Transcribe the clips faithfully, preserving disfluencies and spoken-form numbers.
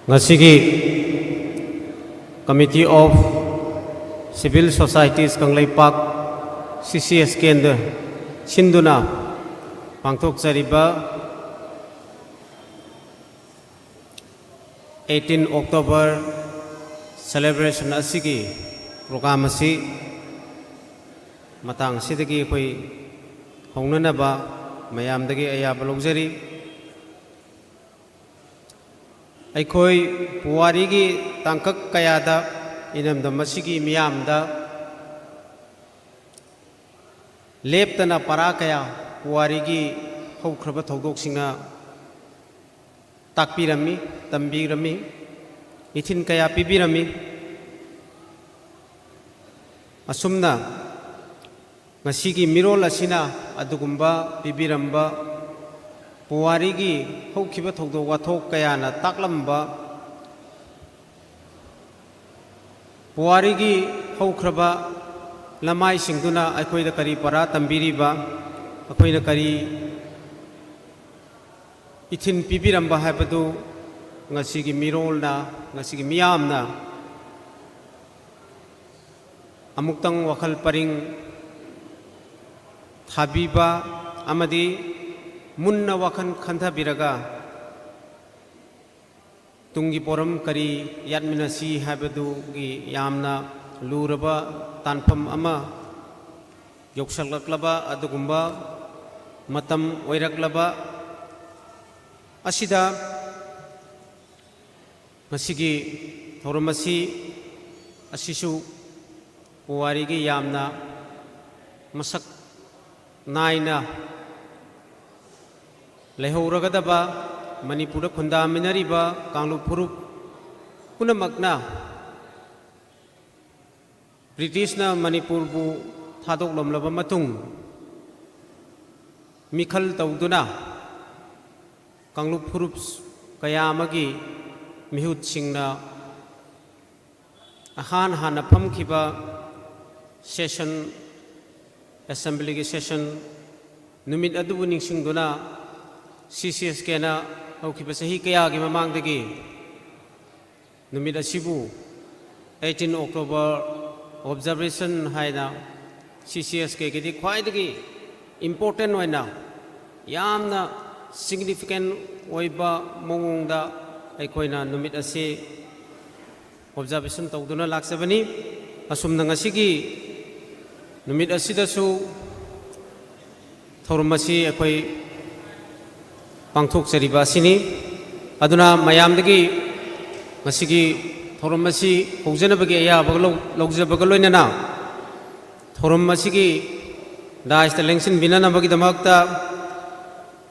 ꯉꯁꯤꯒꯤ Committee of Civil Societies Kangleipak, C C S Kꯅ ꯁꯤꯟꯗꯨꯅ ꯄꯥꯡꯊꯣꯛꯆꯔꯤꯕ eighteen October celebration ꯑꯁꯤꯒꯤ program ꯑꯁꯤ ꯃꯇꯥꯡ ꯑꯁꯤꯗꯒꯤ ꯑꯩꯈꯣꯏ ꯍꯧꯅꯅꯕ ꯃꯌꯥꯝꯗꯒꯤ ꯑꯌꯥꯕ ꯂꯧꯖꯔꯤ꯫ ꯑꯩꯈꯣꯏ ꯄꯨꯋꯥꯔꯤꯒꯤ ꯇꯥꯡꯀꯛ ꯀꯌꯥꯗ ꯏꯔꯝꯗꯝ ꯑꯁꯤꯒꯤ ꯃꯤꯌꯥꯝꯗ ꯂꯦꯞꯇꯅ ꯄꯔꯥ ꯀꯌꯥ ꯄꯨꯋꯥꯔꯤꯒꯤ ꯍꯧꯈ꯭ꯔꯕ ꯊꯧꯗꯣꯛꯁꯤꯡꯅ ꯇꯥꯛꯄꯤꯔꯝꯃꯤ, ꯇꯝꯕꯤꯔꯝꯃꯤ, ꯏꯊꯤꯟ ꯀꯌꯥ ꯄꯤꯕꯤꯔꯝꯃꯤ꯫ ꯑꯁꯨꯝꯅ ꯉꯁꯤꯒꯤ ꯃꯤꯔꯣꯜ ꯑꯁꯤꯅ ꯑꯗꯨꯒꯨꯝꯕ ꯄꯤꯕꯤꯔꯝꯕ, ꯄꯨꯋꯥꯔꯤꯒꯤ ꯍꯧꯈꯤꯕ ꯊꯧꯗꯣꯛ ꯋꯥꯊꯣꯛ ꯀꯌꯥꯅ ꯇꯥꯛꯂꯝꯕ, ꯄꯨꯋꯥꯔꯤꯒꯤ ꯍꯧꯈ꯭ꯔꯕ ꯂꯃꯥꯏꯁꯤꯡꯗꯨꯅ ꯑꯩꯈꯣꯏꯗ ꯀꯔꯤ ꯄꯔꯥ ꯇꯝꯕꯤꯔꯤꯕ, ꯑꯩꯈꯣꯏꯅ ꯀꯔꯤ ꯏꯊꯤꯟ ꯄꯤꯕꯤꯔꯝꯕ ꯍꯥꯏꯕꯗꯨ ꯉꯁꯤꯒꯤ ꯃꯤꯔꯣꯜꯅ, ꯉꯁꯤꯒꯤ ꯃꯤꯌꯥꯝꯅ ꯑꯃꯨꯛꯇꯪ ꯋꯥꯈꯜ ꯄꯔꯤꯡ ꯊꯥꯕꯤꯕ ꯑꯃꯗꯤ ꯃꯨꯟꯅ ꯋꯥꯈꯜ ꯈꯟꯊꯕꯤꯔꯒ ꯇꯨꯡꯒꯤ ꯄꯣꯔꯝ ꯀꯔꯤ ꯌꯥꯠꯃꯤꯟꯅꯁꯤ ꯍꯥꯏꯕꯗꯨꯒꯤ ꯌꯥꯝꯅ ꯂꯨꯔꯕ ꯇꯥꯟꯐꯝ ꯑꯃ ꯌꯧꯁꯜꯂꯛꯂꯕ ꯑꯗꯨꯒꯨꯝꯕ ꯃꯇꯝ ꯑꯣꯏꯔꯛꯂꯕ ꯑꯁꯤꯗ ꯉꯁꯤꯒꯤ ꯊꯧꯔꯝ ꯑꯁꯤ, ꯑꯁꯤꯁꯨ ꯄꯨꯋꯥꯔꯤꯒꯤ ꯌꯥꯝꯅ ꯃꯁꯛ ꯅꯥꯏꯅ ꯂꯩꯍꯧꯔꯒꯗꯕ, ꯃꯅꯤꯄꯨꯔꯗ ꯈꯨꯟꯗꯥꯃꯤꯟꯅꯔꯤꯕ ꯀꯥꯡꯂꯨꯞ ꯐꯨꯔꯨꯞ ꯄꯨꯝꯅꯃꯛꯅ ꯕ꯭ꯔꯤꯇꯤꯁꯅ ꯃꯅꯤꯄꯨꯔꯕꯨ ꯊꯥꯗꯣꯛꯂꯝꯂꯕ ꯃꯇꯨꯡ, ꯃꯤꯈꯜ ꯇꯧꯗꯨꯅ ꯀꯥꯡꯂꯨꯞ ꯐꯨꯔꯨꯞ ꯀꯌꯥ ꯑꯃꯒꯤ ꯃꯤꯍꯨꯠꯁꯤꯡꯅ ꯑꯍꯥꯟ ꯍꯥꯟꯅ ꯐꯝꯈꯤꯕ session, assemblyꯒꯤ session ꯅꯨꯃꯤꯠ ꯑꯗꯨꯕꯨ ꯅꯤꯡꯁꯤꯡꯗꯨꯅ C C S Kꯅ ꯍꯧꯈꯤꯕ ꯆꯍꯤ ꯀꯌꯥꯒꯤ ꯃꯃꯥꯡꯗꯒꯤ ꯅꯨꯃꯤꯠ ꯑꯁꯤꯕꯨ eighteen October observation ꯍꯥꯏꯅ C C S K ꯒꯤꯗꯤ ꯈ꯭ꯋꯥꯏꯗꯒꯤ important ꯑꯣꯏꯅ, ꯌꯥꯝꯅ significant ꯑꯣꯏꯕ ꯃꯑꯣꯡꯗ ꯑꯩꯈꯣꯏꯅ ꯅꯨꯃꯤꯠ ꯑꯁꯤ observation ꯇꯧꯗꯨꯅ ꯂꯥꯛꯆꯕꯅꯤ꯫ ꯑꯁꯨꯝꯅ ꯉꯁꯤꯒꯤ ꯅꯨꯃꯤꯠ ꯑꯁꯤꯗꯁꯨ ꯊꯧꯔꯝ ꯑꯁꯤ ꯑꯩꯈꯣꯏ ꯄꯥꯡꯊꯣꯛꯆꯔꯤꯕ ꯑꯁꯤꯅꯤ꯫ ꯑꯗꯨꯅ ꯃꯌꯥꯝꯗꯒꯤ ꯉꯁꯤꯒꯤ ꯊꯧꯔꯝ ꯑꯁꯤ ꯍꯧꯖꯅꯕꯒꯤ ꯑꯌꯥꯕ ꯂꯧ-, ꯂꯧꯖꯕꯒ ꯂꯣꯏꯅꯅ, ꯊꯧꯔꯝ ꯑꯁꯤꯒꯤ dais ꯇ ꯂꯦꯡꯁꯤꯟꯕꯤꯅꯅꯕꯒꯤꯗꯃꯛꯇ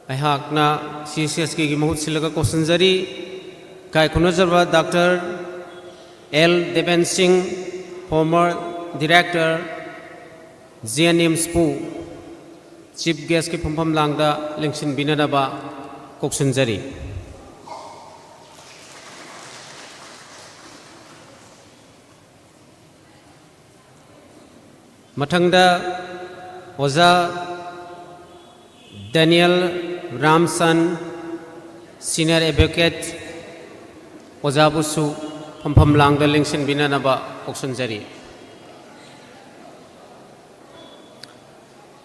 ꯑꯩꯍꯥꯛꯅ C C S K ꯒꯤ ꯃꯍꯨꯠ ꯁꯤꯜꯂꯒ ꯀꯧꯁꯤꯟꯖꯔꯤ꯫ ꯏꯀꯥꯏ ꯈꯨꯝꯅꯖꯕ Doctor L Deben Singh, former director, G N M ꯁꯄꯨ chief guest ꯀꯤ ꯐꯝꯐꯝ ꯂꯥꯡꯗ ꯂꯦꯡꯁꯤꯟꯕꯤꯅꯅꯕ ꯀꯧꯁꯤꯟꯖꯔꯤ꯫ ꯃꯊꯪꯗ ꯑꯣꯖꯥ ꯗꯦꯅꯤꯌꯦꯜ ꯔꯥꯝꯁꯟ, senior advocate, ꯑꯣꯖꯥꯕꯨꯁꯨ ꯐꯝꯐꯝ ꯂꯥꯡꯗ ꯂꯦꯡꯁꯤꯟꯕꯤꯅꯅꯕ ꯀꯧꯁꯤꯟꯖꯔꯤ꯫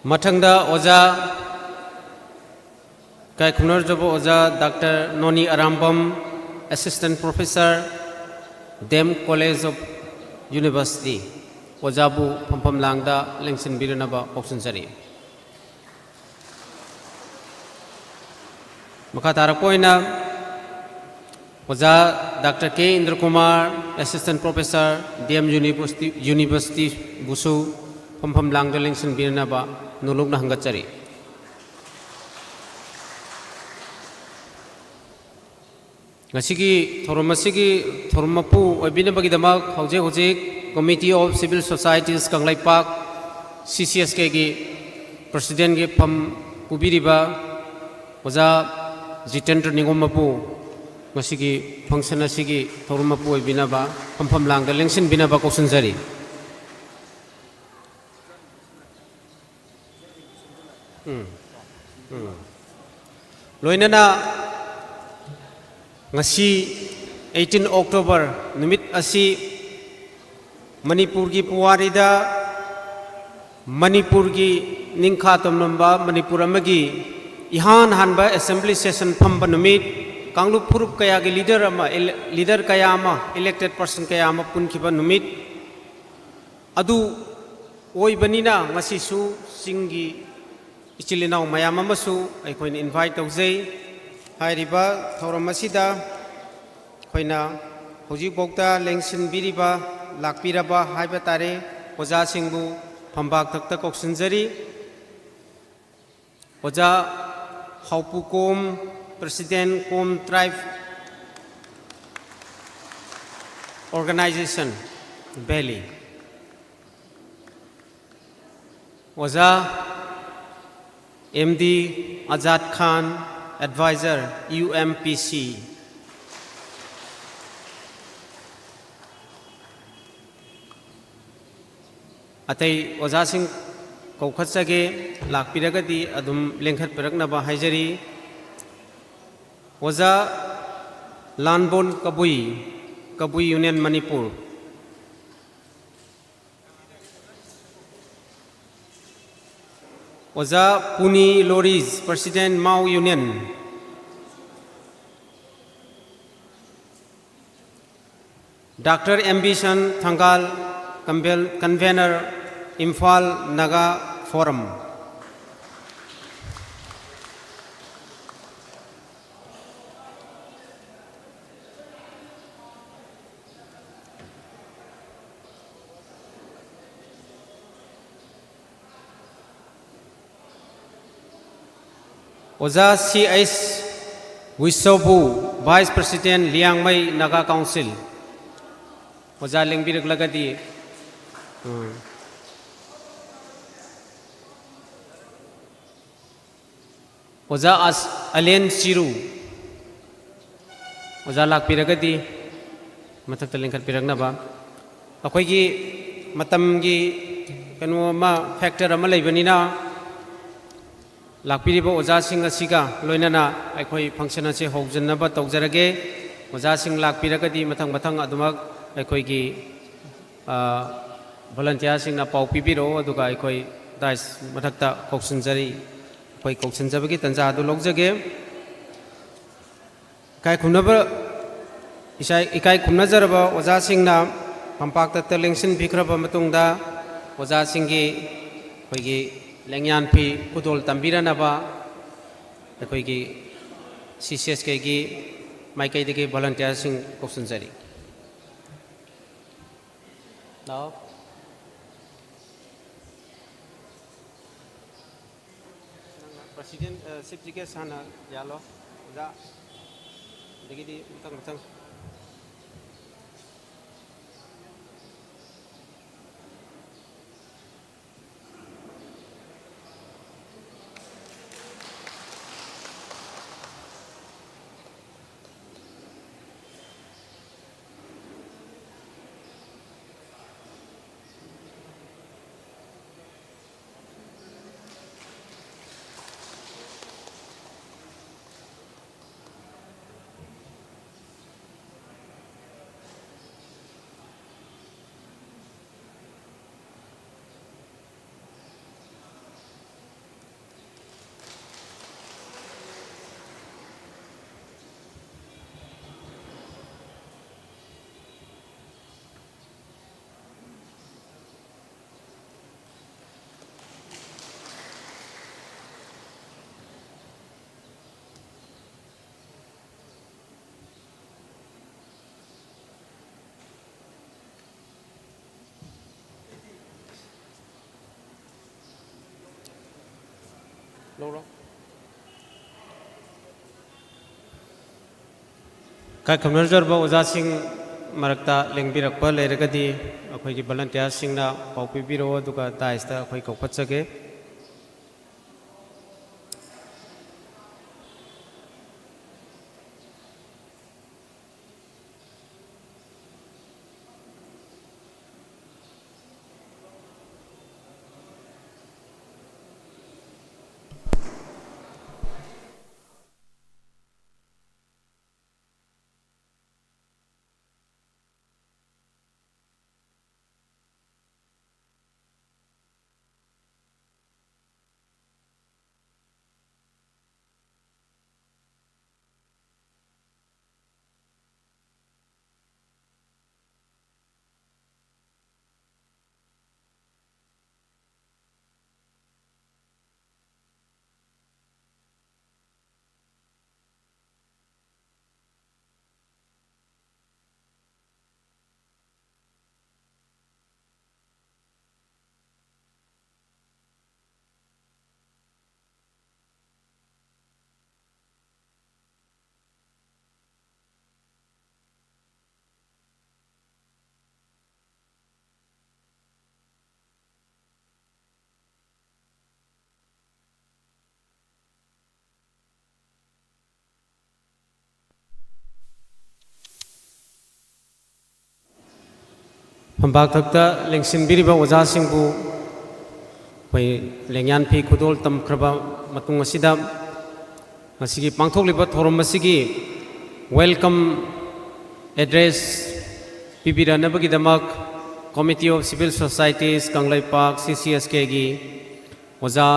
ꯃꯊꯪꯗ ꯑꯣꯖꯥ ꯏꯀꯥꯏ ꯈꯨꯝꯅꯖꯕ ꯑꯣꯖꯥ Doctor ꯅꯣꯅꯤ Arambam, Assistant Professor, D M College of University, ꯑꯣꯖꯥꯕꯨ ꯐꯝꯐꯝ ꯂꯥꯡꯗ ꯂꯦꯡꯁꯤꯟꯕꯤꯔꯅꯕ ꯀꯧꯁꯤꯟꯖꯔꯤ꯫ ꯃꯈꯥ ꯇꯥꯔꯛꯄ ꯑꯣꯏꯅ ꯑꯣꯖꯥ Doctor K ꯏꯟꯗ꯭ꯔꯀꯨꯃꯥꯔ, Assistant Professor, D M University, University ꯕꯨꯁꯨ ꯐꯝꯐꯝ ꯂꯥꯡꯗ ꯂꯦꯡꯁꯤꯟꯕꯤꯅꯅꯕ ꯅꯣꯂꯨꯛꯅ ꯍꯪꯒꯠꯆꯔꯤ꯫ ꯉꯁꯤꯒꯤ ꯊꯧꯔꯝ ꯑꯁꯤꯒꯤ ꯊꯧꯔꯝ ꯃꯄꯨ ꯑꯣꯏꯕꯤꯅꯕꯒꯤꯗꯃꯛ ꯍꯧꯖꯤꯛ ꯍꯧꯖꯤꯛ Committee of Civil Societies Kangleipak, C C S K ꯒꯤ President ꯀꯤ ꯐꯝ ꯄꯨꯕꯤꯔꯤꯕ ꯑꯣꯖꯥ ꯖꯤꯇꯦꯟꯗ꯭ꯔ ꯅꯤꯉꯣꯝ ꯃꯄꯨ ꯉꯁꯤꯒꯤ function ꯑꯁꯤꯒꯤ ꯊꯧꯔꯝ ꯃꯄꯨ ꯑꯣꯏꯕꯤꯅꯕ ꯐꯝꯐꯝ ꯂꯥꯡꯗ ꯂꯦꯡꯁꯤꯟꯕꯤꯅꯕ ꯀꯧꯁꯤꯟꯖꯔꯤ꯫ ꯎꯝ꯫ ꯎꯝ꯫ ꯂꯣꯏꯅꯅ ꯉꯁꯤ ꯑꯩꯠꯇꯤꯟ ꯑꯣꯛꯇꯣꯕꯔ ꯅꯨꯃꯤꯠ ꯑꯁꯤ ꯃꯅꯤꯄꯨꯔꯒꯤ ꯄꯨꯋꯥꯔꯤꯗ ꯃꯅꯤꯄꯨꯔꯒꯤ ꯅꯤꯡꯈꯥ ꯇꯝꯂꯝꯕ ꯃꯅꯤꯄꯨꯔ ꯑꯃꯒꯤ ꯏꯍꯥꯟ ꯍꯥꯟꯕ assembly session ꯐꯝꯕ ꯅꯨꯃꯤꯠ, ꯀꯥꯡꯂꯨꯞ ꯐꯨꯔꯨꯞ ꯀꯌꯥꯒꯤ leader ꯑꯃ, ele-, leader ꯀꯌꯥ ꯑꯃ, elected person ꯀꯌꯥ ꯑꯃ ꯄꯨꯟꯈꯤꯕ ꯅꯨꯃꯤꯠ ꯑꯗꯨ ꯑꯣꯏꯕꯅꯤꯅ, ꯉꯁꯤꯁꯨ ꯆꯤꯡꯒꯤ ꯏꯆꯤꯜ ꯏꯅꯥꯎ ꯃꯌꯥꯝ ꯑꯃꯁꯨ ꯑꯩꯈꯣꯏꯅ invite ꯇꯧꯖꯩ꯫ ꯍꯥꯏꯔꯤꯕ ꯊꯧꯔꯝ ꯑꯁꯤꯗ ꯑꯩꯈꯣꯏꯅ ꯍꯧꯖꯤꯛꯐꯥꯎꯗ ꯂꯦꯡꯁꯤꯟꯕꯤꯔꯤꯕ, ꯂꯥꯛꯄꯤꯔꯕ ꯍꯥꯏꯕ ꯇꯥꯔꯦ, ꯑꯣꯖꯥꯁꯤꯡꯕꯨ ꯐꯝꯕꯥꯛ ꯊꯛꯇ ꯀꯧꯁꯤꯟꯖꯔꯤ꯫ ꯑꯣꯖꯥ ꯍꯥꯎꯄꯨꯀꯣꯝ, President, Kom Tribe Organization, Valley꯫ ꯑꯣꯖꯥ ꯑꯦꯝ ꯗꯤ ꯑꯖꯥꯗ ꯈꯥꯟ, Advisor, ꯌꯨ ꯑꯦꯝ ꯄꯤ ꯁꯤ꯫ ꯑꯇꯩ ꯑꯣꯖꯥꯁꯤꯡ ꯀꯧꯈꯠꯆꯒꯦ, ꯂꯥꯛꯄꯤꯔꯒꯗꯤ ꯑꯗꯨꯝ ꯂꯦꯡꯈꯠꯄꯤꯔꯛꯅꯕ ꯍꯥꯏꯖꯔꯤ꯫ ꯑꯣꯖꯥ ꯂꯥꯟꯕꯣꯟ ꯀꯕꯨꯏ, Kabui Union Manipur꯫ ꯑꯣꯖꯥ Puni Loris, President, Mao Union꯫ Doctor Ambison Thangal, Conven-, Convener, Imphal Naga Forum꯫ ꯑꯣꯖꯥ ꯁꯤ ꯑꯩꯆ ꯋꯤꯁꯣꯕꯨ, Vice President, Liangmai Naga Council꯫ ꯑꯣꯖꯥ ꯂꯦꯡꯕꯤꯔꯛꯂꯒꯗꯤ, ꯎꯝ꯫ ꯑꯣꯖꯥ ꯑꯁ-, ꯑꯂꯦꯟ ꯆꯤꯔꯨ꯫ ꯑꯣꯖꯥ ꯂꯥꯛꯄꯤꯔꯒꯗꯤ ꯃꯊꯛꯇ ꯂꯤꯡꯈꯠꯄꯤꯔꯛꯅꯕ꯫ ꯑꯩꯈꯣꯏꯒꯤ ꯃꯇꯝꯒꯤ ꯀꯩꯅꯣ ꯑꯃ, factor ꯑꯃ ꯂꯩꯕꯅꯤꯅ, ꯂꯥꯛꯄꯤꯔꯤꯕ ꯑꯣꯖꯥꯁꯤꯡ ꯑꯁꯤꯒ ꯂꯣꯏꯅꯅ ꯑꯩꯈꯣꯏ function ꯑꯁꯤ ꯍꯧꯖꯤꯟꯅꯕ ꯇꯧꯖꯔꯒꯦ꯫ ꯑꯣꯖꯥꯁꯤꯡ ꯂꯥꯛꯄꯤꯔꯒꯗꯤ ꯃꯊꯪ ꯃꯊꯪ ꯑꯗꯨꯃꯛ ꯑꯩꯈꯣꯏꯒꯤ, ꯑ, volunteerꯁꯤꯡꯅ ꯄꯥꯎ ꯄꯤꯕꯤꯔꯛꯑꯣ, ꯑꯗꯨꯒ ꯑꯩꯈꯣꯏ dais ꯃꯊꯛꯇ ꯀꯧꯁꯤꯟꯖꯔꯤ, ꯑꯩꯈꯣꯏ ꯀꯧꯁꯤꯟꯖꯕꯒꯤ ꯇꯥꯟꯖꯥ ꯑꯗꯨ ꯂꯧꯖꯒꯦ꯫ ꯏꯀꯥꯏ ꯈꯨꯝꯅꯕ, ꯏꯁꯥ-, ꯏꯀꯥꯏ ꯈꯨꯝꯅꯖꯔꯕ ꯑꯣꯖꯥꯁꯤꯡꯅ ꯐꯝꯄꯥꯛꯇ ꯂꯦꯡꯁꯤꯟꯕꯤꯈ꯭ꯔꯕ ꯃꯇꯨꯡꯗ, ꯑꯣꯖꯥꯁꯤꯡꯒꯤ ꯑꯩꯈꯣꯏꯒꯤ ꯂꯦꯡꯌꯥꯟ ꯐꯤ ꯈꯨꯗꯣꯜ ꯇꯝꯕꯤꯔꯅꯕ ꯑꯩꯈꯣꯏꯒꯤ CCSKꯒꯤ ꯃꯥꯏꯀꯩꯗꯒꯤ volunteerꯁꯤꯡ ꯀꯧꯁꯤꯟꯖꯔꯤ꯫ ꯂꯥꯛꯑꯣ꯫ President, ꯑ, chief guest ꯍꯥꯟꯅ ꯌꯥꯜꯂꯣ, ꯑꯣꯖꯥ꯫ ꯑꯗꯒꯤꯗꯤ ꯃꯊꯪ ꯃꯊꯪ꯫ ꯂꯧꯔꯣ꯫ ꯏꯀꯥꯏ ꯈꯨꯝꯅꯖꯔꯕ ꯑꯣꯖꯥꯁꯤꯡ ꯃꯔꯛꯇ ꯂꯦꯡꯕꯤꯔꯛꯄ ꯂꯩꯔꯒꯗꯤ ꯑꯩꯈꯣꯏꯒꯤ volunteerꯁꯤꯡꯅ ꯄꯥꯎ ꯄꯤꯕꯤꯔꯛꯑꯣ, ꯑꯗꯨꯒ daisꯇ ꯑꯩꯈꯣꯏ ꯀꯧꯈꯠꯆꯒꯦ꯫ ꯐꯝꯕꯥꯛ ꯊꯛꯇ ꯂꯦꯡꯁꯤꯟꯕꯤꯔꯤꯕ ꯑꯣꯖꯥꯁꯤꯡꯕꯨ ꯑꯩꯈꯣꯏ ꯂꯦꯡꯌꯥꯟ ꯐꯤ ꯈꯨꯗꯣꯜ ꯇꯝꯈ꯭ꯔꯕ ꯃꯇꯨꯡ ꯑꯁꯤꯗ, ꯉꯁꯤꯒꯤ ꯄꯥꯡꯊꯣꯛꯂꯤꯕ ꯊꯧꯔꯝ ꯑꯁꯤꯒꯤ welcome address ꯄꯤꯕꯤꯔꯛꯅꯕꯒꯤꯗꯃꯛ Committee of Civil Societies Kangleipak, C C S K ꯒꯤ ꯑꯣꯖꯥ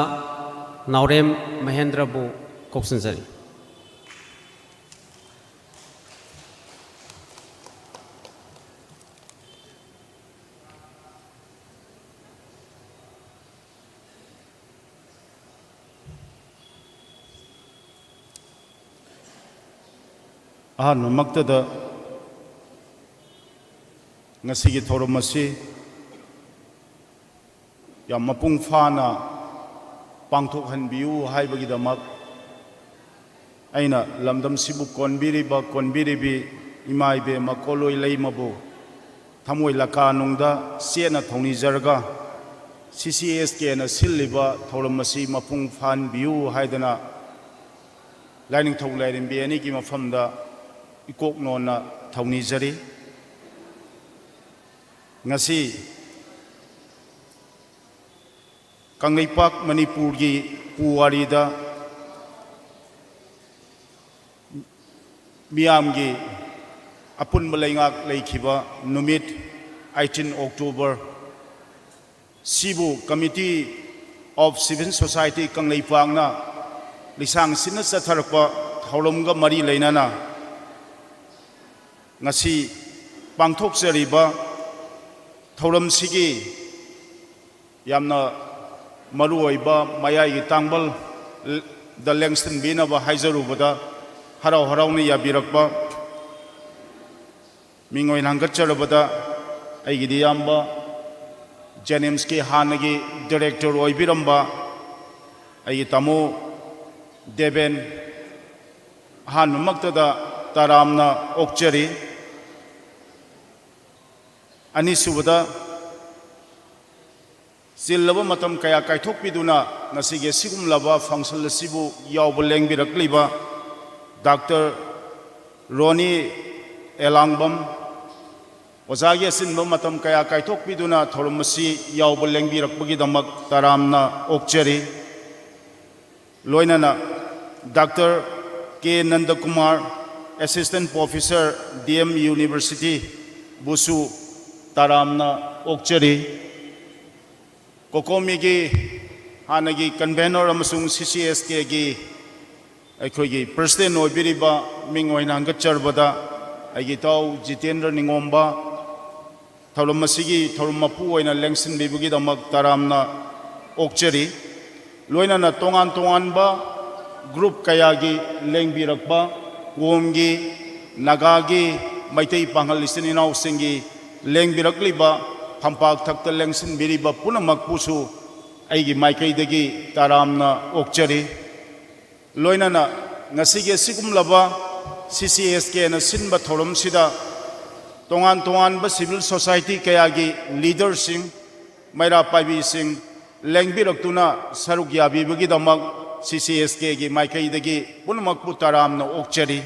ꯅꯥꯎꯔꯦꯝ ꯃꯍꯦꯟꯗ꯭ꯔꯕꯨ ꯀꯧꯁꯤꯟꯖꯔꯤ꯫ ꯑꯍꯥꯟꯕꯃꯛꯇꯗ ꯉꯁꯤꯒꯤ ꯊꯧꯔꯝ ꯑꯁꯤ ꯌꯥꯝ ꯃꯄꯨꯡ ꯐꯥꯅ ꯄꯥꯡꯊꯣꯛꯍꯟꯕꯤꯌꯨ ꯍꯥꯏꯕꯒꯤꯗꯃꯛ ꯑꯩꯅ ꯂꯝꯗꯝꯁꯤꯕꯨ ꯀꯣꯟꯕꯤꯔꯤꯕ, ꯀꯣꯟꯕꯤꯔꯤꯕꯤ ꯏꯃꯥ ꯏꯕꯦꯝꯃ ꯀꯣꯂꯣꯏ ꯂꯩꯃꯕꯨ ꯊꯃꯣꯏ ꯂꯀꯥꯅꯨꯡꯗ ꯆꯦꯠꯅ ꯊꯧꯅꯤꯖꯔꯒ, C C S K ꯅ ꯁꯤꯜꯂꯤꯕ ꯊꯧꯔꯝ ꯑꯁꯤ ꯃꯄꯨꯡ ꯐꯥꯍꯟꯕꯤꯌꯨ ꯍꯥꯏꯗꯅ ꯂꯥꯏꯅꯤꯡꯊꯧ ꯂꯥꯏꯔꯦꯝꯕꯤ ꯑꯅꯤꯒꯤ ꯃꯐꯝꯗ ꯏꯀꯣꯛ ꯅꯣꯟꯅ ꯊꯧꯅꯤꯖꯔꯤ꯫ ꯉꯁꯤ ꯀꯪꯂꯩꯄꯥꯛ ꯃꯅꯤꯄꯨꯔꯒꯤ ꯄꯨꯋꯥꯔꯤꯗ ꯃꯤꯌꯥꯝꯒꯤ ꯑꯄꯨꯟꯕ ꯂꯩꯉꯥꯛ ꯂꯩꯈꯤꯕ ꯅꯨꯃꯤꯠ, eighteen October, ꯁꯤꯕꯨ Committee of Civil Society ꯀꯪꯂꯩꯄꯥꯛꯅ ꯂꯤꯁꯥꯡ ꯁꯤꯠꯅ ꯆꯠꯊꯔꯛꯄ ꯊꯧꯔꯝꯒ ꯃꯔꯤ ꯂꯩꯅꯅ ꯉꯁꯤ ꯄꯥꯡꯊꯣꯛꯆꯔꯤꯕ ꯊꯧꯔꯝꯁꯤꯒꯤ ꯌꯥꯝꯅ ꯃꯔꯨꯑꯣꯏꯕ ꯃꯌꯥꯏꯒꯤ ꯇꯥꯡꯕꯜꯗ ꯂꯦꯡꯁꯤꯟꯕꯤꯅꯕ ꯍꯥꯏꯖꯔꯨꯕꯗ, ꯍꯔꯥꯎ ꯍꯔꯥꯎꯅ ꯌꯥꯕꯤꯔꯛꯄ ꯃꯤꯡ ꯑꯣꯏꯅ ꯍꯪꯒꯠꯆꯔꯕꯗ, ꯑꯩꯒꯤꯗꯤ ꯏꯌꯥꯝꯕ JNIMS ꯀꯤ ꯍꯥꯟꯅꯒꯤ director ꯑꯣꯏꯕꯤꯔꯝꯕ ꯑꯩꯒꯤ ꯇꯥꯃꯣ ꯗꯦꯕꯦꯟ, ꯑꯍꯥꯟꯕꯃꯛꯇꯗ ꯇꯔꯥꯝꯅ ꯑꯣꯛꯆꯔꯤ꯫ ꯑꯅꯤꯁꯨꯕꯗ, ꯆꯤꯜꯂꯕ ꯃꯇꯝ ꯀꯌꯥ ꯀꯥꯏꯊꯣꯛꯄꯤꯗꯨꯅ ꯉꯁꯤꯒꯤ ꯑꯁꯤꯒꯨꯝꯂꯕ function ꯑꯁꯤꯕꯨ ꯌꯥꯎꯕ ꯂꯦꯡꯕꯤꯔꯛꯂꯤꯕ Doctor ꯔꯣꯅꯤ ꯑꯦꯂꯥꯡꯕꯝ, ꯑꯣꯖꯥꯒꯤ ꯑꯆꯤꯟꯕ ꯃꯇꯝ ꯀꯌꯥ ꯀꯥꯏꯊꯣꯛꯄꯤꯗꯨꯅ ꯊꯧꯔꯝ ꯑꯁꯤ ꯌꯥꯎꯕ ꯂꯦꯡꯕꯤꯔꯛꯄꯒꯤꯗꯃꯛ ꯇꯔꯥꯝꯅ ꯑꯣꯛꯆꯔꯤ꯫ ꯂꯣꯏꯅꯅ ꯗꯥꯛꯇꯔ ꯀꯦ ꯅꯟꯗꯀꯨꯃꯥꯔ, Assistant Professor, D M University, ꯕꯨꯁꯨ ꯇꯔꯥꯝꯅ ꯑꯣꯛꯆꯔꯤ꯫ ꯀꯣꯀꯣꯃꯤꯒꯤ ꯍꯥꯟꯅꯒꯤ convenor ꯑꯃꯁꯨꯡ C C S Kꯒꯤ ꯑꯩꯈꯣꯏꯒꯤ president ꯑꯣꯏꯕꯤꯔꯤꯕ ꯃꯤꯡ ꯑꯣꯏꯅ ꯍꯪꯒꯠꯆꯔꯕꯗ ꯑꯩꯒꯤ ꯏꯇꯥꯎ ꯖꯤꯇꯦꯟꯗ꯭ꯔ ꯅꯤꯉꯣꯝꯕ ꯊꯧꯔꯝ ꯑꯁꯤꯒꯤ ꯊꯧꯔꯝ ꯃꯄꯨ ꯑꯣꯏꯅ ꯂꯦꯡꯁꯤꯟꯕꯤꯕꯒꯤꯗꯃꯛ ꯇꯔꯥꯝꯅ ꯑꯣꯛꯆꯔꯤ꯫ ꯂꯣꯏꯅꯅ ꯇꯣꯉꯥꯟ ꯇꯣꯉꯥꯟꯕ group ꯀꯌꯥꯒꯤ ꯂꯦꯡꯕꯤꯔꯛꯄ, ꯀꯣꯝꯒꯤ, ꯅꯥꯒꯥꯒꯤ, ꯃꯩꯇꯩ ꯄꯥꯉꯜ ꯏꯆꯤꯟ ꯏꯅꯥꯎꯁꯤꯡꯒꯤ ꯂꯦꯡꯕꯤꯔꯛꯂꯤꯕ, ꯐꯝꯄꯥꯛ ꯊꯛꯇ ꯂꯦꯡꯁꯤꯟꯕꯤꯔꯤꯕ ꯄꯨꯝꯅꯃꯛꯄꯨꯁꯨ ꯑꯩꯒꯤ ꯃꯥꯏꯀꯩꯗꯒꯤ ꯇꯔꯥꯝꯅ ꯑꯣꯛꯆꯔꯤ꯫ ꯂꯣꯏꯅꯅ ꯉꯁꯤꯒꯤ ꯑꯁꯤꯒꯨꯝꯂꯕ C C S Kꯅ ꯁꯤꯟꯕ ꯊꯧꯔꯝꯁꯤꯗ ꯇꯣꯉꯥꯟ ꯇꯣꯉꯥꯟꯕ civil society ꯀꯌꯥꯒꯤ leaderꯁꯤꯡ, ꯃꯩꯔꯥ ꯄꯥꯏꯕꯤꯁꯤꯡ ꯂꯦꯡꯕꯤꯔꯛꯇꯨꯅ ꯁꯔꯨꯛ ꯌꯥꯕꯤꯕꯒꯤꯗꯃꯛ C C S Kꯒꯤ ꯃꯥꯏꯀꯩꯗꯒꯤ ꯄꯨꯝꯅꯃꯛꯄꯨ ꯇꯔꯥꯝꯅ ꯑꯣꯛꯆꯔꯤ꯫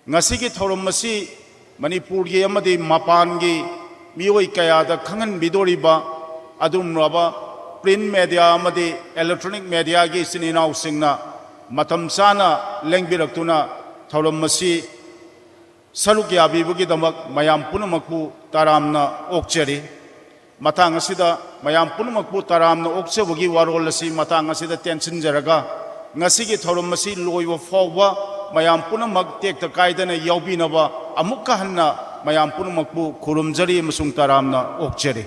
ꯉꯁꯤꯒꯤ ꯊꯧꯔꯝ ꯑꯁꯤ ꯃꯅꯤꯄꯨꯔꯒꯤ ꯑꯃꯗꯤ ꯃꯄꯥꯟꯒꯤ ꯃꯤꯑꯣꯏ ꯀꯌꯥꯗ ꯈꯪꯍꯟꯕꯤꯗꯣꯔꯤꯕ ꯑꯗꯨꯒꯨꯝꯂꯕ print media ꯑꯃꯗꯤ electronic mediaꯒꯤ ꯏꯆꯤꯟ ꯏꯅꯥꯎꯁꯤꯡꯅ ꯃꯇꯝ ꯆꯥꯅ ꯂꯦꯡꯕꯤꯔꯛꯇꯨꯅ ꯊꯧꯔꯝ ꯑꯁꯤ ꯁꯔꯨꯛ ꯌꯥꯕꯤꯕꯒꯤꯗꯃꯛ ꯃꯌꯥꯝ ꯄꯨꯝꯅꯃꯛꯄꯨ ꯇꯔꯥꯝꯅ ꯑꯣꯛꯆꯔꯤ꯫ ꯃꯇꯥꯡ ꯑꯁꯤꯗ ꯃꯌꯥꯝ ꯄꯨꯝꯅꯃꯛꯄꯨ ꯇꯔꯥꯝꯅ ꯑꯣꯛꯆꯕꯒꯤ ꯋꯥꯔꯣꯜ ꯑꯁꯤ ꯃꯇꯥꯡ ꯑꯁꯤꯗ ꯇꯦꯟꯁꯤꯟꯖꯔꯒ, ꯉꯁꯤꯒꯤ ꯊꯧꯔꯝ ꯑꯁꯤ ꯂꯣꯏꯕ ꯐꯥꯎꯕ ꯃꯌꯥꯝ ꯄꯨꯝꯅꯃꯛ ꯇꯦꯛꯇ ꯀꯥꯏꯗꯅ ꯌꯥꯎꯕꯤꯅꯕ ꯑꯃꯨꯛꯀ ꯍꯟꯅ ꯃꯌꯥꯝ ꯄꯨꯝꯅꯃꯛꯄꯨ ꯈꯨꯔꯨꯝꯖꯔꯤ ꯑꯃꯁꯨꯡ ꯇꯔꯥꯝꯅ ꯑꯣꯛꯆꯔꯤ꯫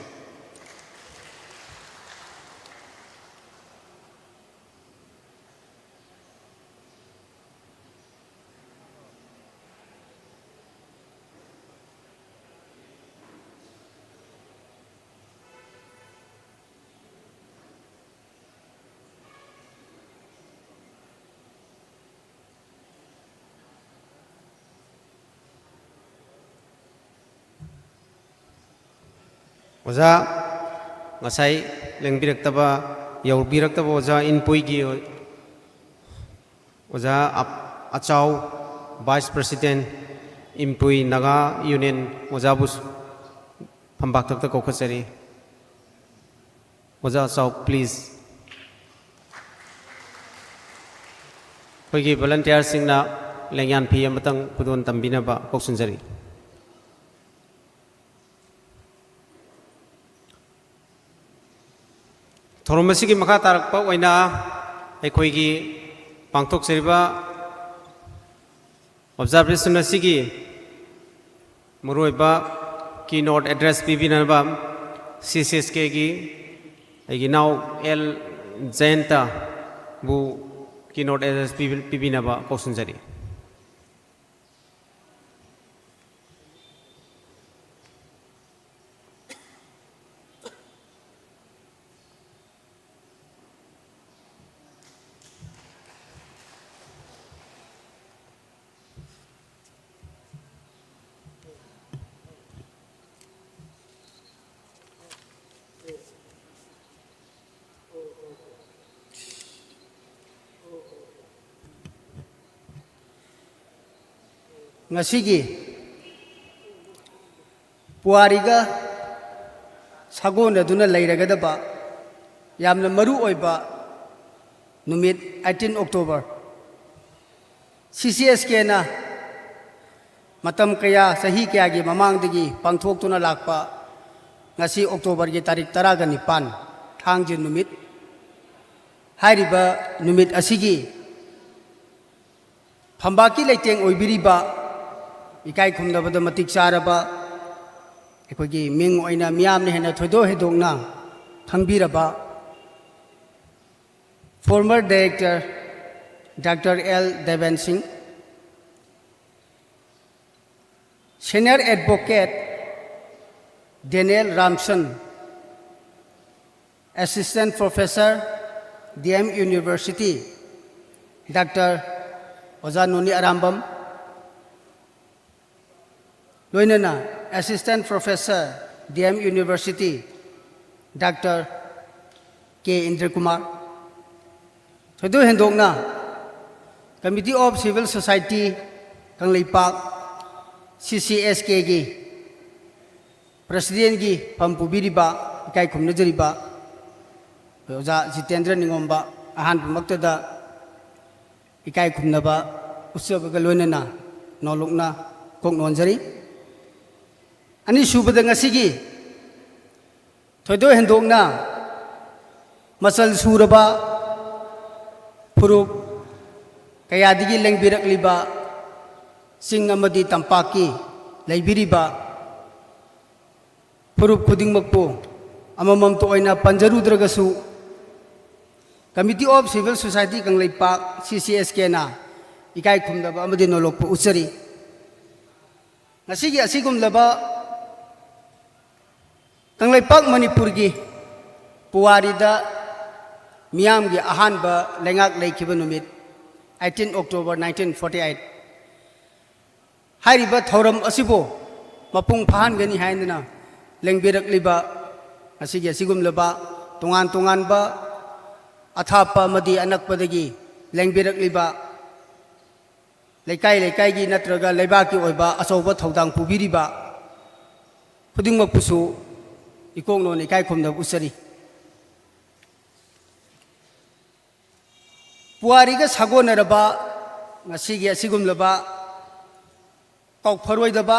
ꯑꯣꯖꯥ, ꯉꯁꯥꯏ ꯂꯦꯡꯕꯤꯔꯛꯇꯕ, ꯌꯧꯕꯤꯔꯛꯇꯕ ꯑꯣꯖꯥ ꯏꯟꯄꯨꯏꯒꯤ ꯑꯣꯖꯥ ꯑꯞ-, Achao, Vice President, Inpui Naga union ꯑꯣꯖꯥꯕꯨ ꯐꯝꯕꯥꯛꯊꯛꯇ ꯀꯧꯈꯠꯆꯔꯤ꯫ ꯑꯣꯖꯥ ꯆꯥꯎ, please꯫ ꯑꯩꯈꯣꯏꯒꯤ ꯚꯣꯂꯟꯇꯤꯌꯥꯔꯁꯤꯡꯅ ꯂꯦꯡꯌꯥꯟ ꯐꯤ ꯑꯃꯇꯪ ꯈꯨꯗꯣꯜ ꯇꯝꯕꯤꯅꯕ ꯀꯧꯁꯤꯟꯖꯔꯤ꯫ ꯊꯧꯔꯝ ꯑꯁꯤꯒꯤ ꯃꯈꯥ ꯇꯥꯔꯛꯄ ꯑꯣꯏꯅ ꯑꯩꯈꯣꯏꯒꯤ ꯄꯥꯡꯊꯣꯛꯆꯔꯤꯕ ꯑꯣꯕꯖꯥꯔꯕꯦꯁꯟ ꯑꯁꯤꯒꯤ ꯃꯔꯨꯑꯣꯏꯕ keynote address ꯄꯤꯕꯤꯅꯕ C C S Kꯒꯤ ꯑꯩꯒꯤ ꯏꯅꯥꯎ ꯑꯦꯜ ꯖꯌꯟꯇꯕꯨ keynote address ꯄꯤꯕꯤ-, ꯄꯤꯕꯤꯅꯕ ꯀꯧꯁꯤꯟꯖꯔꯤ꯫ ꯉꯁꯤꯒꯤ ꯄꯨꯋꯥꯔꯤꯒ ꯁꯥꯒꯣꯟꯅꯗꯨꯅ ꯂꯩꯔꯒꯗꯕ ꯌꯥꯝꯅ ꯃꯔꯨ ꯑꯣꯏꯕ ꯅꯨꯃꯤꯠ, eighteen October, C C S Kꯅ ꯃꯇꯝ ꯀꯌꯥ, ꯆꯍꯤ ꯀꯌꯥꯒꯤ ꯃꯃꯥꯡꯗꯒꯤ ꯄꯥꯡꯊꯣꯛꯇꯨꯅ ꯂꯥꯛꯄ ꯉꯁꯤ Octoberꯒꯤ ꯇꯥꯔꯤꯛ ꯇꯔꯥꯒ ꯅꯤꯄꯥꯟ, ꯊꯥꯡꯖ ꯅꯨꯃꯤꯠ, ꯍꯥꯏꯔꯤꯕ ꯅꯨꯃꯤꯠ ꯑꯁꯤꯒꯤ ꯐꯝꯕꯥꯛꯀꯤ ꯂꯩꯇꯦꯡ ꯑꯣꯏꯕꯤꯔꯤꯕ, ꯏꯀꯥꯏ ꯈꯨꯝꯅꯕꯗ ꯃꯇꯤꯛ ꯆꯥꯔꯕ, ꯑꯩꯈꯣꯏꯒꯤ ꯃꯤꯡ ꯑꯣꯏꯅ ꯃꯤꯌꯥꯝꯅ ꯍꯦꯟꯅ ꯊꯣꯏꯗꯣꯛ ꯍꯦꯟꯗꯣꯛꯅ ꯈꯪꯕꯤꯔꯕ former director Doctor L Deven Singh, senior advocate Daniel Ramson, Assistant Professor, D M University, Doctor ꯑꯣꯖꯥ ꯅꯣꯅꯤ ꯑꯔꯥꯝꯕꯝ, ꯂꯣꯏꯅꯅ Assistant Professor, D M University, Doctor K ꯏꯟꯗ꯭ꯔꯀꯨꯃꯥꯔ, ꯊꯣꯏꯗꯣꯛ ꯍꯦꯟꯗꯣꯛꯅ Committee of Civil Society Kangleipak, ꯁꯤ ꯁꯤ ꯑꯦꯁ ꯀꯦꯒꯤ ꯄ꯭ꯔꯁꯤꯗꯦꯟꯒꯤ ꯐꯝ ꯄꯨꯕꯤꯔꯤꯕ, ꯏꯀꯥꯏ ꯈꯨꯝꯅꯖꯔꯤꯕ ꯑꯣꯖꯥ ꯖꯤꯇꯦꯟꯗ꯭ꯔ ꯅꯤꯉꯣꯝꯕ, ꯑꯍꯥꯟꯕꯃꯛꯇꯗ ꯏꯀꯥꯏ ꯈꯨꯝꯅꯕ ꯎꯠꯆꯕꯒ ꯂꯣꯏꯅꯅ ꯅꯣꯂꯨꯛꯅ ꯀꯣꯛ ꯅꯣꯟꯖꯔꯤ꯫ ꯑꯅꯤꯁꯨꯕꯗ, ꯉꯁꯤꯒꯤ ꯊꯣꯏꯗꯣꯛ ꯍꯦꯟꯗꯣꯛꯅ ꯃꯆꯜ ꯁꯨꯔꯕ ꯐꯨꯔꯨꯞ ꯀꯌꯥꯗꯒꯤ ꯂꯦꯡꯕꯤꯔꯛꯂꯤꯕ ꯆꯤꯡ ꯑꯃꯗꯤ ꯇꯝꯄꯥꯛꯀꯤ ꯂꯩꯕꯤꯔꯤꯕ ꯐꯨꯔꯨꯞ ꯈꯨꯗꯤꯡꯃꯛꯄꯨ ꯑꯃꯃꯝꯇ ꯑꯣꯏꯅ ꯄꯟꯖꯔꯨꯗ꯭ꯔꯒꯁꯨ, Committee of Civil Society Kangleipak, ꯁꯤ ꯁꯤ ꯑꯦꯁ ꯀꯦꯅ ꯏꯀꯥꯏ ꯈꯨꯝꯅꯕ ꯑꯃꯗꯤ ꯅꯣꯂꯣꯛꯄ ꯎꯠꯆꯔꯤ꯫ ꯉꯁꯤꯒꯤ ꯑꯁꯤꯒꯨꯝꯂꯕ ꯀꯪꯂꯩꯄꯥꯛ ꯃꯅꯤꯄꯨꯔꯒꯤ ꯄꯨꯋꯥꯔꯤꯗ ꯃꯤꯌꯥꯝꯒꯤ ꯑꯍꯥꯟꯕ ꯂꯩꯉꯥꯛ ꯂꯩꯈꯤꯕ ꯅꯨꯃꯤꯠ, eighteen October nineteen forty eight꯫ ꯍꯥꯏꯔꯤꯕ ꯊꯧꯔꯝ ꯑꯁꯤꯕꯨ ꯃꯄꯨꯡ ꯐꯥꯍꯟꯒꯅꯤ ꯍꯥꯏꯗꯨꯅ ꯂꯦꯡꯕꯤꯔꯛꯂꯤꯕ, ꯉꯁꯤꯒꯤ ꯑꯁꯤꯒꯨꯝꯂꯕ ꯇꯣꯉꯥꯟ ꯇꯣꯉꯥꯟꯕ ꯑꯊꯥꯞꯄ ꯑꯃꯗꯤ ꯑꯅꯛꯄꯗꯒꯤ ꯂꯦꯡꯕꯤꯔꯛꯂꯤꯕ, ꯂꯩꯀꯥꯏ ꯂꯩꯀꯥꯏꯒꯤ ꯅꯠꯇ꯭ꯔꯒ ꯂꯩꯕꯥꯛꯀꯤ ꯑꯣꯏꯕ ꯑꯆꯧꯕ ꯊꯧꯗꯥꯡ ꯄꯨꯕꯤꯔꯤꯕ ꯈꯨꯗꯤꯡꯃꯛꯄꯨꯁꯨ ꯏꯀꯣꯛ ꯅꯣꯟꯅ ꯏꯀꯥꯏ ꯈꯨꯝꯅꯕ ꯎꯠꯆꯔꯤ꯫ ꯄꯨꯋꯥꯔꯤꯒ ꯁꯥꯒꯣꯟꯅꯔꯕ ꯉꯁꯤꯒꯤ ꯑꯁꯤꯒꯨꯝꯂꯕ ꯀꯥꯎꯐꯔꯣꯏꯗꯕ,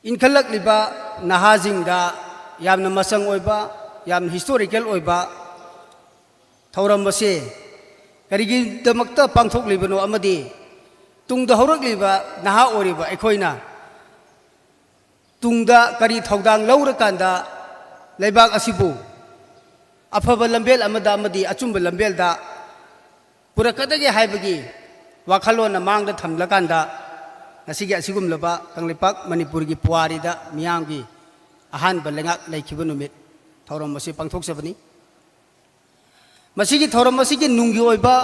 ꯏꯟꯈꯠꯂꯛꯂꯤꯕ ꯅꯍꯥꯁꯤꯡꯗ ꯌꯥꯝꯅ ꯃꯆꯪ ꯑꯣꯏꯕ, ꯌꯥꯝꯅ historical ꯑꯣꯏꯕ ꯊꯧꯔꯝ ꯑꯁꯤ ꯀꯔꯤꯒꯤꯗꯃꯛꯇ ꯄꯥꯡꯊꯣꯛꯂꯤꯕꯅꯣ ꯑꯃꯗꯤ ꯇꯨꯡꯗ ꯍꯧꯔꯛꯂꯤꯕ ꯅꯍꯥ ꯑꯣꯏꯔꯤꯕ ꯑꯩꯈꯣꯏꯅ ꯇꯨꯡꯗ ꯀꯔꯤ ꯊꯧꯗꯥꯡ ꯂꯧꯔꯀꯥꯟꯗ ꯂꯩꯕꯥꯛ ꯑꯁꯤꯕꯨ ꯑꯐꯕ ꯂꯝꯕꯦꯜ ꯑꯃꯗ ꯑꯃꯗꯤ ꯑꯆꯨꯝꯕ ꯂꯝꯕꯦꯜꯗ ꯄꯨꯔꯛꯀꯗꯒꯦ ꯍꯥꯏꯕꯒꯤ ꯋꯥꯈꯜꯂꯣꯟ ꯑꯃ ꯃꯥꯡꯗ ꯊꯝꯂꯀꯥꯟꯗ, ꯉꯁꯤꯒꯤ ꯑꯁꯤꯒꯨꯝꯂꯕ ꯀꯪꯂꯩꯄꯥꯛ ꯃꯅꯤꯄꯨꯔꯒꯤ ꯄꯨꯋꯥꯔꯤꯗ ꯃꯤꯌꯥꯝꯒꯤ ꯑꯍꯥꯟꯕ ꯂꯩꯉꯥꯛ ꯂꯩꯈꯤꯕ ꯅꯨꯃꯤꯠ ꯊꯧꯔꯝ ꯑꯁꯤ ꯄꯥꯡꯊꯣꯛꯆꯕꯅꯤ꯫ ꯃꯁꯤꯒꯤ ꯊꯧꯔꯝ ꯑꯁꯤꯒꯤ ꯅꯨꯡꯒꯤ ꯑꯣꯏꯕ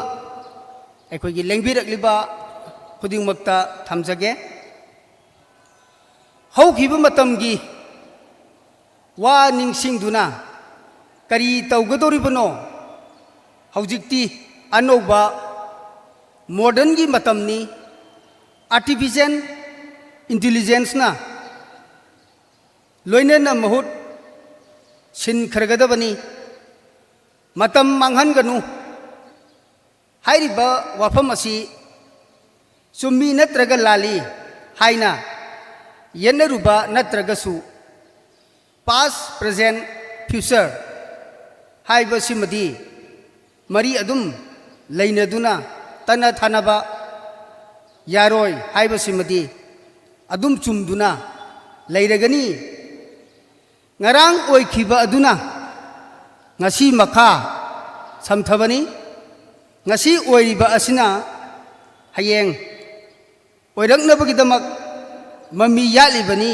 ꯑꯩꯈꯣꯏꯒꯤ ꯂꯦꯡꯕꯤꯔꯛꯂꯤꯕ ꯈꯨꯗꯤꯡꯃꯛꯇ ꯊꯝꯖꯒꯦ꯫ ꯍꯧꯈꯤꯕ ꯃꯇꯝꯒꯤ ꯋꯥ ꯅꯤꯡꯁꯤꯡꯗꯨꯅ ꯀꯔꯤ ꯇꯧꯒꯗꯧꯔꯤꯕꯅꯣ? ꯍꯧꯖꯤꯛꯇꯤ ꯑꯅꯧꯕ modernꯒꯤ ꯃꯇꯝꯅꯤ꯫ Artificial ꯏꯟꯇꯤꯂꯤꯖꯦꯟꯁꯅ ꯂꯣꯏꯅꯅ ꯃꯍꯨꯠ ꯁꯤꯟꯈ꯭ꯔꯒꯗꯕꯅꯤ꯫ ꯃꯇꯝ ꯃꯥꯡꯍꯟꯒꯅꯨ ꯍꯥꯏꯔꯤꯕ ꯋꯥꯐꯝ ꯑꯁꯤ ꯆꯨꯝꯃꯤ ꯅꯠꯇ꯭ꯔꯒ ꯂꯥꯜꯂꯤ ꯍꯥꯏꯅ ꯌꯦꯠꯅꯔꯨꯕ ꯅꯠꯇ꯭ꯔꯒꯁꯨ, past, present, future ꯍꯥꯏꯕꯁꯤꯃꯗꯤ ꯃꯔꯤ ꯑꯗꯨꯝ ꯂꯩꯅꯗꯨꯅ ꯇꯠꯅ ꯊꯥꯅꯕ ꯌꯥꯔꯣꯏ ꯍꯥꯏꯕꯁꯤꯃꯗꯤ ꯑꯗꯨꯝ ꯆꯨꯝꯗꯨꯅ ꯂꯩꯔꯒꯅꯤ꯫ ꯉꯔꯥꯡ ꯑꯣꯏꯈꯤꯕ ꯑꯗꯨꯅ ꯉꯁꯤ ꯃꯈꯥ ꯁꯝꯊꯕꯅꯤ꯫ ꯉꯁꯤ ꯑꯣꯏꯔꯤꯕ ꯑꯁꯤꯅ ꯍꯌꯦꯡ ꯑꯣꯏꯔꯛꯅꯕꯒꯤꯗꯃꯛ ꯃꯃꯤ ꯌꯥꯠꯂꯤꯕꯅꯤ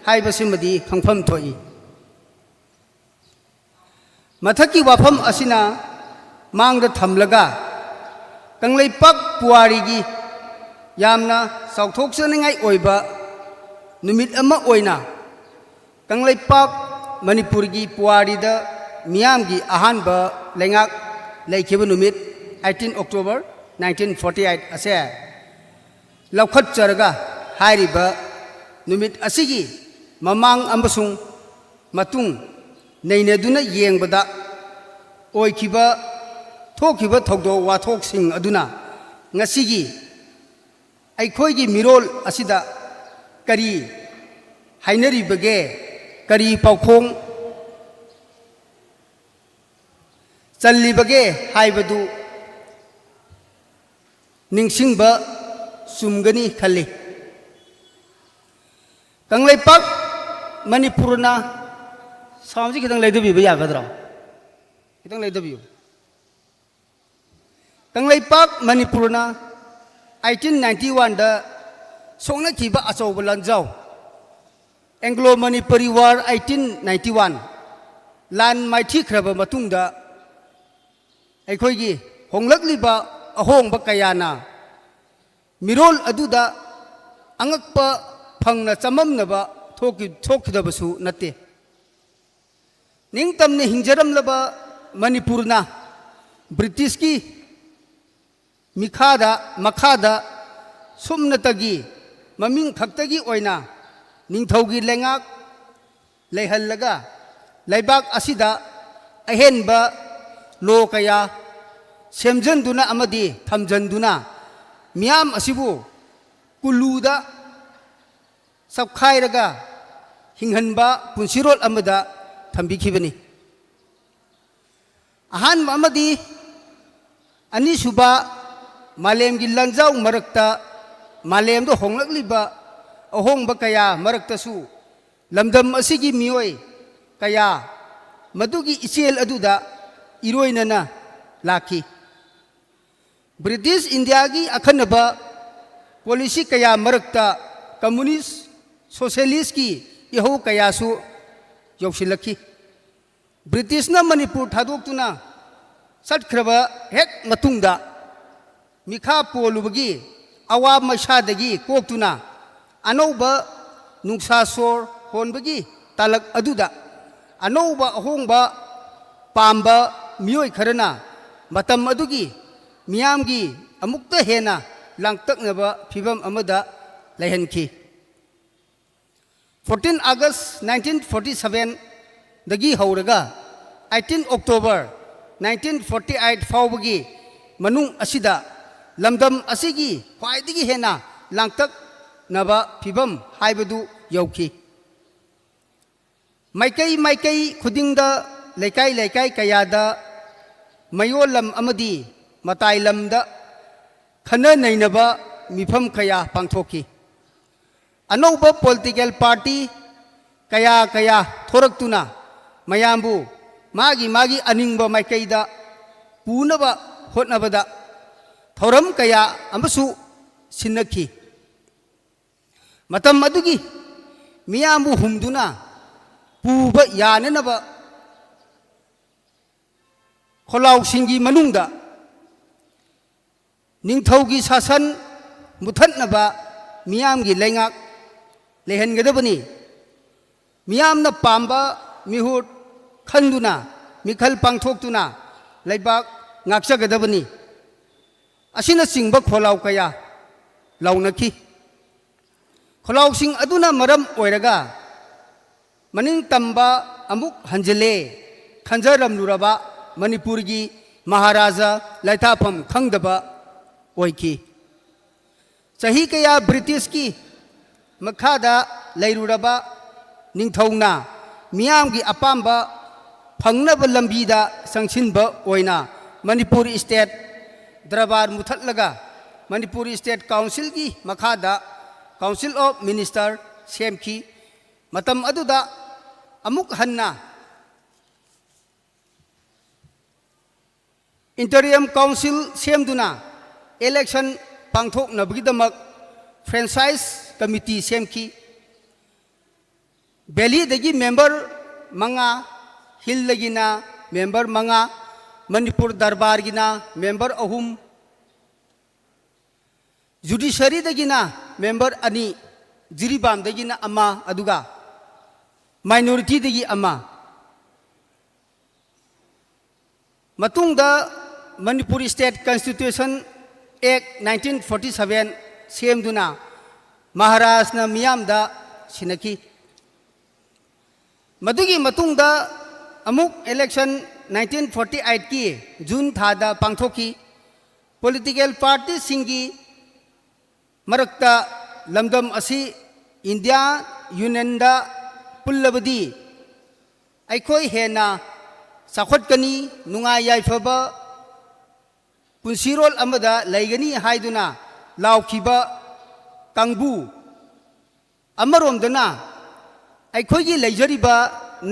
ꯍꯥꯏꯕꯁꯤꯃꯗꯤ ꯈꯪꯐꯝ ꯊꯣꯛꯏ꯫ ꯃꯊꯛꯀꯤ ꯋꯥꯐꯝ ꯑꯁꯤꯅ ꯃꯥꯡꯗ ꯊꯝꯂꯒ, ꯀꯪꯂꯩꯄꯥꯛ ꯄꯨꯋꯥꯔꯤꯒꯤ ꯌꯥꯝꯅ ꯆꯥꯎꯊꯣꯛꯆꯅꯤꯡꯉꯥꯏ ꯑꯣꯏꯕ ꯅꯨꯃꯤꯠ ꯑꯃ ꯑꯣꯏꯅ, ꯀꯪꯂꯩꯄꯥꯛ ꯃꯅꯤꯄꯨꯔꯒꯤ ꯄꯨꯋꯥꯔꯤꯗ ꯃꯤꯌꯥꯝꯒꯤ ꯑꯍꯥꯟꯕ ꯂꯩꯉꯥꯛ ꯂꯩꯈꯤꯕ ꯅꯨꯃꯤꯠ, eighteen October nineteen forty eight ꯑꯁꯦ ꯂꯧꯈꯠꯆꯔꯒ, ꯍꯥꯏꯔꯤꯕ ꯅꯨꯃꯤꯠ ꯑꯁꯤꯒꯤ ꯃꯃꯥꯡ ꯑꯃꯁꯨꯡ ꯃꯇꯨꯡ ꯅꯩꯅꯗꯨꯅ ꯌꯦꯡꯕꯗ, ꯑꯣꯏꯈꯤꯕ, ꯊꯣꯛꯈꯤꯕ ꯊꯧꯗꯣꯛ ꯋꯥꯊꯣꯛꯁꯤꯡ ꯑꯗꯨꯅ ꯉꯁꯤꯒꯤ ꯑꯩꯈꯣꯏꯒꯤ ꯃꯤꯔꯣꯜ ꯑꯁꯤꯗ ꯀꯔꯤ ꯍꯥꯏꯅꯔꯤꯕꯒꯦ, ꯀꯔꯤ ꯄꯥꯎꯈꯣꯡ ꯆꯜꯂꯤꯕꯒꯦ ꯍꯥꯏꯕꯗꯨ ꯅꯤꯡꯁꯤꯡꯕ ꯆꯨꯝꯒꯅꯤ ꯈꯜꯂꯤ꯫ ꯀꯪꯂꯩꯄꯥꯛ ꯃꯅꯤꯄꯨꯔꯅ, ꯁꯥꯎꯟꯁꯤ ꯈꯤꯇꯪ ꯂꯩꯊꯕꯤꯕ ꯌꯥꯒꯗ꯭ꯔꯣ? ꯈꯤꯇꯪ ꯂꯩꯊꯕꯤꯌꯨ꯫ ꯀꯪꯂꯩꯄꯥꯛ ꯃꯅꯤꯄꯨꯔꯅ eighteen ninety oneꯗ ꯁꯣꯛꯅꯈꯤꯕ ꯑꯆꯧꯕ ꯂꯥꯟꯖꯥꯎ, Anglo Manipuri War eighteen ninety one, ꯂꯥꯟ ꯃꯥꯏꯊꯤꯈ꯭ꯔꯕ ꯃꯇꯨꯡꯗ, ꯑꯩꯈꯣꯏꯒꯤ ꯍꯣꯡꯂꯛꯂꯤꯕ ꯑꯍꯣꯡꯕ ꯀꯌꯥꯅ ꯃꯤꯔꯣꯜ ꯑꯗꯨꯗ ꯑꯉꯛꯄ ꯐꯪꯅ ꯆꯃꯝꯅꯕ ꯊꯣꯛꯈꯤ-, ꯊꯣꯛꯈꯤꯗꯕꯁꯨ ꯅꯠꯇꯦ꯫ ꯅꯤꯡꯇꯝꯅ ꯍꯤꯡꯖꯔꯝꯂꯕ ꯃꯅꯤꯄꯨꯔꯅ ꯕ꯭ꯔꯤꯇꯤꯁꯀꯤ ꯃꯤꯈꯥꯗ, ꯃꯈꯥꯗ ꯁꯨꯞꯅꯇꯒꯤ ꯃꯃꯤꯡ ꯈꯛꯇꯒꯤ ꯑꯣꯏꯅ ꯅꯤꯡꯊꯧꯒꯤ ꯂꯩꯉꯥꯛ ꯂꯩꯍꯜꯂꯒ, ꯂꯩꯕꯥꯛ ꯑꯁꯤꯗ ꯑꯍꯦꯟꯕ ꯂꯣ ꯀꯌꯥ ꯁꯦꯝꯖꯤꯟꯗꯨꯅ ꯑꯃꯗꯤ ꯊꯝꯖꯤꯟꯗꯨꯅ, ꯃꯤꯌꯥꯝ ꯑꯁꯤꯕꯨ ꯀꯨꯂꯨꯗ ꯆꯞꯈꯥꯏꯔꯒ ꯍꯤꯡꯍꯟꯕ ꯄꯨꯟꯁꯤꯔꯣꯜ ꯑꯃꯗ ꯊꯝꯕꯤꯈꯤꯕꯅꯤ꯫ ꯑꯍꯥꯟꯕ ꯑꯃꯗꯤ ꯑꯅꯤꯁꯨꯕ ꯃꯥꯂꯦꯝꯒꯤ ꯂꯥꯟꯖꯥꯎ ꯃꯔꯛꯇ, ꯃꯥꯂꯦꯝꯗ ꯍꯣꯡꯂꯛꯂꯤꯕ ꯑꯍꯣꯡꯕ ꯀꯌꯥ ꯃꯔꯛꯇꯁꯨ, ꯂꯝꯗꯝ ꯑꯁꯤꯒꯤ ꯃꯤꯑꯣꯏ ꯀꯌꯥ ꯃꯗꯨꯒꯤ ꯏꯆꯦꯜ ꯑꯗꯨꯗ ꯏꯔꯣꯏꯅꯅ ꯂꯥꯛꯈꯤ꯫ ꯕ꯭ꯔꯤꯇꯤꯁ ꯏꯟꯗꯤꯌꯥꯒꯤ ꯑꯈꯟꯅꯕ ꯄꯣꯂꯤꯁꯤ ꯀꯌꯥ ꯃꯔꯛꯇ ꯀꯝꯃꯨꯅꯤꯁ, ꯁꯣꯁꯤꯌꯦꯂꯤꯁꯀꯤ ꯏꯍꯧ ꯀꯌꯥꯁꯨ ꯌꯧꯁꯤꯜꯂꯛꯈꯤ꯫ ꯕ꯭ꯔꯤꯇꯤꯁꯅ ꯃꯅꯤꯄꯨꯔ ꯊꯥꯗꯣꯛꯇꯨꯅ ꯆꯠꯈ꯭ꯔꯕ ꯍꯦꯛ ꯃꯇꯨꯡꯗ, ꯃꯤꯈꯥ ꯄꯣꯜꯂꯨꯕꯒꯤ ꯑꯋꯥ ꯃꯩꯁꯥꯗꯒꯤ ꯀꯣꯛꯇꯨꯅ, ꯑꯅꯧꯕ ꯅꯨꯡꯁꯥ ꯁꯣꯔ ꯍꯣꯟꯕꯒꯤ ꯇꯥꯂꯛ ꯑꯗꯨꯗ ꯑꯅꯧꯕ ꯑꯍꯣꯡꯕ ꯄꯥꯝꯕ ꯃꯤꯑꯣꯏ ꯈꯔꯅ ꯃꯇꯝ ꯑꯗꯨꯒꯤ ꯃꯤꯌꯥꯝꯒꯤ ꯑꯃꯨꯛꯇ ꯍꯦꯟꯅ ꯂꯥꯡꯇꯛꯅꯕ ꯐꯤꯚꯝ ꯑꯃꯗ ꯂꯩꯍꯟꯈꯤ꯫ Fourteen August nineteen forty sevenꯗꯒꯤ ꯍꯧꯔꯒ eighteen October nineteen forty eight ꯐꯥꯎꯕꯒꯤ ꯃꯅꯨꯡ ꯑꯁꯤꯗ ꯂꯝꯗꯝ ꯑꯁꯤꯒꯤ ꯈ꯭ꯋꯥꯏꯗꯒꯤ ꯍꯦꯟꯅ ꯂꯥꯡꯇꯛꯅꯕ ꯐꯤꯚꯝ ꯍꯥꯏꯕꯗꯨ ꯌꯧꯈꯤ꯫ ꯃꯥꯏꯀꯩ ꯃꯥꯏꯀꯩ ꯈꯨꯗꯤꯡꯗ, ꯂꯩꯀꯥꯏ ꯂꯩꯀꯥꯏ ꯀꯌꯥꯗ ꯃꯌꯣꯜꯂꯝ ꯑꯃꯗꯤ ꯃꯇꯥꯏ ꯂꯝꯗ ꯈꯟꯅ ꯅꯩꯅꯕ ꯃꯤꯐꯝ ꯀꯌꯥ ꯄꯥꯡꯊꯣꯛꯈꯤ꯫ ꯑꯅꯧꯕ political party ꯀꯌꯥ ꯀꯌꯥ ꯊꯣꯔꯛꯇꯨꯅ ꯃꯌꯥꯝꯕꯨ ꯃꯥꯒꯤ ꯃꯥꯒꯤ ꯑꯅꯤꯡꯕ ꯃꯥꯏꯀꯩꯗ ꯄꯨꯅꯕ ꯍꯣꯠꯅꯕꯗ ꯊꯧꯔꯝ ꯀꯌꯥ ꯑꯃꯁꯨ ꯁꯤꯟꯅꯈꯤ꯫ ꯃꯇꯝ ꯑꯗꯨꯒꯤ ꯃꯤꯌꯥꯝꯕꯨ ꯍꯨꯝꯗꯨꯅ ꯄꯨꯕ ꯌꯥꯅꯅꯕ ꯈꯣꯜꯂꯥꯎꯁꯤꯡꯒꯤ ꯃꯅꯨꯡꯗ ꯅꯤꯡꯊꯧꯒꯤ ꯁꯥꯁꯟ ꯃꯨꯊꯠꯅꯕ ꯃꯤꯌꯥꯝꯒꯤ ꯂꯩꯉꯥꯛ ꯂꯩꯍꯟꯒꯗꯕꯅꯤ꯫ ꯃꯤꯌꯥꯝꯅ ꯄꯥꯝꯕ ꯃꯤꯍꯨꯠ ꯈꯟꯗꯨꯅ ꯃꯤꯈꯜ ꯄꯥꯡꯊꯣꯛꯇꯨꯅ ꯂꯩꯕꯥꯛ ꯉꯥꯛꯆꯒꯗꯕꯅꯤ꯫ ꯑꯁꯤꯅꯆꯤꯡꯕ ꯈꯣꯜꯂꯥꯎ ꯀꯌꯥ ꯂꯥꯎꯅꯈꯤ꯫ ꯈꯣꯜꯂꯥꯎꯁꯤꯡ ꯑꯗꯨꯅ ꯃꯔꯝ ꯑꯣꯏꯔꯒ ꯃꯅꯤꯡ ꯇꯝꯕ ꯑꯃꯨꯛ ꯍꯟꯖꯤꯜꯂꯦ ꯈꯟꯖꯔꯝꯂꯨꯔꯕ ꯃꯅꯤꯄꯨꯔꯒꯤ ꯃꯍꯥꯔꯥꯖꯥ ꯂꯩꯊꯥꯐꯝ ꯈꯪꯗꯕ ꯑꯣꯏꯈꯤ꯫ ꯆꯍꯤ ꯀꯌꯥ ꯕ꯭ꯔꯤꯇꯤꯁꯀꯤ ꯃꯈꯥꯗ ꯂꯩꯔꯨꯔꯕ ꯅꯤꯡꯊꯧꯅ ꯃꯤꯌꯥꯝꯒꯤ ꯑꯄꯥꯝꯕ ꯐꯪꯅꯕ ꯂꯝꯕꯤꯗ ꯆꯪꯁꯤꯟꯕ ꯑꯣꯏꯅ ꯃꯅꯤꯄꯨꯔ ꯁ꯭ꯇꯦꯠ ꯗꯔꯕꯥꯔ ꯃꯨꯊꯠꯂꯒ ꯃꯅꯤꯄꯨꯔ ꯁ꯭ꯇꯦꯠ ꯀꯥꯎꯟꯁꯤꯜꯒꯤ ꯃꯈꯥꯗ ꯀꯥꯎꯟꯁꯤꯜ ꯑꯣꯐ ꯃꯤꯅꯤꯁꯇꯔ ꯁꯦꯝꯈꯤ꯫ ꯃꯇꯝ ꯑꯗꯨꯗ ꯑꯃꯨꯛ ꯍꯟꯅ ꯏꯟꯇꯔꯤꯝ ꯀꯥꯎꯟꯁꯤꯜ ꯁꯦꯝꯗꯨꯅ ꯏꯂꯦꯛꯁꯟ ꯄꯥꯡꯊꯣꯛꯅꯕꯒꯤꯗꯃꯛ ꯐ꯭ꯔꯦꯟꯆꯥꯏꯁ ꯀꯃꯤꯇꯤ ꯁꯦꯝꯈꯤ꯫ ꯚꯦꯂꯤꯗꯒꯤ ꯃꯦꯝꯕꯔ ꯃꯉꯥ, ꯍꯤꯜꯗꯒꯤꯅ ꯃꯦꯝꯕꯔ ꯃꯉꯥ, ꯃꯅꯤꯄꯨꯔ ꯗꯔꯕꯥꯔꯒꯤꯅ ꯃꯦꯝꯕꯔ ꯑꯍꯨꯝ, ꯖꯨꯗꯤꯁꯔꯤꯗꯒꯤꯅ ꯃꯦꯝꯕꯔ ꯑꯅꯤ, ꯖꯤꯔꯤꯕꯥꯝꯗꯒꯤꯅ ꯑꯃ, ꯑꯗꯨꯒ ꯃꯥꯏꯅꯣꯔꯤꯇꯤꯗꯒꯤ ꯑꯃ꯫ ꯃꯇꯨꯡꯗ ꯃꯅꯤꯄꯨꯔ ꯁ꯭ꯇꯦꯠ ꯀꯟꯁꯇꯤꯇ꯭ꯌꯨꯁꯟ ꯑꯦꯛ ꯅꯥꯏꯟꯇꯤꯟ ꯐꯣꯔꯇꯤ ꯁꯚꯦꯟ ꯁꯦꯝꯗꯨꯅ ꯃꯍꯥꯔꯥꯖꯅ ꯃꯤꯌꯥꯝꯗ ꯁꯤꯟꯅꯈꯤ꯫ ꯃꯗꯨꯒꯤ ꯃꯇꯨꯡꯗ ꯑꯃꯨꯛ ꯏꯂꯦꯛꯁꯟ ꯅꯥꯏꯟꯇꯤꯟ ꯐꯣꯔꯇꯤ ꯑꯩꯠꯀꯤ ꯖꯨꯟ ꯊꯥꯗ ꯄꯥꯡꯊꯣꯛꯈꯤ꯫ ꯄꯣꯂꯤꯇꯤꯀꯦꯜ ꯄꯥꯔꯇꯤꯁꯤꯡꯒꯤ ꯃꯔꯛꯇ ꯂꯝꯗꯝ ꯑꯁꯤ ꯏꯟꯗꯤꯌꯥ ꯌꯨꯅꯤꯌꯟꯗ ꯄꯨꯜꯂꯕꯗꯤ ꯑꯩꯈꯣꯏ ꯍꯦꯟꯅ ꯆꯥꯎꯈꯠꯀꯅꯤ, ꯅꯨꯡꯉꯥꯏ ꯌꯥꯏꯐꯕ ꯄꯨꯟꯁꯤꯔꯣꯜ ꯑꯃꯗ ꯂꯩꯒꯅꯤ ꯍꯥꯏꯗꯨꯅ ꯂꯥꯎꯈꯤꯕ ꯀꯥꯡꯕꯨ ꯑꯃꯔꯣꯝꯗꯅ ꯑꯩꯈꯣꯏꯒꯤ ꯂꯩꯖꯔꯤꯕ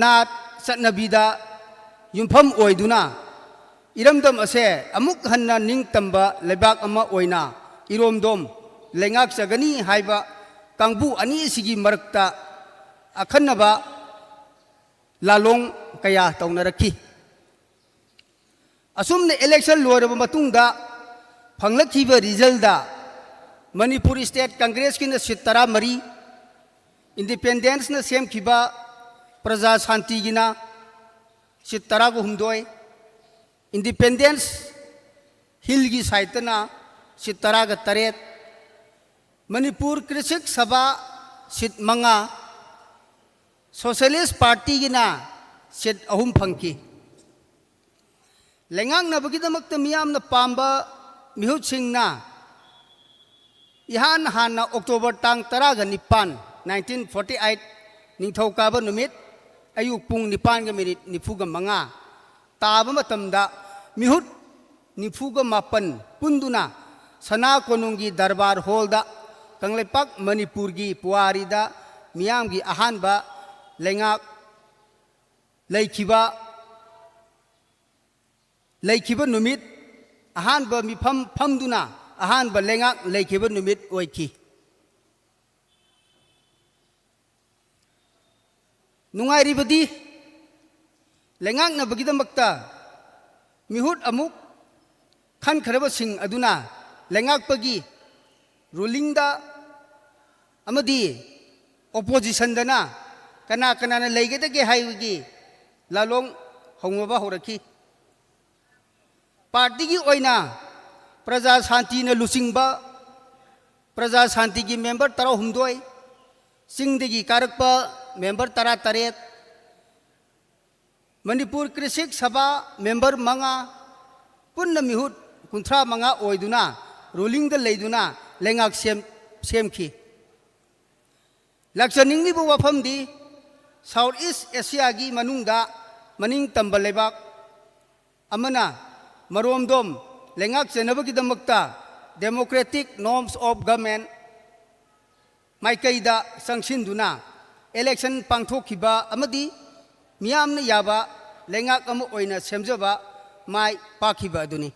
ꯅꯥꯠ ꯆꯠꯅꯕꯤꯗ ꯌꯨꯝꯐꯝ ꯑꯣꯏꯗꯨꯅ ꯏꯔꯝꯗꯝ ꯑꯁꯦ ꯑꯃꯨꯛ ꯍꯟꯅ ꯅꯤꯡꯇꯝꯕ ꯂꯩꯕꯥꯛ ꯑꯃ ꯑꯣꯏꯅ ꯏꯔꯣꯝꯗꯣꯝ ꯂꯩꯉꯥꯛꯆꯒꯅꯤ ꯍꯥꯏꯕ ꯀꯥꯡꯕꯨ ꯑꯅꯤꯁꯤꯒꯤ ꯃꯔꯛꯇ ꯑꯈꯟꯅꯕ ꯂꯥꯂꯣꯡ ꯀꯌꯥ ꯇꯧꯅꯔꯛꯈꯤ꯫ ꯑꯁꯨꯝꯅ ꯏꯂꯦꯛꯁꯟ ꯂꯣꯏꯔꯕ ꯃꯇꯨꯡꯗ ꯐꯪꯂꯛꯈꯤꯕ ꯔꯤꯖꯜꯗ ꯃꯅꯤꯄꯨꯔ ꯁ꯭ꯇꯦꯠ ꯀꯪꯒ꯭ꯔꯦꯁꯀꯤꯅ ꯁꯤꯠ ꯇꯔꯥꯃꯔꯤ, ꯏꯟꯗꯤꯄꯦꯟꯗꯦꯟꯁꯅ ꯁꯦꯝꯈꯤꯕ ꯄ꯭ꯔꯖꯥ ꯁꯥꯟꯇꯤꯒꯤꯅ ꯁꯤꯠ ꯇꯔꯥꯒ ꯍꯨꯝꯗꯣꯏ, ꯏꯟꯗꯤꯄꯦꯟꯗꯦꯟꯁ ꯍꯤꯜꯒꯤ ꯁꯥꯏꯠꯇꯅ ꯁꯤꯠ ꯇꯔꯥꯒ ꯇꯔꯦꯠ, ꯃꯅꯤꯄꯨꯔ ꯀ꯭ꯔꯤꯁꯤꯛ ꯁꯚꯥ ꯁꯤꯠ ꯃꯉꯥ, ꯁꯣꯁꯤꯌꯦꯂꯤꯁ ꯄꯥꯔꯇꯤꯒꯤꯅ ꯁꯤꯠ ꯑꯍꯨꯝ ꯐꯪꯈꯤ꯫ ꯂꯩꯉꯥꯛꯅꯕꯒꯤꯗꯃꯛꯇ ꯃꯤꯌꯥꯝꯅ ꯄꯥꯝꯕ ꯃꯤꯍꯨꯠꯁꯤꯡꯅ ꯏꯍꯥꯟ ꯍꯥꯟꯅ ꯑꯣꯛꯇꯣꯕꯔ ꯇꯥꯡ ꯇꯔꯥꯒ ꯅꯤꯄꯥꯟ, nineteen forty eight, ꯅꯤꯡꯊꯧꯀꯥꯕ ꯅꯨꯃꯤꯠ ꯑꯌꯨꯛ ꯄꯨꯡ ꯅꯤꯄꯥꯟꯒ ꯃꯤꯅꯤꯠ ꯅꯤꯐꯨꯒ ꯃꯉꯥ ꯇꯥꯕ ꯃꯇꯝꯗ ꯃꯤꯍꯨꯠ ꯅꯤꯐꯨꯒ ꯃꯥꯄꯟ ꯄꯨꯟꯗꯨꯅ ꯁꯅꯥ ꯀꯣꯅꯨꯡꯒꯤ ꯗꯔꯕꯥꯔ ꯍꯣꯜꯗ ꯀꯪꯂꯩꯄꯥꯛ ꯃꯅꯤꯄꯨꯔꯒꯤ ꯄꯨꯋꯥꯔꯤꯗ ꯃꯤꯌꯥꯝꯒꯤ ꯑꯍꯥꯟꯕ ꯂꯩꯉꯥꯛ ꯂꯩꯈꯤꯕ, ꯂꯩꯈꯤꯕ ꯅꯨꯃꯤꯠ, ꯑꯍꯥꯟꯕ ꯃꯤꯐꯝ ꯐꯝꯗꯨꯅ ꯑꯍꯥꯟꯕ ꯂꯩꯉꯥꯛ ꯂꯩꯈꯤꯕ ꯅꯨꯃꯤꯠ ꯑꯣꯏꯈꯤ꯫ ꯅꯨꯡꯉꯥꯏꯔꯤꯕꯗꯤ, ꯂꯩꯉꯥꯛꯅꯕꯒꯤꯗꯃꯛꯇ ꯃꯤꯍꯨꯠ ꯑꯃꯨꯛ ꯈꯟꯈ꯭ꯔꯕꯁꯤꯡ ꯑꯗꯨꯅ ꯂꯩꯉꯥꯛꯄꯒꯤ, ꯔꯨꯂꯤꯡꯗ ꯑꯃꯗꯤ ꯑꯣꯄꯣꯖꯤꯁꯟꯗꯅ ꯀꯅꯥ ꯀꯅꯥꯅ ꯂꯩꯒꯗꯒꯦ ꯍꯥꯏꯕꯒꯤ ꯂꯥꯂꯣꯡ ꯍꯧꯅꯕ ꯍꯧꯔꯛꯈꯤ꯫ ꯄꯥꯔꯇꯤꯒꯤ ꯑꯣꯏꯅ ꯄ꯭ꯔꯖꯥ ꯁꯥꯟꯇꯤꯅ ꯂꯨꯆꯤꯡꯕ ꯄ꯭ꯔꯖꯥ ꯁꯥꯟꯇꯤꯒꯤ ꯃꯦꯝꯕꯔ ꯇꯔꯥꯍꯨꯝꯗꯣꯏ, ꯆꯤꯡꯗꯒꯤ ꯀꯥꯔꯛꯄ ꯃꯦꯝꯕꯔ ꯇꯔꯥꯇꯔꯦꯠ, ꯃꯅꯤꯄꯨꯔ ꯀ꯭ꯔꯤꯁꯤꯛ ꯁꯚꯥ ꯃꯦꯝꯕꯔ ꯃꯉꯥ, ꯄꯨꯟꯅ ꯃꯤꯍꯨꯠ ꯀꯨꯟꯊ꯭ꯔꯥ ꯃꯉꯥ ꯑꯣꯏꯗꯨꯅ ꯔꯨꯂꯤꯡꯗ ꯂꯩꯗꯨꯅ ꯂꯩꯉꯥꯛ ꯁꯦꯝ-, ꯁꯦꯝꯈꯤ꯫ ꯂꯥꯛꯆꯅꯤꯡꯂꯤꯕ ꯋꯥꯐꯝꯗꯤ, ꯁꯥꯎꯠ ꯏꯁ ꯑꯦꯁꯤꯌꯥꯒꯤ ꯃꯅꯨꯡꯗ ꯃꯅꯤꯡ ꯇꯝꯕ ꯂꯩꯕꯥꯛ ꯑꯃꯅ ꯃꯔꯣꯝꯗꯣꯝ ꯂꯩꯉꯥꯛꯆꯅꯕꯒꯤꯗꯃꯛꯇ democratic norms of government ꯃꯥꯏꯀꯩꯗ ꯆꯪꯁꯤꯟꯗꯨꯅ election ꯄꯥꯡꯊꯣꯛꯈꯤꯕ ꯑꯃꯗꯤ ꯃꯤꯌꯥꯝꯅ ꯌꯥꯕ ꯂꯩꯉꯥꯛ ꯑꯃ ꯑꯣꯏꯅ ꯁꯦꯝꯖꯕ ꯃꯥꯏ ꯄꯥꯛꯈꯤꯕ ꯑꯗꯨꯅꯤ꯫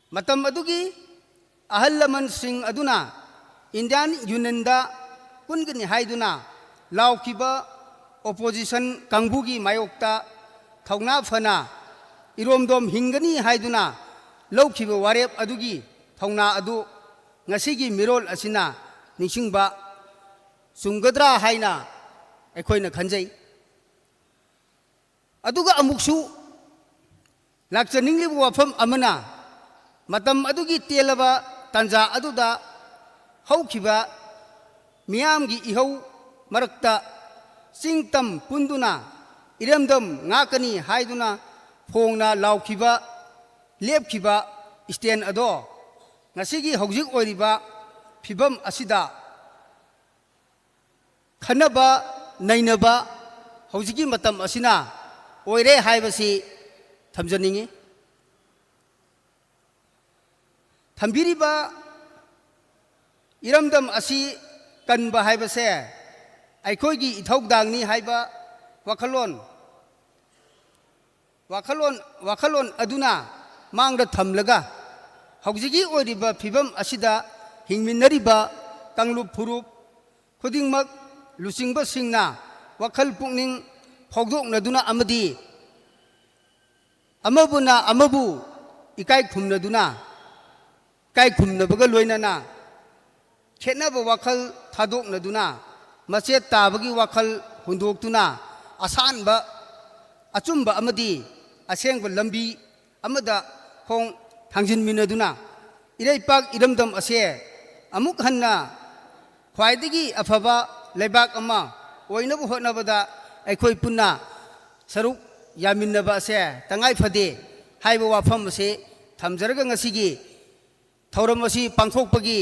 ꯃꯇꯝ ꯑꯗꯨꯒꯤ ꯑꯍꯜ ꯂꯃꯟꯁꯤꯡ ꯑꯗꯨꯅ Indian Unionꯗ ꯄꯨꯟꯒꯅꯤ ꯍꯥꯏꯗꯨꯅ ꯂꯥꯎꯈꯤꯕ opposition ꯀꯥꯡꯕꯨꯒꯤ ꯃꯥꯌꯣꯛꯇ ꯊꯧꯅꯥ ꯐꯅ ꯏꯔꯣꯝꯗꯣꯝ ꯍꯤꯡꯒꯅꯤ ꯍꯥꯏꯗꯨꯅ ꯂꯧꯈꯤꯕ ꯋꯥꯔꯦꯞ ꯑꯗꯨꯒꯤ ꯊꯧꯅꯥ ꯑꯗꯨ ꯉꯁꯤꯒꯤ ꯃꯤꯔꯣꯜ ꯑꯁꯤꯅ ꯅꯤꯡꯁꯤꯡꯕ ꯆꯨꯝꯒꯗ꯭ꯔꯥ ꯍꯥꯏꯅ ꯑꯩꯈꯣꯏꯅ ꯈꯟꯖꯩ꯫ ꯑꯗꯨꯒ ꯑꯃꯨꯛꯁꯨ ꯂꯥꯛꯆꯅꯤꯡꯂꯤꯕ ꯋꯥꯐꯝ ꯑꯃꯅ, ꯃꯇꯝ ꯑꯗꯨꯒꯤ ꯇꯦꯜꯂꯕ ꯇꯥꯟꯖꯥ ꯑꯗꯨꯗ ꯍꯧꯈꯤꯕ ꯃꯤꯌꯥꯝꯒꯤ ꯏꯍꯧ ꯃꯔꯛꯇ ꯆꯤꯡ ꯇꯝ ꯄꯨꯟꯗꯨꯅ ꯏꯔꯝꯗꯝ ꯉꯥꯛꯀꯅꯤ ꯍꯥꯏꯗꯨꯅ ꯐꯣꯡꯅ ꯂꯥꯎꯈꯤꯕ, ꯂꯦꯞꯈꯤꯕ stand ꯑꯗꯣ ꯉꯁꯤꯒꯤ ꯍꯧꯖꯤꯛ ꯑꯣꯏꯔꯤꯕ ꯐꯤꯕꯝ ꯑꯁꯤꯗ ꯈꯟꯅꯕ ꯅꯩꯅꯕ ꯍꯧꯖꯤꯛꯀꯤ ꯃꯇꯝ ꯑꯁꯤꯅ ꯑꯣꯏꯔꯦ ꯍꯥꯏꯕꯁꯤ ꯊꯝꯖꯅꯤꯡꯏ꯫ ꯊꯝꯕꯤꯔꯤꯕ ꯏꯔꯝꯗꯝ ꯑꯁꯤ ꯀꯟꯕ ꯍꯥꯏꯕꯁꯦ ꯑꯩꯈꯣꯏꯒꯤ ꯏꯊꯧꯗꯥꯡꯅꯤ ꯍꯥꯏꯕ ꯋꯥꯈꯜꯂꯣꯟ, ꯋꯥꯈꯜꯂꯣꯟ, ꯋꯥꯈꯜꯂꯣꯟ ꯑꯗꯨꯅ ꯃꯥꯡꯗ ꯊꯝꯂꯒ ꯍꯧꯖꯤꯛꯀꯤ ꯑꯣꯏꯔꯤꯕ ꯐꯤꯕꯝ ꯑꯁꯤꯗ ꯍꯤꯡꯃꯤꯟꯅꯔꯤꯕ ꯀꯥꯡꯂꯨꯞ ꯐꯨꯔꯨꯞ ꯈꯨꯗꯤꯡꯃꯛ ꯂꯨꯆꯤꯡꯕꯁꯤꯡꯅ ꯋꯥꯈꯜ ꯄꯨꯛꯅꯤꯡ ꯐꯣꯡꯗꯣꯛꯅꯗꯨꯅ ꯑꯃꯗꯤ ꯑꯃꯕꯨꯅ ꯑꯃꯕꯨ ꯏꯀꯥꯏ ꯈꯨꯝꯅꯗꯨꯅ, ꯏꯀꯥꯏ ꯈꯨꯝꯅꯕꯒ ꯂꯣꯏꯅꯅ ꯈꯦꯠꯅꯕ ꯋꯥꯈꯜ ꯊꯥꯗꯣꯛꯅꯗꯨꯅ, ꯃꯆꯦꯠ ꯇꯥꯕꯒꯤ ꯋꯥꯈꯜ ꯍꯨꯟꯗꯣꯛꯇꯨꯅ, ꯑꯁꯥꯟꯕ, ꯑꯆꯨꯝꯕ ꯑꯃꯗꯤ ꯑꯁꯦꯡꯕ ꯂꯝꯕꯤ ꯑꯃꯗ ꯈꯣꯡ ꯊꯥꯡꯖꯤꯟꯃꯤꯟꯅꯗꯨꯅ, ꯏꯔꯩꯄꯥꯛ ꯏꯔꯝꯗꯝ ꯑꯁꯦ ꯑꯃꯨꯛ ꯍꯟꯅ ꯈ꯭ꯋꯥꯏꯗꯒꯤ ꯑꯐꯕ ꯂꯩꯕꯥꯛ ꯑꯃ ꯑꯣꯏꯅꯕ ꯍꯣꯠꯅꯕꯗ ꯑꯩꯈꯣꯏ ꯄꯨꯟꯅ ꯁꯔꯨꯛ ꯌꯥꯃꯤꯟꯅꯕ ꯑꯁꯦ ꯇꯉꯥꯏ ꯐꯗꯦ ꯍꯥꯏꯕ ꯋꯥꯐꯝ ꯑꯁꯤ ꯊꯝꯖꯔꯒ, ꯉꯁꯤꯒꯤ ꯊꯧꯔꯝ ꯑꯁꯤ ꯄꯥꯡꯊꯣꯛꯄꯒꯤ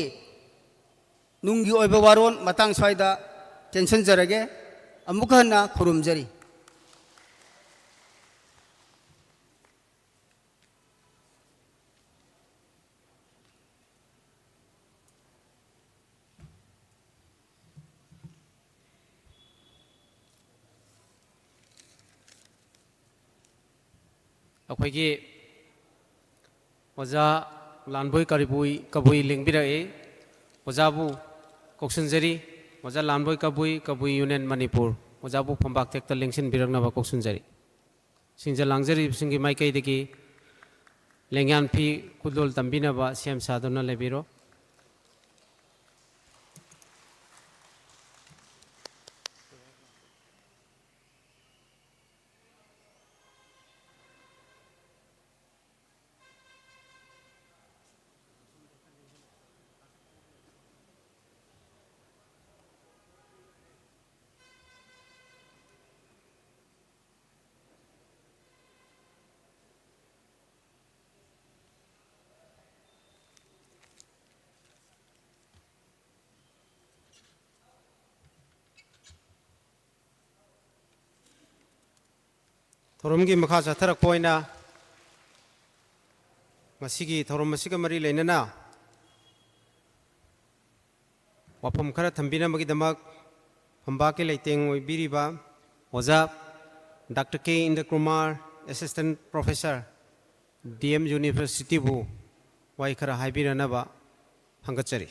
ꯅꯨꯡꯒꯤ ꯑꯣꯏꯕ ꯋꯥꯔꯣꯜ ꯃꯇꯥꯡ ꯁ꯭ꯋꯥꯏꯗ ꯇꯦꯟꯁꯤꯟꯖꯔꯒꯦ꯫ ꯑꯃꯨꯛ ꯍꯟꯅ ꯈꯨꯔꯨꯝꯖꯔꯤ꯫ ꯑꯩꯈꯣꯏꯒꯤ ꯑꯣꯖꯥ ꯂꯥꯟꯕꯣꯏ ꯀꯔꯤꯕꯨꯏ ꯀꯕꯨꯏ ꯂꯦꯡꯕꯤꯔꯛꯏ꯫ ꯑꯣꯖꯥꯕꯨ ꯀꯧꯁꯤꯟꯖꯔꯤ꯫ ꯑꯣꯖꯥ ꯂꯥꯟꯕꯣꯏ ꯀꯕꯨꯏ, ꯀꯕꯨꯏ ꯌꯨꯅꯤꯌꯟ ꯃꯅꯤꯄꯨꯔ꯫ ꯑꯣꯖꯥꯕꯨ ꯐꯝꯕꯥꯛ ꯊꯦꯛꯇ ꯂꯦꯡꯁꯤꯟꯕꯤꯔꯛꯅꯕ ꯀꯧꯁꯤꯟꯖꯔꯤ꯫ ꯁꯤꯡꯖ ꯂꯥꯡꯖꯔꯤꯕꯁꯤꯡꯒꯤ ꯃꯥꯏꯀꯩꯗꯒꯤ ꯂꯦꯡꯌꯥꯟ ꯐꯤ ꯈꯨꯗꯣꯜ ꯇꯝꯕꯤꯅꯕ ꯁꯦꯝ ꯁꯥꯗꯨꯅ ꯂꯩꯕꯤꯔꯣ꯫ ꯊꯧꯔꯝꯒꯤ ꯃꯈꯥ ꯆꯠꯊꯔꯛꯄ ꯑꯣꯏꯅ ꯉꯁꯤꯒꯤ ꯊꯧꯔꯝ ꯑꯁꯤꯒ ꯃꯔꯤ ꯂꯩꯅꯅ ꯋꯥꯐꯝ ꯈꯔ ꯊꯝꯕꯤꯅꯕꯒꯤꯗꯃꯛ ꯐꯝꯕꯥꯛꯀꯤ ꯂꯩꯇꯦꯡ ꯑꯣꯏꯕꯤꯔꯤꯕ ꯑꯣꯖꯥ doctor K ꯏꯟꯗ꯭ꯔꯀꯨꯃꯥꯔ, assistant professor, D M ꯌꯨꯅꯤꯚꯔꯁꯤꯇꯤꯕꯨ ꯋꯥꯍꯩ ꯈꯔ ꯍꯥꯏꯕꯤꯔꯅꯕ ꯍꯪꯒꯠꯆꯔꯤ꯫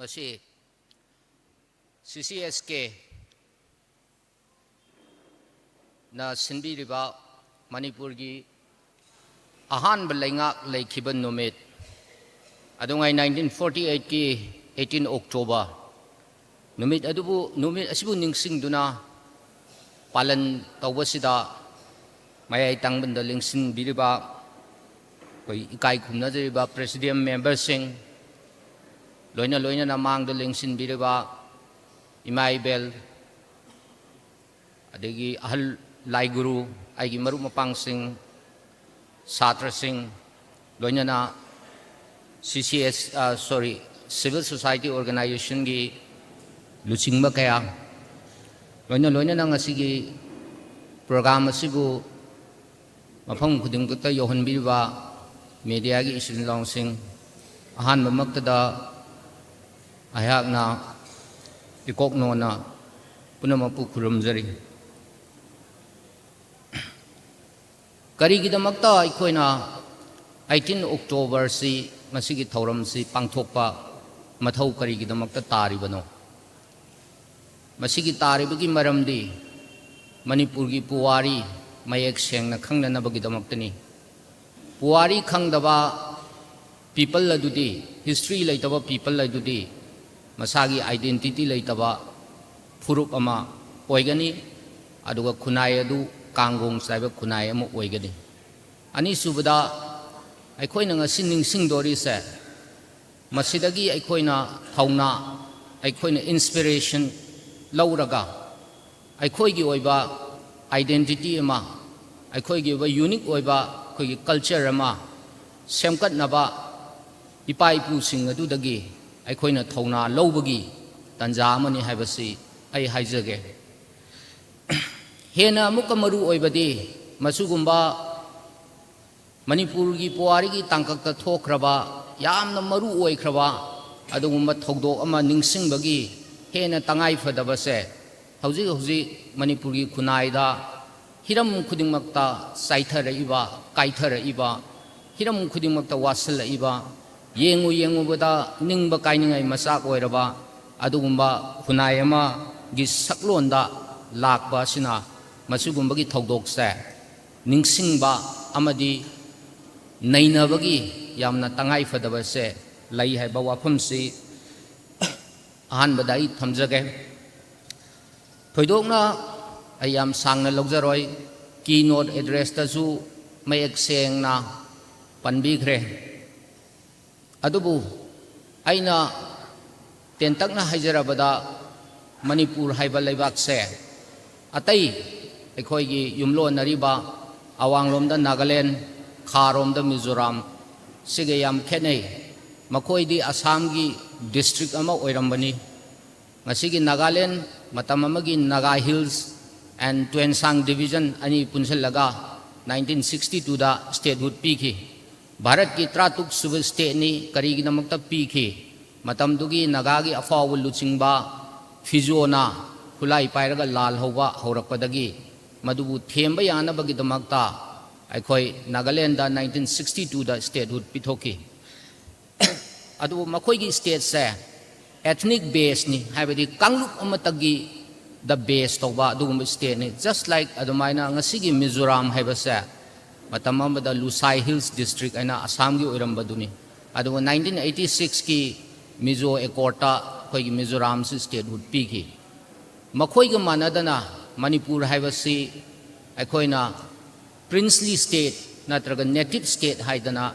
ꯉꯁꯤ ꯁꯤ ꯁꯤ ꯑꯦꯁ ꯀꯦ ꯅ ꯁꯤꯟꯕꯤꯔꯤꯕ ꯃꯅꯤꯄꯨꯔꯒꯤ ꯑꯍꯥꯟꯕ ꯂꯩꯉꯥꯛ ꯂꯩꯈꯤꯕ ꯅꯨꯃꯤꯠ, ꯑꯗꯨꯉꯩ nineteen forty eight ꯀꯤ eighteen October ꯅꯨꯃꯤꯠ ꯑꯗꯨꯕꯨ, ꯅꯨꯃꯤꯠ ꯑꯁꯤꯕꯨ ꯅꯤꯡꯁꯤꯡꯗꯨꯅ ꯄꯥꯂꯟ ꯇꯧꯕꯁꯤꯗ ꯃꯌꯥꯏ ꯇꯥꯡꯕꯟꯗ ꯂꯦꯡꯁꯤꯟꯕꯤꯔꯤꯕ ꯑꯩꯈꯣꯏ ꯏꯀꯥꯏ ꯈꯨꯝꯅꯖꯔꯤꯕ ꯄ꯭ꯔꯦꯁꯤꯗꯦꯟ ꯃꯦꯝꯕꯔꯁꯤꯡ, ꯂꯣꯏꯅ ꯂꯣꯏꯅꯅ ꯃꯥꯡꯗ ꯂꯦꯡꯁꯤꯟꯕꯤꯔꯤꯕ ꯏꯃꯥ ꯏꯕꯦꯜ, ꯑꯗꯒꯤ ꯑꯍꯜ ꯂꯥꯏꯒꯨꯔꯨ, ꯑꯩꯒꯤ ꯃꯔꯨꯞ ꯃꯄꯥꯡꯁꯤꯡ, ꯁꯥꯇ꯭ꯔꯁꯤꯡ, ꯂꯣꯏꯅꯅ ꯁꯤ ꯁꯤ ꯑꯦꯁ, ꯑ, sorry, civil society organization ꯒꯤ ꯂꯨꯆꯤꯡꯕ ꯀꯌꯥ, ꯂꯣꯏꯅ ꯂꯣꯏꯅꯅ ꯉꯁꯤꯒꯤ program ꯑꯁꯤꯕꯨ ꯃꯐꯝ ꯈꯨꯗꯤꯡꯃꯛꯇ ꯌꯧꯍꯟꯕꯤꯔꯤꯕ media ꯒꯤ ꯏꯆꯤꯜ ꯏꯅꯥꯎꯁꯤꯡ, ꯑꯍꯥꯟꯕꯃꯛꯇꯗ ꯑꯩꯍꯥꯛꯅ ꯏꯀꯣꯛ ꯅꯣꯟꯅ ꯄꯨꯝꯅꯃꯛꯄꯨ ꯈꯨꯔꯨꯝꯖꯔꯤ꯫ ꯀꯔꯤꯒꯤꯗꯃꯛꯇ ꯑꯩꯈꯣꯏꯅ eighteen October ꯁꯤ, ꯃꯁꯤꯒꯤ ꯊꯧꯔꯝꯁꯤ ꯄꯥꯡꯊꯣꯛꯄ ꯃꯊꯧ ꯀꯔꯤꯒꯤꯗꯃꯛꯇ ꯇꯥꯔꯤꯕꯅꯣ? ꯃꯁꯤꯒꯤ ꯇꯥꯔꯤꯕꯒꯤ ꯃꯔꯝꯗꯤ ꯃꯅꯤꯄꯨꯔꯒꯤ ꯄꯨꯋꯥꯔꯤ ꯃꯌꯦꯛ ꯁꯦꯡꯅ ꯈꯪꯅꯅꯕꯒꯤꯗꯃꯛꯇꯅꯤ꯫ ꯄꯨꯋꯥꯔꯤ ꯈꯪꯗꯕ people ꯑꯗꯨꯗꯤ, history ꯂꯩꯇꯕ people ꯑꯗꯨꯗꯤ ꯃꯁꯥꯒꯤ identity ꯂꯩꯇꯕ ꯐꯨꯔꯨꯞ ꯑꯃ ꯑꯣꯏꯒꯅꯤ, ꯑꯗꯨꯒ ꯈꯨꯟꯅꯥꯏ ꯑꯗꯨ ꯀꯥꯡꯒꯣꯡ ꯆꯥꯏꯕ ꯈꯨꯟꯅꯥꯏ ꯑꯃ ꯑꯣꯏꯒꯅꯤ꯫ ꯑꯅꯤꯁꯨꯕꯗ, ꯑꯩꯈꯣꯏꯅ ꯉꯁꯤ ꯅꯤꯡꯁꯤꯡꯗꯣꯔꯤꯁꯦ, ꯃꯁꯤꯗꯒꯤ ꯑꯩꯈꯣꯏꯅ ꯊꯧꯅꯥ, ꯑꯩꯈꯣꯏꯅ inspiration ꯂꯧꯔꯒ, ꯑꯩꯈꯣꯏꯒꯤ ꯑꯣꯏꯕ identity ꯑꯃ, ꯑꯩꯈꯣꯏꯒꯤ ꯑꯣꯏꯕ unique ꯑꯣꯏꯕ ꯑꯩꯈꯣꯏꯒꯤ culture ꯑꯃ ꯁꯦꯝꯒꯠꯅꯕ ꯏꯄꯥ ꯏꯄꯨꯁꯤꯡ ꯑꯗꯨꯗꯒꯤ ꯑꯩꯈꯣꯏꯅ ꯊꯧꯅꯥ ꯂꯧꯕꯒꯤ ꯇꯥꯟꯖꯥ ꯑꯃꯅꯤ ꯍꯥꯏꯕꯁꯤ ꯑꯩ ꯍꯥꯏꯖꯒꯦ꯫ ꯍꯦꯟꯅ ꯑꯃꯨꯛꯀ ꯃꯔꯨ ꯑꯣꯏꯕꯗꯤ, ꯃꯁꯤꯒꯨꯝꯕ ꯃꯅꯤꯄꯨꯔꯒꯤ ꯄꯨꯋꯥꯔꯤꯒꯤ ꯇꯥꯡꯀꯛꯇ ꯊꯣꯛꯈ꯭ꯔꯕ, ꯌꯥꯝꯅ ꯃꯔꯨ ꯑꯣꯏꯈ꯭ꯔꯕ ꯑꯗꯨꯒꯨꯝꯕ ꯊꯧꯗꯣꯛ ꯑꯃ ꯅꯤꯡꯁꯤꯡꯕꯒꯤ ꯍꯦꯟꯅ ꯇꯉꯥꯏ ꯐꯗꯕꯁꯦ, ꯍꯧꯖꯤꯛ ꯍꯧꯖꯤꯛ ꯃꯅꯤꯄꯨꯔꯒꯤ ꯈꯨꯟꯅꯥꯏꯗ ꯍꯤꯔꯝ ꯈꯨꯗꯤꯡꯃꯛꯇ ꯆꯥꯏꯊꯔꯛꯏꯕ, ꯀꯥꯏꯊꯔꯛꯏꯕ, ꯍꯤꯔꯝ ꯈꯨꯗꯤꯡꯃꯛꯇ ꯋꯥꯁꯤꯜꯂꯛꯏꯕ, ꯌꯦꯡꯉꯨ ꯌꯦꯡꯉꯨꯕꯗ ꯅꯤꯡꯕ ꯀꯥꯏꯅꯤꯡꯉꯥꯏ ꯃꯆꯥꯛ ꯑꯣꯏꯔꯕ ꯑꯗꯨꯒꯨꯝꯕ ꯈꯨꯟꯅꯥꯏ ꯑꯃꯒꯤ ꯁꯛꯂꯣꯟꯗ ꯂꯥꯛꯄ ꯑꯁꯤꯅ, ꯃꯁꯤꯒꯨꯝꯕꯒꯤ ꯊꯧꯗꯣꯛꯁꯦ ꯅꯤꯡꯁꯤꯡꯕ ꯑꯃꯗꯤ ꯅꯩꯅꯕꯒꯤ ꯌꯥꯝꯅ ꯇꯉꯥꯏ ꯐꯗꯕꯁꯦ ꯂꯩ ꯍꯥꯏꯕ ꯋꯥꯐꯝꯁꯤ ꯑꯍꯥꯟꯕꯗ ꯑꯩ ꯊꯝꯖꯒꯦ꯫ ꯊꯣꯏꯗꯣꯛꯅ ꯑꯩ ꯌꯥꯝ ꯁꯥꯡꯅ ꯂꯧꯖꯔꯣꯏ, keynote addressꯇꯁꯨ ꯃꯌꯦꯛ ꯁꯦꯡꯅ ꯄꯟꯕꯤꯈ꯭ꯔꯦ꯫ ꯑꯗꯨꯕꯨ ꯑꯩꯅ ꯇꯦꯟꯇꯛꯅ ꯍꯥꯏꯖꯔꯕꯗ, ꯃꯅꯤꯄꯨꯔ ꯍꯥꯏꯕ ꯂꯩꯕꯥꯛꯁꯦ ꯑꯇꯩ ꯑꯩꯈꯣꯏꯒꯤ ꯌꯨꯝꯂꯣꯟꯅꯔꯤꯕ ꯑꯋꯥꯡꯂꯣꯝꯗ ꯅꯥꯒꯥꯂꯦꯟ, ꯈꯥꯔꯣꯝꯗ ꯃꯤꯖꯣꯔꯥꯝ, ꯁꯤꯒ ꯌꯥꯝ ꯈꯦꯠꯅꯩ꯫ ꯃꯈꯣꯏꯗꯤ ꯑꯁꯥꯝꯒꯤ district ꯑꯃ ꯑꯣꯏꯔꯝꯕꯅꯤ꯫ ꯉꯁꯤꯒꯤ ꯅꯥꯒꯥꯂꯦꯟ, ꯃꯇꯝ ꯑꯃꯒꯤ ꯅꯥꯒꯥ Hills and ꯇꯨꯌꯦꯟꯁꯥꯡ division ꯑꯅꯤ ꯄꯨꯟꯁꯤꯜꯂꯒ nineteen sixty twoꯗ statehood ꯄꯤꯈꯤ꯫ ꯚꯥꯔꯠꯀꯤ ꯇꯔꯥꯇꯔꯨꯛ ꯁꯨꯕ stateꯅꯤ꯫ ꯀꯔꯤꯒꯤꯗꯃꯛꯇ ꯄꯤꯈꯤ? ꯃꯇꯝꯗꯨꯒꯤ ꯅꯥꯒꯥꯒꯤ ꯑꯐꯥꯎꯕ ꯂꯨꯆꯤꯡꯕ ꯐꯤꯖꯣꯅ ꯈꯨꯠꯂꯥꯏ ꯄꯥꯏꯔꯒ ꯂꯥꯜ ꯍꯧꯕ ꯍꯧꯔꯛꯄꯗꯒꯤ ꯃꯗꯨꯕꯨ ꯊꯦꯝꯕ ꯌꯥꯅꯕꯒꯤꯗꯃꯛꯇ ꯑꯩꯈꯣꯏ ꯅꯥꯒꯥꯂꯦꯟꯗ nineteen sixty twoꯗ statehood ꯄꯤꯊꯣꯛꯈꯤ꯫ ꯑꯗꯨꯕꯨ ꯃꯈꯣꯏꯒꯤ stateꯁꯦ ethnic baseꯅꯤ, ꯍꯥꯏꯕꯗꯤ ꯀꯥꯡꯂꯨꯞ ꯑꯃꯠꯇꯒꯤ ꯗ base ꯇꯧꯕ ꯑꯗꯨꯒꯨꯝꯕ stateꯅꯤ꯫ Just like ꯑꯗꯨꯃꯥꯏꯅ ꯉꯁꯤꯒꯤ ꯃꯤꯖꯣꯔꯥꯝ ꯍꯥꯏꯕꯁꯦ ꯃꯇꯝ ꯑꯃꯗ ꯂꯨꯁꯥꯏ Hills district ꯍꯥꯏꯅ ꯑꯁꯥꯝꯒꯤ ꯑꯣꯏꯔꯝꯕꯗꯨꯅꯤ꯫ ꯑꯗꯨꯕꯨ nineteen eighty sixꯀꯤ Mizo Accordꯇ ꯑꯩꯈꯣꯏꯒꯤ ꯃꯤꯖꯣꯔꯥꯝꯁꯤ statehood ꯄꯤꯈꯤ꯫ ꯃꯈꯣꯏꯒ ꯃꯥꯟꯅꯗꯅ ꯃꯅꯤꯄꯨꯔ ꯍꯥꯏꯕꯁꯤ ꯑꯩꯈꯣꯏꯅ princely state ꯅꯠꯇ꯭ꯔꯒ native state ꯍꯥꯏꯗꯅ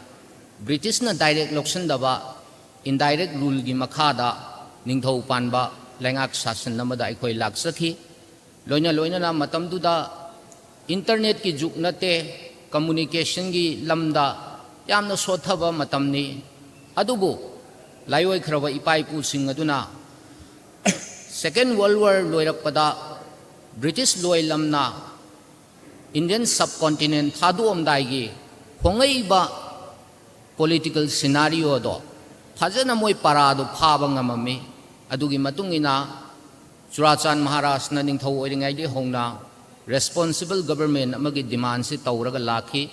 Britishꯅ direct ꯂꯧꯁꯤꯟꯗꯕ indirect ruleꯒꯤ ꯃꯈꯥꯗ ꯅꯤꯡꯊꯧ ꯄꯥꯟꯕ ꯂꯩꯉꯥꯛ ꯁꯥꯁꯟ ꯑꯃꯗ ꯑꯩꯈꯣꯏ ꯂꯥꯛꯆꯈꯤ꯫ ꯂꯣꯏꯅ ꯂꯣꯏꯅꯅ ꯃꯇꯝꯗꯨꯗ internetꯀꯤ ꯖꯨꯒ ꯅꯠꯇꯦ, communicationꯒꯤ ꯂꯝꯗ ꯌꯥꯝꯅ ꯁꯣꯠꯊꯕ ꯃꯇꯝꯅꯤ꯫ ꯑꯗꯨꯕꯨ ꯂꯥꯏꯑꯣꯏꯈ꯭ꯔꯕ ꯏꯄꯥ ꯏꯄꯨꯁꯤꯡ ꯑꯗꯨꯅ Second World War ꯂꯣꯏꯔꯛꯄꯗ British ꯂꯣꯏ ꯂꯝꯅ Indian subcontinent ꯊꯥꯗꯣꯛꯑꯝꯗꯥꯏꯒꯤ ꯍꯣꯡꯂꯛꯏꯕ political scenarioꯗꯣ ꯐꯖꯅ ꯃꯣꯏ ꯄꯔꯥꯗꯣ ꯐꯥꯕ ꯉꯝꯃꯝꯃꯤ꯫ ꯑꯗꯨꯒꯤ ꯃꯇꯨꯡ ꯏꯟꯅ ꯆꯨꯔꯥꯆꯥꯟ ꯃꯍꯥꯔꯥꯖꯅ ꯅꯤꯡꯊꯧ ꯑꯣꯏꯔꯤꯉꯩꯗꯒꯤ ꯍꯧꯅ responsible government ꯑꯃꯒꯤ demandꯁꯤ ꯇꯧꯔꯒ ꯂꯥꯛꯈꯤ꯫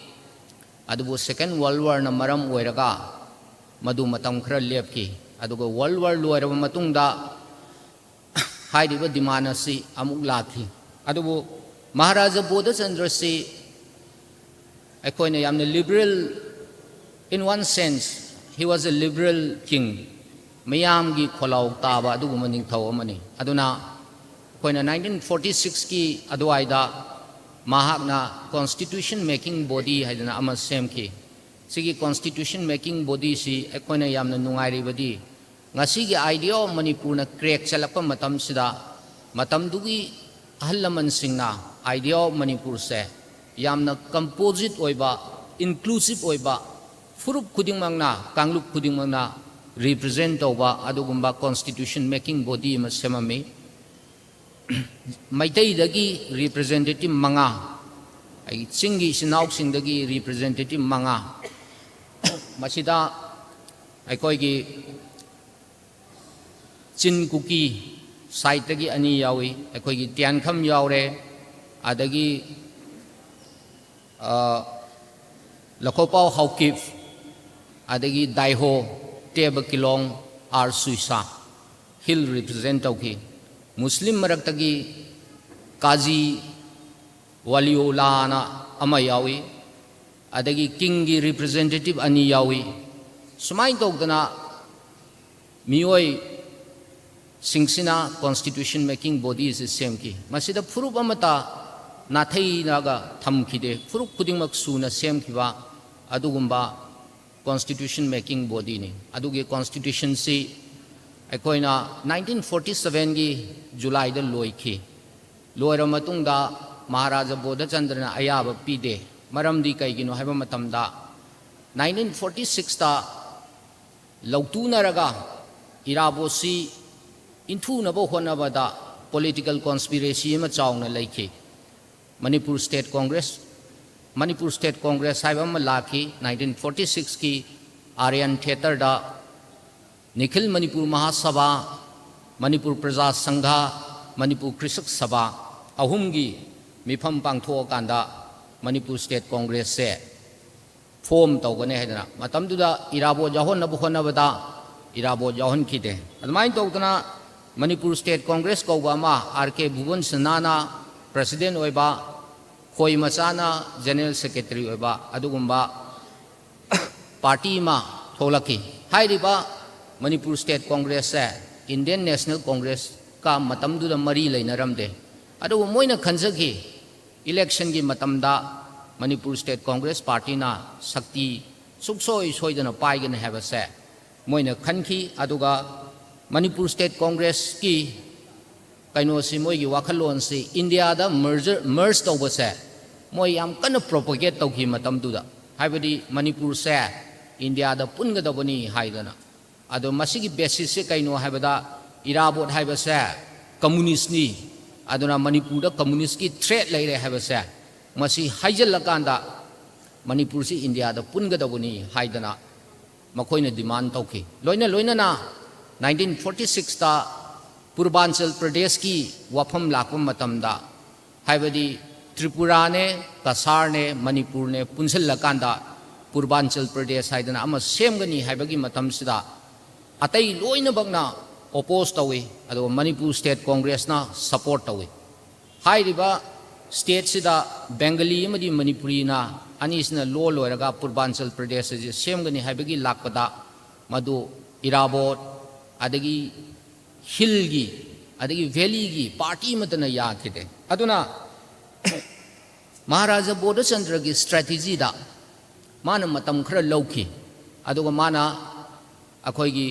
ꯑꯗꯨꯕꯨ Second World Warꯅ ꯃꯔꯝ ꯑꯣꯏꯔꯒ ꯃꯗꯨ ꯃꯇꯝ ꯈꯔ ꯂꯦꯞꯈꯤ꯫ ꯑꯗꯨꯒ World War ꯂꯣꯏꯔꯕ ꯃꯇꯨꯡꯗ ꯍꯥꯏꯔꯤꯕ demand ꯑꯁꯤ ꯑꯃꯨꯛ ꯂꯥꯛꯈꯤ꯫ ꯑꯗꯨꯕꯨ ꯃꯍꯥꯔꯥꯖꯥ ꯕꯣꯙꯆꯟꯗ꯭ꯔꯁꯤ ꯑꯩꯈꯣꯏꯅ ꯌꯥꯝꯅ liberal, in one sense he was a liberal king, ꯃꯤꯌꯥꯝꯒꯤ ꯈꯣꯜꯂꯥꯎ ꯇꯥꯕ ꯑꯗꯨꯒꯨꯝꯕ ꯅꯤꯡꯊꯧ ꯑꯃꯅꯤ꯫ ꯑꯗꯨꯅ ꯑꯩꯈꯣꯏꯅ nineteen forty sixꯀꯤ ꯑꯗꯨꯋꯥꯏꯗ ꯃꯍꯥꯛꯅ constitution making body ꯍꯥꯏꯗꯅ ꯑꯃ ꯁꯦꯝꯈꯤ꯫ ꯁꯤꯒꯤ constitution making bodyꯁꯤ ꯑꯩꯈꯣꯏꯅ ꯌꯥꯝꯅ ꯅꯨꯡꯉꯥꯏꯔꯤꯕꯗꯤ ꯉꯁꯤꯒꯤ Idea of Manipurꯅ crack ꯆꯠꯂꯛꯄ ꯃꯇꯝꯁꯤꯗ ꯃꯇꯝꯗꯨꯒꯤ ꯑꯍꯜ ꯂꯃꯟꯁꯤꯡꯅ Idea of Manipurꯁꯦ ꯌꯥꯝꯅ composite ꯑꯣꯏꯕ, inclusive ꯑꯣꯏꯕ, ꯐꯨꯔꯨꯞ ꯈꯨꯗꯤꯡꯃꯛꯅ, ꯀꯥꯡꯂꯨꯞ ꯈꯨꯗꯤꯡꯃꯛꯅ represent ꯇꯧꯕ ꯑꯗꯨꯒꯨꯝꯕ constitution making body ꯑꯃ ꯁꯦꯝꯃꯝꯃꯤ꯫ ꯃꯩꯇꯩꯗꯒꯤ representative ꯃꯉꯥ, ꯑꯩ ꯆꯤꯡꯒꯤ ꯏꯆꯤꯟ ꯏꯅꯥꯎꯁꯤꯡꯗꯒꯤ representative ꯃꯉꯥ, ꯃꯁꯤꯗ ꯑꯩꯈꯣꯏꯒꯤ ꯆꯤꯟ ꯀꯨꯀꯤ sideꯇꯒꯤ ꯑꯅꯤ ꯌꯥꯎꯏ, ꯑꯩꯈꯣꯏꯒꯤ ꯇꯤꯌꯥꯟꯈꯝ ꯌꯥꯎꯔꯦ, ꯑꯗꯒꯤ ꯑ, ꯂꯈꯣꯄꯥꯎ ꯍꯥꯎꯀꯤꯞ, ꯑꯗꯒꯤ ꯗꯥꯏꯍꯣ, ꯇꯦꯕ ꯀꯤꯂꯣꯡ, ꯑꯥꯔ ꯁꯨꯏꯁꯥ, hill represent ꯇꯧꯈꯤ꯫ ꯃꯨꯁꯂꯤꯝ ꯃꯔꯛꯇꯒꯤ ꯀꯥꯖꯤ ꯋꯥꯂꯤꯎꯂꯥꯅ ꯑꯃ ꯌꯥꯎꯏ, ꯑꯗꯒꯤ kingꯒꯤ representative ꯑꯅꯤ ꯌꯥꯎꯏ꯫ ꯁꯨꯃꯥꯏꯅ ꯇꯧꯗꯅ ꯃꯤꯑꯣꯏꯁꯤꯡꯁꯤꯅ constitution making bodyꯁꯤ ꯁꯦꯝꯈꯤ꯫ ꯃꯁꯤꯗ ꯐꯨꯔꯨꯞ ꯑꯃꯠꯇ ꯅꯥꯊꯩꯅꯒ ꯊꯝꯈꯤꯗꯦ꯫ ꯐꯨꯔꯨꯞ ꯈꯨꯗꯤꯡꯃꯛ ꯁꯨꯅ ꯁꯦꯝꯈꯤꯕ ꯑꯗꯨꯒꯨꯝꯕ constitution making bodyꯅꯤ꯫ ꯑꯗꯨꯒꯤ constitutionꯁꯤ ꯑꯩꯈꯣꯏꯅ nineteen forty sevenꯒꯤ Julyꯗ ꯂꯣꯏꯈꯤ꯫ ꯂꯣꯏꯔꯕ ꯃꯇꯨꯡꯗ ꯃꯍꯥꯔꯥꯖꯥ ꯕꯣꯙꯆꯟꯗ꯭ꯔꯅ ꯑꯌꯥꯕ ꯄꯤꯗꯦ꯫ ꯃꯔꯝꯗꯤ ꯀꯩꯒꯤꯅꯣ ꯍꯥꯏꯕ ꯃꯇꯝꯗ, ꯅꯥꯏꯟꯇꯤꯟ ꯐꯣꯔꯇꯤ ꯁꯤꯛꯁꯇ ꯂꯧꯇꯨꯅꯔꯒ ꯏꯔꯥꯕꯣꯠꯁꯤ ꯏꯟꯊꯨꯅꯕ ꯍꯣꯠꯅꯕꯗ ꯄꯣꯂꯤꯇꯤꯀꯦꯜ ꯀꯣꯟꯁꯄꯤꯔꯦꯁꯤ ꯑꯃ ꯆꯥꯎꯅ ꯂꯩꯈꯤ꯫ ꯃꯅꯤꯄꯨꯔ ꯁ꯭ꯇꯦꯠ ꯀꯣꯡꯒ꯭ꯔꯦꯁ, ꯃꯅꯤꯄꯨꯔ ꯁ꯭ꯇꯦꯠ ꯀꯣꯡꯒ꯭ꯔꯦꯁ ꯍꯥꯏꯕ ꯑꯃ ꯂꯥꯛꯈꯤ꯫ ꯅꯥꯏꯟꯇꯤꯟ ꯐꯣꯔꯇꯤ ꯁꯤꯛꯁꯀꯤ ꯑꯥꯔꯌꯟ ꯊꯤꯌꯦꯇꯔꯗ ꯅꯤꯈꯤꯜ ꯃꯅꯤꯄꯨꯔ ꯃꯍꯥꯁꯚꯥ, ꯃꯅꯤꯄꯨꯔ ꯄ꯭ꯔꯖꯥ ꯁꯪꯘ, ꯃꯅꯤꯄꯨꯔ ꯀ꯭ꯔꯤꯁꯛ ꯁꯚꯥ ꯑꯍꯨꯝꯒꯤ ꯃꯤꯐꯝ ꯄꯥꯡꯊꯣꯛꯑꯀꯥꯟꯗ ꯃꯅꯤꯄꯨꯔ ꯁ꯭ꯇꯦꯠ ꯀꯣꯡꯒ꯭ꯔꯦꯁꯁꯦ ꯐꯣꯝ ꯇꯧꯒꯅꯤ ꯍꯥꯏꯗꯅ, ꯃꯇꯝꯗꯨꯗ ꯏꯔꯥꯕꯣꯠ ꯌꯥꯎꯍꯟꯅꯕ ꯍꯣꯠꯅꯕꯗ ꯏꯔꯥꯕꯣꯠ ꯌꯥꯎꯍꯟꯈꯤꯗꯦ꯫ ꯑꯗꯨꯃꯥꯏꯅ ꯇꯧꯗꯅ ꯃꯅꯤꯄꯨꯔ ꯁ꯭ꯇꯦꯠ ꯀꯣꯡꯒ꯭ꯔꯦꯁ ꯀꯧꯕ ꯑꯃ, ꯑꯥꯔ ꯀꯦ ꯚꯨꯕꯟ ꯁꯤꯟꯍꯥꯅ ꯄ꯭ꯔꯁꯤꯗꯦꯟ ꯑꯣꯏꯕ, ꯈꯣꯏ ꯃꯆꯥꯅ ꯖꯦꯅꯔꯦꯜ ꯁꯦꯀ꯭ꯔꯦꯇꯔꯤ ꯑꯣꯏꯕ, ꯑꯗꯨꯒꯨꯝꯕ ꯄꯥꯔꯇꯤ ꯑꯃ ꯊꯣꯛꯂꯛꯈꯤ꯫ ꯍꯥꯏꯔꯤꯕ ꯃꯅꯤꯄꯨꯔ ꯁ꯭ꯇꯦꯠ ꯀꯣꯡꯒ꯭ꯔꯦꯁꯁꯦ ꯏꯟꯗꯤꯌꯟ ꯅꯦꯁꯅꯦꯜ ꯀꯣꯡꯒ꯭ꯔꯦꯁꯀ ꯃꯇꯝꯗꯨꯗ ꯃꯔꯤ ꯂꯩꯅꯔꯝꯗꯦ꯫ ꯑꯗꯨꯕꯨ ꯃꯣꯏꯅ ꯈꯟꯖꯈꯤ, ꯏꯂꯦꯛꯁꯟꯒꯤ ꯃꯇꯝꯗ ꯃꯅꯤꯄꯨꯔ ꯁ꯭ꯇꯦꯠ ꯀꯣꯡꯒ꯭ꯔꯦꯁ ꯄꯥꯔꯇꯤꯅ ꯁꯛꯇꯤ ꯁꯨꯛꯁꯣꯏ ꯁꯣꯏꯗꯅ ꯄꯥꯏꯒꯅꯤ ꯍꯥꯏꯕꯁꯦ ꯃꯣꯏꯅ ꯈꯟꯈꯤ꯫ ꯑꯗꯨꯒ ꯃꯅꯤꯄꯨꯔ ꯁ꯭ꯇꯦꯠ ꯀꯣꯡꯒ꯭ꯔꯦꯁꯀꯤ ꯀꯩꯅꯣꯁꯤ, ꯃꯣꯏꯒꯤ ꯋꯥꯈꯜꯂꯣꯟꯁꯤ ꯏꯟꯗꯤꯌꯥꯗ ꯃꯔꯖꯔ, ꯃꯔꯖ ꯇꯧꯕꯁꯦ ꯃꯣꯏ ꯌꯥꯝ ꯀꯟꯅ ꯄ꯭ꯔꯣꯄꯒꯦꯠ ꯇꯧꯈꯤ ꯃꯇꯝꯗꯨꯗ꯫ ꯍꯥꯏꯕꯗꯤ ꯃꯅꯤꯄꯨꯔꯁꯦ ꯏꯟꯗꯤꯌꯥꯗ ꯄꯨꯟꯒꯗꯕꯅꯤ ꯍꯥꯏꯗꯅ꯫ ꯑꯗꯣ ꯃꯁꯤꯒꯤ ꯕꯦꯁꯤꯁꯁꯦ ꯀꯩꯅꯣ ꯍꯥꯏꯕꯗ, ꯏꯔꯥꯕꯣꯠ ꯍꯥꯏꯕꯁꯦ ꯀꯝꯃꯨꯅꯤꯁ꯭ꯠꯅꯤ, ꯑꯗꯨꯅ ꯃꯅꯤꯄꯨꯔꯗ ꯀꯝꯃꯨꯅꯤꯁ꯭ꯠꯀꯤ ꯊ꯭ꯔꯦꯠ ꯂꯩꯔꯦ ꯍꯥꯏꯕꯁꯦ ꯃꯁꯤ ꯍꯥꯏꯖꯤꯜꯂꯀꯥꯟꯗ ꯃꯅꯤꯄꯨꯔꯁꯤ ꯏꯟꯗꯤꯌꯥꯗ ꯄꯨꯟꯒꯗꯕꯅꯤ ꯍꯥꯏꯗꯅ ꯃꯈꯣꯏꯅ ꯗꯤꯃꯥꯟ ꯇꯧꯈꯤ꯫ ꯂꯣꯏꯅ ꯂꯣꯏꯅꯅ ꯅꯥꯏꯟꯇꯤꯟ ꯐꯣꯔꯇꯤ ꯁꯤꯛꯁꯇ ꯄꯨꯔꯕꯥꯟꯆꯜ ꯄ꯭ꯔꯗꯦꯁꯀꯤ ꯋꯥꯐꯝ ꯂꯥꯛꯄ ꯃꯇꯝꯗ, ꯍꯥꯏꯕꯗꯤ ꯇ꯭ꯔꯤꯄꯨꯔꯥꯅꯦ, ꯀꯁꯥꯔꯅꯦ, ꯃꯅꯤꯄꯨꯔꯅꯦ ꯄꯨꯟꯁꯤꯜꯂꯀꯥꯟꯗ ꯄꯨꯔꯕꯥꯟꯆꯜ ꯄ꯭ꯔꯗꯦꯁ ꯍꯥꯏꯗꯅ ꯑꯃ ꯁꯦꯝꯒꯅꯤ ꯍꯥꯏꯕꯒꯤ ꯃꯇꯝꯁꯤꯗ ꯑꯇꯩ ꯂꯣꯏꯅꯃꯛꯅ ꯑꯣꯄꯣꯖ ꯇꯧꯏ, ꯑꯗꯨꯒ ꯃꯅꯤꯄꯨꯔ ꯁ꯭ꯇꯦꯠ ꯀꯣꯡꯒ꯭ꯔꯦꯁꯅ ꯁꯄꯣꯔꯠ ꯇꯧꯏ꯫ ꯍꯥꯏꯔꯤꯕ ꯁ꯭ꯇꯦꯠꯁꯤꯗ ꯕꯦꯡꯒꯂꯤ ꯑꯃꯗꯤ ꯃꯅꯤꯄꯨꯔꯤꯅ ꯑꯅꯤꯁꯤꯅ ꯂꯣꯜ ꯑꯣꯏꯔꯒ ꯄꯨꯔꯕꯥꯟꯆꯜ ꯄ꯭ꯔꯗꯦꯁ ꯑꯁꯤ ꯁꯦꯝꯒꯅꯤ ꯍꯥꯏꯕꯒꯤ ꯂꯥꯛꯄꯗ, ꯃꯗꯨ ꯏꯔꯥꯕꯣꯠ, ꯑꯗꯒꯤ ꯍꯤꯜꯒꯤ, ꯑꯗꯒꯤ ꯚꯦꯂꯤꯒꯤ ꯄꯥꯔꯇꯤ ꯑꯃꯠꯇꯅ ꯌꯥꯈꯤꯗꯦ꯫ ꯑꯗꯨꯅ ꯃꯍꯥꯔꯥꯖꯥ ꯕꯣꯙꯆꯟꯗ꯭ꯔꯒꯤ ꯁ꯭ꯇ꯭ꯔꯦꯇꯦꯖꯤꯗ ꯃꯥꯅ ꯃꯇꯝ ꯈꯔ ꯂꯧꯈꯤ꯫ ꯑꯗꯨꯒ ꯃꯥꯅ ꯑꯩꯈꯣꯏꯒꯤ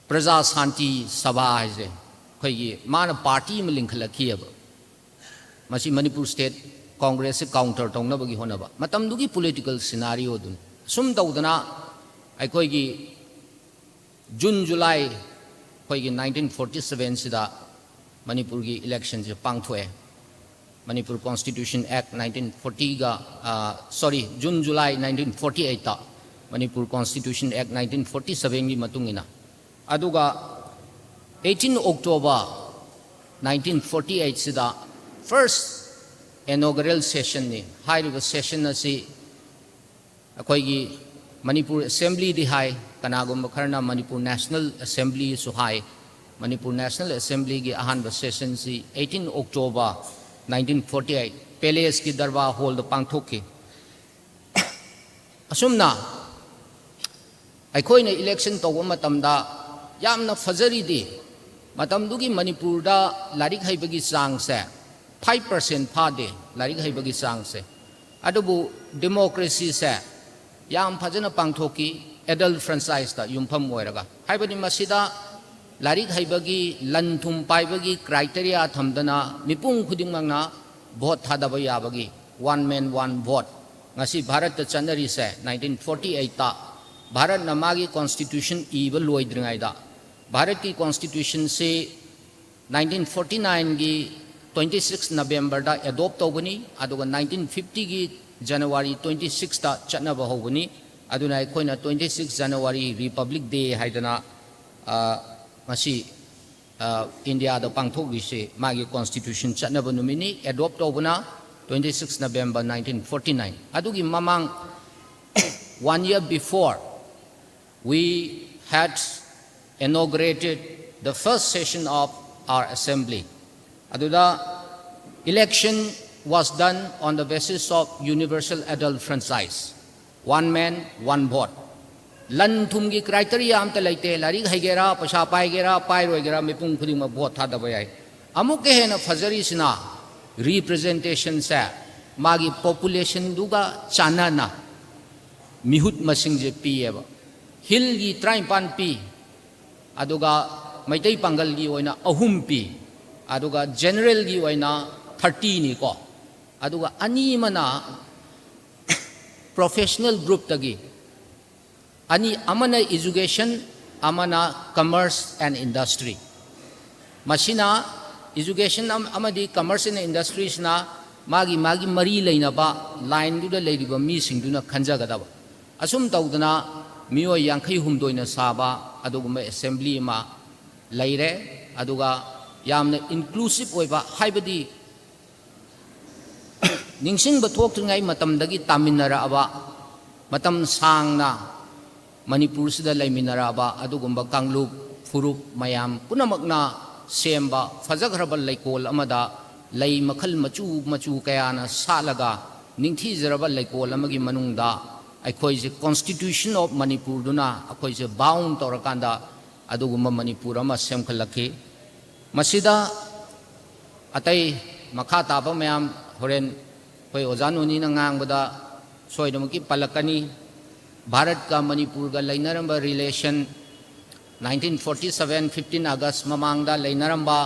ꯄ꯭ꯔꯖꯥ ꯁꯥꯟꯇꯤ ꯁꯚꯥ ꯍꯥꯏꯁꯦ, ꯑꯩꯈꯣꯏꯒꯤ ꯃꯥꯅ ꯄꯥꯔꯇꯤ ꯑꯃ ꯂꯤꯡꯈꯠꯂꯛꯈꯤꯑꯕ꯫ ꯃꯁꯤ ꯃꯅꯤꯄꯨꯔ ꯁ꯭ꯇꯦꯠ ꯀꯣꯡꯒ꯭ꯔꯦꯁꯁꯦ ꯀꯥꯎꯟꯇꯔ ꯇꯧꯅꯕꯒꯤ ꯍꯣꯠꯅꯕ ꯃꯇꯝꯗꯨꯒꯤ ꯄꯣꯂꯤꯇꯤꯀꯦꯜ ꯁꯤꯅꯥꯔꯤꯑꯣꯗꯨꯅꯤ꯫ ꯑꯁꯨꯝ ꯇꯧꯗꯅ ꯑꯩꯈꯣꯏꯒꯤ ꯖꯨꯟ ꯖꯨꯂꯥꯏ ꯑꯩꯈꯣꯏꯒꯤ ꯅꯥꯏꯟꯇꯤꯟ ꯐꯣꯔꯇꯤ ꯁꯕꯦꯟꯁꯤꯗ ꯃꯅꯤꯄꯨꯔꯒꯤ ꯏꯂꯦꯛꯁꯟꯁꯦ ꯄꯥꯡꯊꯣꯛꯑꯦ꯫ ꯃꯅꯤꯄꯨꯔ ꯀꯣꯟꯁꯇꯤꯇ꯭ꯌꯨꯁꯟ ꯑꯦꯛ ꯅꯥꯏꯟꯇꯤꯟ ꯐꯣꯔꯇꯤꯒ, sorry, June July nineteen forty ꯑꯩꯠꯇ Manipur constitution act nineteen forty ꯁꯕꯦꯟꯒꯤ ꯃꯇꯨꯡ ꯏꯟꯅ, ꯑꯗꯨꯒ ꯑꯩꯠꯇꯤꯟ ꯑꯣꯛꯇꯣꯕꯔ ꯅꯥꯏꯟꯇꯤꯟ ꯐꯣꯔꯇꯤ ꯑꯩꯠꯁꯤꯗ ꯐꯥꯔꯁ ꯏꯅꯣꯒꯔꯦꯜ ꯁꯦꯁꯟꯅꯤ꯫ ꯍꯥꯏꯔꯤꯕ ꯁꯦꯁꯟ ꯑꯁꯤ ꯑꯩꯈꯣꯏꯒꯤ ꯃꯅꯤꯄꯨꯔ ꯑꯦꯁꯦꯝꯕ꯭ꯂꯤꯗꯤ ꯍꯥꯏ, ꯀꯅꯥꯒꯨꯝꯕ ꯈꯔꯅ ꯃꯅꯤꯄꯨꯔ ꯅꯦꯁꯅꯦꯜ ꯑꯦꯁꯦꯝꯕ꯭ꯂꯤꯁꯨ ꯍꯥꯏ꯫ ꯃꯅꯤꯄꯨꯔ ꯅꯦꯁꯅꯦꯜ ꯑꯦꯁꯦꯝꯕ꯭ꯂꯤꯒꯤ ꯑꯍꯥꯟꯕ ꯁꯦꯁꯟꯁꯤ eighteen October nineteen forty eight ꯄꯦꯂꯦꯁꯀꯤ ꯗꯔꯕꯥꯔ ꯍꯣꯜꯗ ꯄꯥꯡꯊꯣꯛꯈꯤ꯫ ꯑꯁꯨꯝꯅ ꯑꯩꯈꯣꯏꯅ ꯏꯂꯦꯛꯁꯟ ꯇꯧꯕ ꯃꯇꯝꯗ ꯌꯥꯝꯅ ꯐꯖꯔꯤꯗꯤ, ꯃꯇꯝꯗꯨꯒꯤ ꯃꯅꯤꯄꯨꯔꯗ ꯂꯥꯏꯔꯤꯛ ꯍꯩꯕꯒꯤ ꯆꯥꯡꯁꯦ ꯐꯥꯏꯚ ꯄꯥꯔꯁꯦꯟ ꯐꯥꯗꯦ, ꯂꯥꯏꯔꯤꯛ ꯍꯩꯕꯒꯤ ꯆꯥꯡꯁꯦ꯫ ꯑꯗꯨꯕꯨ ꯗꯦꯃꯣꯀ꯭ꯔꯦꯁꯤꯁꯦ ꯌꯥꯝ ꯐꯖꯅ ꯄꯥꯡꯊꯣꯛꯈꯤ꯫ ꯑꯦꯗꯜ ꯐ꯭ꯔꯦꯟꯆꯥꯏꯁꯇ ꯌꯨꯝꯐꯝ ꯑꯣꯏꯔꯒ, ꯍꯥꯏꯕꯗꯤ ꯃꯁꯤꯗ ꯂꯥꯏꯔꯤꯛ ꯍꯩꯕꯒꯤ, ꯂꯟ ꯊꯨꯝ ꯄꯥꯏꯕꯒꯤ ꯀ꯭ꯔꯥꯏꯇꯦꯔꯤꯌꯥ ꯊꯝꯗꯅ ꯃꯤꯄꯨꯝ ꯈꯨꯗꯤꯡꯃꯛꯅ ꯚꯣꯠ ꯊꯥꯗꯕ ꯌꯥꯕꯒꯤ one man one vote ꯉꯁꯤ ꯚꯥꯔꯠꯇ ꯆꯠꯅꯔꯤꯁꯦ ꯅꯥꯏꯟꯇꯤꯟ ꯐꯣꯔꯇꯤ ꯑꯩꯠꯇ ꯚꯥꯔꯠꯅ ꯃꯥꯒꯤ ꯀꯣꯟꯁꯇꯤꯇ꯭ꯌꯨꯁꯟ ꯏꯕ ꯂꯣꯏꯗ꯭ꯔꯤꯉꯩꯗ, ꯚꯥꯔꯠꯀꯤ ꯀꯣꯟꯁꯇꯤꯇ꯭ꯌꯨꯁꯟꯁꯤ ꯅꯥꯏꯟꯇꯤꯟ ꯐꯣꯔꯇꯤ ꯅꯥꯏꯟꯒꯤ ꯇ꯭ꯋꯦꯟꯇꯤ ꯁꯤꯛꯁ ꯅꯕꯦꯝꯕꯔꯗ ꯑꯦꯗꯣꯞ ꯇꯧꯕꯅꯤ, ꯑꯗꯨꯒ ꯅꯥꯏꯟꯇꯤꯟ ꯐꯤꯐꯇꯤꯒꯤ ꯖꯅꯋꯥꯔꯤ ꯇ꯭ꯋꯦꯟꯇꯤ ꯁꯤꯛꯁꯇ ꯆꯠꯅꯕ ꯍꯧꯕꯅꯤ꯫ ꯑꯗꯨꯅ ꯑꯩꯈꯣꯏꯅ twenty six January republic day ꯍꯥꯏꯗꯅ, ꯑ, ꯉꯁꯤ, ꯑ, ꯏꯟꯗꯤꯌꯥꯗ ꯄꯥꯡꯊꯣꯛꯂꯤꯁꯤ ꯃꯥꯒꯤ ꯀꯣꯟꯁꯇꯤꯇ꯭ꯌꯨꯁꯟ ꯆꯠꯅꯕ ꯅꯨꯃꯤꯠꯅꯤ꯫ ꯑꯦꯗꯣꯞ ꯇꯧꯕꯅ twenty six November nineteen forty nine. ꯑꯗꯨꯒꯤ ꯃꯃꯥꯡ, one year before, we had inaugurated the first session of our assembly. ꯑꯗꯨꯗ election was done on the basis of universal adult franchise, one man, one vote. ꯂꯟ ꯊꯨꯝꯒꯤ criteria ꯑꯝꯇ ꯂꯩꯇꯦ꯫ ꯂꯥꯏꯔꯤꯛ ꯍꯩꯒꯦꯔꯥ, ꯄꯩꯁꯥ ꯄꯥꯏꯒꯦꯔꯥ, ꯄꯥꯏꯔꯣꯏꯒꯦꯔꯥ, ꯃꯤꯄꯨꯝ ꯈꯨꯗꯤꯡꯃꯛ ꯚꯣꯠ ꯊꯥꯗꯕ ꯌꯥꯏ꯫ ꯑꯃꯨꯛꯀ ꯍꯦꯟꯅ ꯐꯖꯔꯤꯁꯤꯅ, ꯔꯤꯄ꯭ꯔꯖꯦꯟꯇꯦꯁꯟꯁꯦ ꯃꯥꯒꯤ ꯄꯣꯄꯨꯂꯦꯁꯟꯗꯨꯒ ꯆꯥꯟꯅꯅ ꯃꯤꯍꯨꯠ ꯃꯁꯤꯡꯁꯦ ꯄꯤꯌꯦꯕ꯫ ꯍꯤꯜꯒꯤ ꯇꯔꯥꯅꯤꯄꯥꯟ ꯄꯤ, ꯑꯗꯨꯒ ꯃꯩꯇꯩ ꯄꯥꯡꯒꯜꯒꯤ ꯑꯣꯏꯅ ꯑꯍꯨꯝ ꯄꯤ, ꯑꯗꯨꯒ ꯖꯦꯅꯔꯦꯜꯒꯤ ꯑꯣꯏꯅ ꯊꯥꯔꯇꯤꯅꯤꯀꯣ, ꯑꯗꯨꯒ ꯑꯅꯤ ꯑꯃꯅ ꯄ꯭ꯔꯣꯐꯦꯁꯅꯦꯜ ꯒ꯭ꯔꯨꯞꯇꯒꯤ ꯑꯅꯤ, ꯑꯃꯅ ꯏꯖꯨꯀꯦꯁꯟ, ꯑꯃꯅ ꯀꯃꯔꯁ ꯑꯦꯟ ꯏꯟꯗꯁꯇ꯭ꯔꯤ꯫ ꯃꯁꯤꯅ ꯏꯖꯨꯀꯦꯁꯟ ꯑꯃꯗꯤ ꯀꯃꯔꯁ ꯑꯦꯟ ꯏꯟꯗꯁꯇ꯭ꯔꯤꯁꯤꯅ ꯃꯥꯒꯤ ꯃꯥꯒꯤ ꯃꯔꯤ ꯂꯩꯅꯕ ꯂꯥꯏꯟꯗꯨꯗ ꯂꯩꯔꯤꯕ ꯃꯤꯁꯤꯡꯗꯨꯅ ꯈꯟꯖꯒꯗꯕ꯫ ꯑꯁꯨꯝ ꯇꯧꯗꯅ ꯃꯤꯑꯣꯏ ꯌꯥꯡꯈꯩ ꯍꯨꯝꯗꯣꯏꯅ ꯁꯥꯕ ꯑꯗꯨꯒꯨꯝꯕ ꯑꯦꯁꯦꯝꯕ꯭ꯂꯤ ꯑꯃ ꯂꯩꯔꯦ꯫ ꯑꯗꯨꯒ ꯌꯥꯝꯅ ꯏꯟꯀ꯭ꯂꯨꯁꯤꯞ ꯑꯣꯏꯕ, ꯍꯥꯏꯕꯗꯤ ꯅꯤꯡꯁꯤꯡꯕ ꯊꯣꯛꯇ꯭ꯔꯤꯉꯩ ꯃꯇꯝꯗꯒꯤ ꯇꯥꯃꯤꯟꯅꯔꯛꯑꯕ, ꯃꯇꯝ ꯁꯥꯡꯅ ꯃꯅꯤꯄꯨꯔꯁꯤꯗ ꯂꯩꯃꯤꯟꯅꯔꯛꯑꯕ ꯑꯗꯨꯒꯨꯝꯕ ꯀꯥꯡꯂꯨꯞ ꯐꯨꯔꯨꯞ ꯃꯌꯥꯝ ꯄꯨꯝꯅꯃꯛꯅ ꯁꯦꯝꯕ ꯐꯖꯈ꯭ꯔꯕ ꯂꯩꯀꯣꯜ ꯑꯃꯗ ꯂꯩ ꯃꯈꯜ ꯃꯆꯨ ꯃꯆꯨ ꯀꯌꯥꯅ ꯁꯥꯠꯂꯒ ꯅꯤꯡꯊꯤꯖꯔꯕ ꯂꯩꯀꯣꯜ ꯑꯃꯒꯤ ꯃꯅꯨꯡꯗ ꯑꯩꯈꯣꯏꯁꯦ Constitution of ꯃꯅꯤꯄꯨꯔꯗꯨꯅ ꯑꯩꯈꯣꯏꯁꯦ ꯕꯥꯎꯟ ꯇꯧꯔꯀꯥꯟꯗ ꯑꯗꯨꯒꯨꯝꯕ ꯃꯅꯤꯄꯨꯔ ꯑꯃ ꯁꯦꯝꯒꯠꯂꯛꯈꯤ꯫ ꯃꯁꯤꯗ ꯑꯇꯩ ꯃꯈꯥ ꯇꯥꯕ ꯃꯌꯥꯝ ꯍꯣꯔꯦꯟ ꯑꯩꯈꯣꯏ ꯑꯣꯖꯥ ꯅꯣꯅꯤꯅ ꯉꯥꯡꯕꯗ ꯁꯣꯏꯗꯅꯃꯛꯀꯤ ꯄꯜꯂꯛꯀꯅꯤ꯫ ꯚꯥꯔꯠꯀ ꯃꯅꯤꯄꯨꯔꯒ ꯂꯩꯅꯔꯝꯕ relation, nineteen forty seven fifteen August ꯃꯃꯥꯡꯗ ꯂꯩꯅꯔꯝꯕ,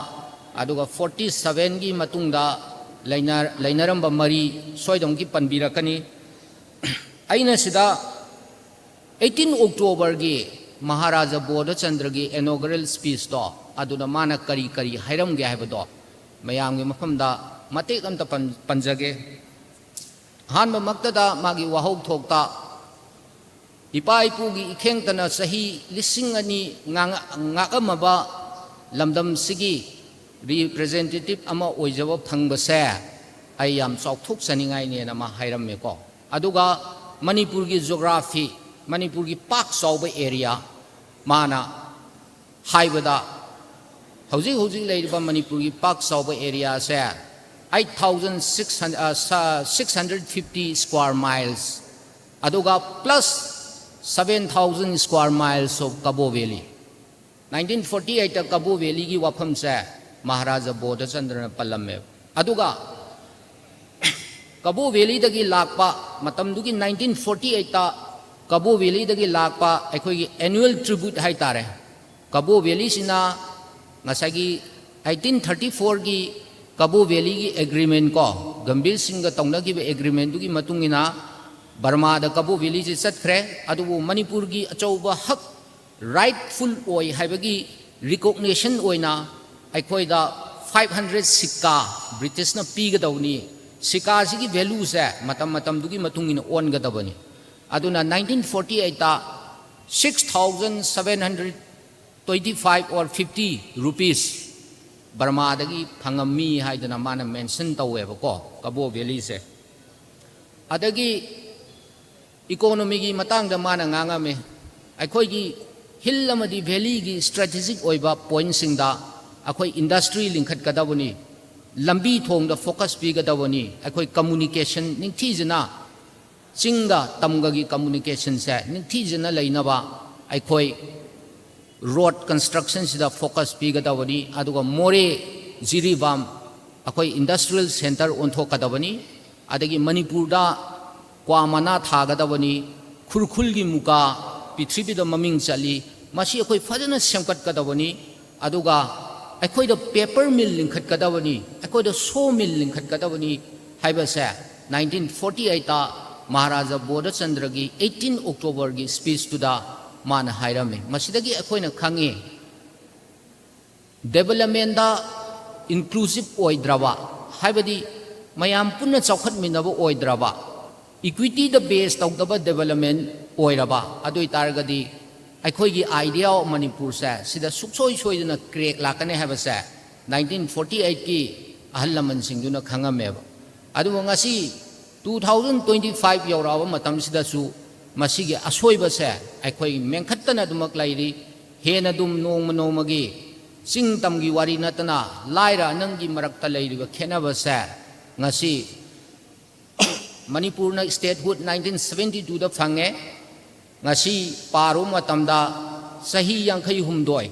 ꯑꯗꯨꯒ forty sevenꯒꯤ ꯃꯇꯨꯡꯗ ꯂꯩꯅ-, ꯂꯩꯅꯔꯝꯕ ꯃꯔꯤ ꯁꯣꯏꯗꯅꯃꯛꯀꯤ ꯄꯟꯕꯤꯔꯛꯀꯅꯤ꯫ ꯑꯩꯅ ꯁꯤꯗ eighteen Octoberꯒꯤ ꯃꯍꯥꯔꯥꯖꯥ ꯕꯣꯙꯆꯟꯗ꯭ꯔꯒꯤ inaugural speechꯇꯣ, ꯑꯗꯨꯗ ꯃꯥꯅ ꯀꯔꯤ ꯀꯔꯤ ꯍꯥꯏꯔꯝꯒꯦ ꯍꯥꯏꯕꯗꯣ ꯃꯌꯥꯝꯒꯤ ꯃꯐꯝꯗ ꯃꯇꯦꯛ ꯑꯝꯇ ꯄꯟ-, ꯄꯟꯖꯒꯦ꯫ ꯑꯍꯥꯟꯕꯃꯛꯇꯗ ꯃꯥꯒꯤ ꯋꯥꯍꯧꯊꯣꯛꯇ, "ꯏꯄꯥ ꯏꯄꯨꯒꯤ ꯏꯈꯦꯡꯇꯅ ꯆꯍꯤ ꯂꯤꯁꯤꯡ ꯑꯅꯤ ꯉꯥꯡ-, ꯉꯥꯛꯑꯝꯃꯕ ꯂꯝꯗꯝꯁꯤꯒꯤ representative ꯑꯃ ꯑꯣꯏꯖꯕ ꯐꯪꯕꯁꯦ ꯑꯩ ꯌꯥꯝ ꯆꯥꯎꯊꯣꯛꯆꯅꯤꯡꯉꯥꯏꯅꯦꯅ" ꯃꯥ ꯍꯥꯏꯔꯝꯃꯦꯀꯣ꯫ ꯑꯗꯨꯒ ꯃꯅꯤꯄꯨꯔꯒꯤ geography, ꯃꯅꯤꯄꯨꯔꯒꯤ ꯄꯥꯛ ꯆꯥꯎꯕ area, ꯃꯥꯅ ꯍꯥꯏꯕꯗ, ꯍꯧꯖꯤꯛ ꯍꯧꯖꯤꯛ ꯂꯩꯔꯤꯕ ꯃꯅꯤꯄꯨꯔꯒꯤ ꯄꯥꯛ ꯆꯥꯎꯕ areaꯁꯦ eight thousand six hundred, ꯑ, ꯁ-, six hundred fifty square miles, ꯑꯗꯨꯒ plus seven thousand square miles of Kabo Valley꯫ Nineteen forty eightꯇ Kabo Valleyꯒꯤ ꯋꯥꯐꯝꯁꯦ Maharaja ꯕꯣꯙꯆꯟꯗ꯭ꯔꯅ ꯄꯜꯂꯝꯃꯦꯕ꯫ ꯑꯗꯨꯒ Kabo Valleyꯗꯒꯤ ꯂꯥꯛꯄ, ꯃꯇꯝꯗꯨꯒꯤ nineteen forty eightꯇ Kabo Valleyꯗꯒꯤ ꯂꯥꯛꯄ ꯑꯩꯈꯣꯏꯒꯤ annual tribute ꯍꯥꯏꯇꯥꯔꯦ, ꯀꯕꯣ ꯚꯦꯂꯤꯁꯤꯅ ꯉꯁꯥꯏꯒꯤ eighteen thirty fourꯒꯤ ꯀꯕꯣ ꯚꯦꯂꯤꯒꯤ ꯑꯦꯒ꯭ꯔꯤꯃꯦꯟ ꯀꯣ, ꯒꯝꯚꯤꯔ ꯁꯤꯡꯒ ꯇꯧꯅꯈꯤꯕ ꯑꯦꯒ꯭ꯔꯤꯃꯦꯟꯗꯨꯒꯤ ꯃꯇꯨꯡ ꯏꯟꯅ ꯕꯔꯃꯥꯗ ꯀꯕꯣ ꯚꯦꯂꯤꯁꯦ ꯆꯠꯈ꯭ꯔꯦ꯫ ꯑꯗꯨꯕꯨ ꯃꯅꯤꯄꯨꯔꯒꯤ ꯑꯆꯧꯕ ꯍꯛ, ꯔꯥꯏꯠꯐꯨꯜ ꯑꯣꯏ ꯍꯥꯏꯕꯒꯤ ꯔꯤꯀꯣꯛꯅꯤꯁꯟ ꯑꯣꯏꯅ ꯑꯩꯈꯣꯏꯗ five hundred ꯁꯤꯛꯀꯥ ꯕ꯭ꯔꯤꯇꯤꯁꯅ ꯄꯤꯒꯗꯧꯅꯤ꯫ ꯁꯤꯛꯀꯥꯁꯤꯒꯤ ꯚꯦꯂꯨꯁꯦ ꯃꯇꯝ ꯃꯇꯝꯗꯨꯒꯤ ꯃꯇꯨꯡ ꯏꯟꯅ ꯑꯣꯟꯒꯗꯕꯅꯤ꯫ ꯑꯗꯨꯅ nineteen forty eightꯇ six thousand seven hundred twenty five or fifty rupees ꯕꯔꯃꯥꯗꯒꯤ ꯐꯪꯉꯝꯃꯤ ꯍꯥꯏꯗꯅ ꯃꯥꯅ ꯃꯦꯟꯁꯟ ꯇꯧꯋꯦꯕꯀꯣ, ꯀꯕꯣ ꯚꯦꯂꯤꯁꯦ꯫ ꯑꯗꯒꯤ ꯏꯀꯣꯅꯣꯃꯤꯒꯤ ꯃꯇꯥꯡꯗ ꯃꯥꯅ ꯉꯥꯡꯉꯝꯃꯤ꯫ ꯑꯩꯈꯣꯏꯒꯤ ꯍꯤꯜ ꯑꯃꯗꯤ ꯚꯦꯂꯤꯒꯤ ꯏꯁꯇ꯭ꯔꯦꯇꯦꯖꯤꯛ ꯑꯣꯏꯕ ꯄꯣꯏꯟꯠꯁꯤꯡꯗ ꯑꯩꯈꯣꯏ ꯏꯟꯗꯁꯇ꯭ꯔꯤ ꯂꯤꯡꯈꯠꯀꯗꯕꯅꯤ, ꯂꯝꯕꯤ ꯊꯣꯡꯗ ꯐꯣꯀꯁ ꯄꯤꯒꯗꯕꯅꯤ, ꯑꯩꯈꯣꯏ ꯀꯝꯃꯨꯅꯤꯀꯦꯁꯟ ꯅꯤꯡꯊꯤꯖꯅ, ꯆꯤꯡꯒ ꯇꯝꯒꯒꯤ ꯀꯝꯃꯨꯅꯤꯀꯦꯁꯟꯁꯦ ꯅꯤꯡꯊꯤꯖꯅ ꯂꯩꯅꯕ ꯑꯩꯈꯣꯏ ꯔꯣꯗ ꯀꯟꯁꯇ꯭ꯔꯛꯁꯟꯁꯤꯗ ꯐꯣꯀꯁ ꯄꯤꯒꯗꯕꯅꯤ꯫ ꯑꯗꯨꯒ ꯃꯣꯔꯦ, ꯖꯤꯔꯤꯕꯥꯝ ꯑꯩꯈꯣꯏ ꯏꯟꯗꯁꯇ꯭ꯔꯤꯌꯦꯜ ꯁꯦꯟꯇꯔ ꯑꯣꯟꯊꯣꯛꯀꯗꯕꯅꯤ꯫ ꯑꯗꯒꯤ ꯃꯅꯤꯄꯨꯔꯗ ꯀ꯭ꯋꯥ ꯃꯅꯥ ꯊꯥꯒꯗꯕꯅꯤ, ꯈꯨꯔꯈꯨꯜꯒꯤ ꯃꯨꯀꯥ ꯄ꯭ꯔꯤꯊꯤꯕꯤꯗ ꯃꯃꯤꯡ ꯆꯠꯂꯤ, ꯃꯁꯤ ꯑꯩꯈꯣꯏ ꯐꯖꯅ ꯁꯦꯝꯒꯠꯀꯗꯕꯅꯤ꯫ ꯑꯗꯨꯒ ꯑꯩꯈꯣꯏꯗ ꯄꯦꯄꯔ ꯃꯤꯜ ꯂꯤꯡꯈꯠꯀꯗꯕꯅꯤ, ꯑꯩꯈꯣꯏꯗ ꯁꯣ ꯃꯤꯜ ꯂꯤꯡꯈꯠꯀꯗꯕꯅꯤ ꯍꯥꯏꯕꯁꯦ nineteen forty eightꯇ ꯃꯍꯥꯔꯥꯖꯥ ꯕꯣꯙꯆꯟꯗ꯭ꯔꯒꯤ eighteen Octoberꯒꯤ ꯁ꯭ꯄꯤꯆꯇꯨꯗ ꯃꯥꯅ ꯍꯥꯏꯔꯝꯃꯤ꯫ ꯃꯁꯤꯗꯒꯤ ꯑꯩꯈꯣꯏꯅ ꯈꯪꯉꯤ, ꯗꯦꯕꯂꯞꯃꯦꯟꯗ ꯏꯟꯀ꯭ꯂꯨꯁꯤꯞ ꯑꯣꯏꯗ꯭ꯔꯕ, ꯍꯥꯏꯕꯗꯤ ꯃꯌꯥꯝ ꯄꯨꯟꯅ ꯆꯥꯎꯈꯠꯃꯤꯟꯅꯕ ꯑꯣꯏꯗ꯭ꯔꯕ, ꯏꯀ꯭ꯋꯤꯇꯤꯗ ꯕꯦꯁ ꯇꯧꯗꯕ ꯗꯦꯕꯂꯞꯃꯦꯟ ꯑꯣꯏꯔꯕ, ꯑꯗꯨ ꯑꯣꯏꯇꯥꯔꯒꯗꯤ ꯑꯩꯈꯣꯏꯒꯤ idea of ꯃꯅꯤꯄꯨꯔꯁꯦ ꯁꯤꯗ ꯁꯨꯡꯁꯣꯏ ꯁꯣꯏꯗꯅ ꯀ꯭ꯔꯦꯛ ꯂꯥꯛꯀꯅꯤ ꯍꯥꯏꯕꯁꯦ nineteen forty eightꯀꯤ ꯑꯍꯜ ꯂꯃꯟꯁꯤꯡꯗꯨꯅ ꯈꯪꯉꯝꯃꯦꯕ꯫ ꯑꯗꯨꯕꯨ ꯉꯁꯤ two thousand twenty five ꯌꯧꯔꯛꯑꯕ ꯃꯇꯝꯁꯤꯗꯁꯨ ꯃꯁꯤꯒꯤ ꯑꯁꯣꯏꯕꯁꯦ ꯑꯩꯈꯣꯏ ꯃꯦꯟꯈꯠꯇꯅ ꯑꯗꯨꯃꯛ ꯂꯩꯔꯤ꯫ ꯍꯦꯟꯅ ꯑꯗꯨꯝ ꯅꯣꯡꯃ ꯅꯣꯡꯃꯒꯤ ꯆꯤꯡ ꯇꯝꯒꯤ ꯋꯥꯔꯤ ꯅꯠꯇꯅ ꯂꯥꯏꯔ ꯑꯅꯪꯒꯤ ꯃꯔꯛꯇ ꯂꯩꯔꯤꯕ ꯈꯦꯠꯅꯕꯁꯦ ꯉꯁꯤ ꯃꯅꯤꯄꯨꯔꯅ statehood nineteen seventy twoꯗ ꯐꯪꯉꯦ꯫ ꯉꯁꯤ ꯄꯥꯔꯨꯕ ꯃꯇꯝꯗ ꯆꯍꯤ ꯌꯥꯡꯈꯩ ꯍꯨꯝꯗꯣꯏ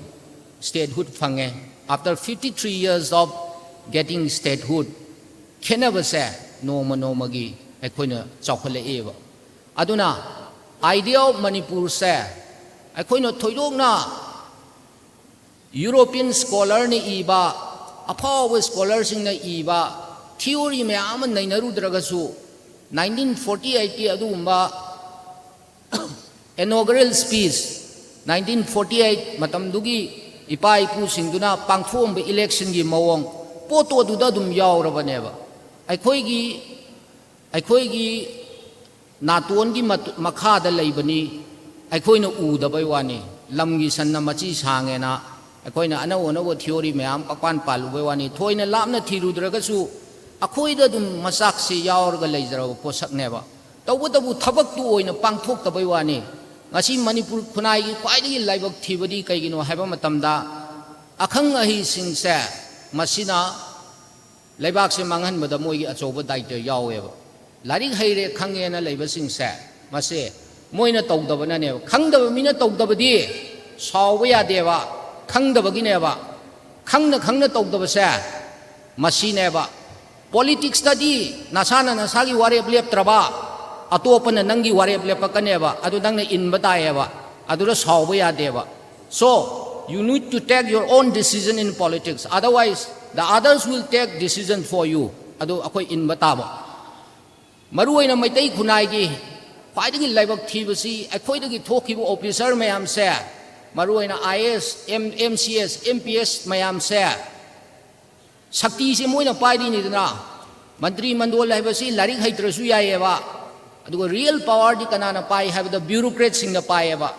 statehood ꯐꯪꯉꯦ꯫ After fifty three years of getting statehood, ꯈꯦꯠꯅꯕꯁꯦ ꯅꯣꯡꯃ ꯅꯣꯡꯃꯒꯤ ꯑꯩꯈꯣꯏꯅ ꯆꯥꯎꯈꯠꯂꯛꯑꯦꯕ꯫ ꯑꯗꯨꯅ idea of ꯃꯅꯤꯄꯨꯔꯁꯦ ꯑꯩꯈꯣꯏꯅ ꯊꯣꯏꯗꯣꯛꯅ ꯌꯨꯔꯣꯄꯤꯌꯟ ꯁ꯭ꯀꯣꯂꯔꯅ ꯏꯕ, ꯑꯐꯥꯎꯕ ꯁ꯭ꯀꯣꯂꯔꯁꯤꯡꯅ ꯏꯕ ꯊꯤꯑꯣꯔꯤ ꯃꯌꯥꯝ ꯑꯃ ꯅꯩꯅꯔꯨꯗ꯭ꯔꯒꯁꯨ, ꯅꯥꯏꯟꯇꯤꯟ ꯐꯣꯔꯇꯤ ꯑꯩꯠꯀꯤ ꯑꯗꯨꯒꯨꯝꯕ ꯏꯅꯣꯒꯔꯦꯜ ꯁ꯭ꯄꯤꯆ, ꯅꯥꯏꯟꯇꯤꯟ ꯐꯣꯔꯇꯤ ꯑꯩꯠ ꯃꯇꯝꯗꯨꯒꯤ ꯏꯄꯥ ꯏꯄꯨꯁꯤꯡꯗꯨꯅ ꯄꯥꯡꯊꯣꯛꯑꯝꯕ ꯏꯂꯦꯛꯁꯟꯒꯤ ꯃꯑꯣꯡ, ꯄꯣꯠꯇꯣ ꯑꯗꯨꯗ ꯑꯗꯨꯝ ꯌꯥꯎꯔꯕꯅꯦꯕ꯫ ꯑꯩꯈꯣꯏꯒꯤ ꯑꯩꯈꯣꯏꯒꯤ ꯅꯥꯇꯣꯟꯒꯤ ꯃꯇꯨ- ꯃꯈꯥꯗ ꯂꯩꯕꯅꯤ, ꯑꯩꯈꯣꯏꯅ ꯎꯗꯕꯩ ꯋꯥꯅꯤ꯫ ꯂꯝꯒꯤ ꯁꯟꯅ ꯃꯆꯤ ꯁꯥꯡꯉꯦꯅ ꯑꯩꯈꯣꯏꯅ ꯑꯅꯧ ꯑꯅꯧꯕ ꯊꯤꯑꯣꯔꯤ ꯃꯌꯥꯝ ꯄꯛꯄꯥꯟ ꯄꯥꯜꯂꯨꯕꯩ ꯋꯥꯅꯤ꯫ ꯊꯣꯏꯅ ꯂꯥꯞꯅ ꯊꯤꯔꯨꯗ꯭ꯔꯒꯁꯨ ꯑꯩꯈꯣꯏꯗ ꯑꯗꯨꯝ ꯃꯆꯥꯛꯁꯦ ꯌꯥꯎꯔꯒ ꯂꯩꯖꯔꯕ ꯄꯣꯠꯁꯛꯅꯦꯕ꯫ ꯇꯧꯕꯇꯕꯨ ꯊꯕꯛꯇꯨ ꯑꯣꯏꯅ ꯄꯥꯡꯊꯣꯛꯇꯕꯩ ꯋꯥꯅꯤ꯫ ꯉꯁꯤ ꯃꯅꯤꯄꯨꯔ ꯈꯨꯟꯅꯥꯏꯒꯤ ꯈ꯭ꯋꯥꯏꯗꯒꯤ ꯂꯥꯏꯕꯛ ꯊꯤꯕꯗꯤ ꯀꯩꯒꯤꯅꯣ ꯍꯥꯏꯕ ꯃꯇꯝꯗ, ꯑꯈꯪ ꯑꯍꯩꯁꯤꯡꯁꯦ ꯃꯁꯤꯅ ꯂꯩꯕꯥꯛꯁꯦ ꯃꯥꯡꯍꯟꯕꯗ ꯃꯣꯏꯒꯤ ꯑꯆꯧꯕ ꯗꯥꯏꯇ ꯌꯥꯎꯋꯦꯕ꯫ ꯂꯥꯏꯔꯤꯛ ꯍꯩꯔꯦ ꯈꯪꯉꯦꯅ ꯂꯩꯕꯁꯤꯡꯁꯦ, ꯃꯁꯦ ꯃꯣꯏꯅ ꯇꯧꯗꯕꯅꯅꯦꯕ꯫ ꯈꯪꯗꯕ ꯃꯤꯅ ꯇꯧꯗꯕꯗꯤ ꯁꯥꯎꯕ ꯌꯥꯗꯦꯕ, ꯈꯪꯗꯕꯒꯤꯅꯦꯕ꯫ ꯈꯪꯅ ꯈꯪꯅ ꯇꯧꯗꯕꯁꯦ ꯃꯁꯤꯅꯦꯕ꯫ ꯄꯣꯂꯤꯇꯤꯛꯁꯇꯗꯤ ꯅꯁꯥꯅ ꯅꯁꯥꯒꯤ ꯋꯥꯔꯦꯞ ꯂꯦꯞꯇ꯭ꯔꯕ, ꯑꯇꯣꯞꯄꯅ ꯅꯪꯒꯤ ꯋꯥꯔꯦꯞ ꯂꯦꯞꯄꯛꯀꯅꯦꯕ, ꯑꯗꯨ ꯅꯪꯅ ꯏꯟꯕ ꯇꯥꯏꯌꯦꯕ, ꯑꯗꯨꯗ ꯁꯥꯎꯕ ꯌꯥꯗꯦꯕ꯫ So, you need to take your own decision in politics, otherwise the others will take decision for you. ꯑꯗꯨ ꯑꯩꯈꯣꯏ ꯏꯟꯕ ꯇꯥꯕ꯫ ꯃꯔꯨꯑꯣꯏꯅ ꯃꯩꯇꯩ ꯈꯨꯟꯅꯥꯏꯒꯤ ꯈ꯭ꯋꯥꯏꯗꯒꯤ ꯂꯥꯏꯕꯛ ꯊꯤꯕꯁꯤ ꯑꯩꯈꯣꯏꯗꯒꯤ ꯊꯣꯛꯈꯤꯕ ꯑꯣꯐꯤꯁꯥꯔ ꯃꯌꯥꯝꯁꯦ, ꯃꯔꯨꯑꯣꯏꯅ I A S, M, M C S, M P S ꯃꯌꯥꯝꯁꯦ, ꯁꯛꯇꯤꯁꯦ ꯃꯣꯏꯅ ꯄꯥꯏꯔꯤꯅꯤꯗꯅ꯫ ꯃꯟꯇ꯭ꯔꯤ ꯃꯟꯗꯣꯜ ꯍꯥꯏꯕꯁꯤ ꯂꯥꯏꯔꯤꯛ ꯍꯩꯇ꯭ꯔꯁꯨ ꯌꯥꯏꯌꯦꯕ, ꯑꯗꯨꯒ ꯔꯤꯌꯦꯜ ꯄꯋꯥꯔꯗꯤ ꯀꯅꯥꯅ ꯄꯥꯏ ꯍꯥꯏꯕꯗ ꯕ꯭ꯌꯨꯔꯣꯀ꯭ꯔꯦꯠꯁꯤꯡꯅ ꯄꯥꯏꯌꯦꯕ꯫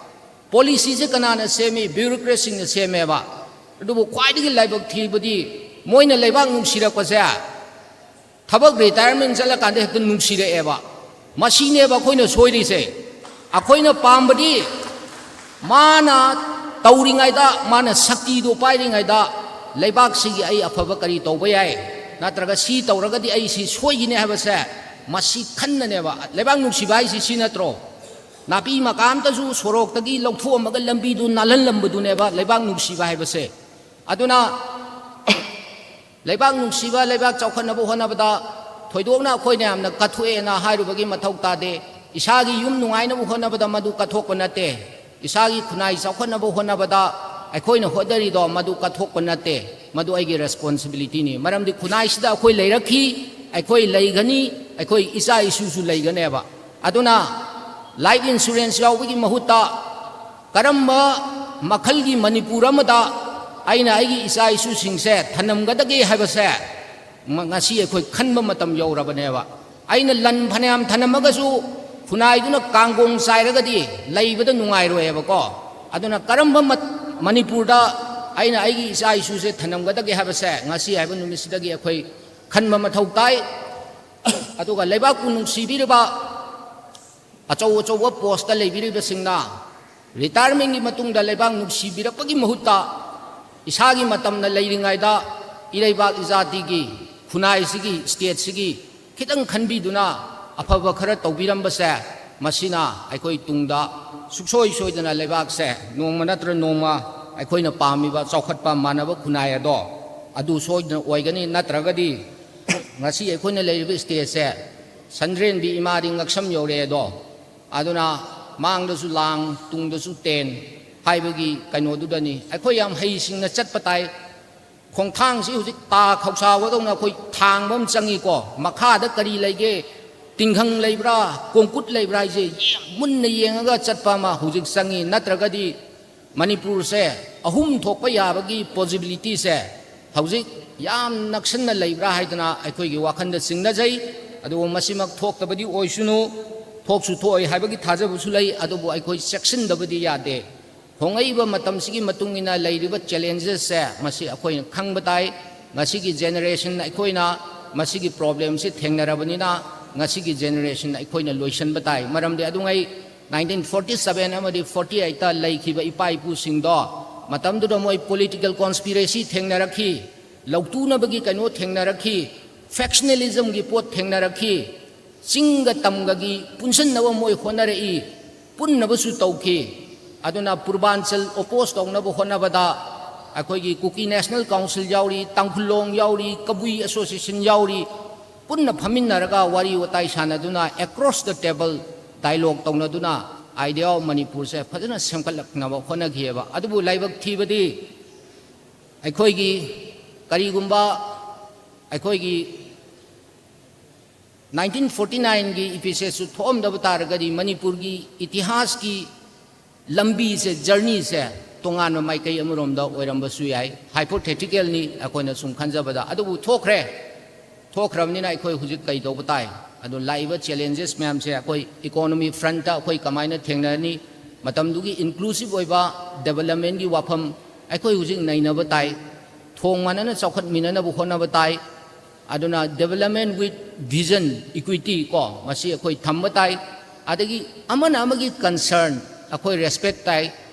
ꯄꯣꯂꯤꯁꯤꯁꯦ ꯀꯅꯥꯅ ꯁꯦꯝꯃꯤ? ꯕ꯭ꯌꯨꯔꯣꯀ꯭ꯔꯦꯠꯁꯤꯡꯅ ꯁꯦꯝꯃꯦꯕ꯫ ꯑꯗꯨꯕꯨ ꯈ꯭ꯋꯥꯏꯗꯒꯤ ꯂꯥꯏꯕꯛ ꯊꯤꯕꯗꯤ ꯃꯣꯏꯅ ꯂꯩꯕꯥꯛ ꯅꯨꯡꯁꯤꯔꯛꯄꯁꯦ ꯊꯕꯛ ꯔꯤꯇꯥꯌꯔꯃꯦꯟ ꯆꯠꯂꯀꯥꯟꯗ ꯍꯦꯛꯇ ꯅꯨꯡꯁꯤꯔꯛꯑꯦꯕ꯫ ꯃꯁꯤꯅꯦꯕ ꯑꯩꯈꯣꯏꯅ ꯁꯣꯏꯔꯤꯁꯦ꯫ ꯑꯩꯈꯣꯏꯅ ꯄꯥꯝꯕꯗꯤ ꯃꯥꯅ ꯇꯧꯔꯤꯉꯩꯗ, ꯃꯥꯅ ꯁꯛꯇꯤꯗꯣ ꯄꯥꯏꯔꯤꯉꯩꯗ, ꯂꯩꯕꯥꯛꯁꯤꯒꯤ ꯑꯩ ꯑꯐꯕ ꯀꯔꯤ ꯇꯧꯕ ꯌꯥꯏ, ꯅꯠꯇ꯭ꯔꯒ ꯁꯤ ꯇꯧꯔꯒꯗꯤ ꯑꯩ ꯁꯤ ꯁꯣꯏꯈꯤꯅꯤ ꯍꯥꯏꯕꯁꯦ, ꯃꯁꯤ ꯈꯟꯅꯅꯦꯕ꯫ ꯂꯩꯕꯥꯛ ꯅꯨꯡꯁꯤꯕ ꯍꯥꯏꯁꯤ ꯁꯤ ꯅꯠꯇ꯭ꯔꯣ? ꯅꯥꯄꯤ ꯃꯀꯥ ꯑꯝꯇꯁꯨ ꯁꯣꯔꯣꯛꯇꯒꯤ ꯂꯧꯊꯣꯛꯑꯝꯃꯒ ꯂꯝꯕꯤꯗꯨ ꯅꯥꯜꯍꯜꯂꯝꯕꯗꯨꯅꯦꯕ ꯂꯩꯕꯥꯛ ꯅꯨꯡꯁꯤꯕ ꯍꯥꯏꯕꯁꯦ꯫ ꯑꯗꯨꯅ ꯂꯩꯕꯥꯛ ꯅꯨꯡꯁꯤꯕ, ꯂꯩꯕꯥꯛ ꯆꯥꯎꯈꯠꯅꯕ ꯍꯣꯠꯅꯕꯗ ꯊꯣꯏꯗꯣꯛꯅ ꯑꯩꯈꯣꯏꯅ ꯌꯥꯝꯅ ꯀꯠꯊꯣꯛꯑꯦꯅ ꯍꯥꯏꯔꯨꯕꯒꯤ ꯃꯊꯧ ꯇꯥꯗꯦ꯫ ꯏꯁꯥꯒꯤ ꯌꯨꯝ ꯅꯨꯡꯉꯥꯏꯅꯕ ꯍꯣꯠꯅꯕꯗ ꯃꯗꯨ ꯀꯠꯊꯣꯛꯄ ꯅꯠꯇꯦ꯫ ꯏꯁꯥꯒꯤ ꯈꯨꯟꯅꯥꯏ ꯆꯥꯎꯈꯠꯅꯕ ꯍꯣꯠꯅꯕꯗ ꯑꯩꯈꯣꯏꯅ ꯍꯣꯠꯅꯔꯤꯗꯣ ꯃꯗꯨ ꯀꯠꯊꯣꯛꯄ ꯅꯠꯇꯦ, ꯃꯗꯨ ꯑꯩꯒꯤ responsibilityꯅꯤ꯫ ꯃꯔꯝꯗꯤ ꯈꯨꯟꯅꯥꯏꯁꯤꯗ ꯑꯩꯈꯣꯏ ꯂꯩꯔꯛꯈꯤ, ꯑꯩꯈꯣꯏ ꯂꯩꯒꯅꯤ, ꯑꯩꯈꯣꯏ ꯏꯆꯥ ꯏꯁꯨꯁꯨ ꯂꯩꯒꯅꯦꯕ꯫ ꯑꯗꯨꯅ life insurance ꯌꯥꯎꯕꯒꯤ ꯃꯍꯨꯠꯇ ꯀꯔꯝꯕ ꯃꯈꯜꯒꯤ ꯃꯅꯤꯄꯨꯔ ꯑꯃꯗ ꯑꯩꯅ ꯑꯩꯒꯤ ꯏꯆꯥ ꯏꯁꯨꯁꯤꯡꯁꯦ ꯊꯅꯝꯒꯗꯒꯦ ꯍꯥꯏꯕꯁꯦ ꯉ-, ꯉꯁꯤ ꯑꯩꯈꯣꯏ ꯈꯟꯕ ꯃꯇꯝ ꯌꯧꯔꯕꯅꯦꯕ꯫ ꯑꯩꯅ ꯂꯟ ꯐꯅꯌꯥꯝ ꯊꯅꯝꯃꯒꯁꯨ ꯈꯨꯟꯅꯥꯏꯗꯨꯅ ꯀꯥꯡꯒꯣꯡ ꯆꯥꯏꯔꯒꯗꯤ ꯂꯩꯕꯗ ꯅꯨꯡꯉꯥꯏꯔꯣꯏꯕꯀꯣ꯫ ꯑꯗꯨꯅ ꯀꯔꯝꯕ ꯃꯠ-, ꯃꯅꯤꯄꯨꯔꯗ ꯑꯩꯅ ꯑꯩꯒꯤ ꯏꯆꯥ ꯏꯁꯨꯁꯦ ꯊꯅꯝꯒꯗꯒꯦ ꯍꯥꯏꯕꯁꯦ ꯉꯁꯤ ꯍꯥꯏꯕ ꯅꯨꯃꯤꯠꯁꯤꯗꯒꯤ ꯑꯩꯈꯣꯏ ꯈꯟꯕ ꯃꯊꯧ ꯇꯥꯏ꯫ ꯑꯗꯨꯒ ꯂꯩꯕꯥꯛꯄꯨ ꯅꯨꯡꯁꯤꯕꯤꯔꯤꯕ ꯑꯆꯧ ꯑꯆꯧꯕ postꯇ ꯂꯩꯕꯤꯔꯤꯕꯁꯤꯡꯅ retirementꯀꯤ ꯃꯇꯨꯡꯗ ꯂꯩꯕꯥꯛ ꯅꯨꯡꯁꯤꯕꯤꯔꯛꯄꯒꯤ ꯃꯍꯨꯠꯇ ꯏꯁꯥꯒꯤ ꯃꯇꯝꯅ ꯂꯩꯔꯤꯉꯩꯗ ꯏꯔꯩꯕꯥꯛ ꯏꯖꯥꯇꯤꯒꯤ, ꯈꯨꯟꯅꯥꯏꯁꯤꯒꯤ, stateꯁꯤꯒꯤ ꯈꯤꯇꯪ ꯈꯟꯕꯤꯗꯨꯅ ꯑꯐꯕ ꯈꯔ ꯇꯧꯕꯤꯔꯝꯕꯁꯦ, ꯃꯁꯤꯅ ꯑꯩꯈꯣꯏ ꯇꯨꯡꯗ ꯁꯨꯡꯁꯣꯏ ꯁꯣꯏꯗꯅ ꯂꯩꯕꯥꯛꯁꯦ ꯅꯣꯡꯃ ꯅꯠꯇ꯭ꯔ ꯅꯣꯡꯃ ꯑꯩꯈꯣꯏꯅ ꯄꯥꯝꯃꯤꯕ ꯆꯥꯎꯈꯠꯄ ꯃꯥꯟꯅꯕ ꯈꯨꯟꯅꯥꯏ ꯑꯗꯣ ꯑꯗꯨ ꯁꯣꯏꯗꯅ ꯑꯣꯏꯒꯅꯤ꯫ ꯅꯠꯇ꯭ꯔꯒꯗꯤ ꯉꯁꯤ ꯑꯩꯈꯣꯏꯅ ꯂꯩꯔꯤꯕ stateꯁꯦ ꯁꯟꯗ꯭ꯔꯦꯟꯕꯤ ꯏꯃꯥꯗꯤ ꯉꯛꯁꯝ ꯌꯧꯔꯛꯑꯦ ꯑꯗꯣ꯫ ꯑꯗꯨꯅ ꯃꯥꯡꯗꯁꯨ ꯂꯥꯡ, ꯇꯨꯡꯗꯁꯨ ꯇꯦꯟ ꯍꯥꯏꯕꯒꯤ ꯀꯩꯅꯣꯗꯨꯗꯅꯤ꯫ ꯑꯩꯈꯣꯏ ꯌꯥꯝ ꯍꯩꯁꯤꯡꯅ ꯆꯠꯄ ꯇꯥꯏ꯫ ꯈꯣꯡꯊꯥꯡꯁꯤ ꯍꯧꯖꯤꯛ ꯇꯥ ꯈꯧꯁꯥꯕꯗꯧꯅ ꯑꯩꯈꯣꯏ ꯊꯥꯡꯕ ꯑꯃ ꯆꯪꯉꯤꯀꯣ꯫ ꯃꯈꯥꯗ ꯀꯔꯤ ꯂꯩꯒꯦ, ꯇꯤꯡꯈꯪ ꯂꯩꯕ꯭ꯔꯥ, ꯀꯣꯡꯀꯨꯠ ꯂꯩꯕ꯭ꯔꯥ ꯍꯥꯏꯁꯦ ꯌꯦꯡ-, ꯃꯨꯟꯅ ꯌꯦꯡꯉꯒ ꯆꯠꯄ ꯑꯃ ꯍꯧꯖꯤꯛ ꯆꯪꯉꯤ꯫ ꯅꯠꯇ꯭ꯔꯒꯗꯤ ꯃꯅꯤꯄꯨꯔꯁꯦ ꯑꯍꯨꯝ ꯊꯣꯛꯄ ꯌꯥꯕꯒꯤ possibilityꯁꯦ ꯍꯧꯖꯤꯛ ꯌꯥꯝ ꯅꯛꯁꯟꯅ ꯂꯩꯕ꯭ꯔꯥ ꯍꯥꯏꯗꯅ ꯑꯩꯈꯣꯏꯒꯤ ꯋꯥꯈꯜꯗ ꯆꯤꯡꯅꯖꯩ꯫ ꯑꯗꯨꯕꯨ ꯃꯁꯤꯃꯛ ꯊꯣꯛꯇꯕꯗꯤ ꯑꯣꯏꯁꯅꯨ, ꯊꯣꯛꯁꯨ ꯊꯣꯛꯑꯣꯏ ꯍꯥꯏꯕꯒꯤ ꯊꯥꯖꯕꯁꯨ ꯂꯩ꯫ ꯑꯗꯨꯕꯨ ꯑꯩꯈꯣꯏ ꯆꯦꯛꯁꯤꯟꯗꯕꯗꯤ ꯌꯥꯗꯦ꯫ ꯍꯣꯡꯉꯛꯏꯕ ꯃꯇꯝꯁꯤꯒꯤ ꯃꯇꯨꯡ ꯏꯟꯅ ꯂꯩꯔꯤꯕ challengesꯁꯦ ꯃꯁꯤ ꯑꯩꯈꯣꯏꯅ ꯈꯪꯕ ꯇꯥꯏ꯫ ꯉꯁꯤꯒꯤ generation ꯑꯩꯈꯣꯏꯅ ꯃꯁꯤꯒꯤ problemꯁꯤ ꯊꯦꯡꯅꯔꯕꯅꯤꯅ ꯉꯁꯤꯒꯤ generation ꯑꯩꯈꯣꯏꯅ ꯂꯣꯏꯁꯤꯟꯕ ꯇꯥꯏ꯫ ꯃꯔꯝꯗꯤ ꯑꯗꯨꯉꯩ nineteen forty seven ꯑꯃꯗꯤ forty eightꯇ ꯂꯩꯈꯤꯕ ꯏꯄꯥ ꯏꯄꯨꯁꯤꯡꯗꯣ ꯃꯇꯝꯗꯨꯗ ꯃꯣꯏ political conspiracy ꯊꯦꯡꯅꯔꯛꯈꯤ, ꯂꯧꯇꯨꯅꯕꯒꯤ ꯀꯩꯅꯣ ꯊꯦꯡꯅꯔꯛꯈꯤ, factionalismꯒꯤ ꯄꯣꯠ ꯊꯦꯡꯅꯔꯛꯈꯤ꯫ ꯆꯤꯡꯒ ꯇꯝꯒꯒꯤ ꯄꯨꯟꯁꯤꯟꯅꯕ ꯃꯣꯏ ꯍꯣꯠꯅꯔꯛꯏ, ꯄꯨꯟꯅꯕꯁꯨ ꯇꯧꯈꯤ꯫ ꯑꯗꯨꯅ ꯄꯨꯔꯕꯥꯟꯆꯜ oppose ꯇꯧꯅꯕ ꯍꯣꯠꯅꯕꯗ ꯑꯩꯈꯣꯏꯒꯤ ꯀꯨꯀꯤ National Council ꯌꯥꯎꯔꯤ, ꯇꯥꯡꯈꯨꯜ ꯂꯣꯡ ꯌꯥꯎꯔꯤ, ꯀꯕꯨꯏ Association ꯌꯥꯎꯔꯤ, ꯄꯨꯟꯅ ꯐꯝꯃꯤꯟꯅꯔꯒ ꯋꯥꯔꯤ ꯋꯥꯇꯥꯏ ꯁꯥꯟꯅꯗꯨꯅ across the table dialogue ꯇꯧꯅꯗꯨꯅ Idea of ꯃꯅꯤꯄꯨꯔꯁꯦ ꯐꯖꯅ ꯁꯦꯝꯒꯠꯂꯛꯅꯕ ꯍꯣꯠꯅꯈꯤꯑꯕ꯫ ꯑꯗꯨꯕꯨ ꯂꯥꯏꯕꯛ ꯊꯤꯕꯗꯤ ꯑꯩꯈꯣꯏꯒꯤ ꯀꯔꯤꯒꯨꯝꯕ ꯑꯩꯈꯣꯏꯒꯤ ꯅꯥꯏꯟꯇꯤꯟ ꯐꯣꯔꯇꯤ ꯅꯥꯏꯟꯒꯤ ꯏꯄꯤꯁꯦꯠꯁꯨ ꯊꯣꯛꯑꯝꯗꯕ ꯇꯥꯔꯒꯗꯤ ꯃꯅꯤꯄꯨꯔꯒꯤ ꯏꯇꯤꯍꯥꯁꯀꯤ ꯂꯝꯕꯤꯁꯦ, ꯖꯔꯅꯤꯁꯦ ꯇꯣꯉꯥꯟꯕ ꯃꯥꯏꯀꯩ ꯑꯃꯔꯣꯝꯗ ꯑꯣꯏꯔꯝꯕꯁꯨ ꯌꯥꯏ꯫ ꯍꯥꯏꯄꯣꯊꯦꯇꯤꯀꯦꯜꯅꯤ ꯑꯩꯈꯣꯏꯅ ꯁꯨꯝ ꯈꯟꯖꯕꯗ꯫ ꯑꯗꯨꯕꯨ ꯊꯣꯛꯈ꯭ꯔꯦ꯫ ꯊꯣꯛꯈ꯭ꯔꯕꯅꯤꯅ ꯑꯩꯈꯣꯏ ꯍꯧꯖꯤꯛ ꯀꯩ ꯇꯧꯕ ꯇꯥꯏ? ꯑꯗꯨ ꯂꯥꯛꯏꯕ ꯆꯦꯂꯦꯟꯖꯦꯁ ꯃꯌꯥꯝꯁꯦ ꯑꯩꯈꯣꯏ ꯏꯀꯣꯅꯣꯃꯤ ꯐ꯭ꯔꯟꯠꯇ ꯑꯩꯈꯣꯏ ꯀꯃꯥꯏꯅ ꯊꯦꯡꯅꯔꯅꯤ? ꯃꯇꯝꯗꯨꯒꯤ ꯏꯟꯀ꯭ꯂꯨꯁꯤꯞ ꯑꯣꯏꯕ ꯗꯦꯕꯂꯞꯃꯦꯟꯒꯤ ꯋꯥꯐꯝ ꯑꯩꯈꯣꯏ ꯍꯧꯖꯤꯛ ꯅꯩꯅꯕ ꯇꯥꯏ꯫ ꯊꯣꯡ ꯃꯥꯟꯅꯅ ꯆꯥꯎꯈꯠꯃꯤꯟꯅꯅꯕ ꯍꯣꯠꯅꯕ ꯇꯥꯏ꯫ ꯑꯗꯨꯅ development with vision, equity ꯀꯣ, ꯃꯁꯤ ꯑꯩꯈꯣꯏ ꯊꯝꯕ ꯇꯥꯏ꯫ ꯑꯗꯒꯤ ꯑꯃꯅ ꯑꯃꯒꯤ ꯀꯟꯁꯔꯟ ꯑꯩꯈꯣꯏ ꯔꯦꯁꯄꯦꯛ ꯇꯥꯏ꯫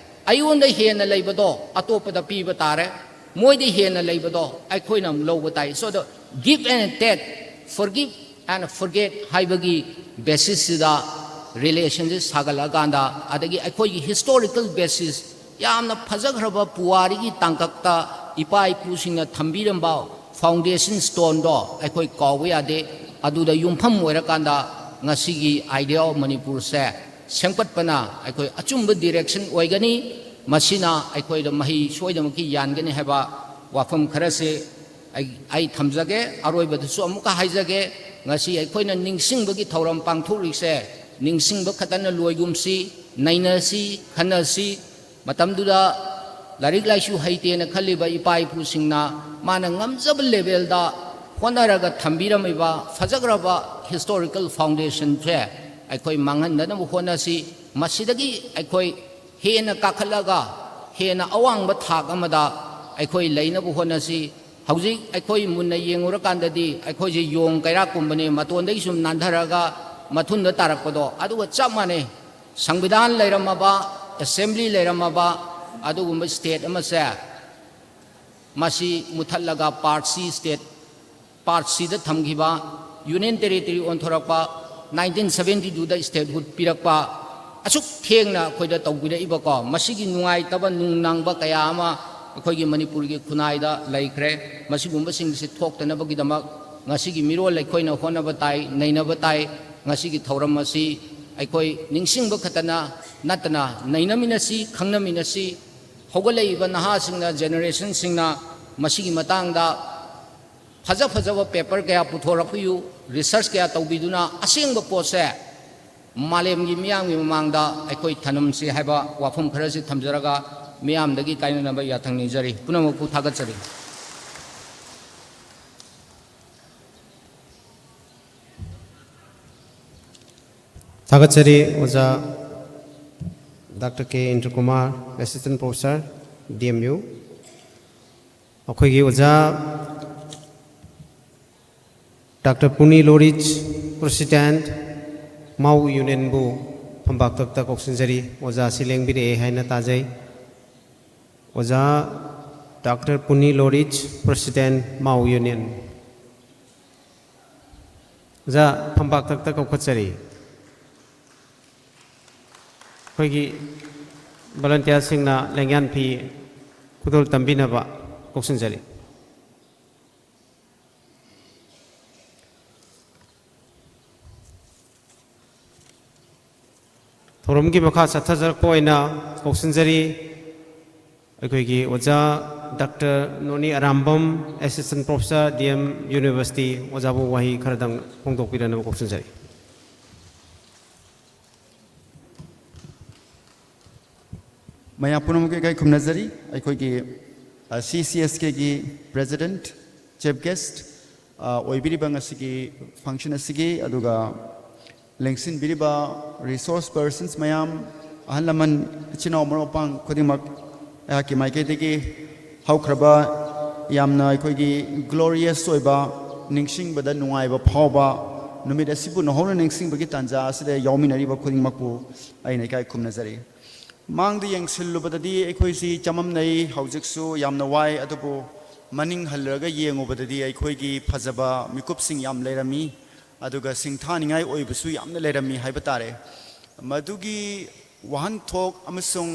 ꯑꯩꯉꯣꯟꯗ ꯍꯦꯟꯅ ꯂꯩꯕꯗꯣ ꯑꯇꯣꯞꯄꯗ ꯄꯤꯕ ꯇꯥꯔꯦ꯫ ꯃꯣꯏꯗ ꯍꯦꯟꯅ ꯂꯩꯕꯗꯣ ꯑꯩꯈꯣꯏꯅ ꯑꯃꯨꯛ ꯂꯧꯕ ꯇꯥꯏ꯫ So the give and take, forgive and forget ꯍꯥꯏꯕꯒꯤ ꯕꯦꯁꯤꯁꯁꯤꯗ ꯔꯤꯂꯦꯁꯟꯁꯤ ꯁꯥꯒꯠꯂꯛꯑꯀꯥꯟꯗ, ꯑꯗꯒꯤ ꯑꯩꯈꯣꯏꯒꯤ ꯍꯤꯁꯇꯣꯔꯤꯀꯦꯜ ꯕꯦꯁꯤꯁ, ꯌꯥꯝꯅ ꯐꯖꯈ꯭ꯔꯕ ꯄꯨꯋꯥꯔꯤꯒꯤ ꯇꯥꯡꯀꯛꯇ ꯏꯄꯥ ꯏꯄꯨꯁꯤꯡꯅ ꯊꯝꯕꯤꯔꯝꯕ ꯐꯥꯎꯟꯗꯦꯁꯟ ꯁ꯭ꯇꯣꯟꯗꯣ ꯑꯩꯈꯣꯏ ꯀꯥꯎꯕ ꯌꯥꯗꯦ꯫ ꯑꯗꯨꯗ ꯌꯨꯝꯐꯝ ꯑꯣꯏꯔꯀꯥꯟꯗ ꯉꯁꯤꯒꯤ Idea of ꯃꯅꯤꯄꯨꯔꯁꯦ ꯁꯦꯝꯒꯠꯄꯅ ꯑꯩꯈꯣꯏ ꯑꯆꯨꯝꯕ ꯗꯤꯔꯦꯛꯁꯟ ꯑꯣꯏꯒꯅꯤ꯫ ꯃꯁꯤꯅ ꯑꯩꯈꯣꯏꯗ ꯃꯍꯩ ꯁꯣꯏꯗꯅꯃꯛꯀꯤ ꯌꯥꯟꯒꯅꯤ ꯍꯥꯏꯕ ꯋꯥꯐꯝ ꯈꯔꯁꯦ ꯑꯩ, ꯑꯩ ꯊꯝꯖꯒꯦ꯫ ꯑꯔꯣꯏꯕꯗꯁꯨ ꯑꯃꯨꯛꯀ ꯍꯥꯏꯖꯒꯦ, ꯉꯁꯤ ꯑꯩꯈꯣꯏꯅ ꯅꯤꯡꯁꯤꯡꯕꯒꯤ ꯊꯧꯔꯝ ꯄꯥꯡꯊꯣꯛꯂꯤꯁꯦ ꯅꯤꯡꯁꯤꯡꯕ ꯈꯛꯇꯅ ꯂꯣꯏꯒꯨꯝꯁꯤ, ꯅꯩꯅꯁꯤ, ꯈꯟꯅꯁꯤ꯫ ꯃꯇꯝꯗꯨꯗ ꯂꯥꯏꯔꯤꯛ ꯂꯥꯏꯁꯨ ꯍꯩꯇꯦꯅ ꯈꯜꯂꯤꯕ ꯏꯄꯥ ꯏꯄꯨꯁꯤꯡꯅ ꯃꯥꯅ ꯉꯝꯖꯕ ꯂꯦꯚꯦꯜꯗ ꯍꯣꯠꯅꯔꯒ ꯊꯝꯕꯤꯔꯝꯃꯤꯕ ꯐꯖꯈ꯭ꯔꯕ ꯍꯤꯁꯇꯣꯔꯤꯀꯦꯜ ꯐꯥꯎꯟꯗꯦꯁꯟꯁꯦ ꯑꯩꯈꯣꯏ ꯃꯥꯡꯍꯟꯗꯅꯕ ꯍꯣꯠꯅꯁꯤ꯫ ꯃꯁꯤꯗꯒꯤ ꯑꯩꯈꯣꯏ ꯍꯦꯟꯅ ꯀꯥꯈꯠꯂꯒ ꯍꯦꯟꯅ ꯑꯋꯥꯡꯕ ꯊꯥꯛ ꯑꯃꯗ ꯑꯩꯈꯣꯏ ꯂꯩꯅꯕ ꯍꯣꯠꯅꯁꯤ꯫ ꯍꯧꯖꯤꯛ ꯑꯩꯈꯣꯏ ꯃꯨꯟꯅ ꯌꯦꯡꯉꯨꯔꯀꯥꯟꯗꯗꯤ ꯑꯩꯈꯣꯏꯁꯦ ꯌꯣꯡ ꯀꯩꯔꯥꯛꯀꯨꯝꯕꯅꯤ, ꯃꯇꯣꯟꯗꯒꯤ ꯁꯨꯝ ꯅꯥꯟꯊꯔꯒ ꯃꯊꯨꯟꯗ ꯇꯥꯔꯛꯄꯗꯣ꯫ ꯑꯗꯨꯒ ꯆꯞ ꯃꯥꯟꯅꯩ, ꯁꯪꯕꯤꯙꯥꯟ ꯂꯩꯔꯝꯃꯕ, ꯑꯦꯁꯦꯝꯕ꯭ꯂꯤ ꯂꯩꯔꯝꯃꯕ ꯑꯗꯨꯒꯨꯝꯕ ꯁ꯭ꯇꯦꯠ ꯑꯃꯁꯦ ꯃꯁꯤ ꯃꯨꯊꯠꯂꯒ ꯄꯥꯔꯠ ꯁꯤ ꯁ꯭ꯇꯦꯠ, ꯄꯥꯔꯠ ꯁꯤꯗ ꯊꯝꯈꯤꯕ, ꯌꯨꯅꯤꯌꯟ ꯇꯦꯔꯤꯇꯣꯔꯤ ꯑꯣꯟꯊꯣꯔꯛꯄ, ꯅꯥꯏꯟꯇꯤꯟ ꯁꯕꯦꯟꯇꯤ ꯇꯨꯗ ꯁ꯭ꯇꯦꯠꯍꯨꯗ ꯄꯤꯔꯛꯄ, ꯑꯁꯨꯛ ꯊꯦꯡꯅ ꯑꯩꯈꯣꯏꯗ ꯇꯧꯕꯤꯔꯛꯏꯕꯀꯣ, ꯃꯁꯤꯒꯤ ꯅꯨꯡꯉꯥꯏꯇꯕ ꯅꯨꯡꯅꯥꯡꯕ ꯀꯌꯥ ꯑꯃ ꯑꯩꯈꯣꯏꯒꯤ ꯃꯅꯤꯄꯨꯔꯒꯤ ꯈꯨꯟꯅꯥꯏꯗ ꯂꯩꯈ꯭ꯔꯦ꯫ ꯃꯁꯤꯒꯨꯝꯕꯁꯤꯡꯁꯤ ꯊꯣꯛꯇꯅꯕꯒꯤꯗꯃꯛ ꯉꯁꯤꯒꯤ ꯃꯤꯔꯣꯜ ꯑꯩꯈꯣꯏꯅ ꯍꯣꯠꯅꯕ ꯇꯥꯏ, ꯅꯩꯅꯕ ꯇꯥꯏ꯫ ꯉꯁꯤꯒꯤ ꯊꯧꯔꯝ ꯑꯁꯤ ꯑꯩꯈꯣꯏ ꯅꯤꯡꯁꯤꯡꯕ ꯈꯛꯇꯅ ꯅꯠꯇꯅ ꯅꯩꯅꯃꯤꯟꯅꯁꯤ, ꯈꯪꯅꯃꯤꯟꯅꯁꯤ꯫ ꯍꯧꯒꯠꯂꯛꯏꯕ ꯅꯍꯥꯁꯤꯡꯅ, ꯖꯦꯅꯦꯔꯦꯁꯟꯁꯤꯡꯅ ꯃꯁꯤꯒꯤ ꯃꯇꯥꯡꯗ ꯐꯖ ꯐꯖꯕ ꯄꯦꯄꯔ ꯀꯌꯥ ꯄꯨꯊꯣꯔꯛꯄꯤꯌꯨ, ꯔꯤꯁꯔꯁ ꯀꯌꯥ ꯇꯧꯕꯤꯗꯨꯅ ꯑꯁꯦꯡꯕ ꯄꯣꯠꯁꯦ ꯃꯥꯂꯦꯝꯒꯤ ꯃꯤꯌꯥꯝꯒꯤ ꯃꯃꯥꯡꯗ ꯑꯩꯈꯣꯏ ꯊꯅꯝꯁꯤ ꯍꯥꯏꯕ ꯋꯥꯐꯝ ꯈꯔꯁꯤ ꯊꯝꯖꯔꯒ ꯃꯤꯌꯥꯝꯗꯒꯤ ꯀꯥꯏꯅꯅꯕ ꯌꯥꯊꯪ ꯅꯤꯖꯔꯤ꯫ ꯄꯨꯝꯅꯃꯛꯄꯨ ꯊꯥꯒꯠꯆꯔꯤ꯫ ꯊꯥꯒꯠꯆꯔꯤ ꯑꯣꯖꯥ doctor K ꯏꯟꯗ꯭ꯔꯀꯨꯃꯥꯔ, Assistant Professor, D M U꯫ ꯑꯩꯈꯣꯏꯒꯤ ꯑꯣꯖꯥ ꯗꯥꯛꯇꯔ ꯄꯨꯅꯤ ꯂꯣꯔꯤꯆ, President, ꯃꯥꯎ ꯌꯨꯅꯤꯌꯟꯕꯨ ꯐꯝꯄꯥꯛꯇꯛꯇ ꯀꯧꯁꯤꯟꯖꯔꯤ꯫ ꯑꯣꯖꯥꯁꯤ ꯂꯦꯡꯕꯤꯔꯛꯑꯦ ꯍꯥꯏꯅ ꯇꯥꯖꯩ꯫ ꯑꯣꯖꯥ ꯗꯥꯛꯇꯔ ꯄꯨꯅꯤ ꯂꯣꯔꯤꯆ, President, ꯃꯥꯎ ꯌꯨꯅꯤꯌꯟ꯫ ꯑꯣꯖꯥ ꯐꯝꯄꯥꯛꯇꯛꯇ ꯀꯧꯈꯠꯆꯔꯤ꯫ ꯑꯩꯈꯣꯏꯒꯤ ꯚꯣꯂꯟꯇꯤꯌꯥꯔꯁꯤꯡꯅ ꯂꯦꯡꯌꯥꯟ ꯐꯤ ꯈꯨꯗꯣꯜ ꯇꯝꯕꯤꯅꯕ ꯀꯧꯁꯤꯟꯖꯔꯤ꯫ ꯊꯧꯔꯝꯒꯤ ꯃꯈꯥ ꯆꯠꯊꯖꯔꯛꯄ ꯑꯣꯏꯅ ꯀꯧꯁꯤꯟꯖꯔꯤ ꯑꯩꯈꯣꯏꯒꯤ ꯑꯣꯖꯥ doctor Noni Arambam, Assistant Professor, D M University, ꯑꯣꯖꯥꯕꯨ ꯋꯥꯍꯩ ꯈꯔꯗꯪ ꯐꯣꯡꯗꯣꯛꯄꯤꯔꯅꯕ ꯀꯧꯁꯤꯟꯖꯔꯤ꯫ ꯃꯌꯥꯝ ꯄꯨꯝꯅꯃꯛꯀꯤ ꯏꯀꯥꯏ ꯈꯨꯝꯅꯖꯔꯤ꯫ ꯑꯩꯈꯣꯏꯒꯤ ꯁꯤ ꯁꯤ ꯑꯦꯁ ꯀꯦꯒꯤ ꯄ꯭ꯔꯦꯁꯤꯗꯦꯟꯠ, ꯆꯤꯐ ꯒꯦꯁ꯭ꯠ ꯑꯣꯏꯕꯤꯔꯤꯕ ꯉꯁꯤꯒꯤ ꯐꯪꯁꯟ ꯑꯁꯤꯒꯤ, ꯑꯗꯨꯒ ꯂꯦꯡꯁꯤꯟꯕꯤꯔꯤꯕ ꯔꯤꯁꯣꯔꯁ ꯄꯔꯁꯟꯁ ꯃꯌꯥꯝ, ꯑꯍꯜ ꯂꯃꯟ, ꯏꯆꯤꯟ ꯏꯅꯥꯎ ꯃꯔꯨꯞ ꯃꯄꯥꯡ ꯈꯨꯗꯤꯡꯃꯛ, ꯑꯩꯍꯥꯛꯀꯤ ꯃꯥꯏꯀꯩꯗꯒꯤ ꯍꯧꯈ꯭ꯔꯕ ꯌꯥꯝꯅ ꯑꯩꯈꯣꯏꯒꯤ ꯒ꯭ꯂꯣꯔꯤꯌꯁ ꯑꯣꯏꯕ, ꯅꯤꯡꯁꯤꯡꯕꯗ ꯅꯨꯡꯉꯥꯏꯕ ꯐꯥꯎꯕ ꯅꯨꯃꯤꯠ ꯑꯁꯤꯕꯨ ꯅꯧꯍꯧꯅ ꯅꯤꯡꯁꯤꯡꯕꯒꯤ ꯇꯥꯟꯖꯥ ꯑꯁꯤꯗ ꯌꯥꯎꯃꯤꯟꯅꯔꯤꯕ ꯈꯨꯗꯤꯡꯃꯛꯄꯨ ꯑꯩꯅ ꯏꯀꯥꯏ ꯈꯨꯝꯅꯖꯔꯤ꯫ ꯃꯥꯡꯗ ꯌꯦꯡꯁꯤꯜꯂꯨꯕꯗꯗꯤ ꯑꯩꯈꯣꯏꯁꯤ ꯆꯃꯝꯅꯩ, ꯍꯧꯖꯤꯛꯁꯨ ꯌꯥꯝꯅ ꯋꯥꯏ, ꯑꯗꯨꯕꯨ ꯃꯅꯤꯡ ꯍꯜꯂꯒ ꯌꯦꯡꯉꯨꯕꯗꯗꯤ ꯑꯩꯈꯣꯏꯒꯤ ꯐꯖꯕ ꯃꯤꯀꯨꯞꯁꯤꯡ ꯌꯥꯝ ꯂꯩꯔꯝꯃꯤ, ꯑꯗꯨꯒ ꯁꯤꯡꯊꯥꯅꯤꯡꯉꯥꯏ ꯑꯣꯏꯕꯁꯨ ꯌꯥꯝꯅ ꯂꯩꯔꯝꯃꯤ ꯍꯥꯏꯕ ꯇꯥꯔꯦ꯫ ꯃꯗꯨꯒꯤ ꯋꯥꯍꯟꯊꯣꯛ ꯑꯃꯁꯨꯡ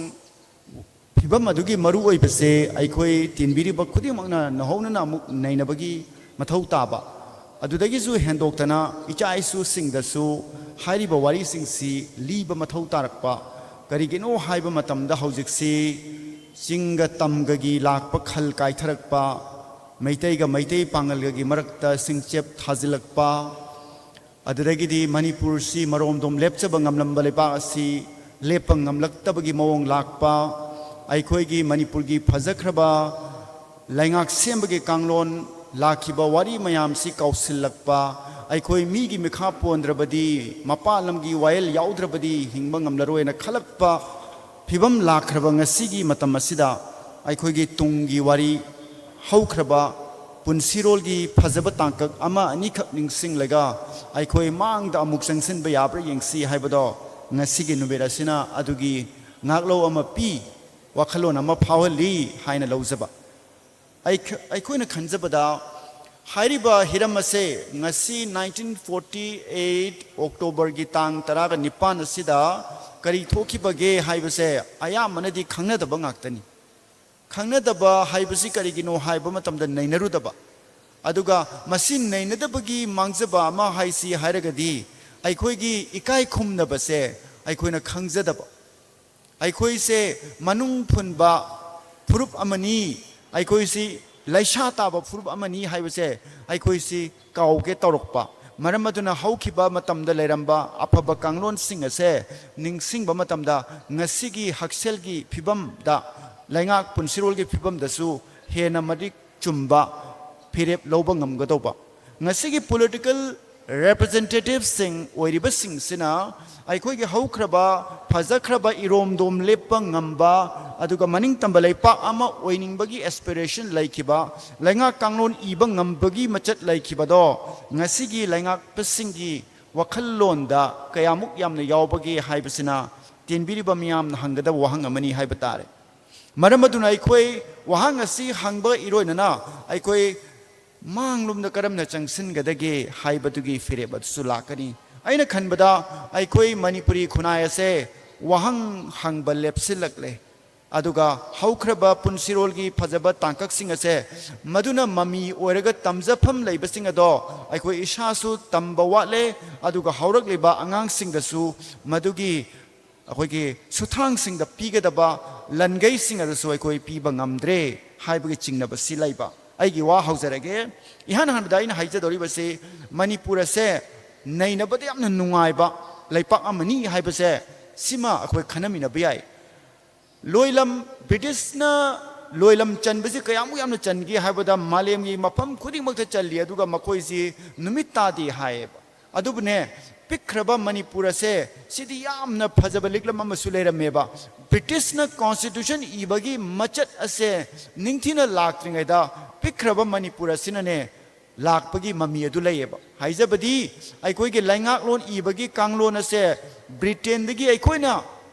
ꯐꯤꯚꯝ ꯑꯗꯨꯒꯤ ꯃꯔꯨꯑꯣꯏꯕꯁꯦ ꯑꯩꯈꯣꯏ ꯇꯤꯟꯕꯤꯔꯤꯕ ꯈꯨꯗꯤꯡꯃꯛꯅ ꯅꯧꯍꯧꯅꯅ ꯑꯃꯨꯛ ꯅꯩꯅꯕꯒꯤ ꯃꯊꯧ ꯇꯥꯕ, ꯑꯗꯨꯗꯒꯤꯁꯨ ꯍꯦꯟꯗꯣꯛꯇꯅ ꯏꯆꯥ ꯏꯁꯨꯁꯤꯡꯗꯁꯨ ꯍꯥꯏꯔꯤꯕ ꯋꯥꯔꯤꯁꯤꯡꯁꯤ ꯂꯤꯕ ꯃꯊꯧ ꯇꯥꯔꯛꯄ꯫ ꯀꯔꯤꯒꯤꯅꯣ ꯍꯥꯏꯕ ꯃꯇꯝꯗ, ꯍꯧꯖꯤꯛꯁꯤ ꯆꯤꯡꯒ ꯇꯝꯒꯒꯤ ꯂꯥꯛꯄ ꯈꯜ ꯀꯥꯏꯊꯔꯛꯄ, ꯃꯩꯇꯩꯒ ꯃꯩꯇꯩ ꯄꯥꯉꯜꯒꯒꯤ ꯃꯔꯛꯇ ꯁꯤꯡꯆꯦꯞ ꯊꯥꯖꯤꯜꯂꯛꯄ, ꯑꯗꯨꯗꯒꯤꯗꯤ ꯃꯅꯤꯄꯨꯔꯁꯤ ꯃꯔꯣꯝꯗꯣꯝ ꯂꯦꯞꯆꯕ ꯉꯝꯂꯝꯕ ꯂꯩꯕꯥꯛ ꯑꯁꯤ ꯂꯦꯞꯄ ꯉꯝꯂꯛꯇꯕꯒꯤ ꯃꯑꯣꯡ ꯂꯥꯛꯄ, ꯑꯩꯈꯣꯏꯒꯤ ꯃꯅꯤꯄꯨꯔꯒꯤ ꯐꯖꯈ꯭ꯔꯕ ꯂꯩꯉꯥꯛ ꯁꯦꯝꯕꯒꯤ ꯀꯥꯡꯂꯣꯟ ꯂꯥꯛꯈꯤꯕ ꯋꯥꯔꯤ ꯃꯌꯥꯝꯁꯤ ꯀꯥꯎꯁꯤꯜꯂꯛꯄ, ꯑꯩꯈꯣꯏ ꯃꯤꯒꯤ ꯃꯤꯈꯥ ꯄꯣꯟꯗ꯭ꯔꯕꯗꯤ, ꯃꯄꯥꯟ ꯂꯝꯒꯤ ꯋꯥꯌꯦꯜ ꯌꯥꯎꯗ꯭ꯔꯕꯗꯤ ꯍꯤꯡꯕ ꯉꯝꯂꯔꯣꯏꯅ ꯈꯜꯂꯛꯄ ꯐꯤꯕꯝ ꯂꯥꯛꯈ꯭ꯔꯕ ꯉꯁꯤꯒꯤ ꯃꯇꯝ ꯑꯁꯤꯗ, ꯑꯩꯈꯣꯏꯒꯤ ꯇꯨꯡꯒꯤ ꯋꯥꯔꯤ ꯍꯧꯈ꯭ꯔꯕ ꯄꯨꯟꯁꯤꯔꯣꯜꯒꯤ ꯐꯖꯕ ꯇꯥꯡꯀꯛ ꯑꯃ ꯑꯅꯤꯈꯛ ꯅꯤꯡꯁꯤꯡꯂꯒ, ꯑꯩꯈꯣꯏ ꯃꯥꯡꯗ ꯑꯃꯨꯛ ꯆꯪꯁꯤꯟꯕ ꯌꯥꯕ꯭ꯔꯥ ꯌꯦꯡꯁꯤ ꯍꯥꯏꯕꯗꯣ ꯉꯁꯤꯒꯤ ꯅꯨꯃꯤꯠ ꯑꯁꯤꯅ ꯑꯗꯨꯒꯤ ꯉꯥꯛꯂꯧ ꯑꯃ ꯄꯤ, ꯋꯥꯈꯜꯂꯣꯟ ꯑꯃ ꯐꯥꯎꯍꯜꯂꯤ ꯍꯥꯏꯅ ꯂꯧꯖꯕ꯫ ꯑꯩꯈ-, ꯑꯩꯈꯣꯏꯅ ꯈꯟꯖꯕꯗ, ꯍꯥꯏꯔꯤꯕ ꯍꯤꯔꯝ ꯑꯁꯦ ꯉꯁꯤ nineteen forty eight Octoberꯒꯤ ꯇꯥꯡ ꯇꯔꯥꯒ ꯅꯤꯄꯥꯟ ꯑꯁꯤꯗ ꯀꯔꯤ ꯊꯣꯛꯈꯤꯕꯒꯦ ꯍꯥꯏꯕꯁꯦ ꯑꯌꯥꯝꯕꯅꯗꯤ ꯈꯪꯅꯗꯕ ꯉꯥꯛꯇꯅꯤ꯫ ꯈꯪꯅꯗꯕ ꯍꯥꯏꯕꯁꯤ ꯀꯔꯤꯒꯤꯅꯣ ꯍꯥꯏꯕ ꯃꯇꯝꯗ, ꯅꯩꯅꯔꯨꯗꯕ꯫ ꯑꯗꯨꯒ ꯃꯁꯤ ꯅꯩꯅꯗꯕꯒꯤ ꯃꯥꯡꯖꯕ ꯑꯃ ꯍꯥꯏꯁꯤ ꯍꯥꯏꯔꯒꯗꯤ, ꯑꯩꯈꯣꯏꯒꯤ ꯏꯀꯥꯏ ꯈꯨꯝꯅꯕꯁꯦ ꯑꯩꯈꯣꯏꯅ ꯈꯪꯖꯗꯕ꯫ ꯑꯩꯈꯣꯏꯁꯦ ꯃꯅꯨꯡ ꯐꯨꯟꯕ ꯐꯨꯔꯨꯞ ꯑꯃꯅꯤ, ꯑꯩꯈꯣꯏꯁꯤ ꯂꯩꯁꯥ ꯇꯥꯕ ꯐꯨꯔꯨꯞ ꯑꯃꯅꯤ ꯍꯥꯏꯕꯁꯦ ꯑꯩꯈꯣꯏꯁꯤ ꯀꯥꯎꯒꯦ ꯇꯧꯔꯛꯄ꯫ ꯃꯔꯝ ꯑꯗꯨꯅ ꯍꯧꯈꯤꯕ ꯃꯇꯝꯗ ꯂꯩꯔꯝꯕ ꯑꯐꯕ ꯀꯥꯡꯂꯣꯟꯁꯤꯡ ꯑꯁꯦ ꯅꯤꯡꯁꯤꯡꯕ ꯃꯇꯝꯗ, ꯉꯁꯤꯒꯤ ꯍꯛꯁꯦꯜꯒꯤ ꯐꯤꯕꯝꯗ, ꯂꯩꯉꯥꯛ ꯄꯨꯟꯁꯤꯔꯣꯜꯒꯤ ꯐꯤꯕꯝꯗꯁꯨ ꯍꯦꯟꯅ ꯃꯔꯤꯛ ꯆꯨꯝꯕ ꯐꯤꯔꯦꯞ ꯂꯧꯕ ꯉꯝꯒꯗꯧꯕ꯫ ꯉꯁꯤꯒꯤ political representativeꯁꯤꯡ ꯑꯣꯏꯔꯤꯕꯁꯤꯡꯁꯤꯅ ꯑꯩꯈꯣꯏꯒꯤ ꯍꯧꯈ꯭ꯔꯕ, ꯐꯖꯈ꯭ꯔꯕ ꯏꯔꯣꯝꯗꯣꯝ ꯂꯦꯞꯄ ꯉꯝꯕ, ꯑꯗꯨꯒ ꯃꯅꯤꯡꯇꯝꯕ ꯂꯩꯄꯥꯛ ꯑꯃ ꯑꯣꯏꯅꯤꯡꯕꯒꯤ aspiration ꯂꯩꯈꯤꯕ, ꯂꯩꯉꯥꯛ ꯀꯥꯡꯂꯣꯟ ꯏꯕ ꯉꯝꯕꯒꯤ ꯃꯆꯠ ꯂꯩꯈꯤꯕꯗꯣ, ꯉꯁꯤꯒꯤ ꯂꯩꯉꯥꯛꯄꯁꯤꯡꯒꯤ ꯋꯥꯈꯜꯂꯣꯟꯗ ꯀꯌꯥꯃꯨꯛ ꯌꯥꯝꯅ ꯌꯥꯎꯕꯒꯦ ꯍꯥꯏꯕꯁꯤꯅ ꯇꯦꯟꯕꯤꯔꯤꯕ ꯃꯤꯌꯥꯝꯅ ꯍꯪꯒꯗꯕ ꯋꯥꯍꯪ ꯑꯃꯅꯤ ꯍꯥꯏꯕ ꯇꯥꯔꯦ꯫ ꯃꯔꯝ ꯑꯗꯨꯅ ꯑꯩꯈꯣꯏ ꯋꯥꯍꯪ ꯑꯁꯤ ꯍꯪꯕ ꯏꯔꯣꯏꯅꯅ ꯑꯩꯈꯣꯏ ꯃꯥꯡꯂꯣꯝꯗ ꯀꯔꯝꯅ ꯆꯪꯁꯤꯟꯒꯗꯒꯦ ꯍꯥꯏꯕꯗꯨꯒꯤ ꯐꯤꯔꯦꯞ ꯑꯗꯨꯁꯨ ꯂꯥꯛꯀꯅꯤ꯫ ꯑꯩꯅ ꯈꯟꯕꯗ ꯑꯩꯈꯣꯏ ꯃꯅꯤꯄꯨꯔꯤ ꯈꯨꯟꯅꯥꯏ ꯑꯁꯦ ꯋꯥꯍꯪ ꯍꯪꯕ ꯂꯦꯞꯁꯤꯜꯂꯛꯂꯦ꯫ ꯑꯗꯨꯒ ꯍꯧꯈ꯭ꯔꯕ ꯄꯨꯟꯁꯤꯔꯣꯜꯒꯤ ꯐꯖꯕ ꯇꯥꯡꯀꯛꯁꯤꯡ ꯑꯁꯦ ꯃꯗꯨꯅ ꯃꯃꯤ ꯑꯣꯏꯔꯒ ꯇꯝꯖꯐꯝ ꯂꯩꯕꯁꯤꯡ ꯑꯗꯣ ꯑꯩꯈꯣꯏ ꯏꯁꯥꯁꯨ ꯇꯝꯕ ꯋꯥꯠꯂꯦ, ꯑꯗꯨꯒ ꯍꯧꯔꯛꯂꯤꯕ ꯑꯉꯥꯡꯁꯤꯡꯗꯁꯨ ꯃꯗꯨꯒꯤ ꯑꯩꯈꯣꯏꯒꯤ ꯁꯨꯊꯥꯡꯁꯤꯡꯗ ꯄꯤꯒꯗꯕ ꯂꯟꯒꯩꯁꯤꯡ ꯑꯗꯨꯁꯨ ꯑꯩꯈꯣꯏ ꯄꯤꯕ ꯉꯝꯗ꯭ꯔꯦ ꯍꯥꯏꯕꯒꯤ ꯆꯤꯡꯅꯕꯁꯤ ꯂꯩꯕ꯫ ꯑꯩꯒꯤ ꯋꯥ ꯍꯧꯖꯔꯒꯦ꯫ ꯏꯍꯥꯟ ꯍꯥꯟꯕꯗ ꯑꯩꯅ ꯍꯥꯏꯖꯗꯧꯔꯤꯕꯁꯤ, ꯃꯅꯤꯄꯨꯔ ꯑꯁꯦ ꯅꯩꯅꯕꯗ ꯌꯥꯝꯅ ꯅꯨꯡꯉꯥꯏꯕ ꯂꯩꯄꯥꯛ ꯑꯃꯅꯤ ꯍꯥꯏꯕꯁꯦ, ꯁꯤꯃ ꯑꯩꯈꯣꯏ ꯈꯟꯅꯃꯤꯟꯅꯕ ꯌꯥꯏ꯫ ꯂꯣꯏꯂꯝ, ꯕ꯭ꯔꯤꯇꯤꯁꯅ ꯂꯣꯏꯂꯝ ꯆꯟꯕꯁꯤ ꯀꯌꯥꯃꯨꯛ ꯌꯥꯝꯅ ꯆꯟꯒꯦ ꯍꯥꯏꯕꯗ, ꯃꯥꯂꯦꯝꯒꯤ ꯃꯐꯝ ꯈꯨꯗꯤꯡꯃꯛꯇ ꯆꯜꯂꯤ, ꯑꯗꯨꯒ ꯃꯈꯣꯏꯁꯤ ꯅꯨꯃꯤꯠ ꯇꯥꯗꯦ ꯍꯥꯏꯌꯦꯕ꯫ ꯑꯗꯨꯕꯨꯅꯦ, ꯄꯤꯛꯈ꯭ꯔꯕ ꯃꯅꯤꯄꯨꯔ ꯑꯁꯦ, ꯁꯤꯗꯤ ꯌꯥꯝꯅ ꯐꯖꯕ ꯂꯤꯛꯂꯝ ꯑꯃꯁꯨ ꯂꯩꯔꯝꯃꯦꯕ꯫ ꯕ꯭ꯔꯤꯇꯤꯁꯅ ꯀꯣꯟꯁꯇꯤꯇ꯭ꯌꯨꯁꯟ ꯏꯕꯒꯤ ꯃꯆꯠ ꯑꯁꯦ ꯅꯤꯡꯊꯤꯅ ꯂꯥꯛꯇ꯭ꯔꯤꯉꯩꯗ, ꯄꯤꯛꯈ꯭ꯔꯕ ꯃꯅꯤꯄꯨꯔ ꯑꯁꯤꯅꯅꯦ, ꯂꯥꯛꯄꯒꯤ ꯃꯃꯤ ꯑꯗꯨ ꯂꯩꯌꯦꯕ꯫ ꯍꯥꯏꯖꯕꯗꯤ, ꯑꯩꯈꯣꯏꯒꯤ ꯂꯩꯉꯥꯛꯂꯣꯟ ꯏꯕꯒꯤ ꯀꯥꯡꯂꯣꯟ ꯑꯁꯦ ꯕ꯭ꯔꯤꯇꯦꯟꯗꯒꯤ ꯑꯩꯈꯣꯏꯅ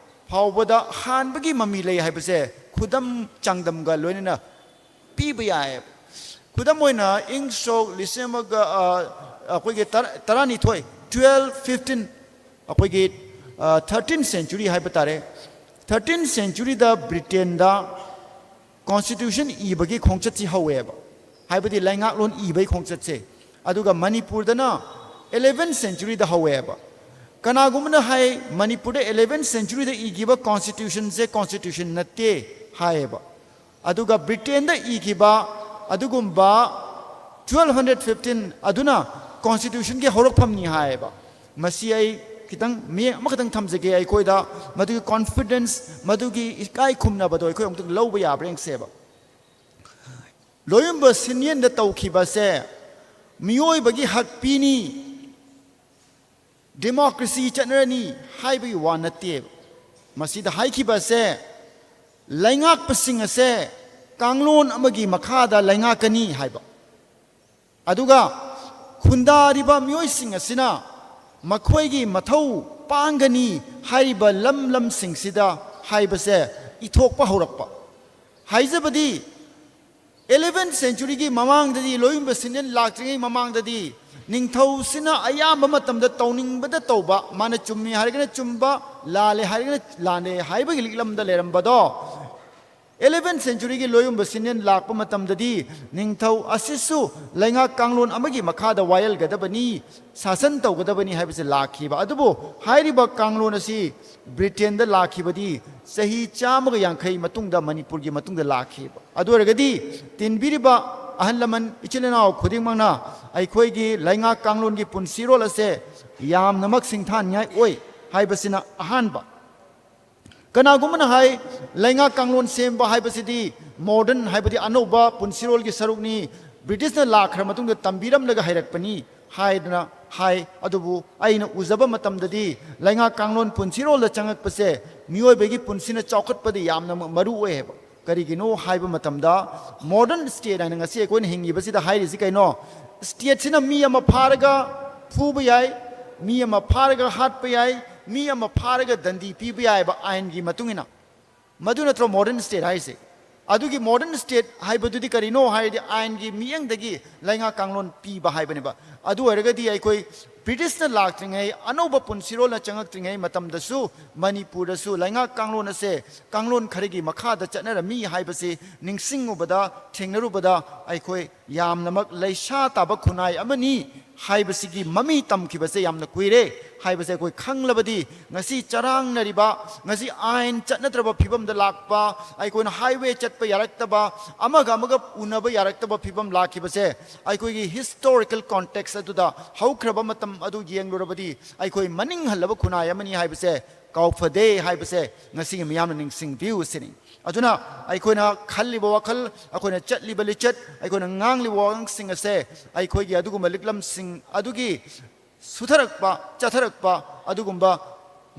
ꯐꯥꯎꯕꯗ ꯍꯥꯟꯕꯒꯤ ꯃꯃꯤ ꯂꯩ ꯍꯥꯏꯕꯁꯦ ꯈꯨꯗꯝ ꯆꯥꯡꯗꯝꯒ ꯂꯣꯏꯅꯅ ꯄꯤꯕ ꯌꯥꯏꯌꯦꯕ꯫ ꯈꯨꯗꯝ ꯑꯣꯏꯅ, ꯏꯪ ꯁꯣꯛ ꯂꯤꯁꯤꯡ ꯑꯃꯒ, ꯑ, ꯑꯩꯈꯣꯏꯒꯤ ꯇꯔꯥ-, ꯇꯔꯥꯅꯤꯊꯣꯏ, twelve fifteen, ꯑꯩꯈꯣꯏꯒꯤ, ꯑ, thirteenth century ꯍꯥꯏꯕ ꯇꯥꯔꯦ, thirteenth centuryꯗ ꯕ꯭ꯔꯤꯇꯦꯟꯗ ꯀꯣꯟꯁꯇꯤꯇ꯭ꯌꯨꯁꯟ ꯏꯕꯒꯤ ꯈꯣꯡꯆꯠꯁꯤ ꯍꯧꯋꯦꯕ, ꯍꯥꯏꯕꯗꯤ ꯂꯩꯉꯥꯛꯂꯣꯟ ꯏꯕꯒꯤ ꯈꯣꯡꯆꯠꯁꯦ꯫ ꯑꯗꯨꯒ ꯃꯅꯤꯄꯨꯔꯗꯅ eleventh centuryꯗ ꯍꯧꯋꯦꯕ꯫ ꯀꯅꯥꯒꯨꯝꯕꯅ ꯍꯥꯏ, ꯃꯅꯤꯄꯨꯔꯗ eleventh centuryꯗ ꯏꯈꯤꯕ ꯀꯣꯟꯁꯇꯤꯇ꯭ꯌꯨꯁꯟꯁꯦ ꯀꯣꯟꯁꯇꯤꯇ꯭ꯌꯨꯁꯟ ꯅꯠꯇꯦ ꯍꯥꯏꯌꯦꯕ꯫ ꯑꯗꯨꯒ ꯕ꯭ꯔꯤꯇꯦꯟꯗ ꯏꯈꯤꯕ ꯑꯗꯨꯒꯨꯝꯕ twelve hundred fifteen ꯑꯗꯨꯅ ꯀꯣꯟꯁꯇꯤꯇ꯭ꯌꯨꯁꯟꯒꯤ ꯍꯧꯔꯛꯐꯝꯅꯤ ꯍꯥꯏꯌꯦꯕ꯫ ꯃꯁꯤ ꯑꯩ ꯈꯤꯇꯪ ꯃꯌꯦꯛ ꯑꯃꯈꯛꯇꯪ ꯊꯝꯖꯒꯦ, ꯑꯩꯈꯣꯏꯗ ꯃꯗꯨꯒꯤ ꯀꯣꯟꯐꯤꯗꯦꯟꯁ, ꯃꯗꯨꯒꯤ ꯏꯀꯥꯏ ꯈꯨꯝꯅꯕꯗꯣ ꯑꯩꯈꯣꯏ ꯑꯃꯨꯛꯇꯪ ꯂꯧꯕ ꯌꯥꯕ꯭ꯔꯥ ꯌꯦꯡꯁꯦꯕ꯫ ꯂꯣꯏꯌꯨꯝꯕ ꯁꯤꯟꯌꯦꯟꯗ ꯇꯧꯈꯤꯕꯁꯦ ꯃꯤꯑꯣꯏꯕꯒꯤ ꯍꯛ ꯄꯤꯅꯤ, ꯗꯦꯃꯣꯀ꯭ꯔꯦꯁꯤ ꯆꯠꯅꯔꯅꯤ ꯍꯥꯏꯕꯒꯤ ꯋꯥ ꯅꯠꯇꯦꯕ꯫ ꯃꯁꯤꯗ ꯍꯥꯏꯈꯤꯕꯁꯦ, ꯂꯩꯉꯥꯛꯄꯁꯤꯡ ꯑꯁꯦ ꯀꯥꯡꯂꯣꯟ ꯑꯃꯒꯤ ꯃꯈꯥꯗ ꯂꯩꯉꯥꯛꯀꯅꯤ ꯍꯥꯏꯕ꯫ ꯑꯗꯨꯒ ꯈꯨꯟꯗꯥꯔꯤꯕ ꯃꯤꯑꯣꯏꯁꯤꯡ ꯑꯁꯤꯅ ꯃꯈꯣꯏꯒꯤ ꯃꯊꯧ ꯄꯥꯡꯒꯅꯤ ꯍꯥꯏꯔꯤꯕ ꯂꯝ ꯂꯝꯁꯤꯡꯁꯤꯗ ꯍꯥꯏꯕꯁꯦ ꯏꯊꯣꯛꯄ ꯍꯧꯔꯛꯄ꯫ ꯍꯥꯏꯖꯕꯗꯤ, eleventh centuryꯒꯤ ꯃꯃꯥꯡꯗꯗꯤ, ꯂꯣꯏꯌꯨꯝꯕ ꯁꯤꯟꯌꯦꯟ ꯂꯥꯛꯇ꯭ꯔꯤꯉꯩ ꯃꯃꯥꯡꯗꯗꯤ, ꯅꯤꯡꯊꯧꯁꯤꯅ ꯑꯌꯥꯝꯕ ꯃꯇꯝꯗ ꯇꯧꯅꯤꯡꯕꯗ ꯇꯧꯕ, ꯃꯥꯅ ꯆꯨꯝꯃꯤ ꯍꯥꯏꯔꯒꯅ ꯆꯨꯝꯕ, ꯂꯥꯜꯂꯦ ꯍꯥꯏꯔꯒꯅ ꯂꯥꯜꯂꯦ ꯍꯥꯏꯕꯒꯤ ꯂꯤꯛꯂꯝꯗ ꯂꯩꯔꯝꯕꯗꯣ, ꯑꯦꯂꯦꯚꯦꯟ ꯁꯦꯟꯆꯨꯔꯤꯒꯤ ꯂꯣꯏꯌꯨꯝꯕ ꯁꯤꯅꯤꯌꯟ ꯂꯥꯛꯄ ꯃꯇꯝꯗꯗꯤ ꯅꯤꯡꯊꯧ ꯑꯁꯤꯁꯨ ꯂꯩꯉꯥꯛ ꯀꯥꯡꯂꯣꯟ ꯑꯃꯒꯤ ꯃꯈꯥꯗ ꯋꯥꯌꯦꯜꯒꯗꯕꯅꯤ, ꯁꯥꯁꯟ ꯇꯧꯒꯗꯕꯅꯤ ꯍꯥꯏꯕꯁꯦ ꯂꯥꯛꯈꯤꯕ꯫ ꯑꯗꯨꯕꯨ ꯍꯥꯏꯔꯤꯕ ꯀꯥꯡꯂꯣꯟ ꯑꯁꯤ ꯕ꯭ꯔꯤꯇꯦꯟꯗ ꯂꯥꯛꯈꯤꯕꯗꯤ ꯆꯍꯤ ꯆꯥꯝꯃꯒ ꯌꯥꯡꯈꯩ ꯃꯇꯨꯡꯗ, ꯃꯅꯤꯄꯨꯔꯒꯤ ꯃꯇꯨꯡꯗ ꯂꯥꯛꯈꯤꯕ꯫ ꯑꯗꯨ ꯑꯣꯏꯔꯒꯗꯤ ꯇꯤꯟꯕꯤꯔꯤꯕ ꯑꯍꯜ ꯂꯃꯟ, ꯏꯆꯤꯜ ꯏꯅꯥꯎ ꯈꯨꯗꯤꯡꯃꯛꯅ ꯑꯩꯈꯣꯏꯒꯤ ꯂꯩꯉꯥꯛ ꯀꯥꯡꯂꯣꯟꯒꯤ ꯄꯨꯟꯁꯤꯔꯣꯜ ꯑꯁꯦ ꯌꯥꯝꯅꯃꯛ ꯁꯤꯡꯊꯥꯅꯤꯡꯉꯥꯏ ꯑꯣꯏ ꯍꯥꯏꯕꯁꯤꯅ ꯑꯍꯥꯟꯕ꯫ ꯀꯅꯥꯒꯨꯝꯕꯅ ꯍꯥꯏ, ꯂꯩꯉꯥꯛ ꯀꯥꯡꯂꯣꯟ ꯁꯦꯝꯕ ꯍꯥꯏꯕꯁꯤꯗꯤ ꯃꯣꯗꯔꯟ, ꯍꯥꯏꯕꯗꯤ ꯑꯅꯧꯕ ꯄꯨꯟꯁꯤꯔꯣꯜꯒꯤ ꯁꯔꯨꯛꯅꯤ, ꯕ꯭ꯔꯤꯇꯤꯁꯅ ꯂꯥꯛꯈ꯭ꯔ ꯃꯇꯨꯡꯗ ꯇꯝꯕꯤꯔꯝꯂꯒ ꯍꯩꯔꯛꯄꯅꯤ ꯍꯥꯏꯗꯅ ꯍꯥꯏ꯫ ꯑꯗꯨꯕꯨ ꯑꯩꯅ ꯎꯖꯕ ꯃꯇꯝꯗꯗꯤ ꯂꯩꯉꯥꯛ ꯀꯥꯡꯂꯣꯟ ꯄꯨꯟꯁꯤꯔꯣꯜꯗ ꯆꯪꯉꯛꯄꯁꯦ ꯃꯤꯑꯣꯏꯕꯒꯤ ꯄꯨꯟꯁꯤꯅ ꯆꯥꯎꯈꯠꯄꯗ ꯌꯥꯝꯅ ꯃꯔꯨ ꯑꯣꯏ ꯍꯥꯏꯕ꯫ ꯀꯔꯤꯒꯤꯅꯣ ꯍꯥꯏꯕ ꯃꯇꯝꯗ, ꯃꯣꯗꯔꯟ ꯁ꯭ꯇꯦꯠ ꯍꯥꯏꯅ ꯉꯁꯤ ꯑꯩꯈꯣꯏꯅ ꯍꯤꯡꯉꯤꯕꯁꯤꯗ ꯍꯥꯏꯔꯤꯁꯤ ꯀꯩꯅꯣ? ꯁ꯭ꯇꯦꯠꯁꯤꯅ ꯃꯤ ꯑꯃ ꯐꯥꯔꯒ ꯐꯨꯕ ꯌꯥꯏ, ꯃꯤ ꯑꯃ ꯐꯥꯔꯒ ꯍꯥꯠꯄ ꯌꯥꯏ, ꯃꯤ ꯑꯃ ꯐꯥꯔꯒ ꯗꯟꯗꯤ ꯄꯤꯕ ꯌꯥꯏꯕ ꯑꯥꯏꯟꯒꯤ ꯃꯇꯨꯡ ꯏꯟꯅ꯫ ꯃꯗꯨ ꯅꯠꯇ꯭ꯔꯣ ꯃꯣꯗꯔꯟ ꯁ꯭ꯇꯦꯠ ꯍꯥꯏꯁꯦ? ꯑꯗꯨꯒꯤ ꯃꯣꯗꯔꯟ ꯁ꯭ꯇꯦꯠ ꯍꯥꯏꯕꯗꯨꯗꯤ ꯀꯔꯤꯅꯣ ꯍꯥꯏꯔꯗꯤ, ꯑꯥꯏꯟꯒꯤ ꯃꯤꯠꯌꯦꯡꯗꯒꯤ ꯂꯩꯉꯥꯛ ꯀꯥꯡꯂꯣꯟ ꯄꯤꯕ ꯍꯥꯏꯕꯅꯦꯕ꯫ ꯑꯗꯨ ꯑꯣꯏꯔꯒꯗꯤ ꯑꯩꯈꯣꯏ ꯕ꯭ꯔꯤꯇꯤꯁꯅ ꯂꯥꯛꯇ꯭ꯔꯤꯉꯩ, ꯑꯅꯧꯕ ꯄꯨꯟꯁꯤꯔꯣꯜꯅ ꯆꯪꯉꯛꯇ꯭ꯔꯤꯉꯩ ꯃꯇꯝꯗꯁꯨ ꯃꯅꯤꯄꯨꯔꯗꯁꯨ ꯂꯩꯉꯥꯛ ꯀꯥꯡꯂꯣꯟ ꯑꯁꯦ ꯀꯥꯡꯂꯣꯟ ꯈꯔꯒꯤ ꯃꯈꯥꯗ ꯆꯠꯅꯔꯝꯃꯤ ꯍꯥꯏꯕꯁꯤ ꯅꯤꯡꯁꯤꯡꯉꯨꯕꯗ, ꯊꯦꯡꯅꯔꯨꯕꯗ ꯑꯩꯈꯣꯏ ꯌꯥꯝꯅꯃꯛ ꯂꯩꯁꯥ ꯇꯥꯕ ꯈꯨꯟꯅꯥꯏ ꯑꯃꯅꯤ ꯍꯥꯏꯕꯁꯤꯒꯤ ꯃꯃꯤ ꯇꯝꯈꯤꯕꯁꯦ ꯌꯥꯝꯅ ꯀꯨꯏꯔꯦ ꯍꯥꯏꯕꯁꯦ ꯑꯩꯈꯣꯏ ꯈꯪꯂꯕꯗꯤ, ꯉꯁꯤ ꯆꯔꯥꯡꯅꯔꯤꯕ, ꯉꯁꯤ ꯑꯥꯏꯟ ꯆꯠꯅꯗ꯭ꯔꯕ ꯐꯤꯕꯝꯗ ꯂꯥꯛꯄ, ꯑꯩꯈꯣꯏꯅ ꯍꯥꯏꯋꯦ ꯆꯠꯄ ꯌꯥꯔꯛꯇꯕ, ꯑꯃꯒ ꯑꯃꯒ ꯎꯅꯕ ꯌꯥꯔꯛꯇꯕ ꯐꯤꯕꯝ ꯂꯥꯛꯈꯤꯕꯁꯦ, ꯑꯩꯈꯣꯏꯒꯤ ꯍꯤꯁꯇꯣꯔꯤꯀꯦꯜ ꯀꯣꯟꯇꯦꯛꯁ ꯑꯗꯨꯗ ꯍꯧꯈ꯭ꯔꯕ ꯃꯇꯝ ꯑꯗꯨ ꯌꯦꯡꯂꯨꯔꯕꯗꯤ, ꯑꯩꯈꯣꯏ ꯃꯅꯤꯡ ꯍꯜꯂꯕ ꯈꯨꯟꯅꯥꯏ ꯑꯃꯅꯤ ꯍꯥꯏꯕꯁꯦ ꯀꯥꯎꯐꯗꯦ ꯍꯥꯏꯕꯁꯦ ꯉꯁꯤꯒꯤ ꯃꯤꯌꯥꯝꯅ ꯅꯤꯡꯁꯤꯡꯕꯤꯌꯨ ꯁꯤꯅꯤ꯫ ꯑꯗꯨꯅ ꯑꯩꯈꯣꯏꯅ ꯈꯜꯂꯤꯕ ꯋꯥꯈꯜ, ꯑꯩꯈꯣꯏꯅ ꯆꯠꯂꯤꯕ ꯂꯤꯆꯠ, ꯑꯩꯈꯣꯏꯅ ꯉꯥꯡꯂꯤꯕ ꯋꯥꯉꯥꯡꯁꯤꯡ ꯑꯁꯦ ꯑꯩꯈꯣꯏꯒꯤ ꯑꯗꯨꯒꯨꯝꯕ ꯂꯤꯛꯂꯝꯁꯤꯡ ꯑꯗꯨꯒꯤ ꯁꯨꯊꯔꯛꯄ, ꯆꯠꯊꯔꯛꯄ ꯑꯗꯨꯒꯨꯝꯕ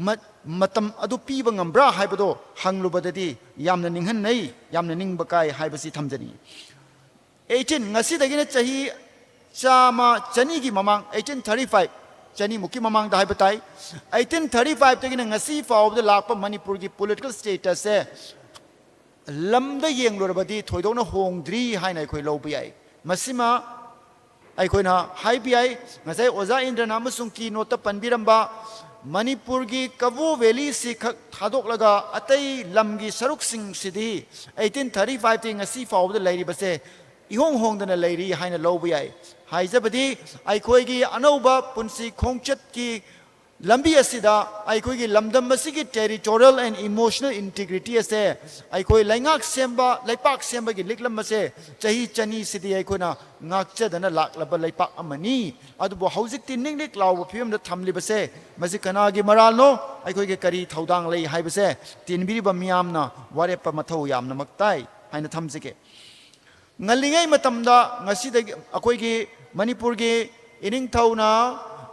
ꯃ-, ꯃꯇꯝ ꯑꯗꯨ ꯄꯤꯕ ꯉꯝꯕ꯭ꯔꯥ ꯍꯥꯏꯕꯗꯣ ꯍꯪꯂꯨꯕꯗꯗꯤ ꯌꯥꯝꯅ ꯅꯤꯡꯍꯟꯅꯩ, ꯌꯥꯝꯅ ꯅꯤꯡꯕ ꯀꯥꯏ ꯍꯥꯏꯕꯁꯤ ꯊꯝꯖꯅꯤꯡꯏ꯫ ꯑꯩꯠꯇꯤꯟ, ꯉꯁꯤꯗꯒꯤꯅ ꯆꯍꯤ ꯆꯥꯝꯃ, ꯆꯅꯤꯒꯤ ꯃꯃꯥꯡ, ꯑꯩꯠꯇꯤꯟ ꯊꯥꯔꯇꯤ ꯐꯥꯏꯚ, ꯆꯅꯤꯃꯨꯛꯀꯤ ꯃꯃꯥꯡꯗ ꯍꯥꯏꯕ ꯇꯥꯏ, ꯑꯩꯠꯇꯤꯟ ꯊꯥꯔꯇꯤ ꯐꯥꯏꯚꯇꯒꯤꯅ ꯉꯁꯤ ꯐꯥꯎꯕꯗ ꯂꯥꯛꯄ ꯃꯅꯤꯄꯨꯔꯒꯤ ꯄꯣꯂꯤꯇꯤꯀꯦꯜ ꯁ꯭ꯇꯦꯇꯁꯁꯦ ꯂꯝꯗ ꯌꯦꯡꯂꯨꯔꯕꯗꯤ ꯊꯣꯏꯗꯣꯛꯅ ꯍꯣꯡꯗ꯭ꯔꯤ ꯍꯥꯏꯅ ꯑꯩꯈꯣꯏ ꯂꯧꯕ ꯌꯥꯏ꯫ ꯃꯁꯤꯃ ꯑꯩꯈꯣꯏꯅ ꯍꯥꯏꯕ ꯌꯥꯏ, ꯉꯁꯥꯏ ꯑꯣꯖꯥ ꯏꯟꯗ꯭ꯔꯅ ꯑꯃꯁꯨꯡ keynoteꯇ ꯄꯟꯕꯤꯔꯝꯕ ꯃꯅꯤꯄꯨꯔꯒꯤ ꯀꯕꯣ ꯚꯦꯂꯤꯁꯤ ꯈꯛ ꯊꯥꯗꯣꯛꯂꯒ ꯑꯇꯩ ꯂꯝꯒꯤ ꯁꯔꯨꯛꯁꯤꯡꯁꯤꯗꯤ eighteen thirty fiveꯇꯒꯤ ꯉꯁꯤ ꯐꯥꯎꯕꯗ ꯂꯩꯔꯤꯕꯁꯦ ꯏꯍꯣꯡ ꯍꯣꯡꯗꯅ ꯂꯩꯔꯤ ꯍꯥꯏꯅ ꯂꯧꯕ ꯌꯥꯏ꯫ ꯍꯥꯏꯖꯕꯗꯤ ꯑꯩꯈꯣꯏꯒꯤ ꯑꯅꯧꯕ ꯄꯨꯟꯁꯤ ꯈꯣꯡꯆꯠꯀꯤ ꯂꯝꯕꯤ ꯑꯁꯤꯗ ꯑꯩꯈꯣꯏꯒꯤ ꯂꯝꯗꯝ ꯑꯁꯤꯒꯤ territorial and emotional integrity ꯑꯁꯦ, ꯑꯩꯈꯣꯏ ꯂꯩꯉꯥꯛ ꯁꯦꯝꯕ, ꯂꯩꯄꯥꯛ ꯁꯦꯝꯕꯒꯤ ꯂꯤꯛꯂꯝ ꯑꯁꯦ ꯆꯍꯤ ꯆꯅꯤꯁꯤꯗꯤ ꯑꯩꯈꯣꯏꯅ ꯉꯥꯛꯆꯗꯅ ꯂꯥꯛꯂꯕ ꯂꯩꯄꯥꯛ ꯑꯃꯅꯤ꯫ ꯑꯗꯨꯕꯨ ꯍꯧꯖꯤꯛꯇꯤ ꯅꯤꯛ ꯅꯤꯛ ꯂꯥꯎꯕ ꯐꯤꯕꯝꯗ ꯊꯝꯂꯤꯕꯁꯦ, ꯃꯁꯤ ꯀꯅꯥꯒꯤ ꯃꯔꯥꯜꯅꯣ, ꯑꯩꯈꯣꯏꯒꯤ ꯀꯔꯤ ꯊꯧꯗꯥꯡ ꯂꯩ ꯍꯥꯏꯕꯁꯦ ꯇꯤꯟꯕꯤꯔꯤꯕ ꯃꯤꯌꯥꯝꯅ ꯋꯥꯔꯦꯞꯄ ꯃꯊꯧ ꯌꯥꯝꯅꯃꯛ ꯇꯥꯏ ꯍꯥꯏꯅ ꯊꯝꯖꯒꯦ꯫ ꯉꯜꯂꯤꯉꯩ ꯃꯇꯝꯗ ꯉꯁꯤꯗꯒꯤ ꯑꯩꯈꯣꯏꯒꯤ ꯃꯅꯤꯄꯨꯔꯒꯤ ꯏꯅꯤꯡꯊꯧꯅ,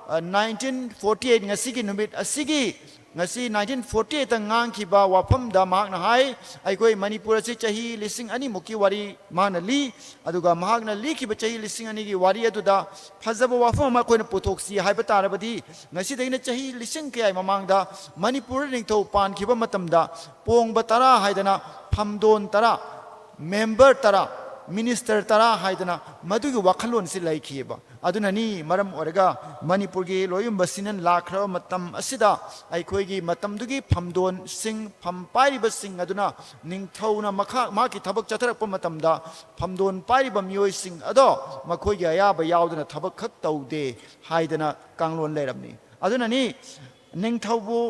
ꯑ, nineteen forty eight, ꯉꯁꯤꯒꯤ ꯅꯨꯃꯤꯠ ꯑꯁꯤꯒꯤ, ꯉꯁꯤ nineteen forty eightꯇ ꯉꯥꯡꯈꯤꯕ ꯋꯥꯐꯝꯗ ꯃꯍꯥꯛꯅ ꯍꯥꯏ, ꯑꯩꯈꯣꯏ ꯃꯅꯤꯄꯨꯔ ꯑꯁꯤ ꯆꯍꯤ ꯂꯤꯁꯤꯡ ꯑꯅꯤꯃꯨꯛꯀꯤ ꯋꯥꯔꯤ ꯃꯥꯅ ꯂꯤ꯫ ꯑꯗꯨꯒ ꯃꯍꯥꯛꯅ ꯂꯤꯈꯤꯕ ꯆꯍꯤ ꯂꯤꯁꯤꯡ ꯑꯅꯤꯒꯤ ꯋꯥꯔꯤ ꯑꯗꯨꯗ ꯐꯖꯕ ꯋꯥꯐꯝ ꯑꯃ ꯑꯩꯈꯣꯏꯅ ꯄꯨꯊꯣꯛꯁꯤ ꯍꯥꯏꯕ ꯇꯥꯔꯕꯗꯤ, ꯉꯁꯤꯗꯒꯤꯅ ꯆꯍꯤ ꯂꯤꯁꯤꯡ ꯀꯌꯥꯒꯤ ꯃꯃꯥꯡꯗ ꯃꯅꯤꯄꯨꯔ ꯅꯤꯡꯊꯧ ꯄꯥꯟꯈꯤꯕ ꯃꯇꯝꯗ ꯄꯣꯡꯕ ꯇꯔꯥ ꯍꯥꯏꯗꯅ, ꯐꯝꯗꯣꯟ ꯇꯔꯥ, member ꯇꯔꯥ, minister ꯇꯔꯥ ꯍꯥꯏꯗꯅ ꯃꯗꯨꯒꯤ ꯋꯥꯈꯜꯂꯣꯟꯁꯤ ꯂꯩꯈꯤꯑꯕ꯫ ꯑꯗꯨꯅꯅꯤ ꯃꯔꯝ ꯑꯣꯏꯔꯒ ꯃꯅꯤꯄꯨꯔꯒꯤ ꯂꯣꯏꯌꯨꯝꯕ ꯁꯤꯅꯟ ꯂꯥꯛꯈ꯭ꯔꯕ ꯃꯇꯝ ꯑꯁꯤꯗ ꯑꯩꯈꯣꯏꯒꯤ ꯃꯇꯝꯗꯨꯒꯤ ꯐꯝꯗꯣꯟꯁꯤꯡ, ꯐꯝ ꯄꯥꯏꯔꯤꯕꯁꯤꯡ ꯑꯗꯨꯅ ꯅꯤꯡꯊꯧꯅ ꯃꯈꯥ, ꯃꯍꯥꯛꯀꯤ ꯊꯕꯛ ꯆꯠꯊꯔꯛꯄ ꯃꯇꯝꯗ ꯐꯝꯗꯣꯟ ꯄꯥꯏꯔꯤꯕ ꯃꯤꯑꯣꯏꯁꯤꯡ ꯑꯗꯣ ꯃꯈꯣꯏꯒꯤ ꯑꯌꯥꯕ ꯌꯥꯎꯗꯅ ꯊꯕꯛ ꯈꯛ ꯇꯧꯗꯦ ꯍꯥꯏꯗꯅ ꯀꯥꯡꯂꯣꯟ ꯂꯩꯔꯝꯃꯤ꯫ ꯑꯗꯨꯅꯅꯤ ꯅꯤꯡꯊꯧꯕꯨ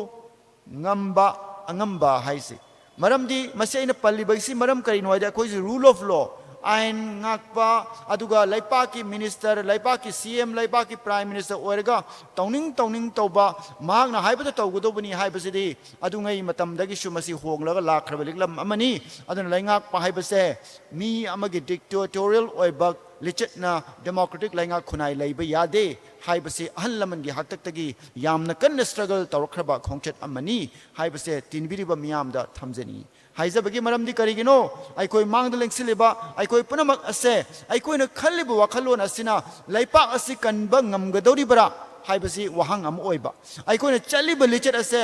ꯉꯝꯕ, ꯑꯉꯝꯕ ꯍꯥꯏꯁꯤ꯫ ꯃꯔꯝꯗꯤ ꯃꯁꯤ ꯑꯩꯅ ꯄꯜꯂꯤꯕꯒꯤꯁꯤ ꯃꯔꯝ ꯀꯔꯤꯅꯣ ꯍꯥꯏꯗꯤ, ꯑꯩꯈꯣꯏꯁꯤ rule of law, ꯑꯥꯏꯟ ꯉꯥꯛꯄ, ꯑꯗꯨꯒ ꯂꯩꯄꯥꯛꯀꯤ minister, ꯂꯩꯄꯥꯛꯀꯤ C M, ꯂꯩꯄꯥꯛꯀꯤ prime minister ꯑꯣꯏꯔꯒ ꯇꯧꯅꯤꯡ ꯇꯧꯅꯤꯡ ꯇꯧꯕ, ꯃꯍꯥꯛꯅ ꯍꯥꯏꯕꯗ ꯇꯧꯒꯗꯧꯕꯅꯤ ꯍꯥꯏꯕꯁꯤꯗꯤ ꯑꯗꯨꯉꯩ ꯃꯇꯝꯗꯒꯤꯁꯨ ꯃꯁꯤ ꯍꯣꯡꯂꯒ ꯂꯥꯛꯈ꯭ꯔꯕ ꯂꯤꯛꯂꯝ ꯑꯃꯅꯤ꯫ ꯑꯗꯨꯅ ꯂꯩꯉꯥꯛꯄ ꯍꯥꯏꯕꯁꯦ ꯃꯤ ꯑꯃꯒꯤ dictatorial ꯑꯣꯏꯕ ꯂꯤꯆꯠꯅ democratic ꯂꯩꯉꯥꯛ ꯈꯨꯟꯅꯥꯏ ꯂꯩꯕ ꯌꯥꯗꯦ ꯍꯥꯏꯕꯁꯤ ꯑꯍꯜ ꯂꯃꯟꯒꯤ ꯍꯥꯛꯇꯛꯇꯒꯤ ꯌꯥꯝꯅ ꯀꯟꯅ struggle ꯇꯧꯔꯛꯈ꯭ꯔꯕ ꯈꯣꯡꯆꯠ ꯑꯃꯅꯤ ꯍꯥꯏꯕꯁꯦ ꯇꯤꯟꯕꯤꯔꯤꯕ ꯃꯤꯌꯥꯝꯗ ꯊꯝꯖꯅꯤꯡꯏ꯫ ꯍꯥꯏꯖꯕꯒꯤ ꯃꯔꯝꯗꯤ ꯀꯔꯤꯒꯤꯅꯣ? ꯑꯩꯈꯣꯏ ꯃꯥꯡꯗ ꯂꯦꯡꯁꯤꯜꯂꯤꯕ ꯑꯩꯈꯣꯏ ꯄꯨꯝꯅꯃꯛ ꯑꯁꯦ ꯑꯩꯈꯣꯏꯅ ꯈꯜꯂꯤꯕ ꯋꯥꯈꯜꯂꯣꯟ ꯑꯁꯤꯅ ꯂꯩꯄꯥꯛ ꯑꯁꯤ ꯀꯟꯕ ꯉꯝꯒꯗꯧꯔꯤꯕ꯭ꯔꯥ ꯍꯥꯏꯕꯁꯤ ꯋꯥꯍꯪ ꯑꯃ ꯑꯣꯏꯕ, ꯑꯩꯈꯣꯏꯅ ꯆꯠꯂꯤꯕ ꯂꯤꯆꯠ ꯑꯁꯦ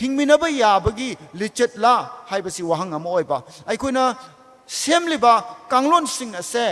ꯍꯤꯡꯃꯤꯟꯅꯕ ꯌꯥꯕꯒꯤ ꯂꯤꯆꯠꯂꯥ ꯍꯥꯏꯕꯁꯤ ꯋꯥꯍꯪ ꯑꯃ ꯑꯣꯏꯕ, ꯑꯩꯈꯣꯏꯅ ꯁꯦꯝꯂꯤꯕ ꯀꯥꯡꯂꯣꯟꯁꯤꯡ ꯑꯁꯦ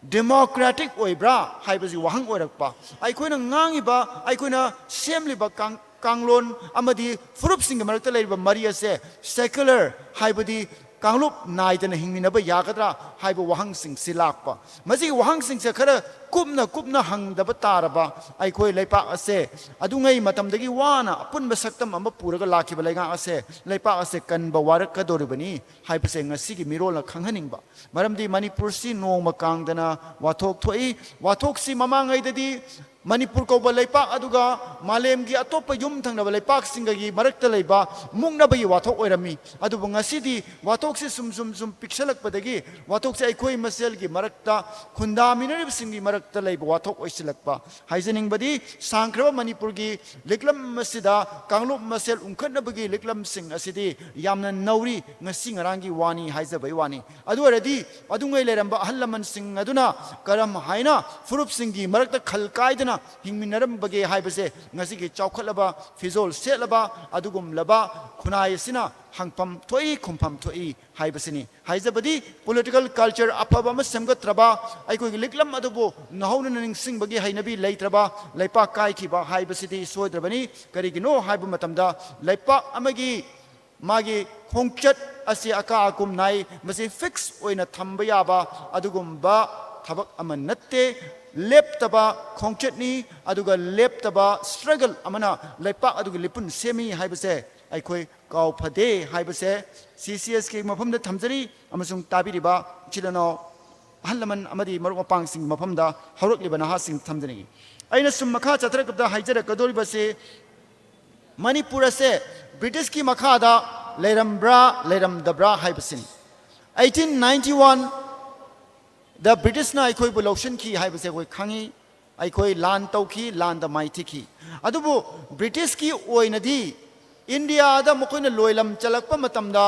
ꯗꯦꯃꯣꯀ꯭ꯔꯦꯇꯤꯛ ꯑꯣꯏꯕ꯭ꯔꯥ ꯍꯥꯏꯕꯁꯤ ꯋꯥꯍꯪ ꯑꯣꯏꯔꯛꯄ꯫ ꯑꯩꯈꯣꯏꯅ ꯉꯥꯡꯉꯤꯕ, ꯑꯩꯈꯣꯏꯅ ꯁꯦꯝꯂꯤꯕ ꯀꯥꯡ-, ꯀꯥꯡꯂꯣꯟ ꯑꯃꯗꯤ ꯐꯨꯔꯨꯞꯁꯤꯡꯒꯤ ꯃꯔꯛꯇ ꯂꯩꯔꯤꯕ ꯃꯔꯤ ꯑꯁꯦ ꯁꯦꯀꯨꯂꯔ, ꯍꯥꯏꯕꯗꯤ ꯀꯥꯡꯂꯨꯞ ꯅꯥꯏꯗꯅ ꯍꯤꯡꯃꯤꯟꯅꯕ ꯌꯥꯒꯗ꯭ꯔꯥ ꯍꯥꯏꯕ ꯋꯥꯍꯪꯁꯤꯡꯁꯤ ꯂꯥꯛꯄ꯫ ꯃꯁꯤꯒꯤ ꯋꯥꯍꯪꯁꯤꯡꯁꯦ ꯈꯔ ꯀꯨꯞꯅ ꯀꯨꯞꯅ ꯍꯪꯗꯕ ꯇꯥꯔꯕ ꯑꯩꯈꯣꯏ ꯂꯩꯄꯥꯛ ꯑꯁꯦ ꯑꯗꯨꯉꯩ ꯃꯇꯝꯗꯒꯤ ꯋꯥꯅ ꯑꯄꯨꯟꯕ ꯁꯛꯇꯝ ꯑꯃ ꯄꯨꯔꯒ ꯂꯥꯛꯈꯤꯕ ꯂꯩꯉꯥꯛ ꯑꯁꯦ, ꯂꯩꯄꯥꯛ ꯑꯁꯦ ꯀꯟꯕ ꯋꯥꯔꯛꯀꯗꯧꯔꯤꯕꯅꯤ ꯍꯥꯏꯕꯁꯦ ꯉꯁꯤꯒꯤ ꯃꯤꯔꯣꯜꯅ ꯈꯪꯍꯟꯅꯤꯡꯕ꯫ ꯃꯔꯝꯗꯤ ꯃꯅꯤꯄꯨꯔꯁꯤ ꯅꯣꯡꯃ ꯀꯥꯡꯗꯅ ꯋꯥꯊꯣꯛ ꯊꯣꯛꯏ꯫ ꯋꯥꯊꯣꯛꯁꯤ ꯃꯃꯥꯡꯉꯩꯗꯗꯤ ꯃꯅꯤꯄꯨꯔ ꯀꯧꯕ ꯂꯩꯄꯥꯛ ꯑꯗꯨꯒ ꯃꯥꯂꯦꯝꯒꯤ ꯑꯇꯣꯞꯄ ꯌꯨꯝ ꯊꯪꯅꯕ ꯂꯩꯄꯥꯛꯁꯤꯡꯒꯒꯤ ꯃꯔꯛꯇ ꯂꯩꯕ ꯃꯨꯛꯅꯕꯒꯤ ꯋꯥꯊꯣꯛ ꯑꯣꯏꯔꯝꯃꯤ꯫ ꯑꯗꯨꯕꯨ ꯉꯁꯤꯗꯤ ꯋꯥꯊꯣꯛꯁꯤ ꯁꯨꯝ ꯁꯨꯝ ꯁꯨꯝ ꯄꯤꯛꯁꯜꯂꯛꯄꯗꯒꯤ ꯋꯥꯊꯣꯛꯁꯤ ꯑꯩꯈꯣꯏ ꯃꯁꯦꯜꯒꯤ ꯃꯔꯛꯇ, ꯈꯨꯟꯗꯥꯃꯤꯟꯅꯔꯤꯕꯁꯤꯡꯒꯤ ꯃꯔꯛꯇ ꯂꯩꯕ ꯋꯥꯊꯣꯛ ꯑꯣꯏꯁꯤꯜꯂꯛꯄ꯫ ꯍꯥꯏꯖꯅꯤꯡꯕꯗꯤ, ꯁꯥꯡꯈ꯭ꯔꯕ ꯃꯅꯤꯄꯨꯔꯒꯤ ꯂꯤꯛꯂꯝ ꯑꯁꯤꯗ ꯀꯥꯡꯂꯨꯞ ꯃꯁꯦꯜ ꯎꯪꯈꯠꯅꯕꯒꯤ ꯂꯤꯛꯂꯝꯁꯤꯡ ꯑꯁꯤꯗꯤ ꯌꯥꯝꯅ ꯅꯧꯔꯤ, ꯉꯁꯤ ꯉꯔꯥꯡꯒꯤ ꯋꯥꯅꯤ ꯍꯥꯏꯖꯕꯒꯤ ꯋꯥꯅꯤ꯫ ꯑꯗꯨ ꯑꯣꯏꯔꯗꯤ ꯑꯗꯨꯉꯩ ꯂꯩꯔꯝꯕ ꯑꯍꯜ ꯂꯃꯟꯁꯤꯡ ꯑꯗꯨꯅ ꯀꯔꯝ ꯍꯥꯏꯅ ꯐꯨꯔꯨꯞꯁꯤꯡꯒꯤ ꯃꯔꯛꯇ ꯈꯜ ꯀꯥꯏꯗꯅ ꯍꯤꯡꯃꯤꯟꯅꯔꯝꯕꯒꯦ ꯍꯥꯏꯕꯁꯦ ꯉꯁꯤꯒꯤ ꯆꯥꯎꯈꯠꯂꯕ, ꯐꯤꯖꯣꯜ ꯁꯦꯠꯂꯕ ꯑꯗꯨꯒꯨꯝꯂꯕ ꯈꯨꯟꯅꯥꯏ ꯑꯁꯤꯅ ꯍꯪꯐꯝ ꯊꯣꯛꯏ, ꯈꯨꯝꯐꯝ ꯊꯣꯛꯏ ꯍꯥꯏꯕꯁꯤꯅꯤ꯫ ꯍꯥꯏꯖꯕꯗꯤ, ꯄꯣꯂꯤꯇꯤꯀꯦꯜ ꯀꯜꯆꯔ ꯑꯐꯕ ꯑꯃ ꯁꯦꯝꯒꯠꯇ꯭ꯔꯕ, ꯑꯩꯈꯣꯏꯒꯤ ꯂꯤꯛꯂꯝ ꯑꯗꯨꯕꯨ ꯅꯧꯍꯧꯅꯅ ꯅꯤꯡꯁꯤꯡꯕꯒꯤ ꯍꯩꯅꯕꯤ ꯂꯩꯇ꯭ꯔꯕ ꯂꯩꯄꯥꯛ ꯀꯥꯏꯈꯤꯕ ꯍꯥꯏꯕꯁꯤꯗꯤ ꯁꯣꯏꯗ꯭ꯔꯕꯅꯤ꯫ ꯀꯔꯤꯒꯤꯅꯣ ꯍꯥꯏꯕ ꯃꯇꯝꯗ, ꯂꯩꯄꯥꯛ ꯑꯃꯒꯤ ꯃꯥꯒꯤ ꯈꯣꯡꯆꯠ ꯑꯁꯤ ꯑꯀꯥ ꯑꯀꯨꯝ ꯅꯥꯏ, ꯃꯁꯤ ꯐꯤꯛꯁ ꯑꯣꯏꯅ ꯊꯝꯕ ꯌꯥꯕ ꯑꯗꯨꯒꯨꯝꯕ ꯊꯕꯛ ꯑꯃ ꯅꯠꯇꯦ꯫ ꯂꯦꯞꯇꯕ ꯈꯣꯡꯆꯠꯅꯤ, ꯑꯗꯨꯒ ꯂꯦꯞꯇꯕ ꯁ꯭ꯇ꯭ꯔꯒꯜ ꯑꯃꯅ ꯂꯩꯄꯥꯛ ꯑꯗꯨꯒꯤ ꯂꯤꯄꯨꯟ ꯁꯦꯝꯃꯤ ꯍꯥꯏꯕꯁꯦ ꯑꯩꯈꯣꯏ ꯀꯥꯎ ꯐꯗꯦ ꯍꯥꯏꯕꯁꯦ ꯁꯤ ꯁꯤ ꯑꯦꯁ ꯀꯦꯒꯤ ꯃꯐꯝꯗ ꯊꯝꯖꯔꯤ, ꯑꯃꯁꯨꯡ ꯇꯥꯕꯤꯔꯤꯕ ꯏꯆꯤꯜ ꯏꯅꯥꯎ, ꯑꯍꯜ ꯂꯃꯟ ꯑꯃꯗꯤ ꯃꯔꯨꯞ ꯃꯄꯥꯡꯁꯤꯡꯒꯤ ꯃꯐꯝꯗ ꯍꯧꯔꯛꯂꯤꯕ ꯅꯍꯥꯁꯤꯡ ꯊꯝꯖꯅꯤꯡꯏ꯫ ꯑꯩꯅ ꯁꯨꯝ ꯃꯈꯥ ꯆꯠꯊꯔꯛꯄꯗ ꯍꯥꯏꯖꯔꯛꯀꯗꯧꯔꯤꯕꯁꯤ, ꯃꯅꯤꯄꯨꯔ ꯑꯁꯦ ꯕ꯭ꯔꯤꯇꯤꯁꯀꯤ ꯃꯈꯥꯗ ꯂꯩꯔꯝꯕ꯭ꯔꯥ ꯂꯩꯔꯝꯗꯕ꯭ꯔꯥ ꯍꯥꯏꯕꯁꯤꯅꯤ꯫ ꯑꯩꯠꯇꯤꯟ ꯅꯥꯏꯟꯇꯤ ꯋꯥꯟꯗ ꯕ꯭ꯔꯤꯇꯤꯁꯅ ꯑꯩꯈꯣꯏꯕꯨ ꯂꯧꯁꯤꯟꯈꯤ ꯍꯥꯏꯕꯁꯦ ꯑꯩꯈꯣꯏ ꯈꯪꯉꯤ꯫ ꯑꯩꯈꯣꯏ ꯂꯥꯟ ꯇꯧꯈꯤ, ꯂꯥꯟꯗ ꯃꯥꯏꯊꯤꯈꯤ꯫ ꯑꯗꯨꯕꯨ ꯕ꯭ꯔꯤꯇꯤꯁꯀꯤ ꯑꯣꯏꯅꯗꯤ ꯏꯟꯗꯤꯌꯥꯗ ꯃꯈꯣꯏꯅ ꯂꯣꯏꯂꯝ ꯆꯜꯂꯛꯄ ꯃꯇꯝꯗ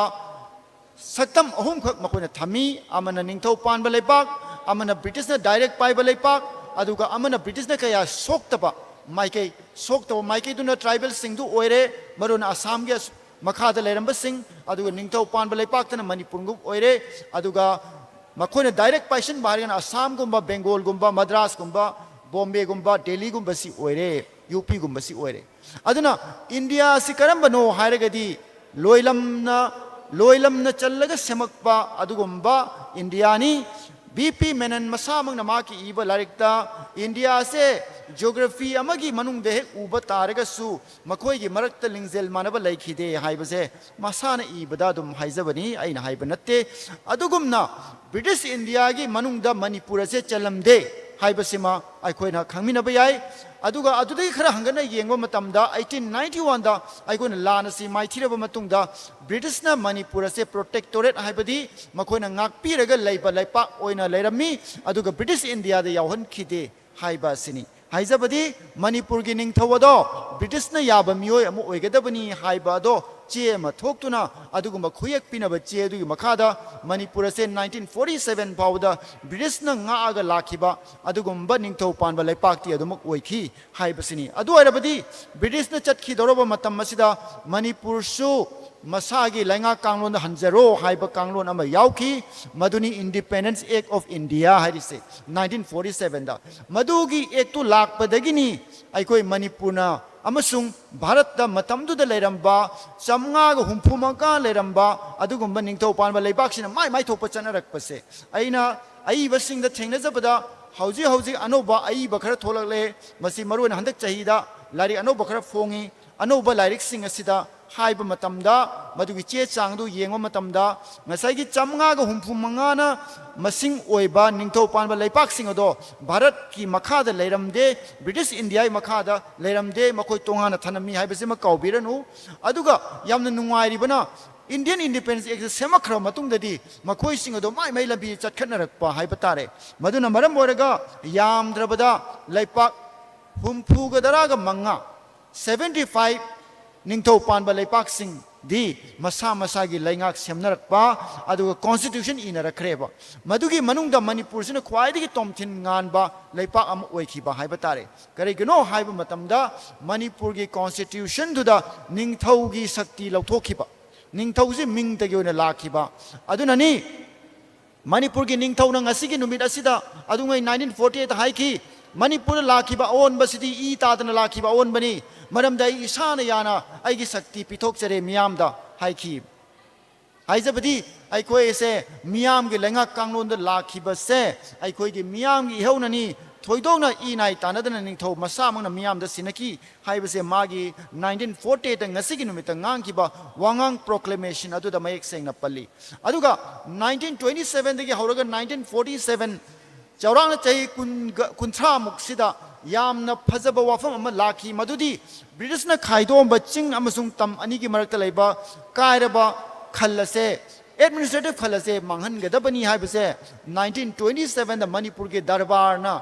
ꯁꯛꯇꯝ ꯑꯍꯨꯝꯈꯛ ꯃꯈꯣꯏꯅ ꯊꯝꯃꯤ꯫ ꯑꯃꯅ ꯅꯤꯡꯊꯧ ꯄꯥꯟꯕ ꯂꯩꯄꯥꯛ, ꯑꯃꯅ ꯕ꯭ꯔꯤꯇꯤꯁꯅ ꯗꯥꯏꯔꯦꯛ ꯄꯥꯏꯕ ꯂꯩꯄꯥꯛ, ꯑꯗꯨꯒ ꯑꯃꯅ ꯕ꯭ꯔꯤꯇꯤꯁꯅ ꯀꯌꯥ ꯁꯣꯛꯇꯕ ꯃꯥꯏꯀꯩ, ꯁꯣꯛꯇꯕ ꯃꯥꯏꯀꯩꯗꯨꯅ ꯇ꯭ꯔꯥꯏꯕꯦꯜꯁꯤꯡꯗꯨ ꯑꯣꯏꯔꯦ, ꯃꯔꯨꯑꯣꯏꯅ ꯑꯁꯥꯝꯒꯤ ꯑꯁ-, ꯃꯈꯥꯗ ꯂꯩꯔꯝꯕꯁꯤꯡ, ꯑꯗꯨꯒ ꯅꯤꯡꯊꯧ ꯄꯥꯟꯕ ꯂꯩꯄꯥꯛꯇꯅ ꯃꯅꯤꯄꯨꯔꯒꯨꯝ ꯑꯣꯏꯔꯦ, ꯑꯗꯨꯒ ꯃꯈꯣꯏꯅ ꯗꯥꯏꯔꯦꯛ ꯄꯥꯏꯁꯤꯟꯕ ꯍꯥꯏꯔꯒꯅ ꯑꯁꯥꯝꯒꯨꯝꯕ, ꯕꯦꯡꯒꯣꯜꯒꯨꯝꯕ, ꯃꯗ꯭ꯔꯥꯁꯀꯨꯝꯕ, ꯕꯣꯝꯕꯦꯒꯨꯝꯕ, ꯗꯦꯜꯂꯤꯒꯨꯝꯕꯁꯤ ꯑꯣꯏꯔꯦ, ꯌꯨ ꯄꯤꯒꯨꯝꯕꯁꯤ ꯑꯣꯏꯔꯦ꯫ ꯑꯗꯨꯅ ꯏꯟꯗꯤꯌꯥꯁꯤ ꯀꯔꯝꯕꯅꯣ ꯍꯥꯏꯔꯒꯗꯤ ꯂꯣꯏꯂꯝꯅ, ꯂꯣꯏꯂꯝꯅ ꯆꯜꯂꯒ ꯁꯦꯝꯃꯛꯄ ꯑꯗꯨꯒꯨꯝꯕ ꯏꯟꯗꯤꯌꯥꯅꯤ꯫ ꯕꯤ ꯄꯤ ꯃꯦꯅꯟ ꯃꯁꯥꯃꯛꯅ ꯃꯍꯥꯛꯀꯤ ꯏꯕ ꯂꯥꯏꯔꯤꯛꯇ ꯏꯟꯗꯤꯌꯥꯁꯦ ꯖꯤꯑꯣꯒ꯭ꯔꯥꯐꯤ ꯑꯃꯒꯤ ꯃꯅꯨꯡꯗ ꯍꯦꯛ ꯎꯕ ꯇꯥꯔꯒꯁꯨ ꯃꯈꯣꯏꯒꯤ ꯃꯔꯛꯇ ꯂꯤꯡꯖꯦꯜ ꯃꯥꯟꯅꯕ ꯂꯩꯈꯤꯗꯦ ꯍꯥꯏꯕꯁꯦ ꯃꯁꯥꯅ ꯏꯕꯗ ꯑꯗꯨꯝ ꯍꯥꯏꯖꯕꯅꯤ, ꯑꯩꯅ ꯍꯥꯏꯕ ꯅꯠꯇꯦ꯫ ꯑꯗꯨꯒꯨꯝꯅ ꯕ꯭ꯔꯤꯇꯤꯁ ꯏꯟꯗꯤꯌꯥꯒꯤ ꯃꯅꯨꯡꯗ ꯃꯅꯤꯄꯨꯔ ꯑꯁꯦ ꯆꯜꯂꯝꯗꯦ ꯍꯥꯏꯕꯁꯤꯃ ꯑꯩꯈꯣꯏꯅ ꯈꯪꯃꯤꯟꯅꯕ ꯌꯥꯏ꯫ ꯑꯗꯨꯒ ꯑꯗꯨꯗꯒꯤ ꯈꯔ ꯍꯪꯒꯠꯅ ꯌꯦꯡꯕ ꯃꯇꯝꯗ eighteen ninety one ꯗ ꯑꯩꯈꯣꯏꯅ ꯂꯥꯟ ꯑꯁꯤ ꯃꯥꯏꯊꯤꯔꯕ ꯃꯇꯨꯡꯗ ꯕ꯭ꯔꯤꯇꯤꯁꯅ ꯃꯅꯤꯄꯨꯔ ꯑꯁꯦ ꯄ꯭ꯔꯣꯇꯦꯛꯇꯣꯔꯦꯠ ꯍꯥꯏꯕꯗꯤ ꯃꯈꯣꯏꯅ ꯉꯥꯛꯄꯤꯔꯒ ꯂꯩꯕ ꯂꯩꯄꯥꯛ ꯑꯣꯏꯅ ꯂꯩꯔꯝꯃꯤ, ꯑꯗꯨꯒ ꯕ꯭ꯔꯤꯇꯤꯁ ꯏꯟꯗꯤꯌꯥꯗ ꯌꯥꯎꯍꯟꯈꯤꯗꯦ ꯍꯥꯏꯕ ꯑꯁꯤꯅꯤ꯫ ꯍꯥꯏꯖꯕꯗꯤ ꯃꯅꯤꯄꯨꯔꯒꯤ ꯅꯤꯡꯊꯧ ꯑꯗꯣ ꯕ꯭ꯔꯤꯇꯤꯁꯅ ꯌꯥꯕ ꯃꯤꯑꯣꯏ ꯑꯃ ꯑꯣꯏꯒꯗꯕꯅꯤ ꯍꯥꯏꯕ ꯑꯗꯣ ꯆꯦ ꯑꯃ ꯊꯣꯛꯇꯨꯅ ꯑꯗꯨꯒꯨꯝꯕ ꯈꯨꯌꯦꯛ ꯄꯤꯅꯕ ꯆꯦ ꯑꯗꯨꯒꯤ ꯃꯈꯥꯗ ꯃꯅꯤꯄꯨꯔ ꯑꯁꯦ nineteen forty seven ꯐꯥꯎꯕꯗ ꯕ꯭ꯔꯤꯇꯤꯁꯅ ꯉꯥꯛꯑꯒ ꯂꯥꯛꯈꯤꯕ ꯑꯗꯨꯒꯨꯝꯕ ꯅꯤꯡꯊꯧ ꯄꯥꯟꯕ ꯂꯩꯄꯥꯛꯇꯤ ꯑꯗꯨꯃꯛ ꯑꯣꯏꯈꯤ ꯍꯥꯏꯕꯁꯤꯅꯤ꯫ ꯑꯗꯨ ꯑꯣꯏꯔꯕꯗꯤ ꯕ꯭ꯔꯤꯇꯤꯁꯅ ꯆꯠꯈꯤꯗꯧꯔꯕ ꯃꯇꯝ ꯑꯁꯤꯗ ꯃꯅꯤꯄꯨꯔꯁꯨ ꯃꯁꯥꯒꯤ ꯂꯩꯉꯥꯛ ꯀꯥꯡꯂꯣꯟꯗ ꯍꯟꯖꯔꯣ ꯍꯥꯏꯕ ꯀꯥꯡꯂꯣꯟ ꯑꯃ ꯌꯥꯎꯈꯤ, ꯃꯗꯨꯅꯤ Independence Act of India ꯍꯥꯏꯔꯤꯁꯦ, nineteen forty seven ꯗ꯫ ꯃꯗꯨꯒꯤ ꯑꯦꯛꯇꯨ ꯂꯥꯛꯄꯗꯒꯤꯅꯤ ꯑꯩꯈꯣꯏ ꯃꯅꯤꯄꯨꯔꯅ ꯑꯃꯁꯨꯡ ꯚꯥꯔꯠꯇ ꯃꯇꯝꯗꯨꯗ ꯂꯩꯔꯝꯕ ꯆꯥꯝꯃꯉꯥꯒ ꯍꯨꯝꯐꯨ ꯃꯉꯥ ꯂꯩꯔꯝꯕ ꯑꯗꯨꯒꯨꯝꯕ ꯅꯤꯡꯊꯧ ꯄꯥꯟꯕ ꯂꯩꯕꯥꯛꯁꯤꯅ ꯃꯥꯏ ꯃꯥꯏ ꯊꯣꯛꯄ ꯆꯠꯅꯔꯛꯄꯁꯦ꯫ ꯑꯩꯅ ꯑꯏꯕꯁꯤꯡꯗ ꯊꯦꯡꯅꯖꯕꯗ ꯍꯧꯖꯤꯛ ꯍꯧꯖꯤꯛ ꯑꯅꯧꯕ ꯑꯏꯕ ꯈꯔ ꯊꯣꯛꯂꯛꯂꯦ꯫ ꯃꯁꯤ ꯃꯔꯨꯑꯣꯏꯅ ꯍꯟꯗꯛ ꯆꯍꯤꯗ ꯂꯥꯏꯔꯤꯛ ꯑꯅꯧꯕ ꯈꯔ ꯐꯣꯡꯉꯤ꯫ ꯑꯅꯧꯕ ꯂꯥꯏꯔꯤꯛꯁꯤꯡ ꯑꯁꯤꯗ ꯍꯥꯏꯕ ꯃꯇꯝꯗ, ꯃꯗꯨꯒꯤ ꯆꯦ ꯆꯥꯡꯗꯨ ꯌꯦꯡꯕ ꯃꯇꯝꯗ, ꯉꯁꯥꯏꯒꯤ ꯆꯥꯝꯃꯉꯥꯒ ꯍꯨꯝꯐꯨ ꯃꯉꯥꯅ ꯃꯁꯤꯡ ꯑꯣꯏꯕ ꯅꯤꯡꯊꯧ ꯄꯥꯟꯕ ꯂꯩꯄꯥꯛꯁꯤꯡ ꯑꯗꯣ ꯚꯥꯔꯠꯀꯤ ꯃꯈꯥꯗ ꯂꯩꯔꯝꯗꯦ, ꯕ꯭ꯔꯤꯇꯤꯁ ꯏꯟꯗꯤꯌꯥꯒꯤ ꯃꯈꯥꯗ ꯂꯩꯔꯝꯗꯦ, ꯃꯈꯣꯏ ꯇꯣꯉꯥꯟꯅ ꯊꯝꯂꯝꯃꯤ ꯍꯥꯏꯕꯁꯤꯃ ꯀꯥꯎꯕꯤꯔꯅꯨ꯫ ꯑꯗꯨꯒ ꯌꯥꯝꯅ ꯅꯨꯡꯉꯥꯏꯔꯤꯕꯅ, Indian Independence Act ꯁꯦꯝꯃꯛꯈ꯭ꯔꯕ ꯃꯇꯨꯡꯗꯗꯤ ꯃꯈꯣꯏꯁꯤꯡ ꯑꯗꯣ ꯃꯥꯏ ꯃꯥꯏ ꯂꯝꯕꯤ ꯆꯠꯈꯠꯅꯔꯛꯄ ꯍꯥꯏꯕ ꯇꯥꯔꯦ꯫ ꯃꯗꯨꯅ ꯃꯔꯝ ꯑꯣꯏꯔꯒ ꯌꯥꯝꯗ꯭ꯔꯕꯗ ꯂꯩꯄꯥꯛ ꯍꯨꯝꯐꯨꯒ ꯇꯔꯥꯒ ꯃꯉꯥ, seventy five, ꯅꯤꯡꯊꯧ ꯄꯥꯟꯕ ꯂꯩꯄꯥꯛꯁꯤꯡꯗꯤ ꯃꯁꯥ ꯃꯁꯥꯒꯤ ꯂꯩꯉꯥꯛ ꯁꯦꯝꯅꯔꯛꯄ, ꯑꯗꯨꯒ constitution ꯏꯅꯔꯛꯈ꯭ꯔꯦꯕ꯫ ꯃꯗꯨꯒꯤ ꯃꯅꯨꯡꯗ ꯃꯅꯤꯄꯨꯔꯁꯤꯅ ꯈ꯭ꯋꯥꯏꯗꯒꯤ ꯇꯣꯝꯊꯤꯟ ꯉꯥꯟꯕ ꯂꯩꯄꯥꯛ ꯑꯃ ꯑꯣꯏꯈꯤꯕ ꯍꯥꯏꯕ ꯇꯥꯔꯦ꯫ ꯀꯔꯤꯒꯤꯅꯣ ꯍꯥꯏꯕ ꯃꯇꯝꯗ ꯃꯅꯤꯄꯨꯔꯒꯤ constitution ꯗꯨꯗ ꯅꯤꯡꯊꯧꯒꯤ ꯁꯛꯇꯤ ꯂꯧꯊꯣꯛꯈꯤꯕ, ꯅꯤꯡꯊꯧꯁꯤ ꯃꯤꯡꯇꯒꯤ ꯑꯣꯏꯅ ꯂꯥꯛꯈꯤꯕ꯫ ꯑꯗꯨꯅꯅꯤ ꯃꯅꯤꯄꯨꯔꯒꯤ ꯅꯤꯡꯊꯧꯅ ꯉꯁꯤꯒꯤ ꯅꯨꯃꯤꯠ ꯑꯁꯤꯗ ꯑꯗꯨꯉꯩ nineteen forty eight ꯍꯥꯏꯈꯤ, "ꯃꯅꯤꯄꯨꯔꯗ ꯂꯥꯛꯈꯤꯕ ꯑꯑꯣꯟꯕꯁꯤꯗꯤ ꯏ ꯇꯥꯗꯅ ꯂꯥꯛꯈꯤꯕ ꯑꯑꯣꯟꯕꯅꯤ, ꯃꯔꯝꯗꯤ ꯑꯩ ꯏꯁꯥꯅ ꯌꯥꯅ ꯑꯩꯒꯤ ꯁꯛꯇꯤ ꯄꯤꯊꯣꯛꯆꯔꯦ ꯃꯤꯌꯥꯝꯗ" ꯍꯥꯏꯈꯤ꯫ ꯍꯥꯏꯖꯕꯗꯤ, ꯑꯩꯈꯣꯏ ꯑꯁꯦ ꯃꯤꯌꯥꯝꯒꯤ ꯂꯩꯉꯥꯛ ꯀꯥꯡꯂꯣꯟꯗ ꯂꯥꯛꯈꯤꯕꯁꯦ ꯑꯩꯈꯣꯏꯒꯤ ꯃꯤꯌꯥꯝꯒꯤ ꯏꯍꯧꯅꯅꯤ꯫ ꯊꯣꯏꯗꯣꯛꯅ ꯏ ꯅꯥꯏ ꯇꯥꯟꯅꯗꯅ ꯅꯤꯡꯊꯧ ꯃꯁꯥꯃꯛꯅ ꯃꯤꯌꯥꯝꯗ ꯁꯤꯟꯅꯈꯤ ꯍꯥꯏꯕꯁꯦ ꯃꯥꯒꯤ nineteen forty eight ꯉꯁꯤꯒꯤ ꯅꯨꯃꯤꯠꯇ ꯉꯥꯡꯈꯤꯕ ꯋꯥꯉꯥꯡ proclamation ꯑꯗꯨꯗ ꯃꯌꯦꯛ ꯁꯦꯡꯅ ꯄꯜꯂꯤ꯫ ꯑꯗꯨꯒ nineteen twenty seven ꯗꯒꯤ ꯍꯧꯔꯒ nineteen forty seven, ꯆꯥꯎꯔꯥꯛꯅ ꯆꯍꯤ ꯀꯨꯟꯒ, ꯀꯨꯟꯊ꯭ꯔꯥꯃꯨꯛꯁꯤꯗ ꯌꯥꯝꯅ ꯐꯖꯕ ꯋꯥꯐꯝ ꯑꯃ ꯂꯥꯛꯈꯤ, ꯃꯗꯨꯗꯤ ꯕ꯭ꯔꯤꯇꯤꯁꯅ ꯈꯥꯏꯗꯣꯛꯑꯝꯕ ꯆꯤꯡ ꯑꯃꯁꯨꯡ ꯇꯝ ꯑꯅꯤꯒꯤ ꯃꯔꯛꯇ ꯂꯩꯕ ꯀꯥꯏꯔꯕ ꯈꯜ ꯑꯁꯦ, administrative ꯈꯜ ꯑꯁꯦ ꯃꯥꯡꯍꯟꯒꯗꯕꯅꯤ ꯍꯥꯏꯕꯁꯦ nineteen twenty seven ꯗ ꯃꯅꯤꯄꯨꯔꯒꯤ ꯗꯔꯕꯥꯔꯅ,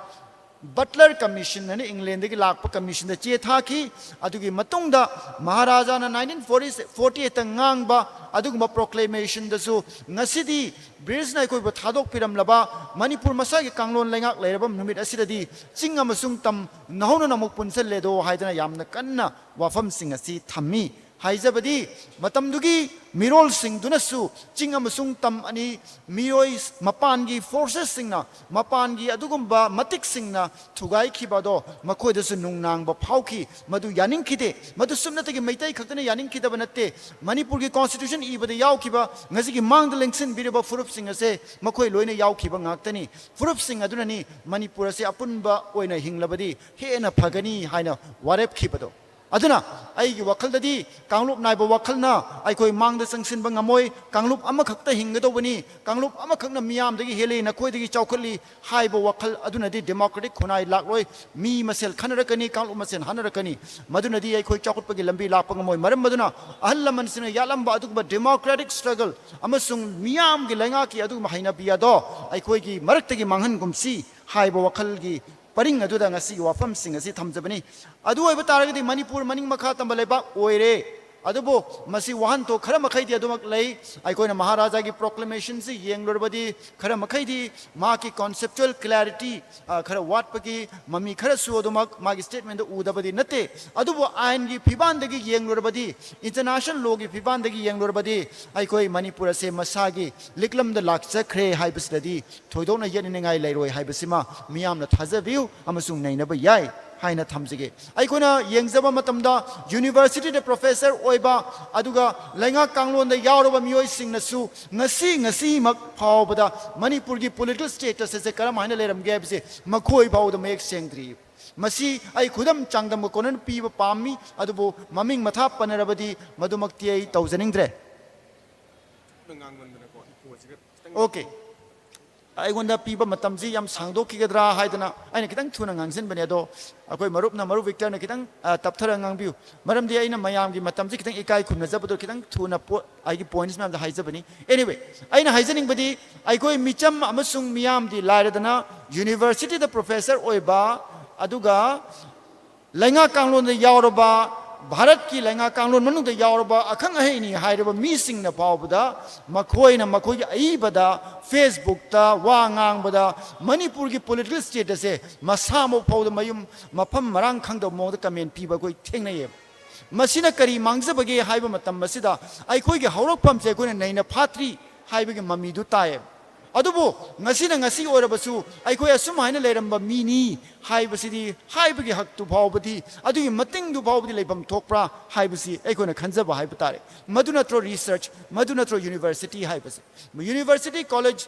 Butler Commission ꯍꯥꯏꯅ ꯏꯪꯂꯦꯟꯗꯒꯤ ꯂꯥꯛꯄ commission ꯗ ꯆꯦ ꯊꯥꯈꯤ꯫ ꯑꯗꯨꯒꯤ ꯃꯇꯨꯡꯗ ꯃꯍꯥꯔꯥꯖꯥꯅ nineteen forty, forty eight ꯇ ꯉꯥꯡꯕ ꯑꯗꯨꯒꯨꯝꯕ proclamation ꯗꯁꯨ ꯉꯁꯤꯗꯤ ꯕ꯭ꯔꯤꯇꯤꯁꯅ ꯑꯩꯈꯣꯏꯕꯨ ꯊꯥꯗꯣꯛꯄꯤꯔꯝꯂꯕ ꯃꯅꯤꯄꯨꯔ ꯃꯁꯥꯒꯤ ꯀꯥꯡꯂꯣꯟ ꯂꯩꯉꯥꯛ ꯂꯩꯔꯕ ꯅꯨꯃꯤꯠ ꯑꯁꯤꯗꯗꯤ ꯆꯤꯡ ꯑꯃꯁꯨꯡ ꯇꯝ ꯅꯍꯧꯅꯅ ꯑꯃꯨꯛ ꯄꯨꯟꯁꯤꯜꯂꯦꯗꯣ ꯍꯥꯏꯗꯅ ꯌꯥꯝꯅ ꯀꯟꯅ ꯋꯥꯐꯝꯁꯤꯡ ꯑꯁꯤ ꯊꯝꯃꯤ꯫ ꯍꯥꯏꯖꯕꯗꯤ, ꯃꯇꯝꯗꯨꯒꯤ ꯃꯤꯔꯣꯜꯁꯤꯡꯗꯨꯅꯁꯨ ꯆꯤꯡ ꯑꯃꯁꯨꯡ ꯇꯝ ꯑꯅꯤ ꯃꯤꯑꯣꯏ ꯃꯄꯥꯟꯒꯤ forces ꯁꯤꯡꯅ, ꯃꯄꯥꯟꯒꯤ ꯑꯗꯨꯒꯨꯝꯕ ꯃꯇꯤꯛꯁꯤꯡꯅ ꯊꯨꯒꯥꯏꯈꯤꯕ ꯑꯗꯣ ꯃꯈꯣꯏꯗꯁꯨ ꯅꯨꯡꯅꯥꯡꯕ ꯐꯥꯎꯈꯤ꯫ ꯃꯗꯨ ꯌꯥꯅꯤꯡꯈꯤꯗꯦ꯫ ꯃꯗꯨ ꯁꯨꯞꯅꯇꯒꯤ ꯃꯩꯇꯩ ꯈꯛꯇꯅ ꯌꯥꯅꯤꯡꯈꯤꯗꯕ ꯅꯠꯇꯦ꯫ ꯃꯅꯤꯄꯨꯔꯒꯤ constitution ꯏꯕꯗ ꯌꯥꯎꯈꯤꯕ, ꯉꯁꯤꯒꯤ ꯃꯥꯡꯗ ꯂꯦꯡꯁꯤꯟꯕꯤꯔꯤꯕ ꯐꯨꯔꯨꯞꯁꯤꯡ ꯑꯁꯦ ꯃꯈꯣꯏ ꯂꯣꯏꯅ ꯌꯥꯎꯈꯤꯕ ꯉꯥꯛꯇꯅꯤ꯫ ꯐꯨꯔꯨꯞꯁꯤꯡ ꯑꯗꯨꯅꯅꯤ ꯃꯅꯤꯄꯨꯔ ꯑꯁꯤ ꯑꯄꯨꯟꯕ ꯑꯣꯏꯅ ꯍꯤꯡꯂꯕꯗꯤ ꯍꯦꯟꯅ ꯐꯒꯅꯤ ꯍꯥꯏꯅ ꯋꯥꯔꯦꯞꯈꯤꯕꯗꯣ꯫ ꯑꯗꯨꯅ ꯑꯩꯒꯤ ꯋꯥꯈꯜꯗꯗꯤ ꯀꯥꯡꯂꯨꯞ ꯅꯥꯏꯕ ꯋꯥꯈꯜꯅ ꯑꯩꯈꯣꯏ ꯃꯥꯡꯗ ꯆꯪꯁꯤꯟꯕ ꯉꯝꯃꯣꯏ꯫ ꯀꯥꯡꯂꯨꯞ ꯑꯃꯈꯛꯇ ꯍꯤꯡꯒꯗꯧꯕꯅꯤ, ꯀꯥꯡꯂꯨꯞ ꯑꯃꯈꯛꯅ ꯃꯤꯌꯥꯝꯗꯒꯤ ꯍꯦꯜꯂꯤ, ꯅꯈꯣꯏꯗꯒꯤ ꯆꯥꯎꯈꯠꯂꯤ ꯍꯥꯏꯕ ꯋꯥꯈꯜ ꯑꯗꯨꯅꯗꯤ democratic ꯈꯨꯟꯅꯥꯏ ꯂꯥꯛꯂꯣꯏ꯫ ꯃꯤ ꯃꯁꯦꯜ ꯈꯟꯅꯔꯛꯀꯅꯤ, ꯀꯥꯡꯂꯨꯞ ꯃꯁꯦꯜ ꯍꯟꯅꯔꯛꯀꯅꯤ꯫ ꯃꯗꯨꯅꯗꯤ ꯑꯩꯈꯣꯏ ꯆꯥꯎꯈꯠꯄꯒꯤ ꯂꯝꯕꯤ ꯂꯥꯛꯄ ꯉꯝꯃꯣꯏ꯫ ꯃꯔꯝ ꯑꯗꯨꯅ ꯑꯍꯜ ꯂꯃꯟꯁꯤꯡꯅ ꯌꯥꯠꯂꯝꯕ ꯑꯗꯨꯒꯨꯝꯕ democratic struggle ꯑꯃꯁꯨꯡ ꯃꯤꯌꯥꯝꯒꯤ ꯂꯩꯉꯥꯛꯀꯤ ꯑꯗꯨꯒꯨꯝꯕ ꯍꯩꯅꯕꯤ ꯑꯗꯣ ꯑꯩꯈꯣꯏꯒꯤ ꯃꯔꯛꯇꯒꯤ ꯃꯥꯡꯍꯟꯒꯨꯝꯁꯤ ꯍꯥꯏꯕ ꯋꯥꯈꯜꯒꯤ ꯄꯔꯤꯡ ꯑꯗꯨꯗ ꯉꯁꯤꯒꯤ ꯋꯥꯐꯝꯁꯤꯡ ꯑꯁꯤ ꯊꯝꯖꯕꯅꯤ꯫ ꯑꯗꯨ ꯑꯣꯏꯕ ꯇꯥꯔꯒꯗꯤ ꯃꯅꯤꯄꯨꯔ ꯃꯅꯤꯡ ꯃꯈꯥ ꯇꯝꯕ ꯂꯩꯕꯥꯛ ꯑꯣꯏꯔꯦ꯫ ꯑꯗꯨꯕꯨ ꯃꯁꯤ ꯋꯥꯍꯟꯊꯣꯛ ꯈꯔ ꯃꯈꯩꯗꯤ ꯑꯗꯨꯃꯛ ꯂꯩ꯫ ꯑꯩꯈꯣꯏꯅ ꯃꯍꯥꯔꯥꯖꯥꯒꯤ ꯄ꯭ꯔꯣꯀ꯭ꯂꯦꯃꯦꯁꯟꯁꯤ ꯌꯦꯡꯂꯨꯔꯕꯗꯤ ꯈꯔ ꯃꯈꯩꯗꯤ ꯃꯍꯥꯛꯀꯤ ꯀꯣꯟꯁꯦꯞꯆꯨꯋꯦꯜ ꯀ꯭ꯂꯦꯔꯤꯇꯤ ꯈꯔ ꯋꯥꯠꯄꯒꯤ ꯃꯃꯤ ꯈꯔꯁꯨ ꯑꯗꯨꯃꯛ ꯃꯥꯒꯤ ꯁ꯭ꯇꯦꯠꯃꯦꯟꯗ ꯎꯗꯕꯗꯤ ꯅꯠꯇꯦ꯫ ꯑꯗꯨꯕꯨ ꯑꯥꯏꯟꯒꯤ ꯐꯤꯕꯥꯟꯗꯒꯤ ꯌꯦꯡꯂꯨꯔꯕꯗꯤ, ꯏꯟꯇꯔꯅꯦꯁꯅꯦꯜ ꯂꯣꯒꯤ ꯐꯤꯕꯥꯟꯗꯒꯤ ꯌꯦꯡꯂꯨꯔꯕꯗꯤ ꯑꯩꯈꯣꯏ ꯃꯅꯤꯄꯨꯔ ꯑꯁꯦ ꯃꯁꯥꯒꯤ ꯂꯤꯛꯂꯝꯗ ꯂꯥꯛꯆꯈ꯭ꯔꯦ ꯍꯥꯏꯕꯁꯤꯗꯗꯤ ꯊꯣꯏꯗꯣꯛꯅ ꯌꯦꯠꯅꯅꯤꯡꯉꯥꯏ ꯂꯩꯔꯣꯏ ꯍꯥꯏꯕꯁꯤꯃ ꯃꯤꯌꯥꯝꯅ ꯊꯥꯖꯕꯤꯌꯨ ꯑꯃꯁꯨꯡ ꯅꯩꯅꯕ ꯌꯥꯏ ꯍꯥꯏꯅ ꯊꯝꯖꯒꯦ꯫ ꯑꯩꯈꯣꯏꯅ ꯌꯦꯡꯖꯕ ꯃꯇꯝꯗ ꯌꯨꯅꯤꯚꯔꯁꯤꯇꯤꯗ ꯄ꯭ꯔꯣꯐꯦꯁꯔ ꯑꯣꯏꯕ ꯑꯗꯨꯒ ꯂꯩꯉꯥꯛ ꯀꯥꯡꯂꯣꯟꯗ ꯌꯥꯎꯔꯕ ꯃꯤꯑꯣꯏꯁꯤꯡꯅꯁꯨ ꯉꯁꯤ, ꯉꯁꯤꯃꯛ ꯐꯥꯎꯕꯗ ꯃꯅꯤꯄꯨꯔꯒꯤ ꯄꯣꯂꯤꯇꯤꯀꯦꯜ ꯁ꯭ꯇꯦꯇꯁ ꯑꯁꯦ ꯀꯔꯝꯍꯥꯏꯅ ꯂꯩꯔꯝꯒꯦ ꯍꯥꯏꯕꯁꯦ ꯃꯈꯣꯏ ꯐꯥꯎꯕꯗ ꯃꯌꯦꯛ ꯁꯦꯡꯗ꯭ꯔꯤ꯫ ꯃꯁꯤ ꯑꯩ ꯈꯨꯗꯝ ꯆꯥꯡꯗꯝꯒ ꯀꯣꯟꯅꯅ ꯄꯤꯕ ꯄꯥꯝꯃꯤ, ꯑꯗꯨꯕꯨ ꯃꯃꯤꯡ ꯃꯊꯥ ꯄꯟꯅꯔꯕꯗꯤ ꯃꯗꯨꯃꯛꯇꯤ ꯑꯩ ꯇꯧꯖꯅꯤꯡꯗ꯭ꯔꯦ꯫ ꯉꯥꯡꯃꯟꯗꯅꯀꯣ, ꯏꯀꯣꯁꯤꯒ ꯈꯤꯇꯪ ꯑꯣꯀꯦ꯫ ꯑꯩꯉꯣꯟꯗ ꯄꯤꯕ ꯃꯇꯝꯁꯤ ꯌꯥꯝ ꯁꯥꯡꯗꯣꯛꯈꯤꯒꯗ꯭ꯔꯥ ꯍꯥꯏꯗꯅ ꯑꯩꯅ ꯈꯤꯇꯪ ꯊꯨꯅ ꯉꯥꯡꯁꯤꯟꯕꯅꯦ꯫ ꯑꯗꯣ ꯑꯩꯈꯣꯏ ꯃꯔꯨꯞꯅ, ꯃꯔꯨꯞ ꯚꯤꯛꯇꯔꯅ ꯈꯤꯇꯪ, ꯑ, ꯇꯞꯊꯔꯒ ꯉꯥꯡꯕꯤꯌꯨ꯫ ꯃꯔꯝꯗꯤ ꯑꯩꯅ ꯃꯌꯥꯝꯒꯤ ꯃꯇꯝꯁꯤ ꯈꯤꯇꯪ ꯏꯀꯥꯏ ꯈꯨꯝꯅꯖꯕꯗꯣ ꯈꯤꯇꯪ ꯊꯨꯅ ꯄꯣ-, ꯑꯩꯒꯤ ꯄꯣꯏꯟꯠꯁ ꯃꯌꯥꯝꯗ ꯍꯥꯏꯖꯕꯅꯤ꯫ Anyway, ꯑꯩꯅ ꯍꯥꯏꯖꯅꯤꯡꯕꯗꯤ ꯑꯩꯈꯣꯏ ꯃꯤꯆꯝ ꯑꯃꯁꯨꯡ ꯃꯤꯌꯥꯝꯗꯤ ꯂꯥꯏꯔꯗꯅ ꯌꯨꯅꯤꯚꯔꯁꯤꯇꯤꯗ ꯄ꯭ꯔꯣꯐꯦꯁꯔ ꯑꯣꯏꯕ, ꯑꯗꯨꯒ ꯂꯩꯉꯥꯛ ꯀꯥꯡꯂꯣꯟꯗ ꯌꯥꯎꯔꯕ, ꯚꯥꯔꯠꯀꯤ ꯂꯩꯉꯥꯛ ꯀꯥꯡꯂꯣꯟ ꯃꯅꯨꯡꯗ ꯌꯥꯎꯔꯕ ꯑꯈꯪ ꯑꯍꯩꯅꯤ ꯍꯥꯏꯔꯕ ꯃꯤꯁꯤꯡꯅ ꯐꯥꯎꯕꯗ ꯃꯈꯣꯏꯅ ꯃꯈꯣꯏꯒꯤ ꯑꯏꯕꯗ, ꯐꯦꯁꯕꯨꯛꯇ ꯋꯥ ꯉꯥꯡꯕꯗ ꯃꯅꯤꯄꯨꯔꯒꯤ ꯄꯣꯂꯤꯇꯤꯀꯦꯜ ꯁ꯭ꯇꯦꯇꯁꯁꯦ ꯃꯁꯥꯃꯛ ꯐꯥꯎꯕꯗ ꯃꯌꯨꯝ ꯃꯐꯝ ꯃꯔꯥꯡ ꯈꯪꯗꯕ ꯃꯑꯣꯡꯗ ꯀꯃꯦꯟ ꯄꯤꯕ ꯑꯩꯈꯣꯏ ꯊꯦꯡꯅꯩꯌꯦꯕ꯫ ꯃꯁꯤꯅ ꯀꯔꯤ ꯃꯥꯡꯖꯕꯒꯦ ꯍꯥꯏꯕ ꯃꯇꯝ ꯑꯁꯤꯗ ꯑꯩꯈꯣꯏꯒꯤ ꯍꯧꯔꯛꯐꯝꯁꯦ ꯑꯩꯈꯣꯏꯅ ꯅꯩꯅ ꯐꯥꯠꯇ꯭ꯔꯤ ꯍꯥꯏꯕꯒꯤ ꯃꯃꯤꯗꯨ ꯇꯥꯏꯌꯦꯕ꯫ ꯑꯗꯨꯕꯨ ꯉꯁꯤꯅ ꯉꯁꯤ ꯑꯣꯏꯔꯕꯁꯨ ꯑꯩꯈꯣꯏ ꯑꯁꯨꯝ ꯍꯥꯏꯅ ꯂꯩꯔꯝꯕ ꯃꯤꯅꯤ ꯍꯥꯏꯕꯁꯤꯗꯤ, ꯍꯥꯏꯕꯒꯤ ꯍꯛꯇꯨ ꯐꯥꯎꯕꯗꯤ, ꯑꯗꯨꯒꯤ ꯃꯇꯤꯡꯗꯨ ꯐꯥꯎꯕꯗꯤ ꯂꯩꯐꯝ ꯊꯣꯛꯄ꯭ꯔꯥ ꯍꯥꯏꯕꯁꯤ ꯑꯩꯈꯣꯏꯅ ꯈꯟꯖꯕ ꯍꯥꯏꯕ ꯇꯥꯔꯦ꯫ ꯃꯗꯨ ꯅꯠꯇ꯭ꯔꯣ ꯔꯤꯁꯔꯆ? ꯃꯗꯨ ꯅꯠꯇ꯭ꯔꯣ ꯌꯨꯅꯤꯚꯔꯁꯤꯇꯤ ꯍꯥꯏꯕꯁꯦ? ꯌꯨꯅꯤꯚꯔꯁꯤꯇꯤ, ꯀꯣꯂꯦꯖ,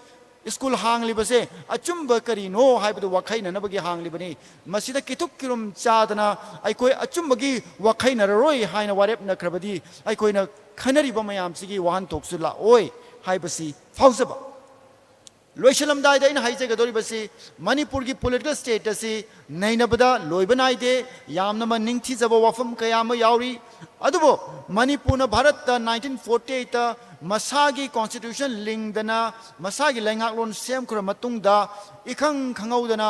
ꯁ꯭ꯀꯨꯜ ꯍꯥꯡꯂꯤꯕꯁꯦ ꯑꯆꯨꯝꯕ ꯀꯔꯤꯅꯣ ꯍꯥꯏꯕꯗꯨ ꯋꯥꯈꯩꯅꯅꯕꯒꯤ ꯍꯥꯡꯂꯤꯕꯅꯤ꯫ ꯃꯁꯤꯗ ꯀꯤꯊꯨꯛ ꯀꯤꯔꯨꯝ ꯆꯥꯗꯅ ꯑꯩꯈꯣꯏ ꯑꯆꯨꯝꯕꯒꯤ ꯋꯥꯈꯩꯅꯔꯔꯣꯏ ꯍꯥꯏꯅ ꯋꯥꯔꯦꯞꯅꯈ꯭ꯔꯕꯗꯤ ꯑꯩꯈꯣꯏꯅ ꯈꯟꯅꯔꯤꯕ ꯃꯌꯥꯝꯁꯤꯒꯤ ꯋꯥꯍꯟꯊꯣꯛꯁꯨ ꯂꯥꯛꯑꯣꯏ ꯍꯥꯏꯕꯁꯤ ꯐꯥꯎꯖꯕ꯫ ꯂꯣꯏꯁꯤꯜꯂꯝꯗꯥꯏꯗ ꯑꯩꯅ ꯍꯥꯏꯖꯒꯗꯧꯔꯤꯕꯁꯤ, ꯃꯅꯤꯄꯨꯔꯒꯤ ꯄꯣꯂꯤꯇꯤꯀꯦꯜ ꯁ꯭ꯇꯦꯇꯁꯁꯤ ꯅꯩꯅꯕꯗ ꯂꯣꯏꯕ ꯅꯥꯏꯗꯦ꯫ ꯌꯥꯝꯅꯃꯛ ꯅꯤꯡꯊꯤꯖꯕ ꯋꯥꯐꯝ ꯀꯌꯥ ꯑꯃ ꯌꯥꯎꯔꯤ꯫ ꯑꯗꯨꯕꯨ ꯃꯅꯤꯄꯨꯔꯅ ꯚꯥꯔꯠꯇ ꯅꯥꯏꯟꯇꯤꯟ ꯐꯣꯔꯇꯤ ꯑꯩꯠꯇ ꯃꯁꯥꯒꯤ ꯀꯣꯟꯁꯇꯤꯇ꯭ꯌꯨꯁꯟ ꯂꯤꯡꯗꯅ, ꯃꯁꯥꯒꯤ ꯂꯩꯉꯥꯛꯂꯣꯟ ꯁꯦꯝꯈ꯭ꯔ ꯃꯇꯨꯡꯗ, ꯏꯈꯪ ꯈꯪꯍꯧꯗꯅ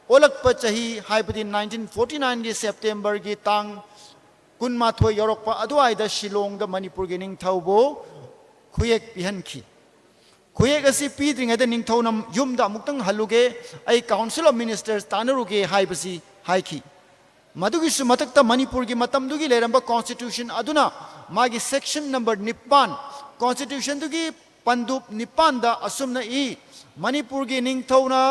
ꯑꯣꯜꯂꯛꯄ ꯆꯍꯤ, ꯍꯥꯏꯕꯗꯤ ꯅꯥꯏꯟꯇꯤꯟ ꯐꯣꯔꯇꯤ ꯅꯥꯏꯟꯒꯤ ꯁꯦꯞꯇꯦꯝꯕꯔꯒꯤ ꯇꯥꯡ ꯀꯨꯟꯃꯥꯊꯣꯏ ꯌꯧꯔꯛꯄ ꯑꯗꯨꯋꯥꯏꯗ ꯁꯤꯂꯣꯡꯗ ꯃꯅꯤꯄꯨꯔꯒꯤ ꯅꯤꯡꯊꯧꯕꯨ ꯈꯨꯌꯦꯛ ꯄꯤꯍꯟꯈꯤ꯫ ꯈꯨꯌꯦꯛ ꯑꯁꯤ ꯄꯤꯗ꯭ꯔꯤꯉꯩꯗ ꯅꯤꯡꯊꯧꯅ ꯌꯨꯝꯗ ꯑꯃꯨꯛꯇꯪ ꯍꯜꯂꯨꯒꯦ, ꯑꯩ Council of Ministers ꯇꯥꯟꯅꯔꯨꯒꯦ ꯍꯥꯏꯕꯁꯤ ꯍꯥꯏꯈꯤ꯫ ꯃꯗꯨꯒꯤꯁꯨ ꯃꯊꯛꯇ ꯃꯅꯤꯄꯨꯔꯒꯤ ꯃꯇꯝꯗꯨꯒꯤ ꯂꯩꯔꯝꯕ constitution ꯑꯗꯨꯅ ꯃꯥꯒꯤ section number ꯅꯤꯄꯥꯟ, constitutionꯗꯨꯒꯤ ꯄꯟꯗꯨꯞ ꯅꯤꯄꯥꯟꯗ ꯑꯁꯨꯝꯅ ꯏ, ꯃꯅꯤꯄꯨꯔꯒꯤ ꯅꯤꯡꯊꯧꯅ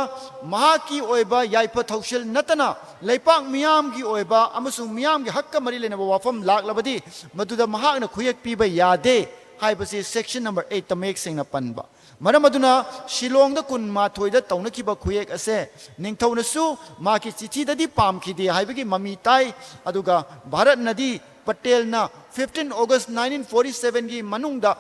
ꯃꯍꯥꯛꯀꯤ ꯑꯣꯏꯕ ꯌꯥꯏꯐ ꯊꯧꯁꯤꯜ ꯅꯠꯇꯅ ꯂꯩꯄꯥꯛ ꯃꯤꯌꯥꯝꯒꯤ ꯑꯣꯏꯕ ꯑꯃꯁꯨꯡ ꯃꯤꯌꯥꯝꯒꯤ ꯍꯛꯀ ꯃꯔꯤ ꯂꯩꯅꯕ ꯋꯥꯐꯝ ꯂꯥꯛꯂꯕꯗꯤ ꯃꯗꯨꯗ ꯃꯍꯥꯛꯅ ꯈꯨꯌꯦꯛ ꯄꯤꯕ ꯌꯥꯗꯦ ꯍꯥꯏꯕꯁꯤ section number eightꯇ ꯃꯌꯦꯛ ꯁꯦꯡꯅ ꯄꯟꯕ꯫ ꯃꯔꯝ ꯑꯗꯨꯅ ꯁꯤꯂꯣꯡꯗ ꯀꯨꯟꯃꯥꯊꯣꯏꯗ ꯇꯧꯅꯈꯤꯕ ꯈꯨꯌꯦꯛ ꯑꯁꯦ ꯅꯤꯡꯊꯧꯅꯁꯨ ꯃꯍꯥꯛꯀꯤ ꯆꯤꯊꯤꯗꯗꯤ ꯄꯥꯝꯈꯤꯗꯦ ꯍꯥꯏꯕꯒꯤ ꯃꯃꯤ ꯇꯥꯏ꯫ ꯑꯗꯨꯒ ꯚꯥꯔꯠꯅꯗꯤ ꯄꯇꯦꯜꯅ fifteen August nineteen forty sevenꯒꯤ ꯃꯅꯨꯡꯗ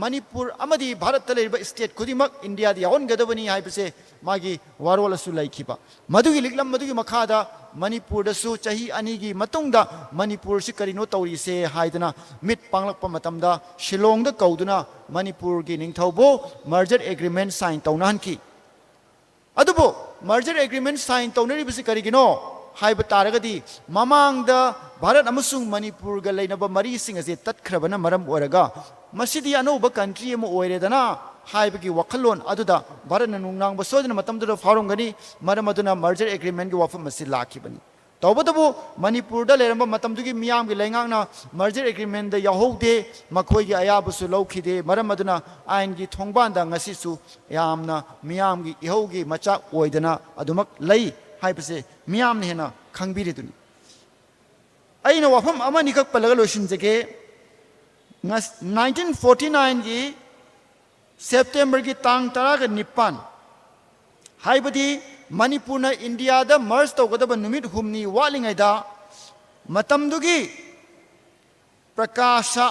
ꯃꯅꯤꯄꯨꯔ ꯑꯃꯗꯤ ꯚꯥꯔꯠꯇ ꯂꯩꯔꯤꯕ state ꯈꯨꯗꯤꯡꯃꯛ ꯏꯟꯗꯤꯌꯥꯗ ꯌꯥꯎꯍꯟꯒꯗꯕꯅꯤ ꯍꯥꯏꯕꯁꯦ ꯃꯥꯒꯤ ꯋꯥꯔꯣꯜ ꯑꯁꯨ ꯂꯩꯈꯤꯕ꯫ ꯃꯗꯨꯒꯤ ꯂꯤꯛꯂꯝ ꯑꯗꯨꯒꯤ ꯃꯈꯥꯗ ꯃꯅꯤꯄꯨꯔꯗꯁꯨ ꯆꯍꯤ ꯑꯅꯤꯒꯤ ꯃꯇꯨꯡꯗ ꯃꯅꯤꯄꯨꯔꯁꯤ ꯀꯔꯤꯅꯣ ꯇꯧꯔꯤꯁꯦ ꯍꯥꯏꯗꯅ ꯃꯤꯠ ꯄꯥꯡꯂꯛꯄ ꯃꯇꯝꯗ ꯁꯤꯂꯣꯡꯗ ꯀꯧꯗꯨꯅ ꯃꯅꯤꯄꯨꯔꯒꯤ ꯅꯤꯡꯊꯧꯕꯨ merger agreement sign ꯇꯧꯅꯍꯟꯈꯤ꯫ ꯑꯗꯨꯕꯨ merger agreement sign ꯇꯧꯅꯔꯤꯕꯁꯤ ꯀꯔꯤꯒꯤꯅꯣ ꯍꯥꯏꯕ ꯇꯥꯔꯒꯗꯤ, ꯃꯃꯥꯡꯗ ꯚꯥꯔꯠ ꯑꯃꯁꯨꯡ ꯃꯅꯤꯄꯨꯔꯒ ꯂꯩꯅꯕ ꯃꯔꯤꯁꯤꯡ ꯑꯁꯤ ꯇꯠꯈ꯭ꯔꯕꯅ ꯃꯔꯝ ꯑꯣꯏꯔꯒ ꯃꯁꯤꯗꯤ ꯑꯅꯧꯕ country ꯑꯃ ꯑꯣꯏꯔꯦꯗꯅ ꯍꯥꯏꯕꯒꯤ ꯋꯥꯈꯜꯂꯣꯟ ꯑꯗꯨꯗ ꯚꯥꯔꯠꯅ ꯅꯨꯡꯅꯥꯡꯕ ꯁꯣꯏꯗꯅ ꯃꯇꯝꯗꯨꯗ ꯐꯥꯎꯔꯝꯒꯅꯤ꯫ ꯃꯔꯝ ꯑꯗꯨꯅ merger agreementꯒꯤ ꯋꯥꯐꯝ ꯑꯁꯤ ꯂꯥꯛꯈꯤꯕꯅꯤ꯫ ꯇꯧꯕꯇꯕꯨ ꯃꯅꯤꯄꯨꯔꯗ ꯂꯩꯔꯝꯕ ꯃꯇꯝꯗꯨꯒꯤ ꯃꯤꯌꯥꯝꯒꯤ ꯂꯩꯉꯥꯛꯅ merger agreementꯗ ꯌꯥꯎꯍꯧꯗꯦ, ꯃꯈꯣꯏꯒꯤ ꯑꯌꯥꯕꯁꯨ ꯂꯧꯈꯤꯗꯦ꯫ ꯃꯔꯝ ꯑꯗꯨꯅ ꯑꯥꯏꯟꯒꯤ ꯊꯣꯡꯕꯥꯟꯗ ꯉꯁꯤꯁꯨ ꯌꯥꯝꯅ ꯃꯤꯌꯥꯝꯒꯤ ꯏꯍꯧꯒꯤ ꯃꯆꯥꯛ ꯑꯣꯏꯗꯅ ꯑꯗꯨꯃꯛ ꯂꯩ ꯍꯥꯏꯕꯁꯦ ꯃꯤꯌꯥꯝꯅ ꯍꯦꯟꯅ ꯈꯪꯕꯤꯔꯤꯗꯨꯅꯤ꯫ ꯑꯩꯅ ꯋꯥꯐꯝ ꯑꯃꯅꯤꯈꯛ ꯄꯜꯂꯒ ꯂꯣꯏꯁꯤꯟꯖꯒꯦ꯫ ꯉꯁ-, nineteen forty nineꯒꯤ Septemberꯒꯤ ꯇꯥꯡ ꯇꯔꯥꯒ ꯅꯤꯄꯥꯟ, ꯍꯥꯏꯕꯗꯤ ꯃꯅꯤꯄꯨꯔꯅ ꯏꯟꯗꯤꯌꯥꯗ merge ꯇꯧꯒꯗꯕ ꯅꯨꯃꯤꯠ ꯍꯨꯝꯅꯤ ꯋꯥꯠꯂꯤꯉꯩꯗ, ꯃꯇꯝꯗꯨꯒꯤ ꯄ꯭ꯔꯀꯥꯁ ꯁꯥ,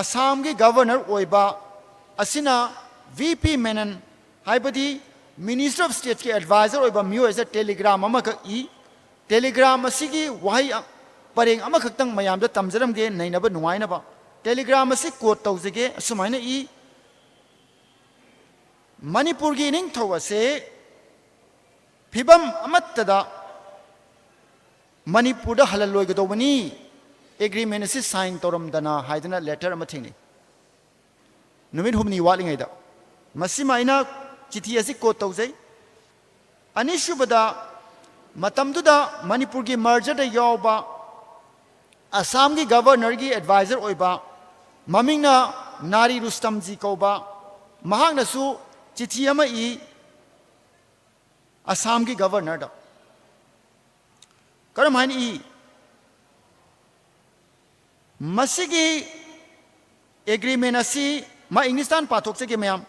ꯑꯁꯥꯝꯒꯤ governor ꯑꯣꯏꯕ ꯑꯁꯤꯅ V P Menon, ꯍꯥꯏꯕꯗꯤ Minister of Stateꯀꯤ advisor ꯑꯣꯏꯕ ꯃꯤꯑꯣꯏ ꯑꯁꯤꯗ telegram ꯑꯃꯈꯛ ꯏ꯫ Telegram ꯑꯁꯤꯒꯤ ꯋꯥꯍꯩ ꯑ-, ꯄꯔꯦꯡ ꯑꯃꯈꯛꯇꯪ ꯃꯌꯥꯝꯗ ꯇꯝꯖꯔꯝꯒꯦ, ꯅꯩꯅꯕ ꯅꯨꯡꯉꯥꯏꯅꯕ꯫ Telegram ꯑꯁꯤ quote ꯇꯧꯖꯒꯦ, ꯑꯁꯨꯃꯥꯏꯅ ꯏ, "ꯃꯅꯤꯄꯨꯔꯒꯤ ꯏꯅꯤꯡꯊꯧ ꯑꯁꯦ ꯐꯤꯕꯝ ꯑꯃꯠꯇꯗ ꯃꯅꯤꯄꯨꯔꯗ ꯍꯜꯍꯜꯂꯣꯏꯒꯗꯧꯕꯅꯤ꯫ ꯑꯦꯒ꯭ꯔꯤꯃꯦꯟ ꯑꯁꯤ ꯁꯥꯏꯟ ꯇꯧꯔꯝꯗꯅ ꯍꯥꯏꯗꯅ ꯂꯦꯇꯔ ꯑꯃ ꯊꯦꯡꯅꯩ꯫ ꯅꯨꯃꯤꯠ ꯍꯨꯝꯅꯤ ꯋꯥꯠꯂꯤꯉꯩꯗ꯫ ꯃꯁꯤꯃ ꯑꯩꯅ ꯆꯤꯊꯤ ꯑꯁꯤ ꯀꯣꯠ ꯇꯧꯖꯩ꯫ ꯑꯅꯤꯁꯨꯕꯗ, ꯃꯇꯝꯗꯨꯗ ꯃꯅꯤꯄꯨꯔꯒꯤ ꯃꯔꯖꯔꯗ ꯌꯥꯎꯕ ꯑꯁꯥꯝꯒꯤ ꯒꯕꯔꯅꯔꯒꯤ ꯑꯦꯗꯚꯥꯏꯖꯔ ꯑꯣꯏꯕ, ꯃꯃꯤꯡꯅ ꯅꯥꯔꯤ ꯔꯨꯁꯇꯝꯖꯤ ꯀꯧꯕ, ꯃꯍꯥꯛꯅꯁꯨ ꯆꯤꯊꯤ ꯑꯃ ꯏ ꯑꯁꯥꯝꯒꯤ ꯒꯕꯔꯅꯔꯗ꯫ ꯀꯔꯝ ꯍꯥꯏꯅ ꯏ? ꯃꯁꯤꯒꯤ ꯑꯦꯒ꯭ꯔꯤꯃꯦꯟ ꯑꯁꯤ, ꯃꯥ ꯏꯪꯂꯤꯁꯇ ꯍꯥꯟꯅ ꯄꯥꯊꯣꯛꯆꯒꯦ ꯃꯌꯥꯝ꯫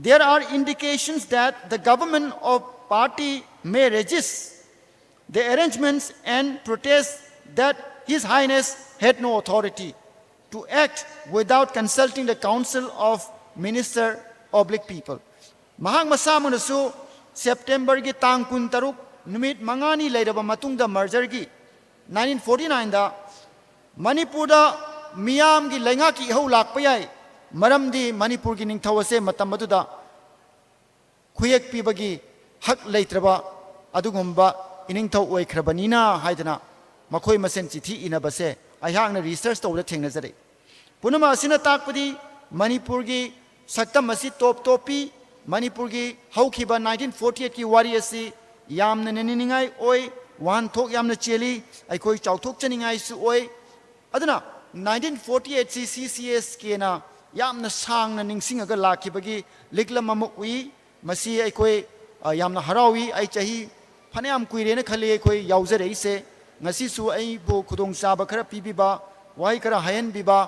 There are indications that the government of party may resist the arrangements and protest that His Highness had no authority to act without consulting the Council of Minister oblique People. ꯃꯍꯥꯛ ꯃꯁꯥꯃꯛꯅꯁꯨ ꯁꯦꯞꯇꯦꯝꯕꯔꯒꯤ ꯇꯥꯡ ꯀꯨꯟꯇꯔꯨꯛ, ꯅꯨꯃꯤꯠ ꯃꯉꯥꯅꯤ ꯂꯩꯔꯕ ꯃꯇꯨꯡꯗ ꯃꯔꯖꯔꯒꯤ nineteen forty nineꯗ ꯃꯅꯤꯄꯨꯔꯗ ꯃꯤꯌꯥꯝꯒꯤ ꯂꯩꯉꯥꯛꯀꯤ ꯏꯍꯧ ꯂꯥꯛꯄ ꯌꯥꯏ, ꯃꯔꯝꯗꯤ ꯃꯅꯤꯄꯨꯔꯒꯤ ꯅꯤꯡꯊꯧ ꯑꯁꯦ ꯃꯇꯝ ꯑꯗꯨꯗ ꯈꯨꯌꯦꯛ ꯄꯤꯕꯒꯤ ꯍꯛ ꯂꯩꯇ꯭ꯔꯕ ꯑꯗꯨꯒꯨꯝꯕ ꯏꯅꯤꯡꯊꯧ ꯑꯣꯏꯈ꯭ꯔꯕꯅꯤꯅ ꯍꯥꯏꯗꯅ ꯃꯈꯣꯏ ꯃꯁꯦꯟ ꯆꯤꯊꯤ ꯏꯅꯕꯁꯦ ꯑꯩꯍꯥꯛꯅ ꯔꯤꯁꯔꯆ ꯇꯧꯕꯗ ꯊꯦꯡꯅꯖꯔꯦ꯫ ꯄꯨꯝꯅꯃꯛ ꯑꯁꯤꯅ ꯇꯥꯛꯄꯗꯤ ꯃꯅꯤꯄꯨꯔꯒꯤ ꯁꯛꯇꯝ ꯑꯁꯤ ꯇꯣꯞ ꯇꯣꯞꯄꯤ꯫ ꯃꯅꯤꯄꯨꯔꯒꯤ ꯍꯧꯈꯤꯕ nineteen forty eightꯀꯤ ꯋꯥꯔꯤ ꯑꯁꯤ ꯌꯥꯝꯅ ꯅꯤꯡꯅꯤꯡꯅꯤꯡꯉꯥꯏ ꯑꯣꯏ, ꯋꯥꯍꯟꯊꯣꯛ ꯌꯥꯝꯅ ꯆꯦꯜꯂꯤ, ꯑꯩꯈꯣꯏ ꯆꯥꯎꯊꯣꯛꯆꯅꯤꯡꯉꯥꯏꯁꯨ ꯑꯣꯏ꯫ ꯑꯗꯨꯅ nineteen forty eightꯁꯤ CCSKꯅ ꯌꯥꯝꯅ ꯁꯥꯡꯅ ꯅꯤꯡꯁꯤꯡꯉꯒ ꯂꯥꯛꯈꯤꯕꯒꯤ ꯂꯤꯛꯂꯝ ꯑꯃ ꯎꯏ꯫ ꯃꯁꯤ ꯑꯩꯈꯣꯏ, ꯑ, ꯌꯥꯝꯅ ꯍꯔꯥꯎꯏ꯫ ꯑꯩ ꯆꯍꯤ ꯐꯅꯌꯥꯝ ꯀꯨꯏꯔꯦꯅ ꯈꯜꯂꯤ ꯑꯩꯈꯣꯏ ꯌꯥꯎꯖꯔꯛꯏꯁꯦ꯫ ꯉꯁꯤꯁꯨ ꯑꯩꯕꯨ ꯈꯨꯗꯣꯡꯆꯥꯕ ꯈꯔ ꯄꯤꯕꯤꯕ, ꯋꯥꯍꯩ ꯈꯔ ꯍꯥꯏꯍꯟꯕꯤꯕ,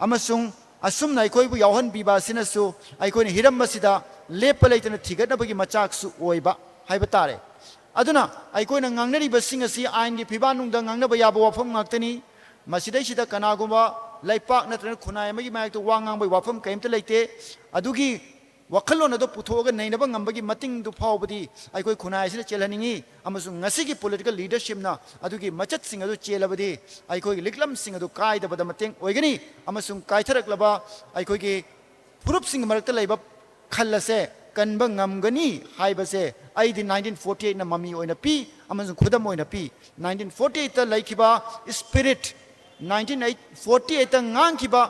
ꯑꯃꯁꯨꯡ ꯑꯁꯨꯝꯅ ꯑꯩꯈꯣꯏꯕꯨ ꯌꯥꯎꯍꯟꯕꯤꯕ ꯑꯁꯤꯅꯁꯨ ꯑꯩꯈꯣꯏꯅ ꯍꯤꯔꯝ ꯑꯁꯤꯗ ꯂꯦꯞꯄ ꯂꯩꯇꯅ ꯊꯤꯒꯠꯅꯕꯒꯤ ꯃꯆꯥꯛꯁꯨ ꯑꯣꯏꯕ ꯍꯥꯏꯕ ꯇꯥꯔꯦ꯫ ꯑꯗꯨꯅ ꯑꯩꯈꯣꯏꯅ ꯉꯥꯡꯅꯔꯤꯕꯁꯤꯡ ꯑꯁꯤ ꯑꯥꯏꯟꯒꯤ ꯐꯤꯕꯥꯛꯅꯨꯡꯗ ꯉꯥꯡꯅꯕ ꯌꯥꯕ ꯋꯥꯐꯝ ꯉꯥꯛꯇꯅꯤ꯫ ꯃꯁꯤꯗꯩꯁꯤꯗ ꯀꯅꯥꯒꯨꯝꯕ ꯂꯩꯄꯥꯛ ꯅꯠꯇ꯭ꯔꯒ ꯈꯨꯟꯅꯥꯏ ꯑꯃꯒꯤ ꯃꯥꯌꯣꯛꯇ ꯋꯥ ꯉꯥꯡꯕꯒꯤ ꯋꯥꯐꯝ ꯀꯔꯤꯝꯇ ꯂꯩꯇꯦ꯫ ꯑꯗꯨꯒꯤ ꯋꯥꯈꯜꯂꯣꯟ ꯑꯗꯨ ꯄꯨꯊꯣꯛꯑꯒ ꯅꯩꯅꯕ ꯉꯝꯕꯒꯤ ꯃꯇꯤꯡꯗꯨ ꯐꯥꯎꯕꯗꯤ ꯑꯩꯈꯣꯏ ꯈꯨꯟꯅꯥꯏ ꯑꯁꯤꯗ ꯆꯦꯜꯍꯟꯅꯤꯡꯏ, ꯑꯃꯁꯨꯡ ꯉꯁꯤꯒꯤ ꯄꯣꯂꯤꯇꯤꯀꯦꯜ ꯂꯤꯗꯔꯁꯤꯞꯅ ꯑꯗꯨꯒꯤ ꯃꯆꯠꯁꯤꯡ ꯑꯗꯨ ꯆꯦꯜꯂꯕꯗꯤ ꯑꯩꯈꯣꯏꯒꯤ ꯂꯤꯛꯂꯝꯁꯤꯡ ꯑꯗꯨ ꯀꯥꯏꯗꯕꯗ ꯃꯇꯦꯡ ꯑꯣꯏꯒꯅꯤ, ꯑꯃꯁꯨꯡ ꯀꯥꯏꯊꯔꯛꯂꯕ ꯑꯩꯈꯣꯏꯒꯤ ꯐꯨꯔꯨꯞꯁꯤꯡꯒꯤ ꯃꯔꯛꯇ ꯂꯩꯕ ꯈꯜ ꯑꯁꯦ ꯀꯟꯕ ꯉꯝꯒꯅꯤ ꯍꯥꯏꯕꯁꯦ ꯑꯩꯗꯤ nineteen forty eightꯅ ꯃꯃꯤ ꯑꯣꯏꯅ ꯄꯤ ꯑꯃꯁꯨꯡ ꯈꯨꯗꯝ ꯑꯣꯏꯅ ꯄꯤ꯫ Nineteen forty eightꯇ ꯂꯩꯈꯤꯕ ꯁ꯭ꯄꯤꯔꯤꯠ, ꯅꯥꯏꯟꯇꯤꯟ ꯐꯣꯔꯇꯤ ꯑꯩꯠꯇ ꯉꯥꯡꯈꯤꯕ,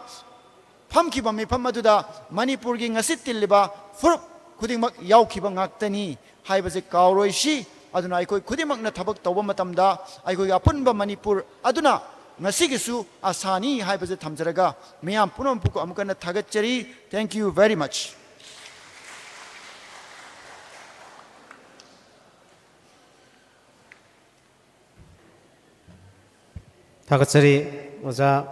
ꯐꯝꯈꯤꯕ ꯃꯤꯐꯝ ꯑꯗꯨꯗ ꯃꯅꯤꯄꯨꯔꯒꯤ ꯉꯁꯤ ꯇꯤꯜꯂꯤꯕ ꯐꯨꯔꯨꯞ ꯈꯨꯗꯤꯡꯃꯛ ꯌꯥꯎꯈꯤꯕ ꯉꯥꯛꯇꯅꯤ ꯍꯥꯏꯕꯁꯦ ꯀꯥꯎꯔꯣꯏꯁꯤ꯫ ꯑꯗꯨꯅ ꯑꯩꯈꯣꯏ ꯈꯨꯗꯤꯡꯃꯛꯅ ꯊꯕꯛ ꯇꯧꯕ ꯃꯇꯝꯗ ꯑꯩꯈꯣꯏꯒꯤ ꯑꯄꯨꯟꯕ ꯃꯅꯤꯄꯨꯔ ꯑꯗꯨꯅ ꯉꯁꯤꯒꯤꯁꯨ ꯑꯁꯥꯅꯤ ꯍꯥꯏꯕꯁꯦ ꯊꯝꯖꯔꯒ, ꯃꯤꯌꯥꯝ ꯄꯨꯝꯅꯃꯛꯄꯨ ꯑꯃꯨꯛ ꯍꯟꯅ ꯊꯥꯒꯠꯆꯔꯤ꯫ Thank you very much. ꯊꯥꯒꯠꯆꯔꯤ ꯑꯣꯖꯥ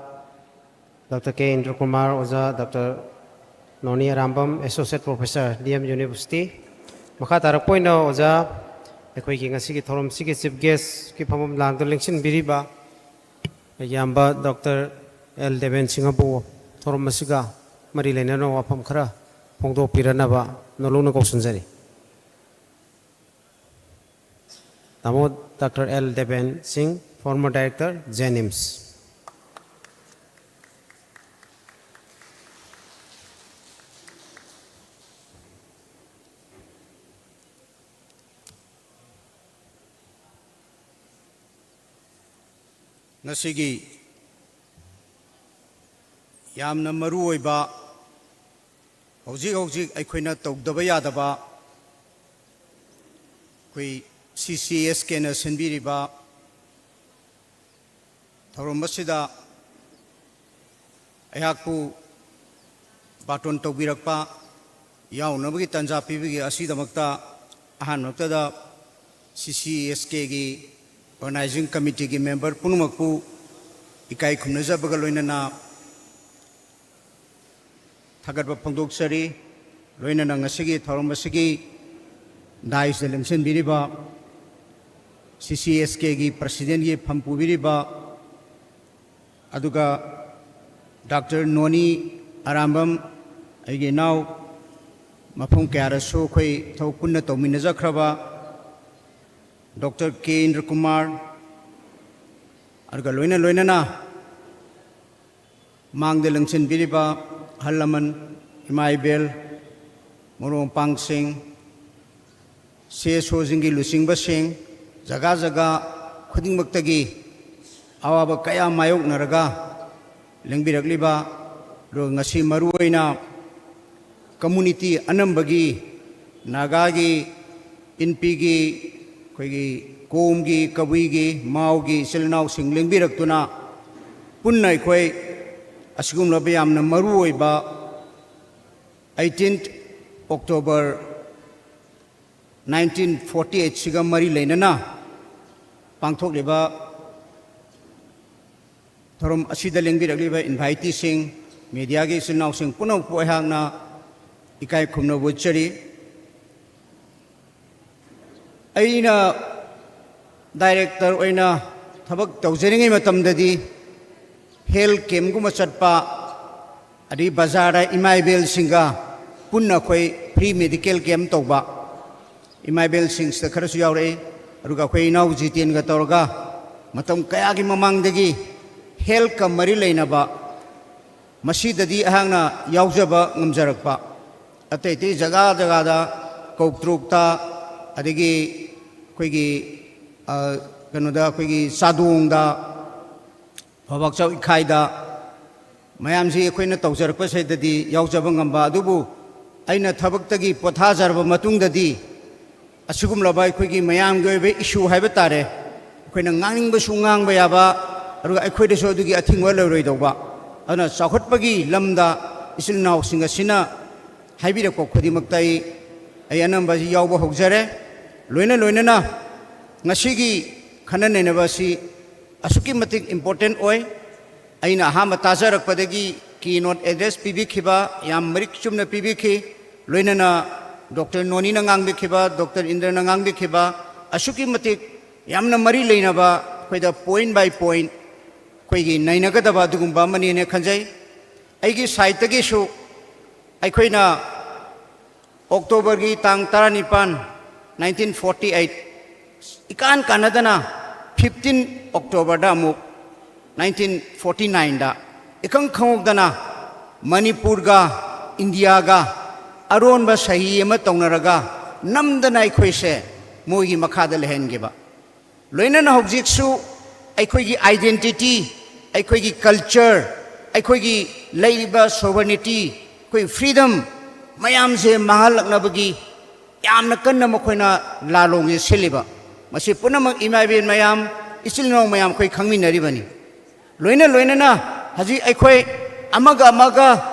ꯗꯣꯛꯇꯔ ꯀꯦ ꯏꯟꯗ꯭ꯔꯀꯨꯃꯥꯔ, ꯑꯣꯖꯥ ꯗꯣꯛꯇꯔ ꯅꯣꯅꯤ Arambam, Associate Professor, D M University꯫ ꯃꯈꯥ ꯇꯥꯔꯛꯄ ꯑꯣꯏꯅ ꯑꯣꯖꯥ, ꯑꯩꯈꯣꯏꯒꯤ ꯉꯁꯤꯒꯤ ꯊꯧꯔꯝꯁꯤꯒꯤ Chief Guestꯀꯤ ꯐꯝꯐꯝ ꯂꯥꯡꯗ ꯂꯦꯡꯁꯤꯟꯕꯤꯔꯤꯕ ꯏꯌꯥꯝꯕ ꯗꯣꯛꯇꯔ ꯑꯦꯜ ꯗꯦꯕꯦꯟ ꯁꯤꯡꯍꯕꯨ ꯊꯧꯔꯝ ꯑꯁꯤꯒ ꯃꯔꯤ ꯂꯩꯅꯅ ꯋꯥꯐꯝ ꯈꯔ ꯐꯣꯡꯗꯣꯛꯄꯤꯔꯅꯕ ꯅꯣꯂꯨꯛꯅ ꯀꯧꯁꯤꯟꯖꯔꯤ꯫ ꯇꯥꯃꯣ ꯗꯣꯛꯇꯔ ꯑꯦꯜ ꯗꯦꯕꯦꯟ ꯁꯤꯡ, former director, JNIMS꯫ ꯉꯁꯤꯒꯤ ꯌꯥꯝꯅ ꯃꯔꯨ ꯑꯣꯏꯕ, ꯍꯧꯖꯤꯛ ꯍꯧꯖꯤꯛ ꯑꯩꯈꯣꯏꯅ ꯇꯧꯗꯕ ꯌꯥꯗꯕ, ꯑꯩꯈꯣꯏ C C S Kꯅ ꯁꯤꯟꯕꯤꯔꯤꯕ ꯊꯧꯔꯝ ꯑꯁꯤꯗ ꯑꯩꯍꯥꯛꯄꯨ ꯕꯥꯇꯣꯟ ꯇꯧꯕꯤꯔꯛꯄ, ꯌꯥꯎꯅꯕꯒꯤ ꯇꯥꯟꯖꯥ ꯄꯤꯕꯒꯤ ꯑꯁꯤꯗꯃꯛꯇ ꯑꯍꯥꯟꯕꯃꯛꯇꯗ C C S Kꯒꯤ Organizing Committeeꯒꯤ member ꯄꯨꯝꯅꯃꯛꯄꯨ ꯏꯀꯥꯏ ꯈꯨꯝꯅꯖꯕꯒ ꯂꯣꯏꯅꯅ ꯊꯥꯒꯠꯄ ꯐꯣꯡꯗꯣꯛꯆꯔꯤ꯫ ꯂꯣꯏꯅꯅ ꯉꯁꯤꯒꯤ ꯊꯧꯔꯝ ꯑꯁꯤꯒꯤ daisꯇ ꯂꯦꯡꯁꯤꯟꯕꯤꯔꯤꯕ C C S Kꯒꯤ Presidentꯀꯤ ꯐꯝ ꯄꯨꯕꯤꯔꯤꯕ, ꯑꯗꯨꯒ ꯗꯥꯛꯇꯔ ꯅꯣꯅꯤ ꯑꯔꯥꯝꯕꯝ, ꯑꯩꯒꯤ ꯏꯅꯥꯎ, ꯃꯐꯝ ꯀꯌꯥꯗꯁꯨ ꯑꯩꯈꯣꯏ ꯊꯕꯛ ꯄꯨꯟꯅ ꯇꯧꯃꯤꯟꯅꯖꯈ꯭ꯔꯕ ꯗꯣꯛꯇꯔ ꯀꯦ ꯏꯟꯗ꯭ꯔꯀꯨꯃꯥꯔ, ꯑꯗꯨꯒ ꯂꯣꯏꯅ ꯂꯣꯏꯅꯅ ꯃꯥꯡꯗ ꯂꯪꯁꯤꯟꯕꯤꯔꯤꯕ ꯑꯍꯜ ꯂꯃꯟ, ꯏꯃꯥ ꯏꯕꯦꯜ, ꯃꯔꯨꯞ ꯃꯄꯥꯡꯁꯤꯡ, CSOꯁꯤꯡꯒꯤ ꯂꯨꯆꯤꯡꯕꯁꯤꯡ, ꯖꯒꯥ ꯖꯒꯥ ꯈꯨꯗꯤꯡꯃꯛꯇꯒꯤ ꯑꯋꯥꯕ ꯀꯌꯥ ꯃꯥꯌꯣꯛꯅꯔꯒ ꯂꯦꯡꯕꯤꯔꯛꯂꯤꯕ, ꯑꯗꯨꯒ ꯉꯁꯤ ꯃꯔꯨꯑꯣꯏꯅ community ꯑꯅꯝꯕꯒꯤ, ꯅꯥꯒꯥꯒꯤ, ꯏꯟꯄꯤꯒꯤ, ꯑꯩꯈꯣꯏꯒꯤ ꯀꯣꯝꯒꯤ, ꯀꯕꯨꯏꯒꯤ, ꯃꯥꯎꯒꯤ ꯏꯆꯤꯜ ꯏꯅꯥꯎꯁꯤꯡ ꯂꯦꯡꯕꯤꯔꯛꯇꯨꯅ ꯄꯨꯟꯅ ꯑꯩꯈꯣꯏ ꯑꯁꯤꯒꯨꯝꯂꯕ ꯌꯥꯝꯅ ꯃꯔꯨꯑꯣꯏꯕ eighteenth October nineteen forty eight ꯁꯤꯒ ꯃꯔꯤ ꯂꯩꯅꯅ ꯄꯥꯡꯊꯣꯛꯂꯤꯕ ꯊꯧꯔꯝ ꯑꯁꯤꯗ ꯂꯦꯡꯕꯤꯔꯛꯂꯤꯕ inviteeꯁꯤꯡ, mediaꯒꯤ ꯏꯆꯤꯜ ꯏꯅꯥꯎꯁꯤꯡ ꯄꯨꯝꯅꯃꯛꯄꯨ ꯑꯩꯍꯥꯛꯅ ꯏꯀꯥꯏ ꯈꯨꯝꯅꯕ ꯎꯠꯆꯔꯤ꯫ ꯑꯩꯅ director ꯑꯣꯏꯅ ꯊꯕꯛ ꯇꯧꯖꯔꯤꯉꯩ ꯃꯇꯝꯗꯗꯤ health campꯒꯨꯝꯕ ꯆꯠꯄ, ꯑꯗꯩ ꯕꯖꯥꯔꯗ ꯏꯃꯥ ꯏꯕꯦꯜꯁꯤꯡꯒ ꯄꯨꯟꯅ ꯑꯩꯈꯣꯏ free medical camp ꯇꯧꯕ, ꯏꯃꯥ ꯏꯕꯦꯜꯁꯤꯡꯁꯤꯗ ꯈꯔꯁꯨ ꯌꯥꯎꯔꯛꯏ꯫ ꯑꯗꯨꯒ ꯑꯩꯈꯣꯏ ꯏꯅꯥꯎ ꯖꯤꯇꯦꯟꯒ ꯇꯧꯔꯒ ꯃꯇꯝ ꯀꯌꯥꯒꯤ ꯃꯃꯥꯡꯗꯒꯤ healthꯀ ꯃꯔꯤ ꯂꯩꯅꯕ ꯃꯁꯤꯗꯗꯤ ꯑꯩꯍꯥꯛꯅ ꯌꯥꯎꯖꯕ ꯉꯝꯖꯔꯛꯄ꯫ ꯑꯇꯩ ꯑꯇꯩ ꯖꯒꯥ ꯖꯒꯥꯗ, ꯀꯧꯇ꯭ꯔꯨꯛꯇ, ꯑꯗꯒꯤ ꯑꯩꯈꯣꯏꯒꯤ, ꯑ, ꯀꯩꯅꯣꯗ, ꯑꯩꯈꯣꯏꯒꯤ ꯆꯥꯗꯣꯡꯗ, ꯐꯧꯕꯥꯛꯆꯥꯎ ꯏꯈꯥꯏꯗ, ꯃꯌꯥꯝꯁꯤ ꯑꯩꯈꯣꯏꯅ ꯇꯧꯖꯔꯛꯄꯁꯤꯗꯗꯤ ꯌꯥꯎꯖꯕ ꯉꯝꯕ꯫ ꯑꯗꯨꯕꯨ ꯑꯩꯅ ꯊꯕꯛꯇꯒꯤ ꯄꯣꯊꯥꯖꯔꯕ ꯃꯇꯨꯡꯗꯗꯤ ꯑꯁꯤꯒꯨꯝꯂꯕ ꯑꯩꯈꯣꯏꯒꯤ ꯃꯌꯥꯝꯒꯤ ꯑꯣꯏꯕ issue ꯍꯥꯏꯕ ꯇꯥꯔꯦ, ꯑꯩꯈꯣꯏꯅ ꯉꯥꯡꯅꯤꯡꯕꯁꯨ ꯉꯥꯡꯕ ꯌꯥꯕ, ꯑꯗꯨꯒ ꯑꯩꯈꯣꯏꯗꯁꯨ ꯑꯗꯨꯒꯤ ꯑꯊꯤꯡꯕ ꯂꯩꯔꯣꯏꯗꯧꯕ꯫ ꯑꯗꯨꯅ ꯆꯥꯎꯈꯠꯄꯒꯤ ꯂꯝꯗ ꯏꯆꯤꯜ ꯏꯅꯥꯎꯁꯤꯡ ꯑꯁꯤꯅ ꯍꯥꯏꯕꯤꯔꯛꯄ ꯈꯨꯗꯤꯡꯃꯛꯇ ꯑꯩ, ꯑꯩ ꯑꯅꯝꯕꯁꯤ ꯌꯥꯎꯕ ꯍꯧꯖꯔꯦ꯫ ꯂꯣꯏꯅ ꯂꯣꯏꯅꯅ ꯉꯁꯤꯒꯤ ꯈꯟꯅ ꯅꯩꯅꯕ ꯑꯁꯤ ꯑꯁꯨꯛꯀꯤ ꯃꯇꯤꯛ important ꯑꯣꯏ꯫ ꯑꯩꯅ ꯑꯍꯥꯟꯕ ꯇꯥꯖꯔꯛꯄꯗꯒꯤ keynote address ꯄꯤꯕꯤꯈꯤꯕ ꯌꯥꯝ ꯃꯔꯤꯛ ꯆꯨꯝꯅ ꯄꯤꯕꯤꯈꯤ꯫ ꯂꯣꯏꯅꯅ ꯗꯣꯛꯇꯔ ꯅꯣꯅꯤꯅ ꯉꯥꯡꯕꯤꯈꯤꯕ, ꯗꯣꯛꯇꯔ ꯏꯟꯗ꯭ꯔꯅ ꯉꯥꯡꯕꯤꯈꯤꯕ, ꯑꯁꯨꯛꯀꯤ ꯃꯇꯤꯛ ꯌꯥꯝꯅ ꯃꯔꯤ ꯂꯩꯅꯕ, ꯑꯩꯈꯣꯏꯗ point by point ꯑꯩꯈꯣꯏꯒꯤ ꯅꯩꯅꯒꯗꯕ ꯑꯗꯨꯒꯨꯝꯕ ꯑꯃꯅꯤꯅ ꯈꯟꯖꯩ꯫ ꯑꯩꯒꯤ sideꯇꯒꯤꯁꯨ ꯑꯩꯈꯣꯏꯅ Octoberꯒꯤ ꯇꯥꯡ ꯇꯔꯥꯅꯤꯄꯥꯟ, nineteen forty eight, ꯏꯀꯥꯟ ꯀꯥꯟꯅꯗꯅ fifteen Octoberꯗ ꯑꯃꯨꯛ nineteen forty nineꯗ ꯏꯈꯪ ꯈꯪꯍꯧꯗꯅ ꯃꯅꯤꯄꯨꯔꯒ ꯏꯟꯗꯤꯌꯥꯒ ꯑꯔꯣꯟꯕ ꯁꯍꯤ ꯑꯃ ꯇꯧꯅꯔꯒ ꯅꯝꯗꯅ ꯑꯩꯈꯣꯏꯁꯦ ꯃꯣꯏꯒꯤ ꯃꯈꯥꯗ ꯂꯩꯍꯟꯈꯤꯕ꯫ ꯂꯣꯏꯅꯅ ꯍꯧꯖꯤꯛꯁꯨ ꯑꯩꯈꯣꯏꯒꯤ identity, ꯑꯩꯈꯣꯏꯒꯤ culture, ꯑꯩꯈꯣꯏꯒꯤ ꯂꯩꯔꯤꯕ sovereignty, ꯑꯩꯈꯣꯏ freedom ꯃꯌꯥꯝꯁꯦ ꯃꯥꯡꯍꯜꯂꯛꯅꯕꯒꯤ ꯌꯥꯝꯅ ꯀꯟꯅ ꯃꯈꯣꯏꯅ ꯂꯥꯂꯣꯡꯁꯦ ꯁꯤꯜꯂꯤꯕ꯫ ꯃꯁꯤ ꯄꯨꯝꯅꯃꯛ ꯏꯃꯥ ꯏꯕꯦꯟ ꯃꯌꯥꯝ, ꯏꯆꯤꯜ ꯏꯅꯥꯎ ꯃꯌꯥꯝ ꯑꯩꯈꯣꯏ ꯈꯪꯃꯤꯟꯅꯔꯤꯕꯅꯤ꯫ ꯂꯣꯏꯅ ꯂꯣꯏꯅꯅ ꯍꯧꯖꯤꯛ ꯑꯩꯈꯣꯏ ꯑꯃꯒ ꯑꯃꯒ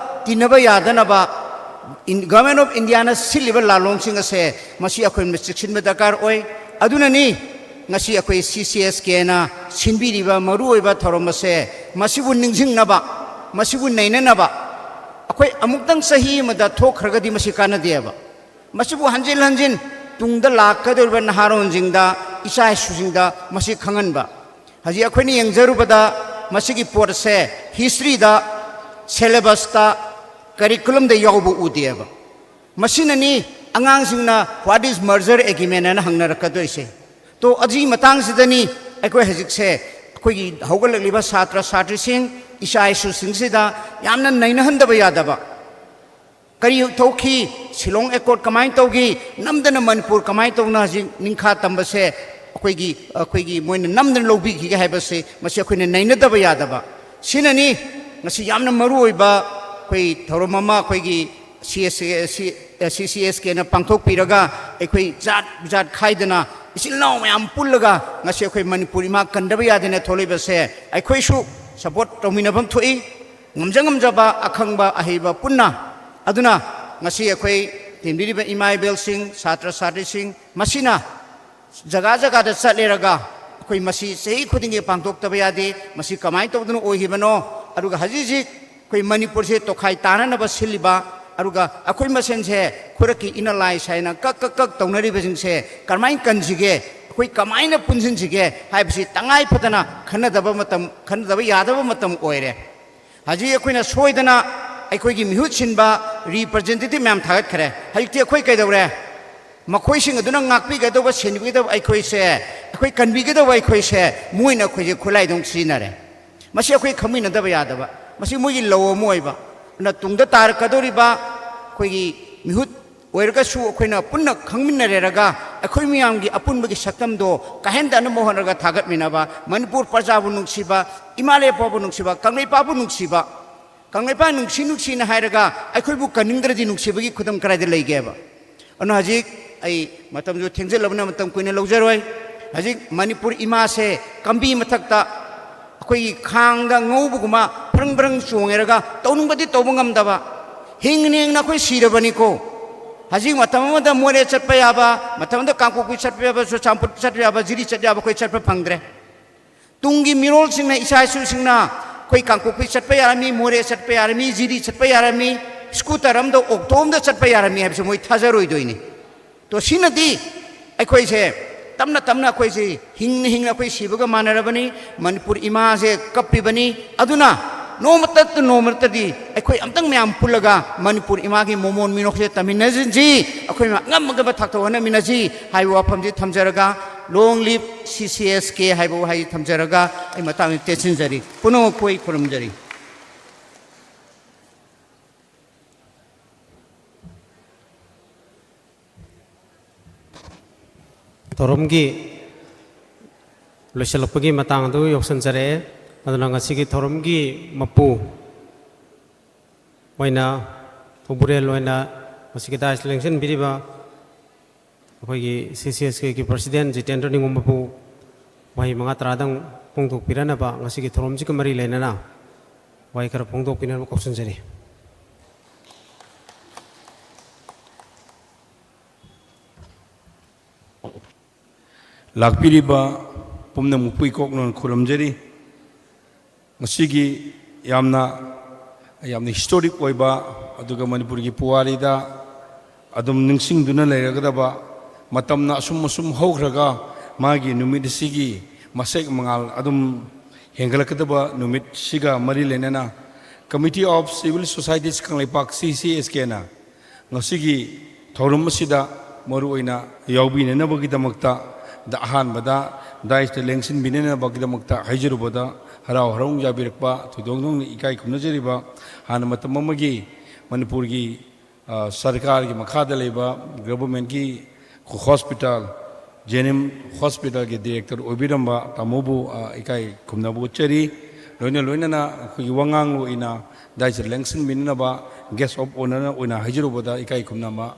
ꯇꯤꯟꯅꯕ ꯌꯥꯗꯅꯕ ꯏꯟ-, Government of Indiaꯅ ꯁꯤꯜꯂꯤꯕ ꯂꯥꯂꯣꯡꯁꯤꯡ ꯑꯁꯦ ꯃꯁꯤ ꯑꯩꯈꯣꯏꯅ ꯆꯦꯛꯁꯤꯟꯕ ꯗꯔꯀꯥꯔ ꯑꯣꯏ꯫ ꯑꯗꯨꯅꯅꯤ ꯉꯁꯤ ꯑꯩꯈꯣꯏ CCSKꯅ ꯁꯤꯟꯕꯤꯔꯤꯕ ꯃꯔꯨꯑꯣꯏꯕ ꯊꯧꯔꯝ ꯑꯁꯦ꯫ ꯃꯁꯤꯕꯨ ꯅꯤꯡꯁꯤꯡꯅꯕ, ꯃꯁꯤꯕꯨ ꯅꯩꯅꯅꯕ꯫ ꯑꯩꯈꯣꯏ ꯑꯃꯨꯛꯇꯪ ꯆꯍꯤ ꯑꯃꯗ ꯊꯣꯛꯈ꯭ꯔꯒꯗꯤ ꯃꯁꯤ ꯀꯥꯟꯅꯗꯦꯕ꯫ ꯃꯁꯤꯕꯨ ꯍꯟꯖꯤꯟ ꯍꯟꯖꯤꯟ ꯇꯨꯡꯗ ꯂꯥꯛꯀꯗꯧꯔꯤꯕ ꯅꯍꯥꯔꯣꯟꯁꯤꯡꯗ, ꯏꯆꯥ ꯏꯁꯨꯁꯤꯡꯗ ꯃꯁꯤ ꯈꯪꯍꯟꯕ꯫ ꯍꯧꯖꯤꯛ ꯑꯩꯈꯣꯏꯅ ꯌꯦꯡꯖꯔꯨꯕꯗ ꯃꯁꯤꯒꯤ ꯄꯣꯠ ꯑꯁꯦ historyꯗ, syllabusꯇ, curriculumꯗ ꯌꯥꯎꯕ ꯎꯗꯦꯕ꯫ ꯃꯁꯤꯅꯅꯤ ꯑꯉꯥꯡꯁꯤꯡꯅ "What is merger agreement?" ꯍꯥꯏꯅ ꯍꯪꯅꯔꯛꯀꯗꯣꯏꯁꯦ꯫ ꯇꯣ, ꯑꯗꯨꯒꯤ ꯃꯇꯥꯡꯁꯤꯗꯅꯤ ꯑꯩꯈꯣꯏ ꯍꯧꯖꯤꯛꯁꯦ ꯑꯩꯈꯣꯏꯒꯤ ꯍꯧꯒꯠꯂꯛꯂꯤꯕ ꯁꯥꯇ꯭ꯔ ꯁꯥꯇ꯭ꯔꯤꯁꯤꯡ, ꯏꯆꯥ ꯏꯁꯨꯁꯤꯡꯁꯤꯗ ꯌꯥꯝꯅ ꯅꯩꯅꯍꯟꯗꯕ ꯌꯥꯗꯕ꯫ ꯀꯔꯤ ꯊꯣꯛꯈꯤ? ꯁꯤꯂꯣꯡ ꯑꯦꯀꯣꯔꯗ ꯀꯃꯥꯏꯅ ꯇꯧꯈꯤ? ꯅꯝꯗꯅ ꯃꯅꯤꯄꯨꯔ ꯀꯃꯥꯏꯅ ꯇꯧꯅ ꯍꯧꯖꯤꯛ ꯅꯤꯡꯈꯥ ꯇꯝꯕꯁꯦ ꯑꯩꯈꯣꯏꯒꯤ, ꯑꯩꯈꯣꯏꯒꯤ ꯃꯣꯏꯅ ꯅꯝꯗꯅ ꯂꯧꯕꯤꯈꯤꯒꯦ ꯍꯥꯏꯕꯁꯦ ꯃꯁꯤ ꯑꯩꯈꯣꯏꯅ ꯅꯩꯅꯗꯕ ꯌꯥꯗꯕ꯫ ꯁꯤꯅꯅꯤ ꯉꯁꯤ ꯌꯥꯝꯅ ꯃꯔꯨ ꯑꯣꯏꯕ ꯑꯩꯈꯣꯏ ꯊꯧꯔꯝ ꯑꯃ ꯑꯩꯈꯣꯏꯒꯤ CCSKꯅ ꯄꯥꯡꯊꯣꯛꯄꯤꯔꯒ ꯑꯩꯈꯣꯏ ꯖꯥꯠ ꯖꯥꯠ ꯈꯥꯏꯗꯅ ꯏꯆꯤꯜ ꯏꯅꯥꯎ ꯃꯌꯥꯝ ꯄꯨꯜꯂꯒ ꯉꯁꯤ ꯑꯩꯈꯣꯏ ꯃꯅꯤꯄꯨꯔ ꯏꯃꯥ ꯀꯟꯗꯕ ꯌꯥꯗꯦꯅ ꯊꯣꯛꯂꯛꯏꯕꯁꯦ ꯑꯩꯈꯣꯏꯁꯨ support ꯇꯧꯃꯤꯟꯅꯐꯝ ꯊꯣꯛꯏ꯫ ꯉꯝꯖ ꯉꯝꯖꯕ ꯑꯈꯪꯕ ꯑꯍꯩꯕ ꯄꯨꯟꯅ꯫ ꯑꯗꯨꯅ ꯉꯁꯤ ꯑꯩꯈꯣꯏ ꯇꯤꯟꯕꯤꯔꯤꯕ ꯏꯃꯥ ꯏꯕꯦꯜꯁꯤꯡ, ꯁꯥꯇ꯭ꯔ ꯁꯥꯇ꯭ꯔꯤꯁꯤꯡ, ꯃꯁꯤꯅ ꯖꯒꯥ ꯖꯒꯥꯗ ꯆꯠꯂꯦꯔꯒ ꯑꯩꯈꯣꯏ ꯃꯁꯤ ꯆꯍꯤ ꯈꯨꯗꯤꯡꯒꯤ ꯄꯥꯡꯊꯣꯛꯇꯕ ꯌꯥꯗꯦ꯫ ꯃꯁꯤ ꯀꯃꯥꯏꯅ ꯇꯧꯗꯅ ꯑꯣꯏꯈꯤꯕꯅꯣ? ꯑꯗꯨꯒ ꯍꯧꯖꯤꯛ ꯍꯧꯖꯤꯛ ꯑꯩꯈꯣꯏ ꯃꯅꯤꯄꯨꯔꯁꯦ ꯇꯣꯈꯥꯏ ꯇꯥꯅꯅꯕ ꯁꯤꯜꯂꯤꯕ, ꯑꯗꯨꯒ ꯑꯩꯈꯣꯏ ꯃꯁꯦꯟꯁꯦ ꯈꯨꯔꯛꯀꯤ inner allies ꯍꯥꯏꯅ ꯀꯛ ꯀꯛ ꯀꯛ ꯇꯧꯅꯔꯤꯕꯁꯤꯡꯁꯦ ꯀꯔꯝꯍꯥꯏꯅ ꯀꯟꯁꯤꯒꯦ, ꯑꯩꯈꯣꯏ ꯀꯃꯥꯏꯅ ꯄꯨꯟꯁꯤꯟꯁꯤꯒꯦ ꯍꯥꯏꯕꯁꯤ ꯇꯉꯥꯏ ꯐꯗꯅ ꯈꯟꯅꯗꯕ ꯃꯇꯝ, ꯈꯟꯅꯗꯕ ꯌꯥꯗꯕ ꯃꯇꯝ ꯑꯣꯏꯔꯦ꯫ ꯍꯧꯖꯤꯛ ꯑꯩꯈꯣꯏꯅ ꯁꯣꯏꯗꯅ ꯑꯩꯈꯣꯏꯒꯤ ꯃꯤꯍꯨꯠ ꯁꯤꯟꯕ representative ꯃꯌꯥꯝ ꯊꯥꯒꯠꯈ꯭ꯔꯦ꯫ ꯍꯧꯖꯤꯛꯇꯤ ꯑꯩꯈꯣꯏ ꯀꯩꯗꯧꯔꯦ? ꯃꯈꯣꯏꯁꯤꯡ ꯑꯗꯨꯅ ꯉꯥꯛꯄꯤꯒꯗꯧꯕ, ꯁꯦꯟꯕꯤꯒꯗꯧꯕ ꯑꯩꯈꯣꯏꯁꯦ, ꯑꯩꯈꯣꯏ ꯀꯟꯕꯤꯒꯗꯧꯕ ꯑꯩꯈꯣꯏꯁꯦ ꯃꯣꯏꯅ ꯑꯩꯈꯣꯏꯁꯦ ꯈꯨꯠꯂꯥꯏꯗꯧꯅ ꯁꯤꯖꯤꯟꯅꯔꯦ꯫ ꯃꯁꯤ ꯑꯩꯈꯣꯏ ꯈꯪꯃꯤꯟꯅꯗꯕ ꯌꯥꯗꯕ꯫ ꯃꯁꯤ ꯃꯣꯏꯒꯤ ꯂꯧ ꯑꯃ ꯑꯣꯏꯕ꯫ ꯑꯗꯨꯅ ꯇꯨꯡꯗ ꯇꯥꯔꯛꯀꯗꯧꯔꯤꯕ ꯑꯩꯈꯣꯏꯒꯤ ꯃꯤꯍꯨꯠ ꯑꯣꯏꯔꯒꯁꯨ ꯑꯩꯈꯣꯏꯅ ꯄꯨꯟꯅ ꯈꯪꯃꯤꯟꯅꯔꯦꯔꯒ ꯑꯩꯈꯣꯏ ꯃꯌꯥꯝꯒꯤ ꯑꯄꯨꯟꯕꯒꯤ ꯁꯛꯇꯝꯗꯣ ꯀꯥꯍꯦꯟꯗꯅꯕ ꯍꯣꯠꯅꯔꯒ ꯊꯥꯒꯠꯃꯤꯟꯅꯕ, ꯃꯅꯤꯄꯨꯔ ꯄ꯭ꯔꯖꯥꯕꯨ ꯅꯨꯡꯁꯤꯕ, ꯏꯃꯥ ꯂꯩꯄꯥꯛꯄꯨ ꯅꯨꯡꯁꯤꯕ, ꯀꯪꯂꯩꯄꯥꯛꯄꯨ ꯅꯨꯡꯁꯤꯕ, ꯀꯪꯂꯩꯄꯥꯛ ꯅꯨꯡꯁꯤ ꯅꯨꯡꯁꯤꯅ ꯍꯥꯏꯔꯒ ꯑꯩꯈꯣꯏꯕꯨ ꯀꯟꯅꯤꯡꯗ꯭ꯔꯗꯤ ꯅꯨꯡꯁꯤꯕꯒꯤ ꯈꯨꯗꯝ ꯀꯗꯥꯏꯗ ꯂꯩꯒꯦꯕ? ꯑꯗꯨꯅ ꯍꯧꯖꯤꯛ ꯑꯩ ꯃꯇꯝꯁꯨ ꯊꯦꯡꯖꯤꯜꯂꯕꯅ ꯃꯇꯝ ꯀꯨꯏꯅ ꯂꯧꯖꯔꯣꯏ꯫ ꯍꯧꯖꯤꯛ ꯃꯅꯤꯄꯨꯔ ꯏꯃꯥꯁꯦ ꯀꯝꯕꯤ ꯃꯊꯛꯇ ꯑꯩꯈꯣꯏꯒꯤ ꯈꯥꯡꯗ ꯉꯧꯕꯒꯨꯝꯕ ꯐ꯭ꯔꯪ ꯐ꯭ꯔꯪ ꯆꯣꯡꯉꯦꯔꯒ ꯇꯧꯅꯤꯡꯕꯗꯤ ꯇꯧꯕ ꯉꯝꯗꯕ, ꯍꯤꯡꯅ ꯍꯤꯡꯅ ꯑꯩꯈꯣꯏ ꯁꯤꯔꯕꯅꯤꯀꯣ꯫ ꯍꯧꯖꯤꯛ ꯃꯇꯝ ꯑꯃꯗ ꯃꯣꯔꯦ ꯆꯠꯄ ꯌꯥꯕ, ꯃꯇꯝ ꯑꯃꯗ ꯀꯥꯡꯄꯣꯛꯄꯤ ꯆꯠꯄ ꯌꯥꯕ, ꯆꯨꯔꯆꯥꯟꯄꯨꯔ ꯆꯠꯄ ꯌꯥꯕ, ꯖꯤꯔꯤ ꯆꯠꯄ ꯌꯥꯕ ꯑꯩꯈꯣꯏ ꯆꯠꯄ ꯐꯪꯗ꯭ꯔꯦ꯫ ꯇꯨꯡꯒꯤ ꯃꯤꯔꯣꯜꯁꯤꯡꯅ, ꯏꯆꯥ ꯏꯁꯨꯁꯤꯡꯅ ꯑꯩꯈꯣꯏ ꯀꯥꯡꯄꯣꯛꯄꯤ ꯆꯠꯄ ꯌꯥꯔꯝꯃꯤ, ꯃꯣꯔꯦ ꯆꯠꯄ ꯌꯥꯔꯝꯃꯤ, ꯖꯤꯔꯤ ꯆꯠꯄ ꯌꯥꯔꯝꯃꯤ, ꯁ꯭ꯀꯨꯇꯔ ꯑꯃꯗ, ꯑꯣꯛꯇꯣ ꯑꯃꯗ ꯆꯠꯄ ꯌꯥꯔꯝꯃꯤ ꯍꯥꯏꯕꯁꯦ ꯃꯣꯏ ꯊꯥꯖꯔꯣꯏꯗꯣꯏꯅꯤ꯫ ꯇꯣ ꯁꯤꯅꯗꯤ ꯑꯩꯈꯣꯏꯁꯦ ꯇꯞꯅ ꯇꯞꯅ ꯑꯩꯈꯣꯏꯁꯦ ꯍꯤꯡꯅ ꯍꯤꯡꯅ ꯑꯩꯈꯣꯏ ꯁꯤꯕꯒ ꯃꯥꯟꯅꯔꯕꯅꯤ꯫ ꯃꯅꯤꯄꯨꯔ ꯏꯃꯥꯁꯦ ꯀꯞꯄꯤꯕꯅꯤ꯫ ꯑꯗꯨꯅ ꯅꯣꯡꯃꯇ ꯅꯣꯡꯃꯇꯗꯤ ꯑꯩꯈꯣꯏ ꯑꯝꯇꯪ ꯃꯌꯥꯝ ꯄꯨꯜꯂꯒ ꯃꯅꯤꯄꯨꯔ ꯏꯃꯥꯒꯤ ꯃꯃꯣꯟ ꯃꯤꯅꯣꯛꯁꯦ ꯇꯝꯃꯤꯟꯅꯁꯤ, ꯑꯩꯈꯣꯏ ꯉꯝ ꯉꯝꯕ ꯊꯥꯛꯇ ꯍꯣꯠꯅꯃꯤꯟꯅꯁꯤ ꯍꯥꯏꯕ ꯋꯥꯐꯝꯁꯤ ꯊꯝꯖꯔꯒ, "Long live C C S K" ꯍꯥꯏꯕ ꯋꯥꯍꯩ ꯊꯝꯖꯔꯒ ꯑꯩ ꯃꯇꯥꯡꯁꯤ ꯇꯦꯟꯁꯤꯟꯖꯔꯤ꯫ ꯄꯨꯝꯅꯃꯛꯄꯨ ꯑꯩ ꯈꯨꯔꯨꯝꯖꯔꯤ꯫ ꯊꯧꯔꯝꯒꯤ ꯂꯣꯏꯁꯤꯜꯂꯛꯄꯒꯤ ꯃꯇꯥꯡ ꯑꯗꯨ ꯌꯧꯁꯤꯟꯖꯔꯛꯑꯦ꯫ ꯑꯗꯨꯅ ꯉꯁꯤꯒꯤ ꯊꯧꯔꯝꯒꯤ ꯃꯄꯨ ꯑꯣꯏꯅ, ꯊꯧꯕꯨꯔꯦꯜ ꯑꯣꯏꯅ ꯉꯁꯤꯒꯤ ꯗꯥꯏꯁ ꯂꯦꯡꯁꯤꯟꯕꯤꯔꯤꯕ ꯑꯩꯈꯣꯏꯒꯤ C C S K ꯒꯤ president ꯖꯤꯇꯦꯟꯗ꯭ꯔ ꯅꯤꯉꯣꯝꯕꯕꯨ ꯋꯥꯍꯩ ꯃꯉꯥ ꯇꯔꯥꯗꯪ ꯐꯣꯡꯗꯣꯛꯄꯤꯔꯅꯕ, ꯉꯁꯤꯒꯤ ꯊꯧꯔꯝꯁꯤꯒ ꯃꯔꯤ ꯂꯩꯅꯅ ꯋꯥꯍꯩ ꯈꯔ ꯐꯣꯡꯗꯣꯛꯄꯤꯅꯕ ꯀꯧꯁꯤꯟꯖꯔꯤ꯫ ꯂꯥꯛꯄꯤꯔꯤꯕ ꯄꯨꯝꯅꯃꯛꯄꯨ ꯏꯀꯣꯛꯅ ꯈꯨꯔꯨꯝꯖꯔꯤ꯫ ꯉꯁꯤꯒꯤ ꯌꯥꯝꯅ, ꯌꯥꯝꯅ historic ꯑꯣꯏꯕ, ꯑꯗꯨꯒ ꯃꯅꯤꯄꯨꯔꯒꯤ ꯄꯨꯋꯥꯔꯤꯗ ꯑꯗꯨꯝ ꯅꯤꯡꯁꯤꯡꯗꯨꯅ ꯂꯩꯔꯒꯗꯕ, ꯃꯇꯝꯅ ꯑꯁꯨꯝ ꯑꯁꯨꯝ ꯍꯧꯈ꯭ꯔꯒ ꯃꯥꯒꯤ ꯅꯨꯃꯤꯠ ꯑꯁꯤꯒꯤ ꯃꯁꯦꯛ ꯃꯉꯥꯜ ꯑꯗꯨꯝ ꯍꯦꯟꯒꯠꯂꯛꯀꯗꯕ ꯅꯨꯃꯤꯠꯁꯤꯒ ꯃꯔꯤ ꯂꯩꯅꯅ Committee of Civil Societies Kangleipak, C C S K ꯅ ꯉꯁꯤꯒꯤ ꯊꯧꯔꯝ ꯑꯁꯤꯗ ꯃꯔꯨꯑꯣꯏꯅ ꯌꯥꯎꯕꯤꯅꯅꯕꯒꯤꯗꯃꯛꯇ, ꯗ-, ꯑꯍꯥꯟꯕꯗ ꯗꯥꯏꯁꯇ ꯂꯦꯡꯁꯤꯟꯕꯤꯅꯅꯕꯒꯤꯗꯃꯛꯇ ꯍꯥꯏꯖꯔꯨꯕꯗ ꯍꯔꯥꯎ ꯍꯔꯥꯎ ꯌꯥꯕꯤꯔꯛꯄ ꯊꯣꯏꯗꯣꯛ ꯍꯦꯟꯗꯣꯛꯅ ꯏꯀꯥꯏ ꯈꯨꯝꯅꯖꯔꯤꯕ, ꯍꯥꯟꯅ ꯃꯇꯝ ꯑꯃꯒꯤ ꯃꯅꯤꯄꯨꯔꯒꯤ, ꯑ, ꯁꯔꯀꯥꯔꯒꯤ ꯃꯈꯥꯗ ꯂꯩꯕ government ꯀꯤ ꯍꯣꯁꯄꯤꯇꯥꯜ, ꯖꯦꯅꯤꯝ ꯍꯣꯁꯄꯤꯇꯥꯜꯒꯤ ꯗꯤꯔꯦꯛꯇꯔ ꯑꯣꯏꯕꯤꯔꯝꯕ ꯇꯥꯃꯣꯕꯨ, ꯑ, ꯏꯀꯥꯏ ꯈꯨꯝꯅꯕ ꯎꯠꯆꯔꯤ꯫ ꯂꯣꯏꯅ ꯂꯣꯏꯅꯅ ꯑꯩꯈꯣꯏꯒꯤ ꯋꯥꯉꯥꯡꯂꯣꯏ ꯑꯣꯏꯅ ꯗꯥꯏꯁꯇ ꯂꯦꯡꯁꯤꯟꯕꯤꯅꯅꯕ ꯒꯦꯁ ꯑꯣꯐ ꯑꯣꯅꯔ ꯑꯣꯏꯅ ꯍꯥꯏꯖꯔꯨꯕꯗ ꯏꯀꯥꯏ ꯈꯨꯝꯅꯕ,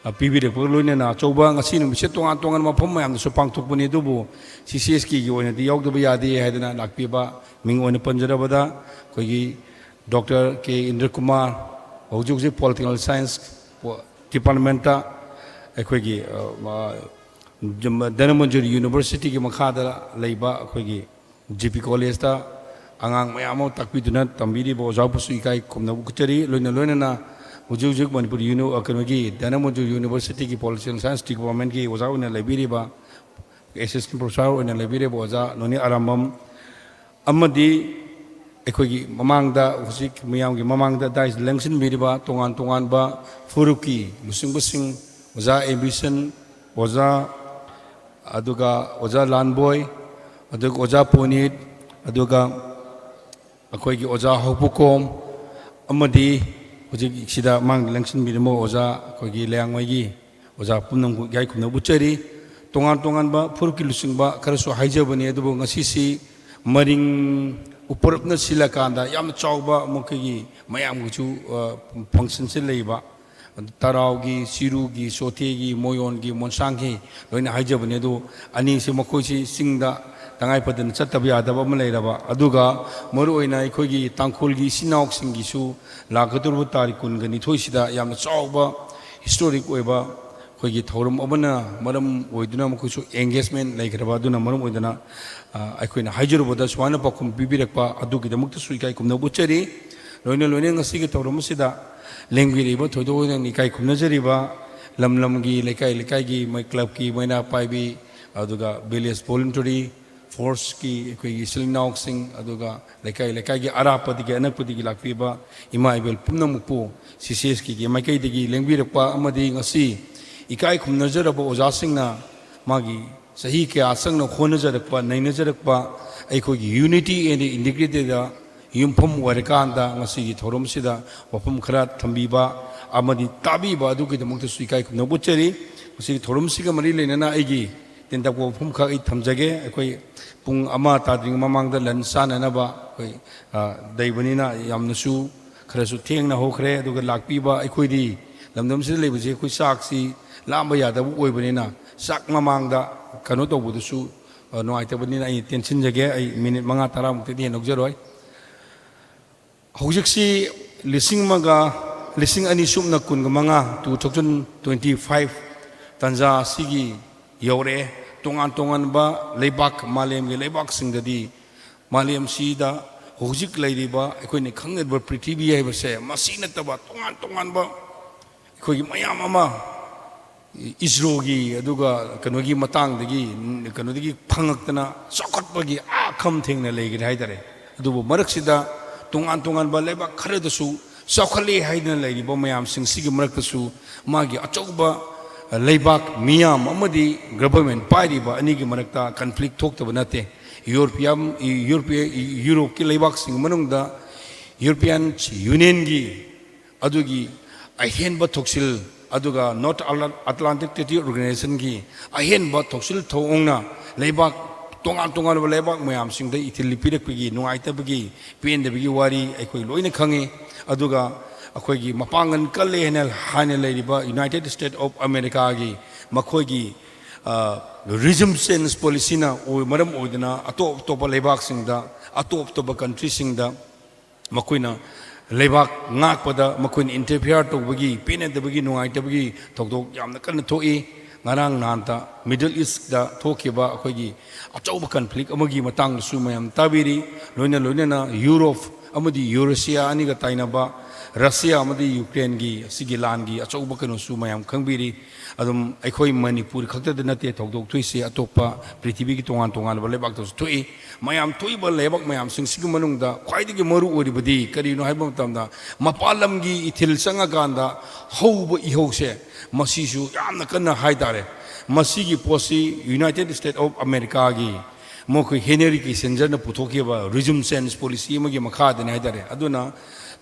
ꯑ, ꯄꯤꯕꯤꯔꯛꯄꯒ ꯂꯣꯏꯅꯅ ꯑꯆꯧꯕ ꯉꯁꯤ ꯅꯨꯃꯤꯠꯁꯦ ꯇꯣꯉꯥꯟ ꯇꯣꯉꯥꯟꯕ ꯃꯐꯝ ꯃꯌꯥꯝꯗꯁꯨ ꯄꯥꯡꯊꯣꯛꯄꯅꯤ, ꯑꯗꯨꯕꯨ ꯁꯤ ꯁꯤ ꯑꯦꯁ ꯀꯦꯒꯤ ꯑꯣꯏꯅꯗꯤ ꯌꯥꯎꯗꯕ ꯌꯥꯗꯦ ꯍꯥꯏꯗꯅ ꯂꯥꯛꯄꯤꯕ ꯃꯤꯡ ꯑꯣꯏꯅ ꯄꯟꯖꯔꯕꯗ ꯑꯩꯈꯣꯏꯒꯤ ꯗꯣꯛꯇꯔ ꯀꯦ ꯏꯟꯗ꯭ꯔꯀꯨꯃꯥꯔ, ꯍꯧꯖꯤꯛ ꯍꯧꯖꯤꯛ ꯄꯣꯂꯤꯇꯤꯀꯦꯜ ꯁꯥꯏꯟꯁ ꯗꯤꯄꯥꯔꯠꯃꯦꯟꯇ ꯑꯩꯈꯣꯏꯒꯤ, ꯑ, ꯃ-, ꯖꯝ-, ꯙꯅꯃꯟꯖꯨꯔꯤ ꯌꯨꯅꯤꯚꯔꯁꯤꯇꯤꯒꯤ ꯃꯈꯥꯗ ꯂꯩꯕ ꯑꯩꯈꯣꯏꯒꯤ ꯖꯤ ꯄꯤ ꯀꯣꯂꯦꯖꯇ ꯑꯉꯥꯡ ꯃꯌꯥꯝ ꯑꯃ ꯇꯥꯛꯄꯤꯗꯨꯅ ꯇꯝꯕꯤꯔꯤꯕ ꯑꯣꯖꯥꯕꯨꯁꯨ ꯏꯀꯥꯏ ꯈꯨꯝꯅꯕ ꯎꯠꯆꯔꯤ꯫ ꯂꯣꯏꯅ ꯂꯣꯏꯅꯅ ꯍꯧꯖꯤꯛ ꯍꯧꯖꯤꯛ ꯃꯅꯤꯄꯨꯔ ꯌꯨꯅꯤ-, ꯑ, ꯀꯩꯅꯣꯒꯤ ꯙꯅꯃꯟꯖꯨꯔꯤ ꯌꯨꯅꯤꯚꯔꯁꯤꯇꯤꯒꯤ ꯄꯣꯂꯤꯇꯤꯀꯦꯜ ꯁꯥꯏꯟꯁ ꯗꯤꯄꯥꯔꯠꯃꯦꯟꯒꯤ ꯑꯣꯖꯥ ꯑꯣꯏꯅ ꯂꯩꯕꯤꯔꯤꯕ, ꯑꯦꯁꯤꯁꯇꯦꯟ ꯄ꯭ꯔꯣꯐꯦꯁꯔ ꯑꯣꯏꯅ ꯂꯩꯕꯤꯔꯤꯕ ꯑꯣꯖꯥ ꯅꯣꯅꯤ ꯑꯔꯥꯝꯕꯝ ꯑꯃꯗꯤ ꯑꯩꯈꯣꯏꯒꯤ ꯃꯃꯥꯡꯗ, ꯍꯧꯖꯤꯛ ꯃꯤꯌꯥꯝꯒꯤ ꯃꯃꯥꯡꯗ ꯗꯥꯏꯁ ꯂꯦꯡꯁꯤꯟꯕꯤꯔꯤꯕ ꯇꯣꯉꯥꯟ ꯇꯣꯉꯥꯟꯕ ꯐꯨꯔꯨꯞꯀꯤ ꯂꯨꯆꯤꯡꯕꯁꯤꯡ, ꯑꯣꯖꯥ ꯑꯦꯝꯕꯤꯁꯟ, ꯑꯣꯖꯥ, ꯑꯗꯨꯒ ꯑꯣꯖꯥ ꯂꯥꯟꯕꯣꯏ, ꯑꯗꯨꯒ ꯑꯣꯖꯥ ꯄꯨꯅꯤꯠ, ꯑꯗꯨꯒ ꯑꯩꯈꯣꯏꯒꯤ ꯑꯣꯖꯥ ꯍꯧꯄꯨꯀꯣꯝ, ꯑꯃꯗꯤ ꯍꯧꯖꯤꯛ ꯁꯤꯗ ꯃꯥꯡꯗ ꯂꯦꯡꯁꯤꯟꯕꯤꯔꯝꯕ ꯑꯣꯖꯥ ꯑꯩꯈꯣꯏꯒꯤ ꯂꯩꯌꯥꯡꯃꯩꯒꯤ ꯑꯣꯖꯥ ꯄꯨꯝꯅꯃꯛꯄꯨ ꯏꯀꯥꯏ ꯈꯨꯝꯅꯕ ꯎꯠꯆꯔꯤ꯫ ꯇꯣꯉꯥꯟ ꯇꯣꯉꯥꯟꯕ ꯐꯨꯔꯨꯞꯀꯤ ꯂꯨꯆꯤꯡꯕ ꯈꯔꯁꯨ ꯍꯥꯏꯖꯕꯅꯤ, ꯑꯗꯨꯕꯨ ꯉꯁꯤꯁꯤ ꯃꯔꯤꯡ ꯎꯄꯔꯞꯅ ꯁꯤꯜꯂꯀꯥꯟꯗ ꯌꯥꯝꯅ ꯆꯥꯎꯕ ꯃꯈꯣꯏꯒꯤ ꯃꯌꯥꯝꯒꯤꯁꯨ, ꯑ, ꯐꯪꯁꯟꯁꯦ ꯂꯩꯕ꯫ ꯇꯔꯥꯎꯒꯤ, ꯆꯤꯔꯨꯒꯤ, ꯆꯣꯊꯦꯒꯤ, ꯃꯣꯌꯣꯟꯒꯤ, ꯃꯣꯟꯁꯥꯡꯒꯤ ꯂꯣꯏꯅ ꯍꯥꯏꯖꯕꯅꯤ꯫ ꯑꯗꯨ ꯑꯅꯤꯁꯤ ꯃꯈꯣꯏꯁꯤ ꯆꯤꯡꯗ ꯇꯉꯥꯏ ꯐꯗꯅ ꯆꯠꯇꯕ ꯌꯥꯗꯕ ꯑꯃ ꯂꯩꯔꯕ, ꯑꯗꯨꯒ ꯃꯔꯨꯑꯣꯏꯅ ꯑꯩꯈꯣꯏꯒꯤ ꯇꯥꯡꯈꯨꯜꯒꯤ ꯏꯆꯤꯟ ꯏꯅꯥꯎꯁꯤꯡꯒꯤꯁꯨ ꯂꯥꯛꯀꯗꯧꯔꯤꯕ ꯇꯥꯔꯤꯛ ꯀꯨꯟꯒ ꯅꯤꯊꯣꯏꯁꯤꯗ ꯌꯥꯝꯅ ꯆꯥꯎꯕ ꯍꯤꯁꯇꯣꯔꯤꯛ ꯑꯣꯏꯕ ꯑꯩꯈꯣꯏꯒꯤ ꯊꯧꯔꯝ ꯑꯃꯅ ꯃꯔꯝ ꯑꯣꯏꯗꯨꯅ ꯃꯈꯣꯏꯁꯨ ꯑꯦꯡꯒꯦꯖꯃꯦꯟ ꯂꯩꯈ꯭ꯔꯕ, ꯑꯗꯨꯅ ꯃꯔꯝ ꯑꯣꯏꯗꯅ, ꯑ, ꯑꯩꯈꯣꯏꯅ ꯍꯥꯏꯖꯔꯨꯕꯗ ꯁꯨꯃꯥꯏꯅ ꯄꯥꯎꯈꯨꯝ ꯄꯤꯕꯤꯔꯛꯄ ꯑꯗꯨꯒꯤꯗꯃꯛꯇꯁꯨ ꯏꯀꯥꯏ ꯈꯨꯝꯅꯕ ꯎꯠꯆꯔꯤ꯫ ꯂꯣꯏꯅ ꯂꯣꯏꯅ ꯉꯁꯤꯒꯤ ꯊꯧꯔꯝ ꯑꯁꯤꯗ ꯂꯦꯡꯕꯤꯔꯛꯏꯕ ꯊꯣꯏꯗꯣꯛ ꯍꯦꯟꯗꯣꯛꯅ ꯏꯀꯥꯏ ꯈꯨꯝꯅꯖꯔꯤꯕ ꯂꯝ ꯂꯝꯒꯤ, ꯂꯩꯀꯥꯏ ꯂꯩꯀꯥꯏꯒꯤ, ꯃꯣꯏ ꯀ꯭ꯂꯕꯀꯤ ꯃꯩꯔꯥ ꯄꯥꯏꯕꯤ, ꯑꯗꯨꯒ ꯚꯤꯂꯦꯖ ꯚꯣꯂꯨꯟꯇꯔꯤ ꯐꯣꯔꯁꯀꯤ ꯑꯩꯈꯣꯏꯒꯤ ꯏꯆꯤꯜ ꯏꯅꯥꯎꯁꯤꯡ, ꯑꯗꯨꯒ ꯂꯩꯀꯥꯏ ꯂꯩꯀꯥꯏꯒꯤ ꯑꯔꯥꯞꯄꯗꯒꯤ ꯑꯅꯛꯄꯗꯒꯤ ꯂꯥꯛꯄꯤꯕ ꯏꯃꯥ ꯏꯕꯦꯜ ꯄꯨꯝꯅꯃꯛꯄꯨ ꯁꯤ ꯁꯤ ꯑꯦꯁ ꯀꯦꯒꯤ ꯃꯥꯏꯀꯩꯗꯒꯤ ꯂꯦꯡꯕꯤꯔꯛꯄ ꯑꯃꯗꯤ ꯉꯁꯤ ꯏꯀꯥꯏ ꯈꯨꯝꯅꯖꯔꯕ ꯑꯣꯖꯥꯁꯤꯡꯅ ꯃꯥꯒꯤ ꯆꯍꯤ ꯀꯌꯥ ꯆꯪꯅ ꯍꯣꯠꯅꯖꯔꯛꯄ, ꯅꯩꯅꯖꯔꯛꯄ ꯑꯩꯈꯣꯏꯒꯤ unity and integrityꯗ ꯌꯨꯝꯐꯝ ꯑꯣꯏꯔꯀꯥꯟꯗ ꯉꯁꯤꯒꯤ ꯊꯧꯔꯝꯁꯤꯗ ꯋꯥꯐꯝ ꯈꯔ ꯊꯝꯕꯤꯕ, ꯑꯃꯗꯤ ꯇꯥꯕꯤꯕ ꯑꯗꯨꯒꯤꯗꯃꯛꯇꯁꯨ ꯏꯀꯥꯏ ꯈꯨꯝꯅꯕ ꯎꯠꯆꯔꯤ꯫ ꯃꯁꯤꯒꯤ ꯊꯧꯔꯝꯁꯤꯒ ꯃꯔꯤ ꯂꯩꯅꯅ ꯑꯩꯒꯤ ꯇꯦꯟꯇꯛꯄ ꯋꯥꯐꯝꯈꯛ ꯑꯩ ꯊꯝꯖꯒꯦ꯫ ꯑꯩꯈꯣꯏ ꯄꯨꯡ ꯑꯃ ꯇꯥꯗ꯭ꯔꯤꯉꯩ ꯃꯃꯥꯡꯗ ꯂꯟꯁ ꯆꯥꯅꯅꯕ ꯑꯩꯈꯣꯏ, ꯑ, ꯂꯩꯕꯅꯤꯅ ꯌꯥꯝꯅꯁꯨ ꯈꯔꯁꯨ ꯊꯦꯡꯅ ꯍꯧꯈ꯭ꯔꯦ꯫ ꯑꯗꯨꯒ ꯂꯥꯛꯄꯤꯕ ꯑꯩꯈꯣꯏꯗꯤ ꯂꯝꯗꯝꯁꯤꯗ ꯂꯩꯕꯁꯤ ꯑꯩꯈꯣꯏ ꯆꯥꯛꯁꯤ ꯂꯥꯝꯕ ꯌꯥꯗꯕ ꯑꯣꯏꯕꯅꯤꯅ ꯆꯥꯛ ꯃꯃꯥꯡꯗ ꯀꯩꯅꯣ ꯇꯧꯕꯗꯨꯁꯨ, ꯑ, ꯅꯨꯡꯉꯥꯏꯇꯕꯅꯤꯅ ꯑꯩ ꯇꯦꯟꯁꯤꯟꯖꯒꯦ꯫ ꯑꯩ ꯃꯤꯅꯤꯠ ꯃꯉꯥ ꯇꯔꯥꯃꯨꯛꯇꯩꯗꯤ ꯍꯦꯟꯅ ꯂꯧꯖꯔꯣꯏ꯫ ꯍꯧꯖꯤꯛꯁꯤ ꯂꯤꯁꯤꯡ ꯑꯃꯒ, ꯂꯤꯁꯤꯡ ꯑꯅꯤ ꯁꯨꯞꯅ ꯀꯨꯟꯒ ꯃꯉꯥ, two thousand twenty five ꯇꯥꯟꯖꯥ ꯑꯁꯤꯒꯤ ꯌꯧꯔꯛꯑꯦ꯫ ꯇꯣꯉꯥꯟ ꯇꯣꯉꯥꯟꯕ ꯂꯩꯕꯥꯛ, ꯃꯥꯂꯦꯝꯒꯤ ꯂꯩꯕꯥꯛꯁꯤꯡꯗꯗꯤ ꯃꯥꯂꯦꯝꯁꯤꯗ ꯍꯧꯖꯤꯛ ꯂꯩꯔꯤꯕ ꯑꯩꯈꯣꯏꯅ ꯈꯪꯅꯔꯤꯕ ꯄ꯭ꯔꯤꯊꯤꯕꯤ ꯍꯥꯏꯕꯁꯦ ꯃꯁꯤ ꯅꯠꯇꯕ ꯇꯣꯉꯥꯟ ꯇꯣꯉꯥꯟꯕ ꯑꯩꯈꯣꯏꯒꯤ ꯃꯌꯥꯝ ꯑꯃ ꯏꯁꯔꯣꯒꯤ ꯑꯗꯨꯒ ꯀꯩꯅꯣꯒꯤ ꯃꯇꯥꯡꯗꯒꯤ, ꯀꯩꯅꯣꯗꯒꯤ ꯐꯪꯉꯛꯇꯅ ꯆꯥꯎꯈꯠꯄꯒꯤ ꯑꯥ ꯈꯝ ꯊꯦꯡꯅ ꯂꯩꯈ꯭ꯔꯦ ꯍꯥꯏꯇꯥꯔꯦ꯫ ꯑꯗꯨꯕꯨ ꯃꯔꯛꯁꯤꯗ ꯇꯣꯉꯥꯟ ꯇꯣꯉꯥꯟꯕ ꯂꯩꯕꯥꯛ ꯈꯔꯗꯁꯨ ꯆꯥꯎꯈꯠꯂꯦ ꯍꯥꯏꯗꯅ ꯂꯩꯔꯤꯕ ꯃꯌꯥꯝꯁꯤꯡꯁꯤꯒꯤ ꯃꯔꯛꯇꯁꯨ ꯃꯥꯒꯤ ꯑꯆꯧꯕ ꯂꯩꯕꯥꯛ ꯃꯤꯌꯥꯝ ꯑꯃꯗꯤ ꯒꯚꯔꯟꯃꯦꯟ ꯄꯥꯏꯔꯤꯕ ꯑꯅꯤꯒꯤ ꯃꯔꯛꯇ ꯀꯟꯐ꯭ꯂꯤꯛ ꯊꯣꯛꯇꯕ ꯅꯠꯇꯦ꯫ ꯌꯨꯔꯣꯄꯤꯌꯥꯟ, ꯌꯨꯔꯣꯄꯤꯌꯥ-, ꯌꯨꯔꯣꯞꯀꯤ ꯂꯩꯕꯥꯛꯁꯤꯡꯒꯤ ꯃꯅꯨꯡꯗ ꯌꯨꯔꯣꯄꯤꯌꯥꯟ ꯌꯨꯅꯤꯌꯟꯒꯤ ꯑꯗꯨꯒꯤ ꯑꯍꯦꯟꯕ ꯊꯧꯁꯤꯜ, ꯑꯗꯨꯒ ꯅꯣꯔꯠ ꯑꯦꯠꯂꯥꯟꯇꯤꯛ ꯇ꯭ꯔꯤꯇꯤ ꯑꯣꯔꯒꯅꯥꯏꯖꯦꯁꯟꯒꯤ ꯑꯍꯦꯟꯕ ꯊꯧꯁꯤꯜ ꯊꯧꯑꯣꯡꯅ ꯂꯩꯕꯥꯛ, ꯇꯣꯉꯥꯟ ꯇꯣꯉꯥꯟꯕ ꯂꯩꯕꯥꯛ ꯃꯌꯥꯝꯁꯤꯡꯗ ꯏꯊꯤꯜ ꯄꯤꯔꯛꯄꯒꯤ ꯅꯨꯡꯉꯥꯏꯇꯕꯒꯤ, ꯄꯦꯟꯗꯕꯒꯤ ꯋꯥꯔꯤ ꯑꯩꯈꯣꯏ ꯂꯣꯏꯅ ꯈꯪꯉꯤ꯫ ꯑꯗꯨꯒ ꯑꯩꯈꯣꯏꯒꯤ ꯃꯄꯥꯡꯒꯜ ꯀꯜꯂꯦ ꯍꯥꯏꯅ, ꯍꯥꯏꯅ ꯂꯩꯔꯤꯕ ꯌꯨꯅꯥꯏꯇꯦꯠ ꯁ꯭ꯇꯦꯠ ꯑꯣꯐ ꯑꯃꯦꯔꯤꯀꯥꯒꯤ ꯃꯈꯣꯏꯒꯤ, ꯑ, ꯔꯤꯖꯤꯝ ꯆꯦꯟꯖ ꯄꯣꯂꯤꯁꯤꯅ ꯑꯣꯏ-, ꯃꯔꯝ ꯑꯣꯏꯗꯨꯅ ꯑꯇꯣꯞ ꯑꯇꯣꯞꯄ ꯂꯩꯕꯥꯛꯁꯤꯡꯗ, ꯑꯇꯣꯞ ꯑꯇꯣꯞꯄ ꯀꯟꯇ꯭ꯔꯤꯁꯤꯡꯗ ꯃꯈꯣꯏꯅ ꯂꯩꯕꯥꯛ ꯉꯥꯛꯄꯗ ꯃꯈꯣꯏꯅ ꯏꯟꯇꯔꯐꯤꯌꯥꯔ ꯇꯧꯕꯒꯤ, ꯄꯦꯟꯅꯗꯕꯒꯤ, ꯅꯨꯡꯉꯥꯏꯇꯕꯒꯤ ꯊꯧꯗꯣꯛ ꯌꯥꯝꯅ ꯀꯟꯅ ꯊꯣꯛꯏ꯫ ꯉꯔꯥꯡ ꯅꯍꯥꯟꯇ ꯃꯤꯗꯜ ꯏꯁꯇ ꯊꯣꯛꯈꯤꯕ ꯑꯩꯈꯣꯏꯒꯤ ꯑꯆꯧꯕ ꯀꯟꯐ꯭ꯂꯤꯛ ꯑꯃꯒꯤ ꯃꯇꯥꯡꯗꯁꯨ ꯃꯌꯥꯝ ꯇꯥꯕꯤꯔꯤ꯫ ꯂꯣꯏꯅ ꯂꯣꯏꯅꯅ ꯌꯨꯔꯣꯞ ꯑꯃꯗꯤ ꯌꯨꯔꯦꯁꯤꯌꯥ ꯑꯅꯤꯒ ꯇꯥꯏꯅꯕ, ꯔꯁꯤꯌꯥ ꯑꯃꯗꯤ ꯌꯨꯀ꯭ꯔꯦꯟꯒꯤ ꯑꯁꯤꯒꯤ ꯂꯥꯟꯒꯤ ꯑꯆꯧꯕ ꯀꯩꯅꯣꯁꯨ ꯃꯌꯥꯝ ꯈꯪꯕꯤꯔꯤ꯫ ꯑꯗꯨꯝ ꯑꯩꯈꯣꯏ ꯃꯅꯤꯄꯨꯔ ꯈꯛꯇꯗ ꯅꯠꯇꯦ ꯊꯧꯗꯣꯛ ꯊꯣꯛꯏꯁꯦ, ꯑꯇꯣꯞꯄ ꯄ꯭ꯔꯤꯊꯤꯕꯤꯒꯤ ꯇꯣꯉꯥꯟ ꯇꯣꯉꯥꯟꯕ ꯂꯩꯕꯥꯛꯇꯁꯨ ꯊꯣꯛꯏ꯫ ꯃꯌꯥꯝ ꯊꯣꯛꯏꯕ ꯂꯩꯕꯥꯛ ꯃꯌꯥꯝꯁꯤꯡꯁꯤꯒꯤ ꯃꯅꯨꯡꯗ ꯈ꯭ꯋꯥꯏꯗꯒꯤ ꯃꯔꯨ ꯑꯣꯏꯔꯤꯕꯗꯤ ꯀꯔꯤꯅꯣ ꯍꯥꯏꯕ ꯃꯇꯝꯗ, ꯃꯄꯥꯟ ꯂꯝꯒꯤ ꯏꯊꯤꯜ ꯆꯪꯉꯀꯥꯟꯗ ꯍꯧꯕ ꯏꯍꯧꯁꯦ, ꯃꯁꯤꯁꯨ ꯌꯥꯝꯅ ꯀꯟꯅ ꯍꯥꯏꯇꯥꯔꯦ꯫ ꯃꯁꯤꯒꯤ ꯄꯣꯠꯁꯤ ꯌꯨꯅꯥꯏꯇꯦꯠ ꯁ꯭ꯇꯦꯠ ꯑꯣꯐ ꯑꯃꯦꯔꯤꯀꯥꯒꯤ ꯃꯈꯣꯏ ꯍꯦꯅꯔꯤ ꯀꯤꯁꯦꯟꯖꯔꯅ ꯄꯨꯊꯣꯛꯈꯤꯕ ꯔꯤꯖꯤꯝ ꯆꯦꯟꯖ ꯄꯣꯂꯤꯁꯤ ꯑꯃꯒꯤ ꯃꯈꯥꯗꯅꯤ ꯍꯥꯏꯇꯥꯔꯦ꯫ ꯑꯗꯨꯅ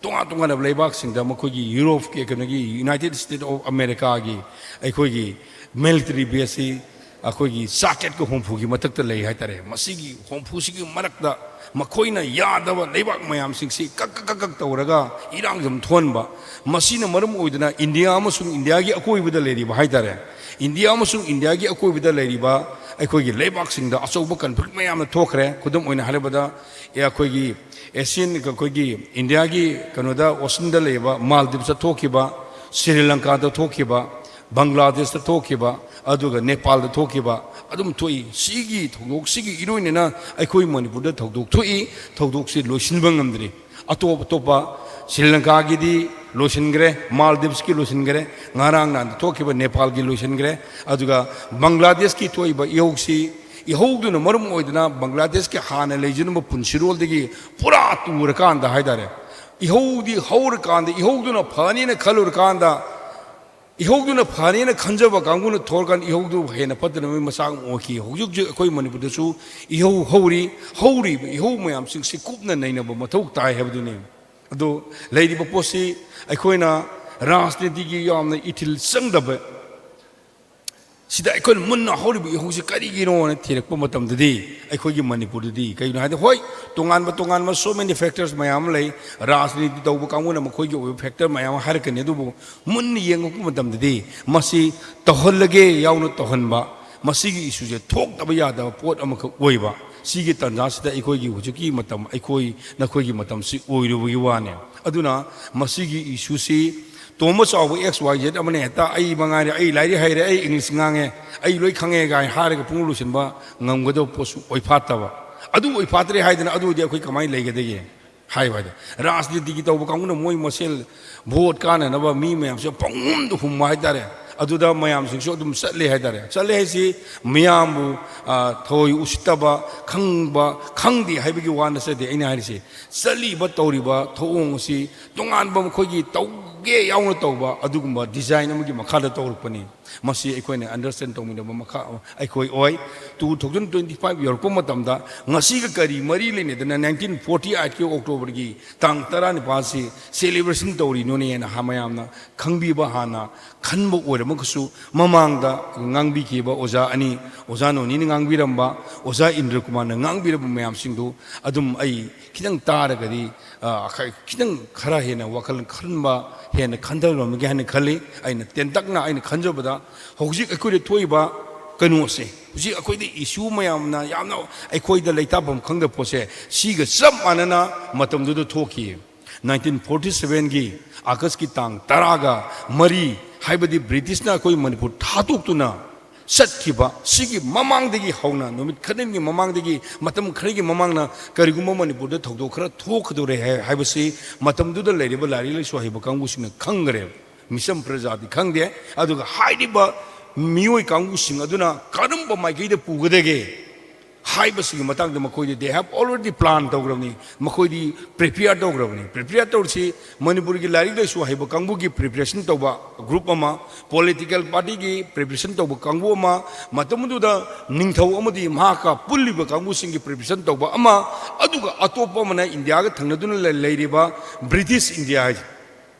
ꯇꯣꯉꯥꯟ ꯇꯣꯉꯥꯟꯕ ꯂꯩꯕꯥꯛꯁꯤꯡꯗ ꯃꯈꯣꯏꯒꯤ ꯌꯨꯔꯣꯞꯀꯤ, ꯀꯩꯅꯣꯒꯤ, ꯌꯨꯅꯥꯏꯇꯦꯠ ꯁ꯭ꯇꯦꯠ ꯑꯣꯐ ꯑꯃꯦꯔꯤꯀꯥꯒꯤ ꯑꯩꯈꯣꯏꯒꯤ ꯃꯤꯂꯤꯇꯔꯤ ꯕꯦꯁꯁꯤ ꯑꯩꯈꯣꯏꯒꯤ ꯆꯥꯇ꯭ꯔꯦꯠꯀ ꯍꯨꯝꯐꯨꯒꯤ ꯃꯊꯛꯇ ꯂꯩ ꯍꯥꯏꯇꯥꯔꯦ꯫ ꯃꯁꯤꯒꯤ ꯍꯨꯝꯐꯨꯁꯤꯒꯤ ꯃꯔꯛꯇ ꯃꯈꯣꯏꯅ ꯌꯥꯗꯕ ꯂꯩꯕꯥꯛ ꯃꯌꯥꯝꯁꯤꯡꯁꯤ ꯀꯛ ꯀꯛ ꯀꯛ ꯀꯛ ꯇꯧꯔꯒ ꯏꯔꯥꯡ ꯌꯥꯝ ꯊꯣꯛꯍꯟꯕ꯫ ꯃꯁꯤꯅ ꯃꯔꯝ ꯑꯣꯏꯗꯨꯅ ꯏꯟꯗꯤꯌꯥ ꯑꯃꯁꯨꯡ ꯏꯟꯗꯤꯌꯥꯒꯤ ꯑꯀꯣꯏꯕꯗ ꯂꯩꯔꯤꯕ ꯍꯥꯏꯇꯥꯔꯦ, ꯏꯟꯗꯤꯌꯥ ꯑꯃꯁꯨꯡ ꯏꯟꯗꯤꯌꯥꯒꯤ ꯑꯀꯣꯏꯕꯗ ꯂꯩꯔꯤꯕ ꯑꯩꯈꯣꯏꯒꯤ ꯂꯩꯕꯥꯛꯁꯤꯡꯗ ꯑꯆꯧꯕ ꯀꯟꯐ꯭ꯂꯤꯛ ꯃꯌꯥꯝꯅ ꯊꯣꯛꯈ꯭ꯔꯦ꯫ ꯈꯨꯗꯝ ꯑꯣꯏꯅ ꯍꯥꯏꯔꯕꯗ, ꯑꯦ, ꯑꯩꯈꯣꯏꯒꯤ ꯑꯦꯁꯤꯌꯟ, ꯑꯩꯈꯣꯏꯒꯤ ꯏꯟꯗꯤꯌꯥꯒꯤ ꯀꯩꯅꯣꯗ, ꯑꯣꯁꯤꯟꯗ ꯂꯩꯕ ꯃꯥꯜꯗꯤꯞꯁꯇ ꯊꯣꯛꯈꯤꯕ, ꯁ꯭ꯔꯤ ꯂꯪꯀꯥꯗ ꯊꯣꯛꯈꯤꯕ, ꯕꯪꯒ꯭ꯂꯥꯗꯦꯁꯇ ꯊꯣꯛꯈꯤꯕ, ꯑꯗꯨꯒ ꯅꯦꯄꯥꯜꯗ ꯊꯣꯛꯈꯤꯕ ꯑꯗꯨꯝ ꯊꯣꯛꯏ꯫ ꯁꯤꯒꯤ ꯊꯧꯗꯣꯛꯁꯤꯒꯤ ꯏꯔꯣꯏꯅꯅ ꯑꯩꯈꯣꯏ ꯃꯅꯤꯄꯨꯔꯗ ꯊꯧꯗꯣꯛ ꯊꯣꯛꯏ꯫ ꯊꯧꯗꯣꯛꯁꯤ ꯂꯣꯏꯁꯤꯟꯕ ꯉꯝꯗ꯭ꯔꯤ꯫ ꯑꯇꯣꯞ ꯑꯇꯣꯞꯄ, ꯁ꯭ꯔꯤ ꯂꯪꯀꯥꯒꯤꯗꯤ ꯂꯣꯏꯁꯤꯟꯈ꯭ꯔꯦ, ꯃꯥꯜꯗꯤꯞꯁꯀꯤ ꯂꯣꯏꯁꯤꯟꯈ꯭ꯔꯦ, ꯉꯔꯥꯡ ꯅꯍꯥꯟꯗ ꯊꯣꯛꯈꯤꯕ ꯅꯦꯄꯥꯜꯒꯤ ꯂꯣꯏꯁꯤꯟꯈ꯭ꯔꯦ꯫ ꯑꯗꯨꯒ ꯕꯪꯒ꯭ꯂꯥꯗꯦꯁꯀꯤ ꯊꯣꯛꯏꯕ ꯏꯍꯧꯁꯤ, ꯏꯍꯧꯗꯨꯅ ꯃꯔꯝ ꯑꯣꯏꯗꯨꯅ ꯕꯪꯒ꯭ꯂꯥꯗꯦꯁꯀꯤ ꯍꯥꯟꯅ ꯂꯩꯖꯔꯝꯕ ꯄꯨꯟꯁꯤꯔꯣꯜꯗꯒꯤ ꯄꯨꯔꯥ ꯇꯨꯔꯀꯥꯟꯗ ꯍꯥꯏꯇꯥꯔꯦ, ꯏꯍꯧꯗꯤ ꯍꯧꯔꯀꯥꯟꯗ, ꯏꯍꯧꯗꯨꯅ ꯐꯅꯤꯅ ꯈꯜꯂꯨꯔꯀꯥꯟꯗ, ꯏꯍꯧꯗꯨꯅ ꯐꯅꯤꯅ ꯈꯟꯖꯕ ꯀꯥꯡꯕꯨꯅ ꯊꯣꯛꯂꯀꯥꯟꯗ ꯏꯍꯧꯗꯨ ꯍꯦꯟꯅ ꯐꯠꯇꯅꯕꯒꯤ ꯃꯆꯥꯛ ꯑꯃ ꯑꯣꯏꯈꯤ꯫ ꯍꯧꯖꯤꯛ ꯍꯧꯖꯤꯛ ꯑꯩꯈꯣꯏ ꯃꯅꯤꯄꯨꯔꯗꯁꯨ ꯏꯍꯧ ꯍꯧꯔꯤ꯫ ꯍꯧꯔꯤꯕ ꯏꯍꯧ ꯃꯌꯥꯝꯁꯤꯡꯁꯤ ꯀꯨꯞꯅ ꯅꯩꯅꯕ ꯃꯊꯧ ꯇꯥꯏ ꯍꯥꯏꯕꯗꯨꯅꯤ꯫ ꯑꯗꯣ ꯂꯩꯔꯤꯕ ꯄꯣꯠꯁꯤ ꯑꯩꯈꯣꯏꯅ ꯔꯥꯖꯅꯤꯇꯤꯒꯤ ꯌꯥꯝꯅ ꯏꯊꯤꯜ ꯆꯪꯗꯕ ꯁꯤꯗ ꯑꯩꯈꯣꯏꯅ ꯃꯨꯟꯅ ꯍꯧꯔꯤꯕ ꯏꯍꯧꯁꯤ ꯀꯔꯤꯒꯤꯅꯣꯅ ꯊꯤꯔꯛꯄ ꯃꯇꯝꯗꯗꯤ, ꯑꯩꯈꯣꯏꯒꯤ ꯃꯅꯤꯄꯨꯔꯗꯗꯤ ꯀꯩꯒꯤꯅꯣ ꯍꯥꯏꯗꯤ, ꯍꯣꯏ, ꯇꯣꯉꯥꯟꯕ ꯇꯣꯉꯥꯟꯕ so many factors ꯃꯌꯥꯝ ꯑꯃ ꯂꯩ꯫ ꯔꯥꯖꯅꯤꯇꯤ ꯇꯧꯕ ꯀꯥꯡꯕꯨꯅ ꯃꯈꯣꯏꯒꯤ ꯑꯣꯏꯕ ꯐꯦꯛꯇꯔ ꯃꯌꯥꯝ ꯑꯃ ꯍꯥꯏꯔꯛꯀꯅꯤ꯫ ꯑꯗꯨꯕꯨ ꯃꯨꯟꯅ ꯌꯦꯡꯉꯛꯄ ꯃꯇꯝꯗꯗꯤ ꯃꯁꯤ ꯇꯧꯍꯜꯂꯒꯦ ꯌꯥꯎꯅ ꯇꯧꯍꯟꯕ, ꯃꯁꯤꯒꯤ ꯏꯁꯨꯁꯦ ꯊꯣꯛꯇꯕ ꯌꯥꯗꯕ ꯄꯣꯠ ꯑꯃꯈꯛ ꯑꯣꯏꯕ꯫ ꯁꯤꯒꯤ ꯇꯥꯟꯖꯥꯁꯤꯗ ꯑꯩꯈꯣꯏꯒꯤ ꯍꯧꯖꯤꯛꯀꯤ ꯃꯇꯝ, ꯑꯩꯈꯣꯏ ꯅꯈꯣꯏꯒꯤ ꯃꯇꯝꯁꯤ ꯑꯣꯏꯔꯨꯕꯒꯤ ꯋꯥꯅꯦ꯫ ꯑꯗꯨꯅ ꯃꯁꯤꯒꯤ ꯏꯁꯨꯁꯤ ꯇꯣꯝꯕ ꯆꯥꯎꯕ X Y Z ꯑꯃꯅ ꯍꯦꯛꯇ "ꯑꯩ ꯃꯉꯥꯏꯔꯦ, ꯑꯩ ꯂꯥꯏꯔꯤꯛ ꯍꯩꯔꯦ, ꯑꯩ ꯏꯪꯂꯤꯁ ꯉꯥꯡꯉꯦ, ꯑꯩ ꯂꯣꯏ ꯈꯪꯉꯦ" ꯀꯥꯏꯅ ꯍꯥꯏꯔꯒ ꯄꯨꯡꯂꯣꯏ ꯂꯣꯏꯁꯤꯟꯕ ꯉꯝꯒꯗꯕ ꯄꯣꯠꯁꯨ ꯑꯣꯏꯐꯥꯠꯇꯕ꯫ ꯑꯗꯨ ꯑꯣꯏꯐꯥꯠꯇ꯭ꯔꯦ ꯍꯥꯏꯗꯅ ꯑꯗꯨ ꯑꯣꯏꯔꯗꯤ ꯑꯩꯈꯣꯏ ꯀꯃꯥꯏꯅ ꯂꯩꯒꯗꯒꯦ? ꯍꯥꯏꯌꯨ ꯍꯥꯏꯗ, ꯔꯥꯖꯅꯤꯇꯤꯒꯤ ꯇꯧꯕ ꯀꯥꯡꯕꯨꯅ ꯃꯣꯏ ꯃꯁꯦꯜ ꯚꯣꯠ ꯀꯥꯟꯅꯅꯕ ꯃꯤ ꯃꯌꯥꯝꯁꯦ ꯄꯪꯍꯨꯝꯗ ꯍꯨꯝꯕ ꯍꯥꯏꯇꯥꯔꯦ꯫ ꯑꯗꯨꯗ ꯃꯌꯥꯝꯁꯤꯡꯁꯨ ꯑꯗꯨꯝ ꯆꯠꯂꯦ ꯍꯥꯏꯇꯥꯔꯦ꯫ ꯆꯠꯂꯦ ꯍꯥꯏꯁꯤ ꯃꯤꯌꯥꯝꯕꯨ, ꯑ, ꯊꯑꯣꯏ ꯎꯁꯤꯠꯇꯕ, ꯈꯪꯕ, ꯈꯪꯗꯦ ꯍꯥꯏꯕꯒꯤ ꯋꯥ ꯅꯠꯆꯗꯦ꯫ ꯑꯩꯅ ꯍꯥꯏꯔꯤꯁꯤ ꯆꯠꯂꯤꯕ ꯇꯧꯔꯤꯕ ꯊꯧꯑꯣꯡ ꯑꯁꯤ ꯇꯣꯉꯥꯟꯕ ꯃꯈꯣꯏꯒꯤ ꯇꯧꯒꯦ ꯌꯥꯎꯅ ꯇꯧꯕ ꯑꯗꯨꯒꯨꯝꯕ design ꯑꯃꯒꯤ ꯃꯈꯥꯗ ꯇꯧꯔꯛꯄꯅꯤ꯫ ꯃꯁꯤ ꯑꯩꯈꯣꯏꯅ understand ꯇꯧꯃꯤꯟꯅꯕ ꯃꯈꯥ ꯑꯩꯈꯣꯏ ꯑꯣꯏ꯫ Two thousand twenty five ꯌꯧꯔꯛꯄ ꯃꯇꯝꯗ ꯉꯁꯤꯒ ꯀꯔꯤ ꯃꯔꯤ ꯂꯩꯅꯗꯅ nineteen forty eight ꯀꯤ October ꯒꯤ ꯇꯥꯡ ꯇꯔꯥꯅꯤꯄꯥꯜꯁꯤ celebration ꯇꯧꯔꯤꯅꯣꯅꯦꯅ ꯍꯥ-, ꯃꯌꯥꯝꯅ ꯈꯪꯕꯤꯕ, ꯍꯥꯟꯅ ꯈꯟꯕ ꯑꯣꯏꯔꯝꯃꯒꯁꯨ, ꯃꯃꯥꯡꯗ ꯉꯥꯡꯕꯤꯈꯤꯕ ꯑꯣꯖꯥ ꯑꯅꯤ, ꯑꯣꯖꯥ ꯅꯣꯅꯤꯅ ꯉꯥꯡꯕꯤꯔꯝꯕ, ꯑꯣꯖꯥ ꯏꯟꯗ꯭ꯔ ꯀꯨꯃꯥꯔꯅ ꯉꯥꯡꯕꯤꯔꯝꯕ ꯃꯌꯥꯝꯁꯤꯡꯗꯨ ꯑꯗꯨꯝ ꯑꯩ ꯈꯤꯇꯪ ꯇꯥꯔꯒꯗꯤ, ꯑ, ꯈ-, ꯈꯤꯇꯪ ꯈꯔ ꯍꯦꯟꯅ ꯋꯥꯈꯜ ꯈꯟꯕ, ꯍꯦꯟꯅ ꯈꯟꯊꯔꯝꯃꯒꯦ ꯍꯥꯏꯅ ꯈꯜꯂꯤ꯫ ꯑꯩꯅ ꯇꯦꯟꯇꯛꯅ ꯑꯩꯅ ꯈꯟꯖꯕꯗ, ꯍꯧꯖꯤꯛ ꯑꯩꯈꯣꯏꯗ ꯊꯣꯛꯏꯕ ꯀꯩꯅꯣꯁꯦ, ꯍꯧꯖꯤꯛ ꯑꯩꯈꯣꯏꯗ issue ꯃꯌꯥꯝꯅ ꯌꯥꯝꯅ ꯑꯩꯈꯣꯏꯗ ꯂꯩꯇꯥꯐꯝ ꯈꯪꯗꯕ ꯄꯣꯠꯁꯦ, ꯁꯤꯒ ꯆꯞ ꯃꯥꯟꯅꯅ ꯃꯇꯝꯗꯨꯗ ꯊꯣꯛꯈꯤ꯫ Nineteen forty seven ꯒꯤ August ꯀꯤ ꯇꯥꯡ ꯇꯔꯥꯒ ꯃꯔꯤ, ꯍꯥꯏꯕꯗꯤ British ꯅ ꯑꯩꯈꯣꯏ ꯃꯅꯤꯄꯨꯔ ꯊꯥꯗꯣꯛꯇꯨꯅ ꯆꯠꯈꯤꯕ, ꯁꯤꯒꯤ ꯃꯃꯥꯡꯗꯒꯤ ꯍꯧꯅ, ꯅꯨꯃꯤꯠ ꯈꯔꯅꯤꯒꯤ ꯃꯃꯥꯡꯗꯒꯤ, ꯃꯇꯝ ꯈꯔꯒꯤ ꯃꯃꯥꯡꯅ ꯀꯔꯤꯒꯨꯝꯕ ꯃꯅꯤꯄꯨꯔꯗ ꯊꯧꯗꯣꯛ ꯈꯔ ꯊꯣꯛꯀꯗꯧꯔꯦ ꯍꯥꯏ-, ꯍꯥꯏꯕꯁꯤ ꯃꯇꯝꯗꯨꯗ ꯂꯩꯔꯤꯕ ꯂꯥꯏꯔꯤꯛ ꯂꯥꯏꯁꯨ ꯍꯩꯕ ꯀꯥꯡꯕꯨꯁꯤꯡꯅ ꯈꯪꯈ꯭ꯔꯦꯕ꯫ ꯃꯤꯆꯝ ꯄ꯭ꯔꯖꯥꯗꯤ ꯈꯪꯗꯦ꯫ ꯑꯗꯨꯒ ꯍꯥꯏꯔꯤꯕ ꯃꯤꯑꯣꯏ ꯀꯥꯡꯕꯨꯁꯤꯡ ꯑꯗꯨꯅ ꯀꯔꯝꯕ ꯃꯥꯏꯀꯩꯗ ꯄꯨꯒꯗꯒꯦ ꯍꯥꯏꯕꯁꯤꯒꯤ ꯃꯇꯥꯡꯗ ꯃꯈꯣꯏꯗꯤ they have already plan ꯇꯧꯈ꯭ꯔꯕꯅꯤ, ꯃꯈꯣꯏꯗꯤ prepare ꯇꯧꯈ꯭ꯔꯕꯅꯤ꯫ Prepare ꯇꯧꯔꯤꯁꯤ ꯃꯅꯤꯄꯨꯔꯒꯤ ꯂꯥꯏꯔꯤꯛ ꯂꯥꯏꯁꯨ ꯍꯩꯕ ꯀꯥꯡꯕꯨꯒꯤ preparation ꯇꯧꯕ group ꯑꯃ, political party ꯒꯤ preparation ꯇꯧꯕ ꯀꯥꯡꯕꯨ ꯑꯃ, ꯃꯇꯝꯗꯨꯗ ꯅꯤꯡꯊꯧ ꯑꯃꯗꯤ ꯃꯍꯥꯛꯀ ꯄꯨꯜꯂꯤꯕ ꯀꯥꯡꯕꯨꯁꯤꯡꯒꯤ preparation ꯇꯧꯕ ꯑꯃ, ꯑꯗꯨꯒ ꯑꯇꯣꯞꯄ ꯑꯃꯅ ꯏꯟꯗꯤꯌꯥꯒ ꯊꯪꯅꯗꯨꯅ ꯂꯩ-, ꯂꯩꯔꯤꯕ British India ꯍꯥꯏꯁꯦ꯫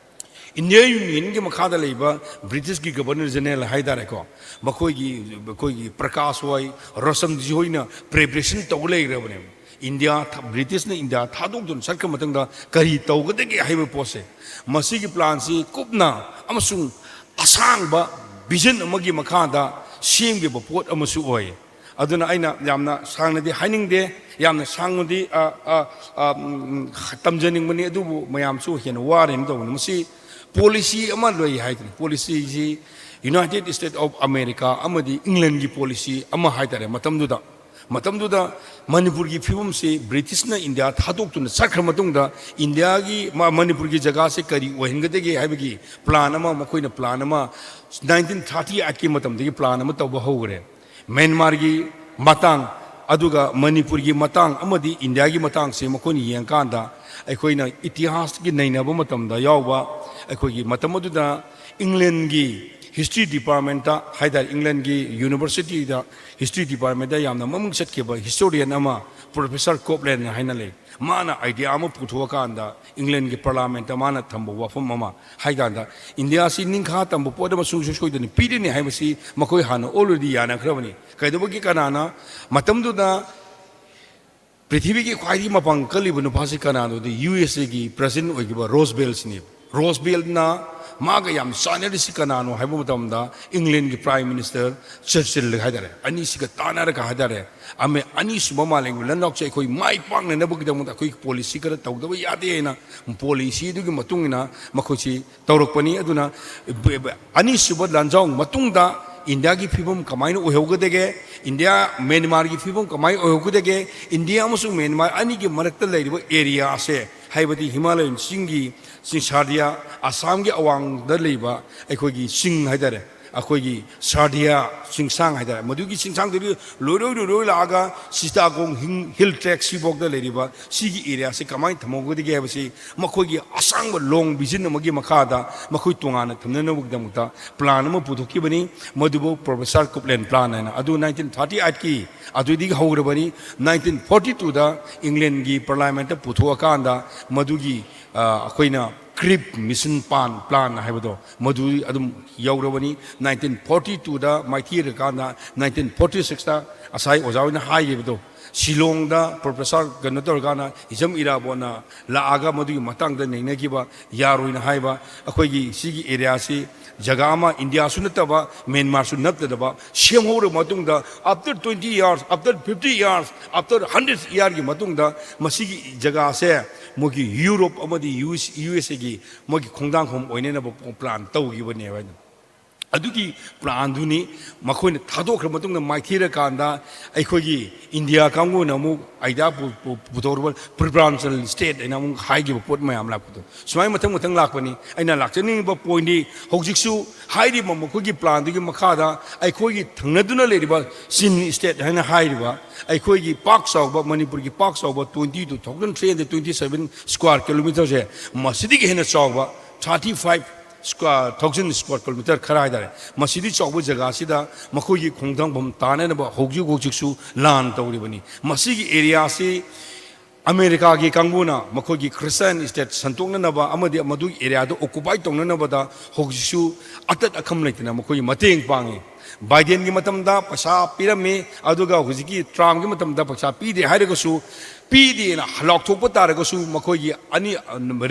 Indian Union ꯒꯤ ꯃꯈꯥꯗ ꯂꯩꯕ British ꯀꯤ Governor General ꯍꯥꯏꯇꯥꯔꯦꯀꯣ, ꯃꯈꯣꯏꯒꯤ, ꯃꯈꯣꯏꯒꯤ ꯄ꯭ꯔꯀꯥꯁ ꯍꯣꯏ, ꯔꯣꯁꯝꯖꯤ ꯍꯣꯏꯅ preparation ꯇꯧ ꯂꯩꯈ꯭ꯔꯕꯅꯦꯕ꯫ ꯏꯟꯗꯤꯌꯥ ꯊ-, British ꯅ ꯏꯟꯗꯤꯌꯥ ꯊꯥꯗꯣꯛꯇꯨꯅ ꯆꯠꯈ꯭ꯔ ꯃꯇꯨꯡꯗ ꯀꯔꯤ ꯇꯧꯒꯗꯒꯦ ꯍꯥꯏꯕ ꯄꯣꯠꯁꯦ, ꯃꯁꯤꯒꯤ plan ꯁꯤ ꯀꯨꯞꯅ ꯑꯃꯁꯨꯡ ꯑꯁꯥꯡꯕ vision ꯑꯃꯒꯤ ꯃꯈꯥꯗ ꯁꯦꯝꯈꯤꯕ ꯄꯣꯠ ꯑꯃꯁꯨ ꯑꯣꯏ꯫ ꯑꯗꯨꯅ ꯑꯩꯅ ꯌꯥꯝꯅ ꯁꯥꯡꯅꯗꯤ ꯍꯥꯏꯅꯤꯡꯗꯦ, ꯌꯥꯝꯅ ꯁꯥꯡꯅꯗꯤ, ꯑ, ꯑ, ꯑ, ꯎꯝ, ꯇꯝꯖꯅꯤꯡꯕꯅꯤ, ꯑꯗꯨꯕꯨ ꯃꯌꯥꯝꯁꯨ ꯍꯦꯟꯅ ꯋꯥꯔꯦꯅ ꯇꯧꯕꯅꯤ꯫ ꯃꯁꯤ policy ꯑꯃ ꯂꯩ ꯍꯥꯏꯗꯅ, policy ꯁꯤ United States of America ꯑꯃꯗꯤ England ꯒꯤ policy ꯑꯃ ꯍꯥꯏꯇꯥꯔꯦ꯫ ꯃꯇꯝꯗꯨꯗ ꯃꯇꯝꯗꯨꯗ ꯃꯅꯤꯄꯨꯔꯒꯤ ꯐꯤꯕꯝꯁꯤ ꯕ꯭ꯔꯤꯇꯤꯁꯅ ꯏꯟꯗꯤꯌꯥ ꯊꯥꯗꯣꯛꯇꯨꯅ ꯆꯠꯈ꯭ꯔ ꯃꯇꯨꯡꯗ ꯏꯟꯗꯤꯌꯥꯒꯤ ꯃ- ꯃꯅꯤꯄꯨꯔꯒꯤ ꯖꯒꯥꯁꯤ ꯀꯔꯤ ꯑꯣꯏꯍꯟꯒꯗꯒꯦ ꯍꯥꯏꯕꯒꯤ ꯄ꯭ꯂꯥꯟ ꯑꯃ, ꯃꯈꯣꯏꯅ ꯄ꯭ꯂꯥꯟ ꯑꯃ ꯅꯥꯏꯟꯇꯤꯟ ꯊꯥꯔꯇꯤ ꯑꯩꯠꯀꯤ ꯃꯇꯝꯗꯒꯤ ꯄ꯭ꯂꯥꯟ ꯑꯃ ꯇꯧꯕ ꯍꯧꯈ꯭ꯔꯦ꯫ ꯃ꯭ꯌꯥꯟꯃꯥꯔꯒꯤ ꯃꯇꯥꯡ, ꯑꯗꯨꯒ ꯃꯅꯤꯄꯨꯔꯒꯤ ꯃꯇꯥꯡ ꯑꯃꯗꯤ ꯏꯟꯗꯤꯌꯥꯒꯤ ꯃꯇꯥꯡꯁꯦ ꯃꯈꯣꯏꯅ ꯌꯦꯡꯀꯥꯟꯗ ꯑꯩꯈꯣꯏꯅ ꯏꯇꯤꯍꯥꯁꯀꯤ ꯅꯩꯅꯕ ꯃꯇꯝꯗ ꯌꯥꯎꯕ, ꯑꯩꯈꯣꯏꯒꯤ ꯃꯇꯝ ꯑꯗꯨꯗ ꯏꯪꯂꯦꯟꯒꯤ ꯍꯤꯁꯇ꯭ꯔꯤ ꯗꯤꯄꯥꯔꯠꯃꯦꯟꯇ ꯍꯥꯏꯇꯥꯔꯦ, ꯏꯪꯂꯦꯟꯒꯤ ꯌꯨꯅꯤꯚꯔꯁꯤꯇꯤꯗ ꯍꯤꯁꯇ꯭ꯔꯤ ꯗꯤꯄꯥꯔꯠꯃꯦꯟꯇ ꯌꯥꯝꯅ ꯃꯃꯤꯡ ꯆꯠꯈꯤꯕ ꯍꯤꯁꯇꯣꯔꯤꯌꯟ ꯑꯃ ꯄ꯭ꯔꯣꯐꯦꯁꯔ ꯀꯣꯞꯂꯦꯟ ꯍꯥꯏꯅ ꯂꯩ꯫ ꯃꯥꯅ ꯑꯥꯏꯗꯤꯌꯥ ꯑꯃ ꯄꯨꯊꯣꯛꯑꯀꯥꯟꯗ ꯏꯪꯂꯦꯟꯒꯤ ꯄꯥꯔꯂꯥꯃꯦꯟꯇ ꯃꯥꯅ ꯊꯝꯕ ꯋꯥꯐꯝ ꯑꯃ ꯍꯥꯏꯀꯥꯟꯗ, ꯏꯟꯗꯤꯌꯥꯁꯤ ꯅꯤꯡꯈꯥ ꯇꯝꯕ ꯄꯣꯠ ꯑꯃ ꯁꯨꯡꯁꯣꯏ ꯁꯣꯏꯗꯅ ꯄꯤꯔꯅꯤ ꯍꯥꯏꯕꯁꯤ ꯃꯈꯣꯏ ꯍꯥꯟꯅ ꯑꯣꯜꯔꯦꯗꯤ ꯌꯥꯅꯈ꯭ꯔꯕꯅꯤ꯫ ꯀꯩꯗꯧꯕꯒꯤ? ꯀꯅꯥꯅ ꯃꯇꯝꯗꯨꯗ ꯄ꯭ꯔꯤꯊꯤꯕꯤꯒꯤ ꯈ꯭ꯋꯥꯏꯗꯒꯤ ꯃꯄꯥꯡ ꯀꯜꯂꯤꯕ ꯅꯨꯄꯥꯁꯤ ꯀꯅꯥꯅꯣꯗꯤ ꯌꯨ ꯑꯦꯁ ꯑꯦꯒꯤ ꯄ꯭ꯔꯁꯤꯗꯦꯟ ꯑꯣꯏꯈꯤꯕ ꯔꯣꯁꯕꯦꯜꯁꯤꯅꯦꯕ꯫ ꯔꯣꯁꯕꯦꯜꯅ ꯃꯥꯒ ꯌꯥꯝ ꯆꯥꯟꯅꯔꯤꯁꯤ ꯀꯅꯥꯅꯣ ꯍꯥꯏꯕ ꯃꯇꯝꯗ ꯏꯪꯂꯦꯟꯒꯤ ꯄ꯭ꯔꯥꯏꯝ ꯃꯤꯅꯤꯁꯇꯔ ꯆꯔꯆꯤꯜ ꯍꯥꯏꯇꯥꯔꯦ, ꯑꯅꯤꯁꯤꯒ ꯇꯥꯟꯅꯔꯒ ꯍꯥꯏꯇꯥꯔꯦ, ꯑꯃ ꯑꯅꯤꯁꯨꯕ ꯃꯥꯂꯦꯝꯒꯤ ꯂꯥꯟꯖꯥꯎꯁꯦ ꯑꯩꯈꯣꯏ ꯃꯥꯏ ꯄꯥꯛꯅꯅꯕꯒꯤꯗꯃꯛꯇ ꯑꯩꯈꯣꯏ ꯄꯣꯂꯤꯁꯤ ꯈꯔ ꯇꯧꯗꯕ ꯌꯥꯗꯦ ꯍꯥꯏꯅ ꯄꯣꯂꯤꯁꯤꯗꯨꯒꯤ ꯃꯇꯨꯡ ꯏꯟꯅ ꯃꯈꯣꯏꯁꯤ ꯇꯧꯔꯛꯄꯅꯤ꯫ ꯑꯗꯨꯅ ꯑꯅꯤꯁꯨꯕ ꯂꯥꯟꯖꯥꯎ ꯃꯇꯨꯡꯗ ꯏꯟꯗꯤꯌꯥꯒꯤ ꯐꯤꯕꯝ ꯀꯃꯥꯏꯅ ꯑꯣꯏꯍꯧꯒꯗꯒꯦ, ꯏꯟꯗꯤꯌꯥ ꯃ꯭ꯌꯥꯟꯃꯥꯔꯒꯤ ꯐꯤꯕꯝ ꯀꯃꯥꯏꯅ ꯑꯣꯏꯍꯧꯒꯗꯒꯦ, ꯏꯟꯗꯤꯌꯥ ꯑꯃꯁꯨꯡ ꯃ꯭ꯌꯥꯟꯃꯥꯔ ꯑꯅꯤꯒꯤ ꯃꯔꯛꯇ ꯂꯩꯔꯤꯕ ꯑꯦꯔꯤꯌꯥꯁꯦ, ꯍꯥꯏꯕꯗꯤ ꯍꯤꯃꯥꯂꯌꯟ ꯆꯤꯡꯒꯤ ꯆꯤꯡ ꯁꯥꯔꯗꯤꯌꯥ, ꯑꯁꯥꯝꯒꯤ ꯑꯋꯥꯡꯗ ꯂꯩꯕ ꯑꯩꯈꯣꯏꯒꯤ ꯆꯤꯡ ꯍꯥꯏꯇꯥꯔꯦ, ꯑꯩꯈꯣꯏꯒꯤ ꯁꯥꯔꯗꯤꯌꯥ ꯆꯤꯡꯁꯥꯡ ꯍꯥꯏꯇꯥꯔꯦ, ꯃꯗꯨꯒꯤ ꯆꯤꯡꯁꯥꯡꯗꯒꯤ ꯂꯣꯏꯔꯣꯏ ꯂꯣꯏꯔꯣꯏ ꯂꯥꯛꯑꯒ ꯁꯤꯇꯥꯒꯣꯡ ꯍꯤꯡ-, ꯍꯤꯜ ꯇ꯭ꯔꯦꯛ ꯁꯤꯐꯥꯎꯗ ꯂꯩꯔꯤꯕ ꯁꯤꯒꯤ ꯑꯦꯔꯤꯌꯥꯁꯤ ꯀꯃꯥꯏꯅ ꯊꯝꯍꯧꯒꯗꯒꯦ ꯍꯥꯏꯕꯁꯤ ꯃꯈꯣꯏꯒꯤ ꯑꯁꯥꯡꯕ ꯂꯣꯡ ꯚꯤꯖꯟ ꯑꯃꯒꯤ ꯃꯈꯥꯗ ꯃꯈꯣꯏ ꯇꯣꯉꯥꯟꯅ ꯊꯝꯅꯅꯕꯒꯤꯗꯃꯛꯇ ꯄ꯭ꯂꯥꯟ ꯑꯃ ꯄꯨꯊꯣꯛꯈꯤꯕꯅꯤ꯫ ꯃꯗꯨꯕꯨ ꯄ꯭ꯔꯣꯐꯦꯁꯔ ꯀꯨꯞꯂꯦꯟ ꯄ꯭ꯂꯥꯟ ꯍꯥꯏꯅ꯫ ꯑꯗꯨ ꯅꯥꯏꯟꯇꯤꯟ ꯊꯥꯔꯇꯤ ꯑꯩꯠꯀꯤ ꯑꯗꯨꯗꯒꯤ ꯍꯧꯔꯕꯅꯤ꯫ ꯅꯥꯏꯟꯇꯤꯟ ꯐꯣꯔꯇꯤ ꯇꯨꯗ ꯏꯪꯂꯦꯟꯒꯤ ꯄꯥꯔꯂꯥꯃꯦꯟꯇ ꯄꯨꯊꯣꯛꯑꯀꯥꯟꯗ ꯃꯗꯨꯒꯤ, ꯑ, ꯑꯩꯈꯣꯏꯅ ꯀ꯭ꯔꯤꯞ ꯃꯤꯁꯟ ꯄꯥꯟ ꯄ꯭ꯂꯥꯟ ꯍꯥꯏꯕꯗꯣ ꯃꯗꯨ ꯑꯗꯨꯝ ꯌꯧꯔꯕꯅꯤ꯫ ꯅꯥꯏꯟꯇꯤꯟ ꯐꯣꯔꯇꯤ ꯇꯨꯗ ꯃꯥꯏꯊꯤꯔꯀꯥꯟꯗ ꯅꯥꯏꯟꯇꯤꯟ ꯐꯣꯔꯇꯤ ꯁꯤꯛꯁꯇ ꯉꯁꯥꯏ ꯑꯣꯖꯥ ꯍꯣꯏꯅ ꯍꯥꯏꯈꯤꯕꯗꯣ, ꯁꯤꯂꯣꯡꯗ ꯄ꯭ꯔꯣꯐꯦꯁꯔ ꯀꯩꯅꯣ ꯇꯧꯔꯀꯥꯟꯗ ꯍꯤꯖꯝ ꯏꯔꯥꯕꯣꯠꯅ ꯂꯥꯛꯑꯒ ꯃꯗꯨꯒꯤ ꯃꯇꯥꯡꯗ ꯅꯩꯅꯈꯤꯕ ꯌꯥꯔꯣꯏꯅ ꯍꯥꯏꯕ, ꯑꯩꯈꯣꯏꯒꯤ ꯁꯤꯒꯤ ꯑꯦꯔꯤꯌꯥꯁꯤ ꯖꯒꯥ ꯑꯃ ꯏꯟꯗꯤꯌꯥꯁꯨ ꯅꯠꯇꯕ ꯃ꯭ꯌꯥꯟꯃꯥꯔꯁꯨ ꯅꯠꯇꯗꯕ ꯁꯦꯝꯍꯧꯔꯕ ꯃꯇꯨꯡꯗ, after twenty years, after fifty years, after hundred yearꯒꯤ ꯃꯇꯨꯡꯗ ꯃꯁꯤꯒꯤ ꯖꯒꯥꯁꯦ ꯃꯣꯏꯒꯤ ꯌꯨꯔꯣꯞ ꯑꯃꯗꯤ ꯌꯨ ꯑꯦꯁ ꯑꯦꯒꯤ ꯃꯣꯏꯒꯤ ꯈꯣꯡꯗꯥꯡꯈꯣꯝ ꯑꯣꯏꯅꯅꯕ ꯄ꯭ꯂꯥꯟ ꯇꯧꯈꯤꯕꯅꯦꯕ ꯍꯥꯏꯅ꯫ ꯑꯗꯨꯒꯤ ꯄ꯭ꯂꯥꯟꯗꯨꯅꯤ꯫ ꯃꯈꯣꯏꯅ ꯊꯥꯗꯣꯛꯈ꯭ꯔ ꯃꯇꯨꯡꯗ ꯃꯥꯏꯊꯤꯔꯀꯥꯟꯗ ꯑꯩꯈꯣꯏꯒꯤ ꯏꯟꯗꯤꯌꯥ ꯀꯥꯡꯕꯨꯅ ꯑꯃꯨꯛ ꯑꯥꯏꯗꯤꯌꯥ ꯄꯨ-, ꯄꯨ-, ꯄꯨꯊꯣꯔꯛꯄ ꯄ꯭ꯔꯤꯕ꯭ꯔꯥꯟꯆꯜ ꯁ꯭ꯇꯦꯠ ꯍꯥꯏꯅ ꯑꯃꯨꯛ ꯍꯥꯏꯈꯤꯕ ꯄꯣꯠ ꯃꯌꯥꯝ ꯂꯥꯛꯄꯗꯣ꯫ ꯁꯨꯃꯥꯏꯅ ꯃꯊꯪ ꯃꯊꯪ ꯂꯥꯛꯄꯅꯤ꯫ ꯑꯩꯅ ꯂꯥꯛꯆꯅꯤꯡꯉꯤꯕ ꯄꯣꯏꯟꯗꯤ, ꯍꯧꯖꯤꯛꯁꯨ ꯍꯥꯏꯔꯤꯕ ꯃꯈꯣꯏꯒꯤ ꯄ꯭ꯂꯥꯟꯗꯨꯒꯤ ꯃꯈꯥꯗ ꯑꯩꯈꯣꯏꯒꯤ ꯊꯪꯅꯗꯨꯅ ꯂꯩꯔꯤꯕ ꯆꯤꯟ ꯁ꯭ꯇꯦꯠ ꯍꯥꯏꯅ ꯍꯥꯏꯔꯤꯕ ꯑꯩꯈꯣꯏꯒꯤ ꯄꯥꯛ ꯆꯥꯎꯕ, ꯃꯅꯤꯄꯨꯔꯒꯤ ꯄꯥꯛ ꯆꯥꯎꯕ twenty two thousand three hundred twenty seven square kilometerꯁꯦ, ꯃꯁꯤꯗꯒꯤ ꯍꯦꯟꯅ ꯆꯥꯎꯕ thirty five square thousand square kilometer ꯈꯔ ꯍꯥꯏꯇꯥꯔꯦ, ꯃꯁꯤꯗꯤ ꯆꯥꯎꯕ ꯖꯒꯥꯁꯤꯗ ꯃꯈꯣꯏꯒꯤ ꯈꯣꯡꯊꯥꯡꯐꯝ ꯇꯥꯅꯅꯕ ꯍꯧꯖꯤꯛ ꯍꯧꯖꯤꯛꯁꯨ ꯂꯥꯟ ꯇꯧꯔꯤꯕꯅꯤ꯫ ꯃꯁꯤꯒꯤ ꯑꯦꯔꯤꯌꯥꯁꯤ ꯑꯃꯦꯔꯤꯀꯥꯒꯤ ꯀꯥꯡꯕꯨꯅ ꯃꯈꯣꯏꯒꯤ ꯈ꯭ꯔꯤꯁꯇꯥꯟ ꯁ꯭ꯇꯦꯠ ꯁꯟꯗꯣꯛꯅꯅꯕ ꯑꯃꯗꯤ ꯃꯗꯨꯒꯤ ꯑꯦꯔꯤꯌꯥꯗꯨ ꯑꯣꯀꯨꯄꯥꯏ ꯇꯧꯅꯅꯕꯗ ꯍꯧꯖꯤꯛꯁꯨ ꯑꯇꯠ ꯑꯈꯝ ꯂꯩꯇꯅ ꯃꯈꯣꯏꯒꯤ ꯃꯇꯦꯡ ꯄꯥꯡꯉꯤ꯫ ꯕꯥꯏꯗꯦꯟꯒꯤ ꯃꯇꯝꯗ ꯄꯩꯁꯥ ꯄꯤꯔꯝꯃꯤ, ꯑꯗꯨꯒ ꯍꯧꯖꯤꯛꯀꯤ ꯇ꯭ꯔꯝꯞꯀꯤ ꯃꯇꯝꯗ ꯄꯩꯁꯥ ꯄꯤꯗꯦ ꯍꯥꯏꯔꯒꯁꯨ, ꯄꯤꯗꯦꯅ ꯂꯥꯎꯊꯣꯛꯄ ꯇꯥꯔꯒꯁꯨ ꯃꯈꯣꯏꯒꯤ ꯑꯅꯤ,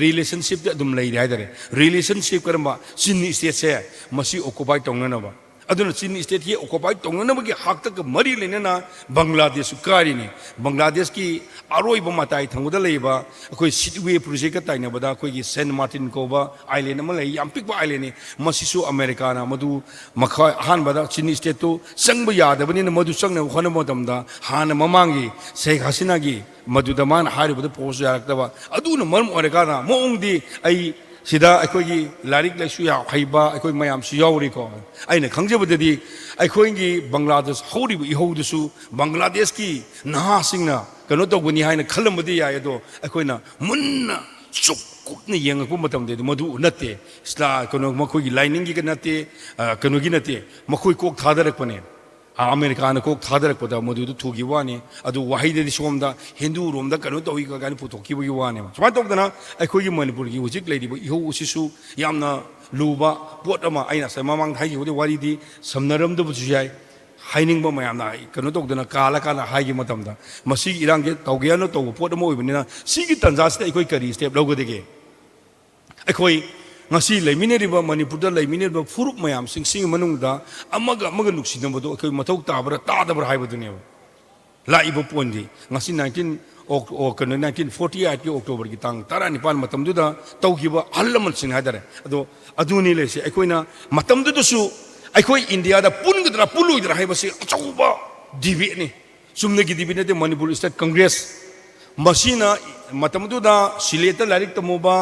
ꯔꯤꯂꯦꯁꯟꯁꯤꯞꯇꯤ ꯑꯗꯨꯝ ꯂꯩꯔꯤ ꯍꯥꯏꯇꯥꯔꯦ꯫ ꯔꯤꯂꯦꯁꯟꯁꯤꯞ ꯀꯔꯝꯕ? ꯆꯤꯟ ꯁ꯭ꯇꯦꯠꯁꯦ ꯃꯁꯤ ꯑꯣꯀꯨꯄꯥꯏ ꯇꯧꯅꯅꯕ꯫ ꯑꯗꯨꯅ ꯆꯤꯟ ꯁ꯭ꯇꯦꯠꯀꯤ ꯑꯣꯀꯨꯄꯥꯏ ꯇꯧꯅꯅꯕꯒꯤ ꯍꯥꯛꯇꯛꯀ ꯃꯔꯤ ꯂꯩꯅꯅ ꯕꯪꯒ꯭ꯂꯥꯗꯦꯁꯁꯨ ꯀꯥꯔꯤꯅꯤ꯫ ꯕꯪꯒ꯭ꯂꯥꯗꯦꯁꯀꯤ ꯑꯔꯣꯏꯕ ꯃꯇꯥꯏ ꯊꯪꯕꯗ ꯂꯩꯕ ꯑꯩꯈꯣꯏ ꯁꯤꯗꯋꯦ ꯄ꯭ꯔꯣꯖꯦꯛꯀ ꯇꯥꯏꯅꯕꯗ ꯑꯩꯈꯣꯏꯒꯤ ꯁꯦꯟ ꯃꯥꯔꯇꯤꯟ ꯀꯧꯕ ꯑꯥꯏꯂꯦꯟ ꯑꯃ ꯂꯩ, ꯌꯥꯝ ꯄꯤꯛꯄ ꯑꯥꯏꯂꯦꯟꯅꯤ꯫ ꯃꯁꯤꯁꯨ ꯑꯃꯦꯔꯤꯀꯥꯅ ꯃꯗꯨ ꯃꯈꯥ ꯑꯍꯥꯟꯕꯗ ꯆꯤꯟ ꯁ꯭ꯇꯦꯠꯇꯨ ꯆꯪꯕ ꯌꯥꯗꯕꯅꯤꯅ ꯃꯗꯨ ꯆꯪꯅꯕ ꯍꯣꯠꯅꯕ ꯃꯇꯝꯗ ꯍꯥꯟꯅ ꯃꯃꯥꯡꯒꯤ ꯁꯦꯈ ꯍꯁꯤꯅꯥꯒꯤ ꯃꯗꯨꯗ ꯃꯥꯅ ꯍꯥꯏꯔꯨꯕꯗ ꯄꯣꯁ ꯌꯥꯔꯛꯇꯕ꯫ ꯑꯗꯨꯅ ꯃꯔꯝ ꯑꯣꯏꯔꯀꯥꯟꯗ ꯃꯑꯣꯡꯗꯤ ꯑꯩ ꯁꯤꯗ ꯑꯩꯈꯣꯏꯒꯤ ꯂꯥꯏꯔꯤꯛ ꯂꯥꯏꯁꯨ ꯌꯥꯝ ꯍꯩꯕ ꯑꯩꯈꯣꯏ ꯃꯌꯥꯝꯁꯨ ꯌꯥꯎꯔꯤꯀꯣ꯫ ꯑꯩꯅ ꯈꯪꯖꯕꯗꯗꯤ ꯑꯩꯈꯣꯏꯒꯤ ꯕꯪꯒ꯭ꯂꯥꯗꯦꯁ ꯍꯧꯔꯤꯕ ꯏꯍꯧꯗꯨꯁꯨ ꯕꯪꯒ꯭ꯂꯥꯗꯦꯁꯀꯤ ꯅꯍꯥꯁꯤꯡꯅ ꯀꯩꯅꯣ ꯇꯧꯒꯅꯤ ꯍꯥꯏꯅ ꯈꯜꯂꯝꯕꯗꯤ ꯌꯥꯏ, ꯑꯗꯣ ꯑꯩꯈꯣꯏꯅ ꯃꯨꯟꯅ ꯆꯨꯞ ꯀꯨꯞꯅ ꯌꯦꯡꯉꯛꯄ ꯃꯇꯝꯗꯗꯤ ꯃꯗꯨ ꯅꯠꯇꯦ꯫ ꯏꯁꯂꯥ-, ꯀꯩꯅꯣ, ꯃꯈꯣꯏꯒꯤ ꯂꯥꯏꯅꯤꯡꯒꯤ ꯅꯠꯇꯦ, ꯑ, ꯀꯩꯅꯣꯒꯤ ꯅꯠꯇꯦ, ꯃꯈꯣꯏ ꯀꯣꯛ ꯊꯥꯗꯔꯛꯄꯅꯦ꯫ ꯑ, ꯑꯃꯦꯔꯤꯀꯥꯅ ꯀꯣꯛ ꯊꯥꯗꯔꯛꯄꯗ ꯃꯗꯨꯗ ꯊꯨꯈꯤꯕ ꯋꯥꯅꯤ꯫ ꯑꯗꯨ ꯋꯥꯍꯩꯗꯗꯤ ꯁꯣꯝꯗ ꯍꯤꯟꯗꯨꯔꯣꯝꯗ ꯀꯩꯅꯣ ꯇꯧꯏ ꯀꯥꯏꯅ ꯄꯨꯊꯣꯛꯈꯤꯕꯒꯤ ꯋꯥꯅꯦꯕ꯫ ꯁꯨꯃꯥꯏꯅ ꯇꯧꯗꯅ ꯑꯩꯈꯣꯏꯒꯤ ꯃꯅꯤꯄꯨꯔꯒꯤ ꯍꯧꯖꯤꯛ ꯂꯩꯔꯤꯕ ꯏꯍꯧ ꯑꯁꯤꯁꯨ ꯌꯥꯝꯅ ꯂꯨꯕ ꯄꯣꯠ ꯑꯃ, ꯑꯩꯅ ꯉꯁꯥꯏ ꯃꯃꯥꯡꯗ ꯍꯥꯏꯈꯤꯕꯗꯤ ꯋꯥꯔꯤꯗꯤ ꯁꯝꯅꯔꯝꯗꯕꯁꯨ ꯌꯥꯏ꯫ ꯍꯥꯏꯅꯤꯡꯕ ꯃꯌꯥꯝꯅ ꯀꯩꯅꯣ ꯇꯧꯗꯅ ꯀꯥꯜꯂ ꯀꯥꯜꯂ ꯍꯥꯏꯈꯤꯕ ꯃꯇꯝꯗ, ꯃꯁꯤꯒꯤ ꯏꯔꯥꯡꯁꯦ ꯇꯧꯒꯦ ꯍꯥꯏꯅ ꯇꯧꯕ ꯄꯣꯠ ꯑꯃ ꯑꯣꯏꯕꯅꯤꯅ, ꯁꯤꯒꯤ ꯇꯥꯟꯖꯥꯁꯤꯗ ꯑꯩꯈꯣꯏ ꯀꯔꯤ ꯁ꯭ꯇꯦꯞ ꯂꯧꯒꯗꯒꯦ? ꯑꯩꯈꯣꯏ ꯉꯁꯤ ꯂꯩꯃꯤꯟꯅꯔꯤꯕ, ꯃꯅꯤꯄꯨꯔꯗ ꯂꯩꯃꯤꯟꯅꯔꯤꯕ ꯐꯨꯔꯨꯞ ꯃꯌꯥꯝꯁꯤꯡꯁꯤꯒꯤ ꯃꯅꯨꯡꯗ ꯑꯃꯒ ꯑꯃꯒ ꯅꯨꯡꯁꯤꯅꯕꯗꯣ ꯑꯩꯈꯣꯏ ꯃꯊꯧ ꯇꯥꯕ꯭ꯔꯥ ꯇꯥꯗꯕ꯭ꯔꯥ ꯍꯥꯏꯕꯗꯨꯅꯦꯕ꯫ ꯂꯥꯛꯏꯕ ꯄꯣꯠꯇꯤ ꯉꯁꯤ nineteen ꯑꯣꯛ-, ꯑꯣ, ꯀꯩꯅꯣ, ꯅꯥꯏꯟꯇꯤꯟ ꯐꯣꯔꯇꯤ ꯑꯩꯠꯀꯤ ꯑꯣꯛꯇꯣꯕꯔꯒꯤ ꯇꯥꯡ ꯇꯔꯥꯅꯤꯄꯥꯟ ꯃꯇꯝꯗꯨꯗ ꯇꯧꯈꯤꯕ ꯑꯍꯜ ꯂꯃꯟꯁꯤꯡ ꯍꯥꯏꯇꯥꯔꯦ꯫ ꯑꯗꯣ ꯑꯗꯨꯅꯤ ꯂꯩꯔꯤꯁꯦ꯫ ꯑꯩꯈꯣꯏꯅ ꯃꯇꯝꯗꯨꯗꯁꯨ ꯑꯩꯈꯣꯏ ꯏꯟꯗꯤꯌꯥꯗ ꯄꯨꯟꯒꯗ꯭ꯔꯥ ꯄꯨꯜꯂꯣꯏꯗ꯭ꯔꯥ ꯍꯥꯏꯕꯁꯤ ꯑꯆꯧꯕ ꯗꯤꯕꯦꯠꯅꯤ꯫ ꯆꯨꯝꯅꯒꯤ ꯗꯤꯕꯦꯠ ꯅꯠꯇꯦ꯫ ꯃꯅꯤꯄꯨꯔ ꯏꯁꯇꯦꯠ ꯀꯪꯒ꯭ꯔꯦꯁ, ꯃꯁꯤꯅ ꯃꯇꯝꯗꯨꯗ ꯁꯤꯂꯦꯠꯇ ꯂꯥꯏꯔꯤꯛ ꯇꯝꯃꯨꯕ,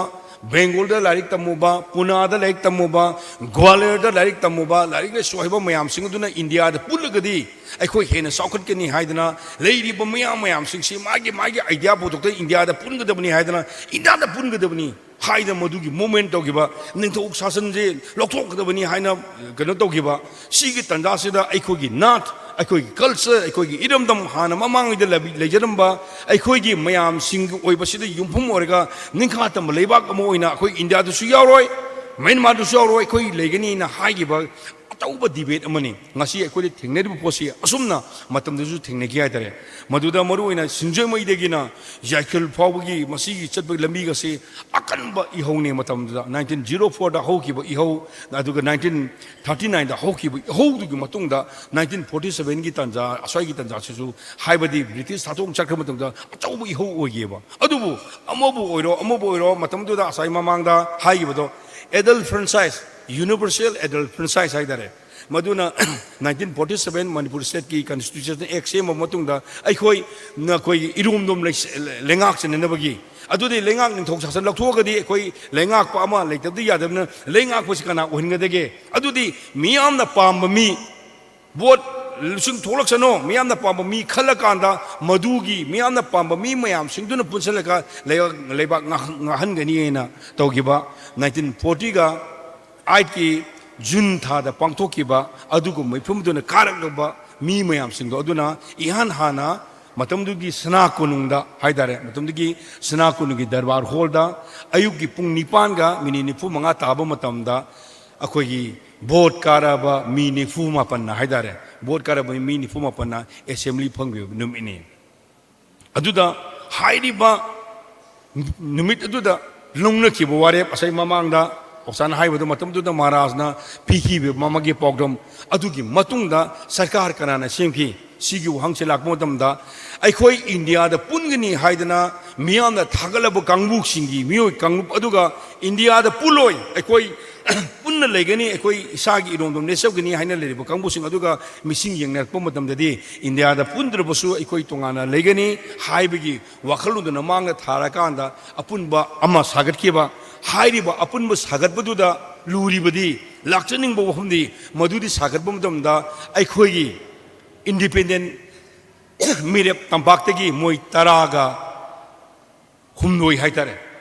ꯕꯦꯡꯒꯣꯜꯗ ꯂꯥꯏꯔꯤꯛ ꯇꯝꯃꯨꯕ, ꯄꯨꯅꯥꯗ ꯂꯥꯏꯔꯤꯛ ꯇꯝꯃꯨꯕ, ꯒ꯭ꯋꯥꯂꯤꯌꯔꯗ ꯂꯥꯏꯔꯤꯛ ꯇꯝꯃꯨꯕ, ꯂꯥꯏꯔꯤꯛ ꯂꯥꯏꯁꯨ ꯍꯩꯕ ꯃꯌꯥꯝꯁꯤꯡ ꯑꯗꯨꯅ ꯏꯟꯗꯤꯌꯥꯗ ꯄꯨꯜꯂꯒꯗꯤ ꯑꯩꯈꯣꯏ ꯍꯦꯟꯅ ꯆꯥꯎꯈꯠꯀꯅꯤ ꯍꯥꯏꯗꯅ ꯂꯩꯔꯤꯕ ꯃꯌꯥꯝ ꯃꯌꯥꯝꯁꯤꯡꯁꯤ ꯃꯥꯒꯤ ꯃꯥꯒꯤ ꯑꯥꯏꯗꯤꯌꯥ ꯄꯨꯊꯣꯛꯇꯅ ꯏꯟꯗꯤꯌꯥꯗ ꯄꯨꯟꯒꯗꯕꯅꯤ ꯍꯥꯏꯗꯅ, ꯏꯟꯗꯤꯌꯥꯗ ꯄꯨꯟꯒꯗꯕꯅꯤ ꯍꯥꯏꯗꯅ ꯃꯗꯨꯒꯤ ꯃꯨꯚꯃꯦꯟ ꯇꯧꯈꯤꯕ, ꯅꯤꯡꯊꯧ ꯁꯥꯁꯟꯁꯦ ꯂꯧꯊꯣꯛꯀꯗꯕꯅꯤ ꯍꯥꯏꯅ ꯀꯩꯅꯣ ꯇꯧꯈꯤꯕ꯫ ꯁꯤꯒꯤ ꯇꯥꯟꯖꯥꯁꯤꯗ ꯑꯩꯈꯣꯏꯒꯤ ꯅꯥꯠ, ꯑꯩꯈꯣꯏꯒꯤ ꯀꯜꯆꯔ, ꯑꯩꯈꯣꯏꯒꯤ ꯏꯔꯝꯗꯝ, ꯍꯥꯟꯅ ꯃꯃꯥꯡꯉꯩꯗ ꯂꯩꯕꯤ-, ꯂꯩꯖꯔꯝꯕ ꯑꯩꯈꯣꯏꯒꯤ ꯃꯌꯥꯝꯁꯤꯡꯒꯤ ꯑꯣꯏꯕꯁꯤꯗ ꯌꯨꯝꯐꯝ ꯑꯣꯏꯔꯒ ꯅꯤꯡꯈꯥ ꯇꯝꯕ ꯂꯩꯕꯥꯛ ꯑꯃ ꯑꯣꯏꯅ ꯑꯩꯈꯣꯏ ꯏꯟꯗꯤꯌꯥꯗꯁꯨ ꯌꯥꯎꯔꯣꯏ, ꯃ꯭ꯌꯥꯟꯃꯥꯔꯗꯁꯨ ꯌꯥꯎꯔꯣꯏ, ꯑꯩꯈꯣꯏ ꯂꯩꯒꯅꯤꯅ ꯍꯥꯏꯈꯤꯕ ꯑꯆꯧꯕ ꯗꯤꯕꯦꯠ ꯑꯃꯅꯤ꯫ ꯉꯁꯤ ꯑꯩꯈꯣꯏꯗ ꯊꯦꯡꯅꯔꯤꯕ ꯄꯣꯠꯁꯤ ꯑꯁꯨꯝꯅ ꯃꯇꯝꯗꯁꯨ ꯊꯦꯡꯅꯈꯤ ꯍꯥꯏꯇꯥꯔꯦ꯫ ꯃꯗꯨꯗ ꯃꯔꯨꯑꯣꯏꯅ ꯁꯤꯡꯖꯃꯩꯗꯒꯤꯅ ꯌꯥꯏꯈꯨꯜ ꯐꯥꯎꯕꯒꯤ ꯃꯁꯤꯒꯤ ꯆꯠꯄꯒꯤ ꯂꯝꯕꯤꯒꯁꯤ ꯑꯀꯟꯕ ꯏꯍꯧꯅꯦ꯫ ꯃꯇꯝꯗꯨꯗ ꯅꯥꯏꯟꯇꯤꯟ ꯖꯤꯔꯣ ꯐꯣꯔꯗ ꯍꯧꯈꯤꯕ ꯏꯍꯧ, ꯑꯗꯨꯒ ꯅꯥꯏꯟꯇꯤꯟ ꯊꯥꯔꯇꯤ ꯅꯥꯏꯟꯗ ꯍꯧꯈꯤꯕ ꯏꯍꯧꯗꯨꯒꯤ ꯃꯇꯨꯡꯗ ꯅꯥꯏꯟꯇꯤꯟ ꯐꯣꯔꯇꯤ ꯁꯕꯦꯟꯒꯤ ꯇꯥꯟꯖꯥ, ꯑꯁ꯭ꯋꯥꯏꯒꯤ ꯇꯥꯟꯖꯥꯁꯤꯁꯨ ꯍꯥꯏꯕꯗꯤ ꯕ꯭ꯔꯤꯇꯤꯁ ꯊꯥꯗꯣꯛ ꯆꯠꯈ꯭ꯔ ꯃꯇꯨꯡꯗ ꯑꯆꯧꯕ ꯏꯍꯧ ꯑꯣꯏꯈꯤꯑꯕ꯫ ꯑꯗꯨꯕꯨ ꯑꯃꯕꯨ ꯑꯣꯏꯔꯣ, ꯑꯃꯕꯨ ꯑꯣꯏꯔꯣ, ꯃꯇꯝꯗꯨꯗ ꯉꯁꯥꯏ ꯃꯃꯥꯡꯗ ꯍꯥꯏꯈꯤꯕꯗꯣ, adult franchise, universal adult franchise ꯍꯥꯏꯇꯥꯔꯦ, ꯃꯗꯨꯅ ꯅꯥꯏꯟꯇꯤꯟ ꯐꯣꯔꯇꯤ ꯁꯕꯦꯟ ꯃꯅꯤꯄꯨꯔ ꯁ꯭ꯇꯦꯠꯀꯤ ꯀꯟꯁꯇꯤꯇ꯭ꯌꯨꯁꯟ ꯑꯦꯛ ꯁꯦꯝꯕ ꯃꯇꯨꯡꯗ ꯑꯩꯈꯣꯏ, ꯑꯩꯈꯣꯏꯒꯤ ꯏꯔꯣꯝꯗꯣꯝ ꯂꯩ-, ꯂꯩꯉꯥꯛ ꯆꯟꯅꯅꯕꯒꯤ, ꯑꯗꯨꯗꯤ ꯂꯩꯉꯥꯛ ꯅꯤꯡꯊꯧ ꯁꯥꯁꯟ ꯂꯧꯊꯣꯛꯑꯒꯗꯤ ꯑꯩꯈꯣꯏ ꯂꯩꯉꯥꯛꯄ ꯑꯃ ꯂꯩꯇꯕꯗꯤ ꯌꯥꯗꯕꯅꯤꯅ, ꯂꯩꯉꯥꯛꯄꯁꯤ ꯀꯅꯥ ꯑꯣꯏꯍꯟꯒꯗꯒꯦ? ꯑꯗꯨꯗꯤ ꯃꯤꯌꯥꯝꯅ ꯄꯥꯝꯕ ꯃꯤ, ꯚꯣꯠ ꯂꯤꯁꯤꯡ ꯊꯣꯛꯂꯛꯁꯅꯨ, ꯃꯤꯌꯥꯝꯅ ꯄꯥꯝꯕ ꯃꯤ ꯈꯜꯂꯀꯥꯟꯗ ꯃꯗꯨꯒꯤ ꯃꯤꯌꯥꯝꯅ ꯄꯥꯝꯕ ꯃꯤ ꯃꯌꯥꯝꯁꯤꯡꯗꯨꯅ ꯄꯨꯟꯁꯤꯜꯂꯒ ꯂꯩ-, ꯂꯩꯕꯥꯛ ꯉꯥꯛ-, ꯉꯥꯛꯍꯟꯒꯅꯤ ꯍꯥꯏꯅ ꯇꯧꯈꯤꯕ ꯅꯥꯏꯟꯇꯤꯟ ꯐꯣꯔꯇꯤꯒ ꯑꯩꯠꯀꯤ ꯖꯨꯟ ꯊꯥꯗ ꯄꯥꯡꯊꯣꯛꯈꯤꯕ ꯑꯗꯨꯒꯨꯝꯕ ꯃꯤꯐꯝꯗꯨꯅ ꯀꯥꯔꯛꯂꯕ ꯃꯤ ꯃꯌꯥꯝꯁꯤꯡꯗꯣ ꯑꯗꯨꯅ ꯏꯍꯥꯟ ꯍꯥꯟꯅ ꯃꯇꯝꯗꯨꯒꯤ ꯁꯅꯥ ꯀꯣꯅꯨꯡꯗ ꯍꯥꯏꯇꯥꯔꯦ, ꯃꯇꯝꯗꯨꯒꯤ ꯁꯅꯥ ꯀꯣꯅꯨꯡꯒꯤ ꯗꯔꯕꯥꯔ ꯍꯣꯜꯗ ꯑꯌꯨꯛꯀꯤ ꯄꯨꯡ ꯅꯤꯄꯥꯟꯒ ꯃꯤꯅꯤꯠ ꯅꯤꯐꯨ ꯃꯉꯥ ꯇꯥꯕ ꯃꯇꯝꯗ ꯑꯩꯈꯣꯏꯒꯤ ꯚꯣꯠ ꯀꯥꯔꯕ ꯃꯤ ꯅꯤꯐꯨ ꯃꯥꯄꯟꯅ ꯍꯥꯏꯇꯥꯔꯦ, ꯚꯣꯠ ꯀꯥꯔꯕ ꯃꯤ ꯅꯤꯐꯨ ꯃꯥꯄꯟꯅ ꯑꯦꯁꯦꯝꯕ꯭ꯂꯤ ꯐꯝꯈꯤꯕ ꯅꯨꯃꯤꯠꯅꯤ꯫ ꯑꯗꯨꯗ ꯍꯥꯏꯔꯤꯕ ꯅꯨꯃꯤꯠ ꯑꯗꯨꯗ ꯂꯧꯅꯈꯤꯕ ꯋꯥꯔꯦꯞ, ꯉꯁꯥꯏ ꯃꯃꯥꯡꯗ ꯑꯣꯖꯥꯅ ꯍꯥꯏꯕꯗꯨ ꯃꯇꯝꯗꯨꯗ ꯃꯍꯥꯔꯥꯖꯅ ꯄꯤꯈꯤꯕ ꯃꯃꯥꯒꯤ ꯄꯥꯎꯗꯝ ꯑꯗꯨꯒꯤ ꯃꯇꯨꯡꯗ ꯁꯔꯀꯥꯔ ꯀꯅꯥꯅ ꯁꯦꯝꯈꯤ? ꯁꯤꯒꯤ ꯋꯥꯍꯪꯁꯦ ꯂꯥꯛꯄ ꯃꯇꯝꯗ ꯑꯩꯈꯣꯏ ꯏꯟꯗꯤꯌꯥꯗ ꯄꯨꯟꯒꯅꯤ ꯍꯥꯏꯗꯅ ꯃꯤꯌꯥꯝꯅ ꯊꯥꯒꯠꯂꯕ ꯀꯥꯡꯕꯨꯁꯤꯡꯒꯤ ꯃꯤꯑꯣꯏ ꯀꯥꯡꯂꯨꯞ ꯑꯗꯨꯒ ꯏꯟꯗꯤꯌꯥꯗ ꯄꯨꯜꯂꯣꯏ, ꯑꯩꯈꯣꯏ ꯄꯨꯟꯅ ꯂꯩꯒꯅꯤ, ꯑꯩꯈꯣꯏ ꯏꯁꯥꯒꯤ ꯏꯔꯣꯝꯗꯣꯝ ꯂꯦꯞꯆꯒꯅꯤ ꯍꯥꯏꯅ ꯂꯩꯔꯤꯕ ꯀꯥꯡꯕꯨꯁꯤꯡ ꯑꯗꯨꯒ ꯃꯤꯁꯤꯡ ꯌꯦꯡꯅꯔꯛꯄ ꯃꯇꯝꯗꯗꯤ ꯏꯟꯗꯤꯌꯥꯗ ꯄꯨꯟꯗ꯭ꯔꯕꯁꯨ ꯑꯩꯈꯣꯏ ꯇꯣꯉꯥꯟꯅ ꯂꯩꯒꯅꯤ ꯍꯥꯏꯕꯒꯤ ꯋꯥꯈꯜꯂꯣꯟꯗꯨꯅ ꯃꯥꯡꯗ ꯊꯥꯔꯀꯥꯟꯗ ꯑꯄꯨꯟꯕ ꯑꯃ ꯁꯥꯒꯠꯈꯤꯕ꯫ ꯍꯥꯏꯔꯤꯕ ꯑꯄꯨꯟꯕ ꯁꯥꯒꯠꯄꯗꯨꯗ ꯂꯨꯔꯤꯕꯗꯤ, ꯂꯥꯛꯆꯅꯤꯡꯕ ꯋꯥꯐꯝꯗꯤ ꯃꯗꯨꯗꯤ ꯁꯥꯒꯠꯄ ꯃꯇꯝꯗ ꯑꯩꯈꯣꯏꯒꯤ ꯏꯟꯗꯤꯄꯦꯟꯗꯦꯟ ꯃꯤꯔꯦꯞ ꯇꯝꯄꯥꯛꯇꯒꯤ ꯃꯣꯏ ꯇꯔꯥꯒ ꯍꯨꯝꯗꯣꯏ ꯍꯥꯏꯇꯥꯔꯦ,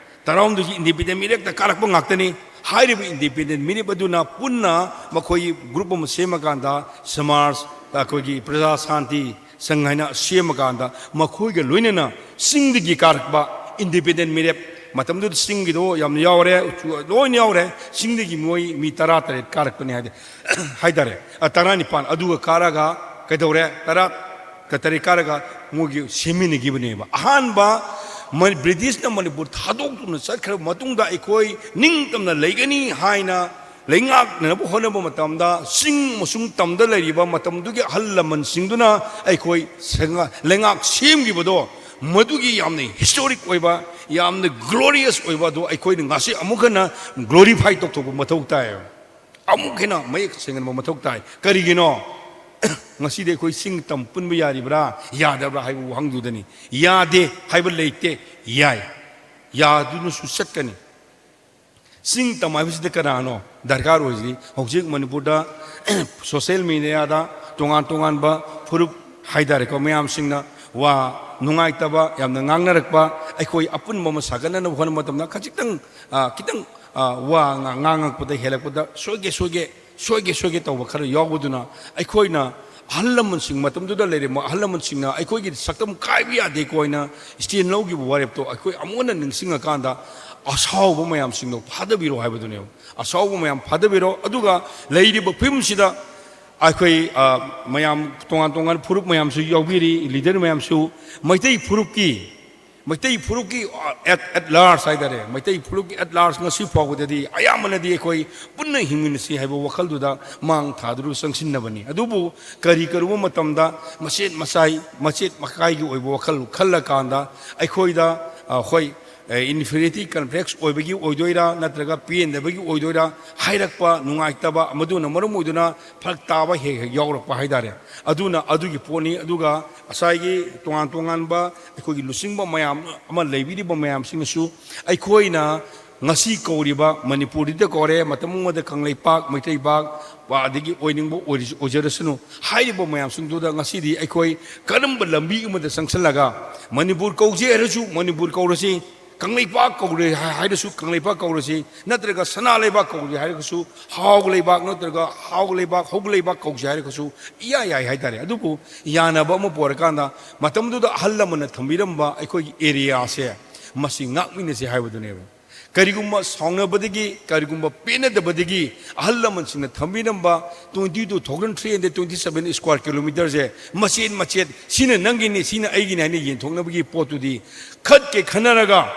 ꯇꯔꯥꯍꯨꯝꯗꯣꯏꯁꯤ ꯏꯟꯗꯤꯄꯦꯟꯗꯦꯟ ꯃꯤꯔꯦꯞꯇ ꯀꯥꯔꯛꯄ ꯉꯥꯛꯇꯅꯤ꯫ ꯍꯥꯏꯔꯤꯕ ꯏꯟꯗꯤꯄꯦꯟꯗꯦꯟ ꯃꯤꯔꯦꯞ ꯑꯗꯨꯅ ꯄꯨꯟꯅ ꯃꯈꯣꯏ ꯒ꯭ꯔꯨꯞ ꯑꯃ ꯁꯦꯝꯃꯀꯥꯟꯗ ꯁꯃꯥꯖ, ꯑꯩꯈꯣꯏꯒꯤ ꯄ꯭ꯔꯖꯥ ꯁꯥꯟꯇꯤ ꯁꯪ ꯍꯥꯏꯅ ꯁꯦꯝꯃꯀꯥꯟꯗ ꯃꯈꯣꯏꯒ ꯂꯣꯏꯅꯅ ꯆꯤꯡꯗꯒꯤ ꯀꯥꯔꯛꯄ ꯏꯟꯗꯤꯄꯦꯟꯗꯦꯟ ꯃꯤꯔꯦꯞ, ꯃꯇꯝꯗꯨꯗ ꯆꯤꯡꯒꯤꯗꯣ ꯌꯥꯝꯅ ꯌꯥꯎꯔꯦ, ꯎꯆꯨ ꯂꯣꯏꯅ ꯌꯥꯎꯔꯦ, ꯆꯤꯡꯗꯒꯤ ꯃꯣꯏ ꯃꯤ ꯇꯔꯥ ꯇꯔꯦꯠ ꯀꯥꯔꯛꯄꯅꯤ ꯍꯥꯏꯗꯤ ꯍꯥꯏꯇꯥꯔꯦ꯫ ꯑ, ꯇꯔꯥꯅꯤꯄꯥꯟ ꯑꯗꯨꯒ ꯀꯥꯔꯒ ꯀꯩꯗꯧꯔꯦ? ꯇꯔꯥ ꯇꯔꯦꯠ ꯀꯥꯔꯒ ꯃꯣꯏꯒꯤ ꯁꯦꯝꯃꯤꯟꯅꯈꯤꯕꯅꯦꯕ꯫ ꯑꯍꯥꯟꯕ ꯃ-, ꯕ꯭ꯔꯤꯇꯤꯁꯅ ꯃꯅꯤꯄꯨꯔ ꯊꯥꯗꯣꯛꯇꯨꯅ ꯆꯠꯈ꯭ꯔꯕ ꯃꯇꯨꯡꯗ ꯑꯩꯈꯣꯏ ꯅꯤꯡꯇꯝꯅ ꯂꯩꯒꯅꯤ ꯍꯥꯏꯅ ꯂꯩꯉꯥꯛꯅꯅꯕ ꯍꯣꯠꯅꯕ ꯃꯇꯝꯗ ꯆꯤꯡ ꯑꯃꯁꯨꯡ ꯇꯝꯗ ꯂꯩꯔꯤꯕ ꯃꯇꯝꯗꯨꯒꯤ ꯑꯍꯜ ꯂꯃꯟꯁꯤꯡꯗꯨꯅ ꯑꯩꯈꯣꯏ ꯁꯦꯡꯉ-, ꯂꯩꯉꯥꯛ ꯁꯦꯝꯈꯤꯕꯗꯣ, ꯃꯗꯨꯒꯤ ꯌꯥꯝꯅ ꯍꯤꯁꯇꯣꯔꯤꯛ ꯑꯣꯏꯕ, ꯌꯥꯝꯅ ꯒ꯭ꯂꯣꯔꯤꯌꯁ ꯑꯣꯏꯕ ꯑꯗꯨ ꯑꯩꯈꯣꯏꯅ ꯉꯁꯤ ꯑꯃꯨꯛ ꯍꯟꯅ ꯒ꯭ꯂꯣꯔꯤꯐꯥꯏ ꯇꯧꯊꯣꯛꯄ ꯃꯊꯧ ꯇꯥꯏ꯫ ꯑꯃꯨꯛ ꯍꯦꯟꯅ ꯃꯌꯦꯛ ꯁꯦꯡꯍꯟꯕ ꯃꯊꯧ ꯇꯥꯏ꯫ ꯀꯔꯤꯒꯤꯅꯣ? ꯉꯁꯤꯗꯤ ꯑꯩꯈꯣꯏ ꯆꯤꯡ ꯇꯝ ꯄꯨꯟꯕ ꯌꯥꯔꯤꯕ꯭ꯔꯥ, ꯌꯥꯗꯕ꯭ꯔꯥ ꯍꯥꯏꯕ ꯋꯥꯍꯪꯗꯨꯗꯅꯤ꯫ ꯌꯥꯗꯦ ꯍꯥꯏꯕ ꯂꯩꯇꯦ, ꯌꯥꯏ꯫ ꯌꯥꯗꯨꯅꯁꯨ ꯆꯠꯀꯅꯤ꯫ ꯆꯤꯡ ꯇꯝ ꯍꯥꯏꯕꯁꯤꯗ ꯀꯅꯥꯅꯣ ꯗꯔꯀꯥꯔ ꯑꯣꯏꯔꯤꯁꯤ? ꯍꯧꯖꯤꯛ ꯃꯅꯤꯄꯨꯔꯗ ꯁꯣꯁꯦꯜ ꯃꯦꯗꯤꯌꯥꯗ ꯇꯣꯉꯥꯟ ꯇꯣꯉꯥꯟꯕ ꯐꯨꯔꯨꯞ ꯍꯥꯏꯇꯥꯔꯦꯀꯣ, ꯃꯌꯥꯝꯁꯤꯡꯅ ꯋꯥ ꯅꯨꯡꯉꯥꯏꯇꯕ ꯌꯥꯝꯅ ꯉꯥꯡꯅꯔꯛꯄ, ꯑꯩꯈꯣꯏ ꯑꯄꯨꯟꯕ ꯑꯃ ꯁꯥꯒꯠꯅꯅꯕ ꯍꯣꯠꯅꯕ ꯃꯇꯝꯗ ꯈꯖꯤꯛꯇꯪ, ꯑ, ꯈꯤꯇꯪ, ꯑ, ꯋꯥ ꯉꯥ-, ꯉꯥꯡꯉꯛꯄꯗ ꯍꯦꯜꯂꯛꯄꯗ ꯁꯣꯏꯒꯦ, ꯁꯣꯏꯒꯦ, ꯁꯣꯏꯒꯦ, ꯁꯣꯏꯒꯦ ꯇꯧꯕ ꯈꯔ ꯌꯥꯎꯕꯗꯨꯅ ꯑꯩꯈꯣꯏꯅ ꯑꯍꯜ ꯂꯃꯟꯁꯤꯡ, ꯃꯇꯝꯗꯨꯗ ꯂꯩꯔꯤꯕ ꯑꯍꯜ ꯂꯃꯟꯁꯤꯡꯅ ꯑꯩꯈꯣꯏꯒꯤ ꯁꯛꯇꯝ ꯀꯥꯏꯕ ꯌꯥꯗꯦꯀꯣ ꯍꯥꯏꯅ ꯏꯁꯇꯦꯟ ꯂꯧꯈꯤꯕ ꯋꯥꯔꯦꯞꯇꯣ ꯑꯩꯈꯣꯏ ꯑꯃꯨꯛ ꯍꯟꯅ ꯅꯤꯡꯁꯤꯡꯉꯀꯥꯟꯗ ꯑꯁꯥꯎꯕ ꯃꯌꯥꯝꯁꯤꯡꯗꯣ ꯐꯥꯗꯕꯤꯔꯣ ꯍꯥꯏꯕꯗꯨꯅꯦꯕ꯫ ꯑꯁꯥꯎꯕ ꯃꯌꯥꯝ ꯐꯥꯗꯕꯤꯔꯣ꯫ ꯑꯗꯨꯒ ꯂꯩꯔꯤꯕ ꯐꯤꯕꯝꯁꯤꯗ ꯑꯩꯈꯣꯏ, ꯑ, ꯃꯌꯥꯝ ꯇꯣꯉꯥꯟ ꯇꯣꯉꯥꯟ ꯐꯨꯔꯨꯞ ꯃꯌꯥꯝꯁꯨ ꯌꯥꯎꯕꯤꯔꯤ, ꯂꯤꯗꯔ ꯃꯌꯥꯝꯁꯨ꯫ ꯃꯩꯇꯩ ꯐꯨꯔꯨꯞꯀꯤ ꯃꯩꯇꯩ ꯐꯨꯔꯨꯞꯀꯤ at, at large ꯍꯥꯏꯇꯥꯔꯦ, ꯃꯩꯇꯩ ꯐꯨꯔꯨꯞꯀꯤ at large ꯉꯁꯤ ꯐꯥꯎꯕꯗꯗꯤ ꯑꯌꯥꯝꯕꯅꯗꯤ ꯑꯩꯈꯣꯏ ꯄꯨꯟꯅ ꯍꯤꯡꯃꯤꯟꯅꯁꯤ ꯍꯥꯏꯕ ꯋꯥꯈꯜꯗꯨꯗ ꯃꯥꯡ ꯊꯥꯗꯨꯅ ꯆꯪꯁꯤꯟꯅꯕꯅꯤ꯫ ꯑꯗꯨꯕꯨ ꯀꯔꯤ ꯀꯔꯨꯕ ꯃꯇꯝꯗ ꯃꯆꯦꯠ ꯃꯆꯥꯏ, ꯃꯆꯦꯠ ꯃꯀꯥꯏꯒꯤ ꯑꯣꯏꯕ ꯋꯥꯈꯜ ꯈꯜꯂꯀꯥꯟꯗ ꯑꯩꯈꯣꯏꯗ, ꯑ, ꯍꯣꯏ, ꯑ, inferiority complex ꯑꯣꯏꯕꯒꯤ ꯑꯣꯏꯗꯣꯏꯔꯥ, ꯅꯠꯇ꯭ꯔꯒ ꯄꯦꯟꯗꯕꯒꯤ ꯑꯣꯏꯗꯣꯏꯔꯥ, ꯍꯥꯏꯔꯛꯄ ꯅꯨꯡꯉꯥꯏꯇꯕ, ꯃꯗꯨꯅ ꯃꯔꯝ ꯑꯣꯏꯗꯨꯅ ꯐꯔꯛ ꯇꯥꯕ ꯍꯦꯛ ꯍꯦꯛ ꯌꯥꯎꯔꯛꯄ ꯍꯥꯏꯇꯥꯔꯦ꯫ ꯑꯗꯨꯅ ꯑꯗꯨꯒꯤ ꯄꯣꯠꯅꯤ꯫ ꯑꯗꯨꯒ ꯉꯁꯥꯏꯒꯤ ꯇꯣꯉꯥꯟ ꯇꯣꯉꯥꯟꯕ ꯑꯩꯈꯣꯏꯒꯤ ꯂꯨꯆꯤꯡꯕ ꯃꯌꯥꯝ ꯑꯃ ꯂꯩꯕꯤꯔꯤꯕ ꯃꯌꯥꯝꯁꯤꯡꯅꯁꯨ ꯑꯩꯈꯣꯏꯅ ꯉꯁꯤ ꯀꯧꯔꯤꯕ ꯃꯅꯤꯄꯨꯔꯗ ꯀꯧꯔꯦ, ꯃꯇꯝ ꯑꯃꯗ ꯀꯪꯂꯩꯄꯥꯛ, ꯃꯩꯇꯩꯄꯥꯛ, ꯑꯗꯒꯤ ꯑꯣꯏꯅꯤꯡꯕ ꯑꯣꯏꯔꯁꯨ, ꯑꯣꯏꯖꯔꯁꯅꯨ, ꯍꯥꯏꯔꯤꯕ ꯃꯌꯥꯝꯁꯤꯡꯗꯨꯗ ꯉꯁꯤꯗꯤ ꯑꯩꯈꯣꯏ ꯀꯔꯝꯕ ꯂꯝꯕꯤ ꯑꯃꯗ ꯆꯪꯁꯤꯜꯂꯒ ꯃꯅꯤꯄꯨꯔ ꯀꯧꯖꯩ ꯍꯥꯏꯔꯁꯨ ꯃꯅꯤꯄꯨꯔ ꯀꯧꯔꯁꯤ, ꯀꯪꯂꯩꯄꯥꯛ ꯀꯧꯔꯦ ꯍꯥꯏ-, ꯍꯥꯏꯔꯁꯨ ꯀꯪꯂꯩꯄꯥꯛ ꯀꯧꯔꯁꯤ, ꯅꯠꯇ꯭ꯔꯒ ꯁꯅꯥ ꯂꯩꯕꯥꯛ ꯀꯧꯔꯦ ꯍꯥꯏꯔꯒꯁꯨ, ꯍꯥꯎ ꯂꯩꯕꯥꯛ ꯅꯠꯇ꯭ꯔꯒ ꯍꯥꯎ ꯂꯩꯕꯥꯛ, ꯍꯧ ꯂꯩꯕꯥꯛ ꯀꯧꯁꯦ ꯍꯥꯏꯔꯒꯁꯨ ꯏꯌꯥ ꯌꯥꯏ ꯍꯥꯏꯇꯥꯔꯦ꯫ ꯑꯗꯨꯕꯨ ꯌꯥꯅꯕ ꯑꯃ ꯄꯨꯔꯀꯥꯟꯗ ꯃꯇꯝꯗꯨꯗ ꯑꯍꯜ ꯂꯃꯟꯅ ꯊꯝꯕꯤꯔꯝꯕ ꯑꯩꯈꯣꯏꯒꯤ ꯑꯦꯔꯤꯌꯥꯁꯦ ꯃꯁꯤ ꯉꯥꯛꯃꯤꯟꯅꯁꯦ ꯍꯥꯏꯕꯗꯨꯅꯦꯕ꯫ ꯀꯔꯤꯒꯨꯝꯕ ꯁꯥꯎꯅꯕꯗꯒꯤ, ꯀꯔꯤꯒꯨꯝꯕ ꯄꯦꯟꯅꯗꯕꯗꯒꯤ ꯑꯍꯜ ꯂꯃꯟꯁꯤꯡꯅ ꯊꯝꯕꯤꯔꯝꯕ twenty two thousand three hundred twenty seven square kilometerꯁꯦ ꯃꯆꯦꯠ ꯃꯆꯦꯠ, ꯁꯤꯅ ꯅꯪꯒꯤꯅꯤ, ꯁꯤꯅ ꯑꯩꯒꯤꯅꯤ ꯍꯥꯏꯅ ꯌꯦꯟꯊꯣꯛꯅꯕꯒꯤ ꯄꯣꯠꯇꯨꯗꯤ ꯈꯠꯀꯦ ꯈꯟꯅꯔꯒ,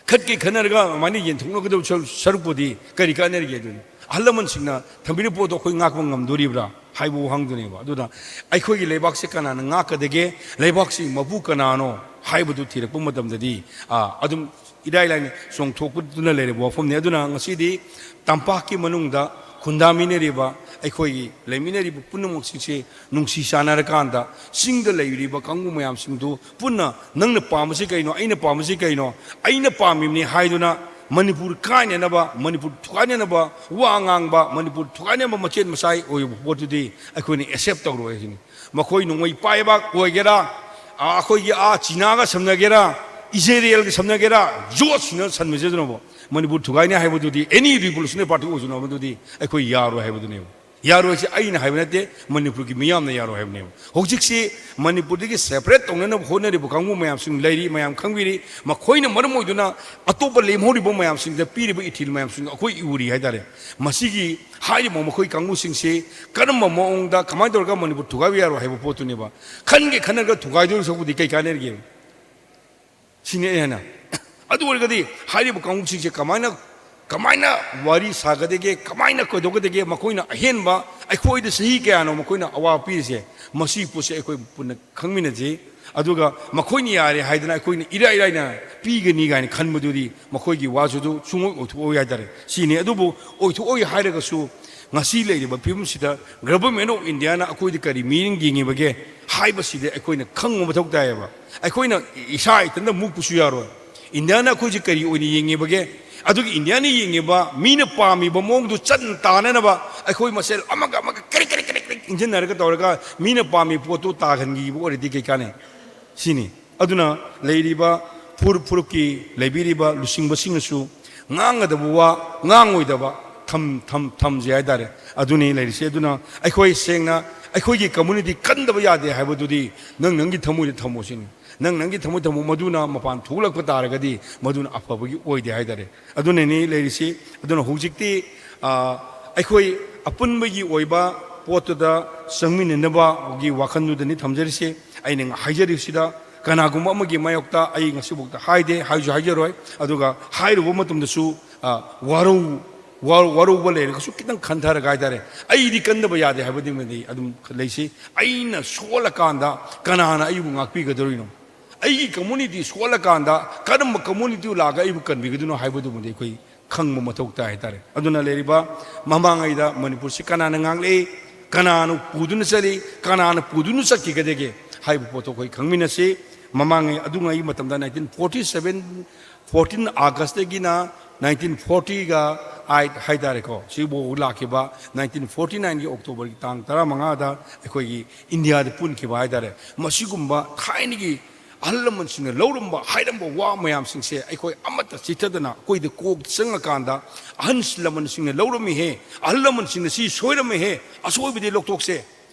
ꯈꯠꯀꯦ ꯈꯟꯅꯔꯒ ꯑꯗꯨꯃꯥꯏꯅ ꯌꯦꯟꯊꯣꯛꯅꯒꯗꯕ ꯁꯔꯨ-, ꯁꯔꯨꯛꯄꯨꯗꯤ ꯀꯔꯤ ꯀꯥꯟꯅꯔꯤꯒꯦ? ꯑꯗꯨꯅꯤ ꯑꯍꯜ ꯂꯃꯟꯁꯤꯡꯅ ꯊꯝꯕꯤꯔꯤꯕ ꯄꯣꯠꯇꯣ ꯑꯩꯈꯣꯏ ꯉꯥꯛꯄ ꯉꯝꯗꯣꯔꯤꯕ꯭ꯔꯥ ꯍꯥꯏꯕ ꯋꯥꯍꯪꯗꯨꯅꯦꯕ꯫ ꯑꯗꯨꯅ ꯑꯩꯈꯣꯏꯒꯤ ꯂꯩꯕꯥꯛꯁꯦ ꯀꯅꯥꯅ ꯉꯥꯛꯀꯗꯒꯦ? ꯂꯩꯕꯥꯛꯁꯤ ꯃꯄꯨ ꯀꯅꯥꯅꯣ ꯍꯥꯏꯕꯗꯨ ꯊꯤꯔꯛꯄ ꯃꯇꯝꯗꯗꯤ, ꯑꯥ, ꯑꯗꯨꯝ ꯏꯔꯥꯏ ꯂꯥꯏꯅ ꯆꯣꯡꯊꯣꯛꯄꯗꯨꯅ ꯂꯩꯔꯕ ꯋꯥꯐꯝꯅꯤ꯫ ꯑꯗꯨꯅ ꯉꯁꯤꯗꯤ ꯇꯝꯄꯥꯛꯀꯤ ꯃꯅꯨꯡꯗ ꯈꯨꯟꯗꯥꯃꯤꯟꯅꯔꯤꯕ, ꯑꯩꯈꯣꯏꯒꯤ ꯂꯩꯃꯤꯟꯅꯔꯤꯕ ꯄꯨꯝꯅꯃꯛꯁꯤꯡꯁꯦ ꯅꯨꯡꯁꯤ ꯆꯥꯟꯅꯔꯀꯥꯟꯗ ꯆꯤꯡꯗ ꯂꯩꯔꯤꯕ ꯀꯥꯡꯕꯨ ꯃꯌꯥꯝꯁꯤꯡꯗꯨ ꯄꯨꯟꯅ ꯅꯪꯅ ꯄꯥꯝꯕꯁꯤ ꯀꯩꯅꯣ, ꯑꯩꯅ ꯄꯥꯝꯕꯁꯤ ꯀꯩꯅꯣ, ꯑꯩꯅ ꯄꯥꯝꯃꯤꯕꯅꯤ ꯍꯥꯏꯗꯨꯅ ꯃꯅꯤꯄꯨꯔ ꯀꯥꯏꯅꯅꯕ, ꯃꯅꯤꯄꯨꯔ ꯊꯨꯒꯥꯏꯅꯅꯕ ꯋꯥ ꯉꯥꯡꯕ, ꯃꯅꯤꯄꯨꯔ ꯊꯨꯒꯥꯏꯅꯕ ꯃꯆꯦꯠ ꯃꯆꯥꯏ ꯑꯣꯏꯕ ꯄꯣꯠꯇꯨꯗꯤ ꯑꯩꯈꯣꯏꯅ accept ꯇꯧꯔꯣꯏ ꯍꯥꯏꯁꯤꯅꯤ꯫ ꯃꯈꯣꯏ ꯅꯣꯡꯃꯩ ꯄꯥꯏꯕ ꯑꯣꯏꯒꯦꯔꯥ, ꯑ, ꯑꯩꯈꯣꯏꯒꯤ ꯑꯥ ꯆꯤꯅꯥꯒ ꯁꯝꯅꯒꯦꯔꯥ, ꯏꯖꯔꯦꯜꯒ ꯁꯝꯅꯒꯦꯔꯥ, ꯌꯣꯠꯁꯤꯅ ꯁꯟꯃꯤꯟꯅꯖꯅꯕ ꯃꯅꯤꯄꯨꯔ ꯊꯨꯒꯥꯏꯅꯤ ꯍꯥꯏꯕꯗꯨꯗꯤ, any revolutionary party ꯑꯣꯏꯁꯅꯨ ꯍꯥꯏꯕꯗꯨꯗꯤ ꯑꯩꯈꯣꯏ ꯌꯥꯔꯣꯏ ꯍꯥꯏꯕꯗꯨꯅꯦꯕ꯫ ꯌꯥꯔꯣꯏꯁꯦ ꯑꯩꯅ ꯍꯥꯏꯕ ꯅꯠꯇꯦ, ꯃꯅꯤꯄꯨꯔꯒꯤ ꯃꯤꯌꯥꯝꯅ ꯌꯥꯔꯣꯏ ꯍꯥꯏꯕꯅꯦꯕ꯫ ꯍꯧꯖꯤꯛꯁꯤ ꯃꯅꯤꯄꯨꯔꯗꯒꯤ separate ꯇꯧꯅꯅꯕ ꯍꯣꯠꯅꯔꯤꯕ ꯀꯥꯡꯕꯨ ꯃꯌꯥꯝꯁꯤꯡ ꯂꯩꯔꯤ, ꯃꯌꯥꯝ ꯈꯪꯕꯤꯔꯤ꯫ ꯃꯈꯣꯏꯅ ꯃꯔꯝ ꯑꯣꯏꯗꯨꯅ ꯑꯇꯣꯞꯄ ꯂꯦꯝꯍꯧꯔꯤꯕ ꯃꯌꯥꯝꯁꯤꯡꯗ ꯄꯤꯔꯤꯕ ꯏꯊꯤꯜ ꯃꯌꯥꯝꯁꯤꯡ ꯑꯩꯈꯣꯏ ꯎꯔꯤ ꯍꯥꯏꯇꯥꯔꯦ꯫ ꯃꯁꯤꯒꯤ ꯍꯥꯏꯔꯤꯕ ꯃꯈꯣꯏ ꯀꯥꯡꯕꯨꯁꯤꯡꯁꯤ ꯀꯔꯝꯕ ꯃꯑꯣꯡꯗ ꯀꯃꯥꯏꯅ ꯇꯧꯔꯒ ꯃꯅꯤꯄꯨꯔ ꯊꯨꯒꯥꯏꯕ ꯌꯥꯔꯣꯏ ꯍꯥꯏꯕ ꯄꯣꯠꯇꯨꯅꯦꯕ꯫ ꯈꯟꯒꯦ ꯈꯟꯅꯔꯒ ꯊꯨꯒꯥꯏꯗꯣꯏ ꯁꯔꯨꯛꯄꯨꯗꯤ ꯀꯩ ꯀꯥꯟꯅꯔꯤꯒꯦ? ꯁꯤꯅꯤ ꯑꯩ ꯍꯥꯏꯅ꯫ ꯑꯗꯨ ꯑꯣꯏꯔꯒꯗꯤ ꯍꯥꯏꯔꯤꯕ ꯀꯥꯡꯕꯨꯁꯤꯡꯁꯦ ꯀꯃꯥꯏꯅ, ꯀꯃꯥꯏꯅ ꯋꯥꯔꯤ ꯁꯥꯒꯗꯒꯦ, ꯀꯃꯥꯏꯅ ꯀꯩꯗꯧꯒꯗꯒꯦ? ꯃꯈꯣꯏꯅ ꯑꯍꯦꯟꯕ, ꯑꯩꯈꯣꯏꯗ ꯆꯍꯤ ꯀꯌꯥꯅꯣ ꯃꯈꯣꯏꯅ ꯑꯋꯥꯕ ꯄꯤꯔꯤꯁꯦ? ꯃꯁꯤꯒꯤ ꯄꯣꯠꯁꯦ ꯑꯩꯈꯣꯏ ꯄꯨꯟꯅ ꯈꯪꯃꯤꯟꯅꯁꯤ꯫ ꯑꯗꯨꯒ ꯃꯈꯣꯏꯅ ꯌꯥꯔꯦ ꯍꯥꯏꯗꯅ ꯑꯩꯈꯣꯏꯅ ꯏꯔꯥꯏ ꯂꯥꯏꯅ ꯄꯤꯒꯅꯤ ꯀꯥꯏꯅ ꯈꯟꯕꯗꯨꯗꯤ ꯃꯈꯣꯏꯒꯤ ꯋꯥꯁꯨ ꯑꯗꯨ ꯁꯨꯡꯑꯣꯏ ꯑꯣꯏꯊꯣꯛꯑꯣꯏ ꯍꯥꯏꯇꯥꯔꯦ꯫ ꯁꯤꯅꯤ꯫ ꯑꯗꯨꯕꯨ ꯑꯣꯏꯊꯣꯛꯑꯣꯏ ꯍꯥꯏꯔꯒꯁꯨ ꯉꯁꯤ ꯂꯩꯔꯤꯕ ꯐꯤꯕꯝꯁꯤꯗ Government of Indiaꯅ ꯑꯩꯈꯣꯏꯗ ꯀꯔꯤ ꯃꯤꯠꯌꯦꯡ ꯌꯦꯡꯉꯤꯕꯒꯦ ꯍꯥꯏꯕꯁꯤꯗꯤ ꯑꯩꯈꯣꯏꯅ ꯈꯪꯕ ꯃꯊꯧ ꯇꯥꯏꯌꯦꯕ꯫ ꯑꯩꯈꯣꯏꯅ ꯏꯁꯥ ꯏꯊꯟꯇ ꯃꯨꯛꯄꯁꯨ ꯌꯥꯔꯣꯏ꯫ ꯏꯟꯗꯤꯌꯥꯅ ꯑꯩꯈꯣꯏꯁꯦ ꯀꯔꯤ ꯑꯣꯏꯅ ꯌꯦꯡꯉꯤꯕꯒꯦ? ꯑꯗꯨꯒꯤ ꯏꯟꯗꯤꯌꯥꯅ ꯌꯦꯡꯉꯤꯕ, ꯃꯤꯅ ꯄꯥꯝꯃꯤꯕ ꯃꯑꯣꯡꯗꯨ ꯆꯠꯅ ꯇꯥꯅꯅꯕ ꯑꯩꯈꯣꯏ ꯃꯁꯦꯜ ꯑꯃꯒ ꯑꯃꯒ ꯀꯔꯤ ꯀꯔꯤ ꯀꯔꯤ ꯀꯔꯤ ꯏꯟꯁꯤꯟꯅꯔꯒ ꯇꯧꯔꯒ ꯃꯤꯅ ꯄꯥꯝꯃꯤꯕ ꯄꯣꯠꯇꯨ ꯇꯥꯍꯟꯈꯤꯕ ꯑꯣꯏꯔꯗꯤ ꯀꯩ ꯀꯥꯟꯅꯩ? ꯁꯤꯅꯤ꯫ ꯑꯗꯨꯅ ꯂꯩꯔꯤꯕ ꯐꯨꯔꯨꯞ ꯐꯨꯔꯨꯞꯀꯤ ꯂꯩꯕꯤꯔꯤꯕ ꯂꯨꯆꯤꯡꯕꯁꯤꯡꯅꯁꯨ ꯉꯥꯡꯒꯗꯕ ꯋꯥ ꯉꯥꯡꯉꯣꯏꯗꯕ ꯊꯝ-, ꯊꯝ-, ꯊꯝꯁꯦ ꯍꯥꯏꯇꯥꯔꯦ꯫ ꯑꯗꯨꯅꯤ ꯂꯩꯔꯤꯁꯦ꯫ ꯑꯗꯨꯅ ꯑꯩꯈꯣꯏ ꯁꯦꯡꯅ ꯑꯩꯈꯣꯏꯒꯤ community ꯀꯟꯗꯕ ꯌꯥꯗꯦ ꯍꯥꯏꯕꯗꯨꯗꯤ ꯅꯪ ꯅꯪꯒꯤ ꯊꯃꯣꯏꯗ ꯊꯝꯃꯣ ꯁꯤꯅꯤ꯫ ꯅꯪ ꯅꯪꯒꯤ ꯊꯃꯣꯏ ꯊꯝꯃꯣ, ꯃꯗꯨꯅ ꯃꯄꯥꯟ ꯊꯣꯛꯂꯛꯄ ꯇꯥꯔꯒꯗꯤ ꯃꯗꯨꯅ ꯑꯐꯕꯒꯤ ꯑꯣꯏꯗꯦ ꯍꯥꯏꯇꯥꯔꯦ꯫ ꯑꯗꯨꯅꯅꯤ ꯂꯩꯔꯤꯁꯤ꯫ ꯑꯗꯨꯅ ꯍꯧꯖꯤꯛꯇꯤ, ꯑ, ꯑꯩꯈꯣꯏ ꯑꯄꯨꯟꯕꯒꯤ ꯑꯣꯏꯕ ꯄꯣꯠꯇꯨꯗ ꯆꯪꯃꯤꯟꯅꯅꯕꯒꯤ ꯋꯥꯈꯜꯗꯨꯗꯅꯤ ꯊꯝꯖꯔꯤꯁꯦ꯫ ꯑꯩꯅ ꯍꯥꯏꯖꯔꯤꯕꯁꯤꯗ ꯀꯅꯥꯒꯨꯝꯕ ꯑꯃꯒꯤ ꯃꯥꯌꯣꯛꯇ ꯑꯩ ꯉꯁꯤꯐꯥꯎꯗ ꯍꯥꯏꯗꯦ, ꯍꯥꯏꯁꯨ ꯍꯥꯏꯖꯔꯣꯏ꯫ ꯑꯗꯨꯒ ꯍꯥꯏꯔꯨꯕ ꯃꯇꯝꯗꯁꯨ, ꯑ, ꯋꯥꯔꯧ-, ꯋꯥꯔꯧ-, ꯋꯥꯔꯧꯕ ꯂꯩꯔꯒꯁꯨ ꯈꯤꯇꯪ ꯈꯟꯊꯔꯒ ꯍꯥꯏꯇꯥꯔꯦ, ꯑꯩꯗꯤ ꯀꯟꯗꯕ ꯌꯥꯗꯦ ꯍꯥꯏꯕꯗꯨꯃꯗꯤ ꯑꯗꯨꯝ ꯂꯩꯁꯤ꯫ ꯑꯩꯅ ꯁꯣꯜꯂꯀꯥꯟꯗ ꯀꯅꯥꯅ ꯑꯩꯕꯨ ꯉꯥꯛꯄꯤꯒꯗꯧꯔꯤꯅꯣ? ꯑꯩꯒꯤ community ꯁꯣꯜꯂꯀꯥꯟꯗ ꯀꯔꯝꯕ community ꯂꯥꯛꯑꯒ ꯑꯩꯕꯨ ꯀꯟꯕꯤꯒꯗꯣꯏꯅꯣ ꯍꯥꯏꯕꯗꯨꯃꯗꯤ ꯑꯩꯈꯣꯏ ꯈꯪꯕ ꯃꯊꯧ ꯇꯥꯏ ꯍꯥꯏꯇꯥꯔꯦ꯫ ꯑꯗꯨꯅ ꯂꯩꯔꯤꯕ ꯃꯃꯥꯡꯉꯩꯗ ꯃꯅꯤꯄꯨꯔꯁꯤ ꯀꯅꯥꯅ ꯉꯥꯛꯂꯛꯏ, ꯀꯅꯥꯅ ꯄꯨꯗꯨꯅ ꯆꯠꯂꯤ, ꯀꯅꯥꯅ ꯄꯨꯗꯨꯅ ꯆꯠꯈꯤꯒꯗꯒꯦ ꯍꯥꯏꯕ ꯄꯣꯠꯇꯣ ꯑꯩꯈꯣꯏ ꯈꯪꯃꯤꯟꯅꯁꯤ꯫ ꯃꯃꯥꯡꯉꯩ ꯑꯗꯨꯉꯩꯒꯤ ꯃꯇꯝꯗ nineteen forty seven, fourteen Augustꯇꯒꯤꯅ nineteen fortyꯒ eight ꯍꯥꯏꯇꯥꯔꯦꯀꯣ, ꯁꯤꯐꯥꯎ ꯂꯥꯛꯈꯤꯕ nineteen forty nineꯒꯤ Octoberꯒꯤ ꯇꯥꯡ ꯇꯔꯥꯃꯉꯥꯗ ꯑꯩꯈꯣꯏꯒꯤ ꯏꯟꯗꯤꯌꯥꯗ ꯄꯨꯟꯈꯤꯕ ꯍꯥꯏꯇꯥꯔꯦ꯫ ꯃꯁꯤꯒꯨꯝꯕ ꯊꯥꯏꯅꯒꯤ ꯑꯍꯜ ꯂꯃꯟꯁꯤꯡꯅ ꯂꯧꯔꯝꯕ, ꯍꯥꯏꯔꯝꯕ ꯋꯥ ꯃꯌꯥꯝꯁꯤꯡꯁꯦ ꯑꯩꯈꯣꯏ ꯑꯃꯠꯇ ꯆꯤꯠꯊꯗꯅ ꯑꯩꯈꯣꯏꯗ ꯀꯣꯛ ꯆꯪꯉꯀꯥꯟꯗ, "ꯑꯍꯜ ꯂꯃꯟꯁꯤꯡꯅ ꯂꯧꯔꯝꯃꯤꯍꯦ, ꯑꯍꯜ ꯂꯃꯟꯁꯤꯡꯅ ꯁꯤ ꯁꯣꯏꯔꯝꯃꯤꯍꯦ, ꯑꯁꯣꯏꯕꯗꯤ ꯂꯧꯊꯣꯛꯁꯦ,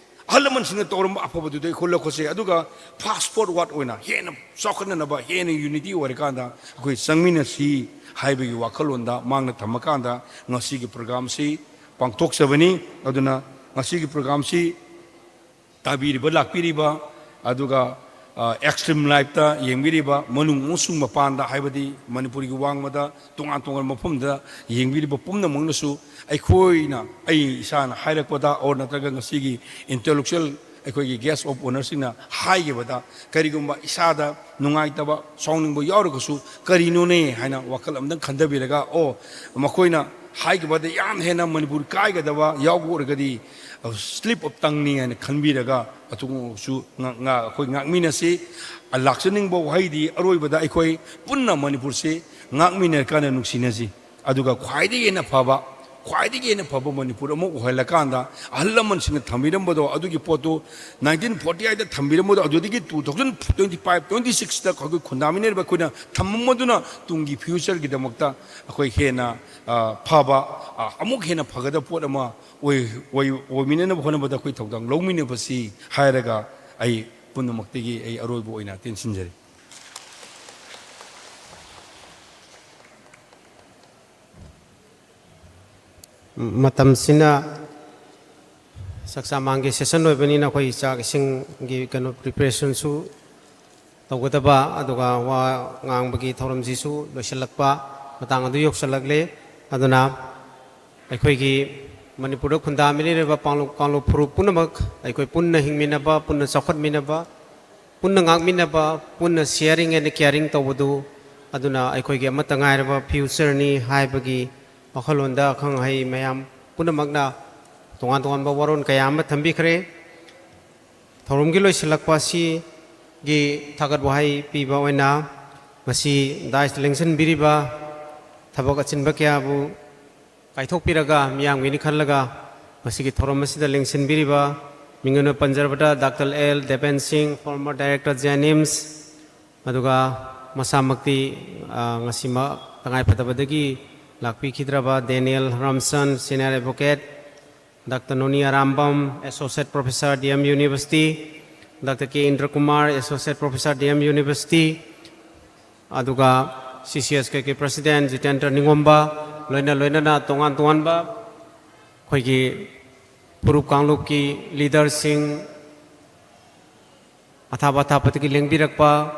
ꯑꯍꯜ ꯂꯃꯟꯁꯤꯡꯅ ꯇꯧꯔꯝꯕ ꯑꯐꯕꯗꯨꯗ ꯑꯩꯈꯣꯏ ꯂꯧꯈꯠꯁꯦ, ꯑꯗꯨꯒ fast forward ꯑꯣꯏꯅ ꯍꯦꯟꯅ ꯆꯥꯎꯈꯠꯅꯅꯕ, ꯍꯦꯟꯅ unity ꯑꯣꯏꯔꯀꯥꯟꯗ ꯑꯩꯈꯣꯏ ꯆꯪꯃꯤꯟꯅꯁꯤ" ꯍꯥꯏꯕꯒꯤ ꯋꯥꯈꯜꯂꯣꯟꯗ ꯃꯥꯡꯗ ꯊꯝꯃꯀꯥꯟꯗ ꯉꯁꯤꯒꯤ programꯁꯤ ꯄꯥꯡꯊꯣꯛꯆꯕꯅꯤ꯫ ꯑꯗꯨꯅ ꯉꯁꯤꯒꯤ programꯁꯤ ꯇꯥꯕꯤꯔꯤꯕ, ꯂꯥꯛꯄꯤꯔꯤꯕ, ꯑꯗꯨꯒ ꯑꯦꯛꯁꯇ꯭ꯔꯤꯝ ꯂꯥꯏꯐꯇ ꯌꯦꯡꯕꯤꯔꯤꯕ ꯃꯅꯨꯡ ꯑꯃꯁꯨꯡ ꯃꯄꯥꯟꯗ, ꯍꯥꯏꯕꯗꯤ ꯃꯅꯤꯄꯨꯔꯒꯤ ꯋꯥꯡꯃꯗ ꯇꯣꯉꯥꯟ ꯇꯣꯉꯥꯟꯕ ꯃꯐꯝꯗ ꯌꯦꯡꯕꯤꯔꯤꯕ ꯄꯨꯝꯅꯃꯛꯅꯁꯨ, ꯑꯩꯈꯣꯏꯅ, ꯑꯩ ꯏꯁꯥꯅ ꯍꯥꯏꯔꯛꯄꯗ ꯑꯣꯔ ꯅꯠꯇ꯭ꯔꯒ ꯉꯁꯤꯒꯤ ꯏꯟꯇꯦꯂꯦꯛꯆꯨꯋꯦꯜ ꯑꯩꯈꯣꯏꯒꯤ ꯒꯦꯁ ꯑꯣꯐ ꯑꯣꯅꯔꯁꯤꯡꯅ ꯍꯥꯏꯈꯤꯕꯗ, ꯀꯔꯤꯒꯨꯝꯕ ꯏꯁꯥꯗ ꯅꯨꯡꯉꯥꯏꯇꯕ, ꯁꯥꯎꯅꯤꯡꯕ ꯌꯥꯎꯔꯒꯁꯨ, ꯀꯔꯤꯅꯣꯅꯦ ꯍꯥꯏꯅ ꯋꯥꯈꯜ ꯑꯃꯗꯪ ꯈꯟꯊꯕꯤꯔꯒ, ꯑꯣ, ꯃꯈꯣꯏꯅ ꯍꯥꯏꯈꯤꯕꯗ ꯌꯥꯝ ꯍꯦꯟꯅ ꯃꯅꯤꯄꯨꯔ ꯀꯥꯏꯒꯗꯕ ꯌꯥꯎꯕ ꯑꯣꯏꯔꯒꯗꯤ, ꯁ꯭ꯂꯤꯞ ꯑꯣꯐ ꯇꯪꯅꯤ ꯍꯥꯏꯅ ꯈꯟꯕꯤꯔꯒ, ꯑꯗꯨꯒꯨꯝꯕꯁꯨ ꯉ-, ꯉ-, ꯑꯩꯈꯣꯏ ꯉꯥꯛꯃꯤꯟꯅꯁꯤ꯫ ꯂꯥꯛꯆꯅꯤꯡꯕ ꯋꯥꯍꯩꯗꯤ, ꯑꯔꯣꯏꯕꯗ ꯑꯩꯈꯣꯏ ꯄꯨꯟꯅ ꯃꯅꯤꯄꯨꯔꯁꯤ ꯉꯥꯛꯃꯤꯟꯅꯔꯀꯥꯟꯗ ꯅꯨꯡꯁꯤꯅꯁꯤ꯫ ꯑꯗꯨꯒ ꯈ꯭ꯋꯥꯏꯗꯒꯤ ꯍꯦꯟꯅ ꯐꯕ, ꯈ꯭ꯋꯥꯏꯗꯒꯤ ꯍꯦꯟꯅ ꯐꯕ ꯃꯅꯤꯄꯨꯔ ꯑꯃ ꯑꯣꯏꯍꯜꯂꯀꯥꯟꯗ, ꯑꯍꯜ ꯂꯃꯟꯁꯤꯡꯅ ꯊꯝꯕꯤꯔꯝꯕꯗꯣ, ꯑꯗꯨꯒꯤ ꯄꯣꯠꯇꯨ nineteen forty eightꯇ ꯊꯝꯕꯤꯔꯝꯕꯗꯣ, ꯑꯗꯨꯗꯒꯤ two thousand twenty five, twenty sixꯇ ꯑꯩꯈꯣꯏ ꯈꯨꯟꯗꯥꯃꯤꯟꯅꯔꯤꯕ ꯑꯩꯈꯣꯏꯅ ꯊꯝꯃꯝꯕꯗꯨꯅ ꯇꯨꯡꯒꯤ ꯐ꯭ꯌꯨꯆꯔꯒꯤꯗꯃꯛꯇ ꯑꯩꯈꯣꯏ ꯍꯦꯟꯅ, ꯑ, ꯐꯕ, ꯑ, ꯑꯃꯨꯛ ꯍꯦꯟꯅ ꯐꯒꯗꯕ ꯄꯣꯠ ꯑꯃ ꯑꯣꯏ-, ꯑꯣꯏ-, ꯑꯣꯏꯃꯤꯟꯅꯅꯕ ꯍꯣꯠꯅꯕꯗ ꯑꯩꯈꯣꯏ ꯊꯧꯗꯥꯡ ꯂꯧꯃꯤꯟꯅꯕꯁꯤ ꯍꯥꯏꯔꯒ, ꯑꯩ ꯄꯨꯝꯅꯃꯛꯇꯒꯤ ꯑꯩ ꯑꯔꯣꯏꯕ ꯑꯣꯏꯅ ꯇꯦꯟꯁꯤꯟꯖꯔꯤ꯫ ꯃꯇꯝꯁꯤꯅ ꯆꯥꯛꯆꯥ ꯃꯥꯡꯒꯤ ꯁꯦꯁꯟ ꯑꯣꯏꯕꯅꯤꯅ, ꯑꯩꯈꯣꯏ ꯆꯥꯛ ꯏꯁꯤꯡꯒꯤ ꯀꯩꯅꯣ, ꯄ꯭ꯔꯤꯄꯦꯔꯦꯁꯟꯁꯨ ꯇꯧꯒꯗꯕ, ꯑꯗꯨꯒ ꯋꯥ ꯉꯥꯡꯕꯒꯤ ꯊꯧꯔꯝꯁꯤꯁꯨ ꯂꯣꯏꯁꯤꯜꯂꯛꯄ ꯃꯇꯥꯡ ꯑꯗꯨ ꯌꯧꯁꯤꯜꯂꯛꯂꯦ꯫ ꯑꯗꯨꯅ ꯑꯩꯈꯣꯏꯒꯤ ꯃꯅꯤꯄꯨꯔꯗ ꯈꯨꯟꯗꯥꯃꯤꯟꯅꯔꯤꯕ ꯄꯥꯡꯂꯨꯞ ꯀꯥꯡꯂꯨꯞ ꯐꯨꯔꯨꯞ ꯄꯨꯝꯅꯃꯛ, ꯑꯩꯈꯣꯏ ꯄꯨꯟꯅ ꯍꯤꯡꯃꯤꯟꯅꯕ, ꯄꯨꯟꯅ ꯆꯥꯎꯈꯠꯃꯤꯟꯅꯕ, ꯄꯨꯟꯅ ꯉꯥꯛꯃꯤꯟꯅꯕ, ꯄꯨꯟꯅ sharing and caring ꯇꯧꯕꯗꯨ, ꯑꯗꯨꯅ ꯑꯩꯈꯣꯏꯒꯤ ꯑꯃꯠꯇ ꯉꯥꯏꯔꯕ ꯐ꯭ꯌꯨꯆꯔꯅꯤ ꯍꯥꯏꯕꯒꯤ ꯋꯥꯈꯜꯂꯣꯟꯗ ꯑꯈꯪ ꯑꯍꯩ ꯃꯌꯥꯝ ꯄꯨꯝꯅꯃꯛꯅ ꯇꯣꯉꯥꯟ ꯇꯣꯉꯥꯟꯕ ꯋꯥꯔꯣꯜ ꯀꯌꯥ ꯑꯃ ꯊꯝꯕꯤꯈ꯭ꯔꯦ꯫ ꯊꯧꯔꯝꯒꯤ ꯂꯣꯏꯁꯤꯜꯂꯛꯄ ꯑꯁꯤꯒꯤ ꯊꯥꯒꯠ ꯋꯥꯍꯩ ꯄꯤꯕ ꯑꯣꯏꯅ ꯉꯁꯤ ꯗꯥꯏꯁꯇ ꯂꯦꯡꯁꯤꯟꯕꯤꯔꯤꯕ, ꯊꯕꯛ ꯑꯆꯤꯟꯕ ꯀꯌꯥꯕꯨ ꯀꯥꯏꯊꯣꯛꯄꯤꯔꯒ, ꯃꯤꯌꯥꯝꯒꯤꯅꯤ ꯈꯜꯂꯒ ꯉꯁꯤꯒꯤ ꯊꯧꯔꯝ ꯑꯁꯤꯗ ꯂꯦꯡꯁꯤꯟꯕꯤꯔꯤꯕ, ꯃꯤꯡ ꯑꯣꯏꯅ ꯄꯟꯖꯔꯕꯗ, ꯗꯥꯛꯇꯔ ꯑꯦꯜ ꯗꯦꯕꯦꯟ ꯁꯤꯡ, former director, JNIMS, ꯑꯗꯨꯒ ꯃꯁꯥꯃꯛꯇꯤ, ꯑ, ꯉꯁꯤꯃꯛ ꯇꯉꯥꯏꯐꯗꯕꯗꯒꯤ ꯂꯥꯛꯄꯤꯈꯤꯗ꯭ꯔꯕ Daniel Ramson, senior advocate, doctor Noni Arambam, associate professor, DM University, doctor K Indrakumar, associate professor, DM University, ꯑꯗꯨꯒ CCSKꯒꯤ president ꯖꯤꯇꯦꯟꯗ꯭ꯔ ꯅꯤꯉꯣꯝꯕ, ꯂꯣꯏꯅ ꯂꯣꯏꯅꯅ ꯇꯣꯉꯥꯟ ꯇꯣꯉꯥꯟꯕ ꯑꯩꯈꯣꯏꯒꯤ ꯐꯨꯔꯨꯞ ꯀꯥꯡꯂꯨꯞꯀꯤ ꯂꯤꯗꯔꯁꯤꯡ, ꯑꯊꯥꯞ ꯑꯊꯥꯞꯄꯗꯒꯤ ꯂꯦꯡꯕꯤꯔꯛꯄ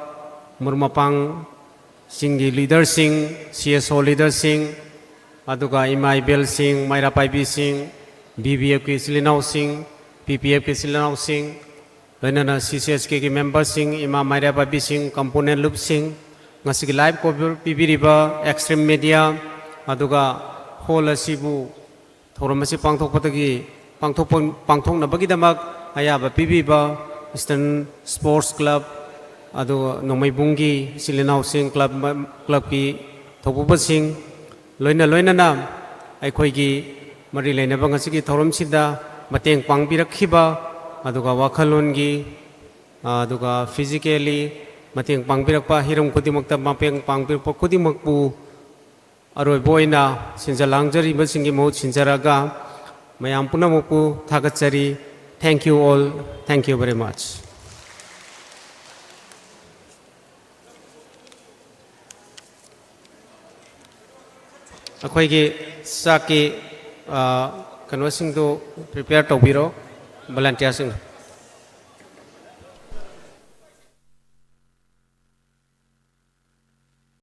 ꯃꯔꯨꯞ ꯃꯄꯥꯡꯁꯤꯡꯒꯤ ꯂꯤꯗꯔꯁꯤꯡ, ꯁꯤ ꯑꯦꯁ ꯑꯣ ꯂꯤꯗꯔꯁꯤꯡ, ꯑꯗꯨꯒ ꯏꯃꯥ ꯏꯕꯦꯜꯁꯤꯡ, ꯃꯩꯔꯥ ꯄꯥꯏꯕꯤꯁꯤꯡ, ꯕꯤ ꯕꯤ ꯑꯦꯐꯀꯤ ꯏꯆꯤꯜ ꯏꯅꯥꯎꯁꯤꯡ, ꯄꯤ ꯄꯤ ꯑꯦꯐꯀꯤ ꯏꯆꯤꯜ ꯏꯅꯥꯎꯁꯤꯡ, ꯂꯣꯏꯅꯅ ꯁꯤ ꯁꯤ ꯑꯦꯁ ꯀꯦꯒꯤ ꯃꯦꯝꯕꯔꯁꯤꯡ, ꯏꯃꯥ ꯃꯩꯔꯥ ꯄꯥꯏꯕꯤꯁꯤꯡ, ꯀꯝꯄꯣꯅꯦꯟ ꯂꯨꯞꯁꯤꯡ, ꯉꯁꯤꯒꯤ ꯂꯥꯏꯚ ꯀꯣꯚꯔ ꯄꯤꯕꯤꯔꯤꯕ ꯑꯦꯛꯁꯇ꯭ꯔꯤꯝ ꯃꯦꯗꯤꯌꯥ, ꯑꯗꯨꯒ ꯍꯣꯜ ꯑꯁꯤꯕꯨ ꯊꯧꯔꯝ ꯑꯁꯤ ꯄꯥꯡꯊꯣꯛꯄꯗꯒꯤ, ꯄꯥꯡꯊꯣꯛꯄ, ꯄꯥꯡꯊꯣꯛꯅꯕꯒꯤꯗꯃꯛ ꯑꯌꯥꯕ ꯄꯤꯕꯤꯕ ꯏꯁꯇꯔꯟ ꯁ꯭ꯄꯣꯔꯠꯁ ꯀ꯭ꯂꯕ, ꯑꯗꯨꯒ ꯅꯣꯡꯃꯩꯕꯨꯡꯒꯤ ꯏꯆꯤꯜ ꯏꯅꯥꯎꯁꯤꯡ, ꯀ꯭ꯂꯕ, ꯀ꯭ꯂꯕꯀꯤ ꯊꯧꯄꯨꯕꯁꯤꯡ, ꯂꯣꯏꯅ ꯂꯣꯏꯅꯅ ꯑꯩꯈꯣꯏꯒꯤ ꯃꯔꯤ ꯂꯩꯅꯕ ꯉꯁꯤꯒꯤ ꯊꯧꯔꯝꯁꯤꯗ ꯃꯇꯦꯡ ꯄꯥꯡꯕꯤꯔꯛꯈꯤꯕ, ꯑꯗꯨꯒ ꯋꯥꯈꯜꯂꯣꯟꯒꯤ, ꯑꯗꯨꯒ ꯐꯤꯖꯤꯀꯦꯜꯂꯤ ꯃꯇꯦꯡ ꯄꯥꯡꯕꯤꯔꯛꯄ, ꯍꯤꯔꯝ ꯈꯨꯗꯤꯡꯃꯛꯇ ꯃꯇꯦꯡ ꯄꯥꯡꯕꯤꯔꯛꯄ ꯈꯨꯗꯤꯡꯃꯛꯄꯨ ꯑꯔꯣꯏꯕ ꯑꯣꯏꯅ ꯁꯤꯟꯖ ꯂꯥꯡꯖꯔꯤꯕꯁꯤꯡꯒꯤ ꯃꯍꯨꯠ ꯁꯤꯟꯖꯔꯒ ꯃꯌꯥꯝ ꯄꯨꯝꯅꯃꯛꯄꯨ ꯊꯥꯒꯠꯆꯔꯤ꯫ Thank you all. Thank you very much. ꯑꯩꯈꯣꯏꯒꯤ ꯆꯥꯛꯀꯤ, ꯑ, ꯀꯩꯅꯣꯁꯤꯡꯗꯨ ꯄ꯭ꯔꯤꯄꯦꯌꯔ ꯇꯧꯕꯤꯔꯣ, ꯚꯣꯂꯟꯇꯤꯌꯥꯔꯁꯤꯡ꯫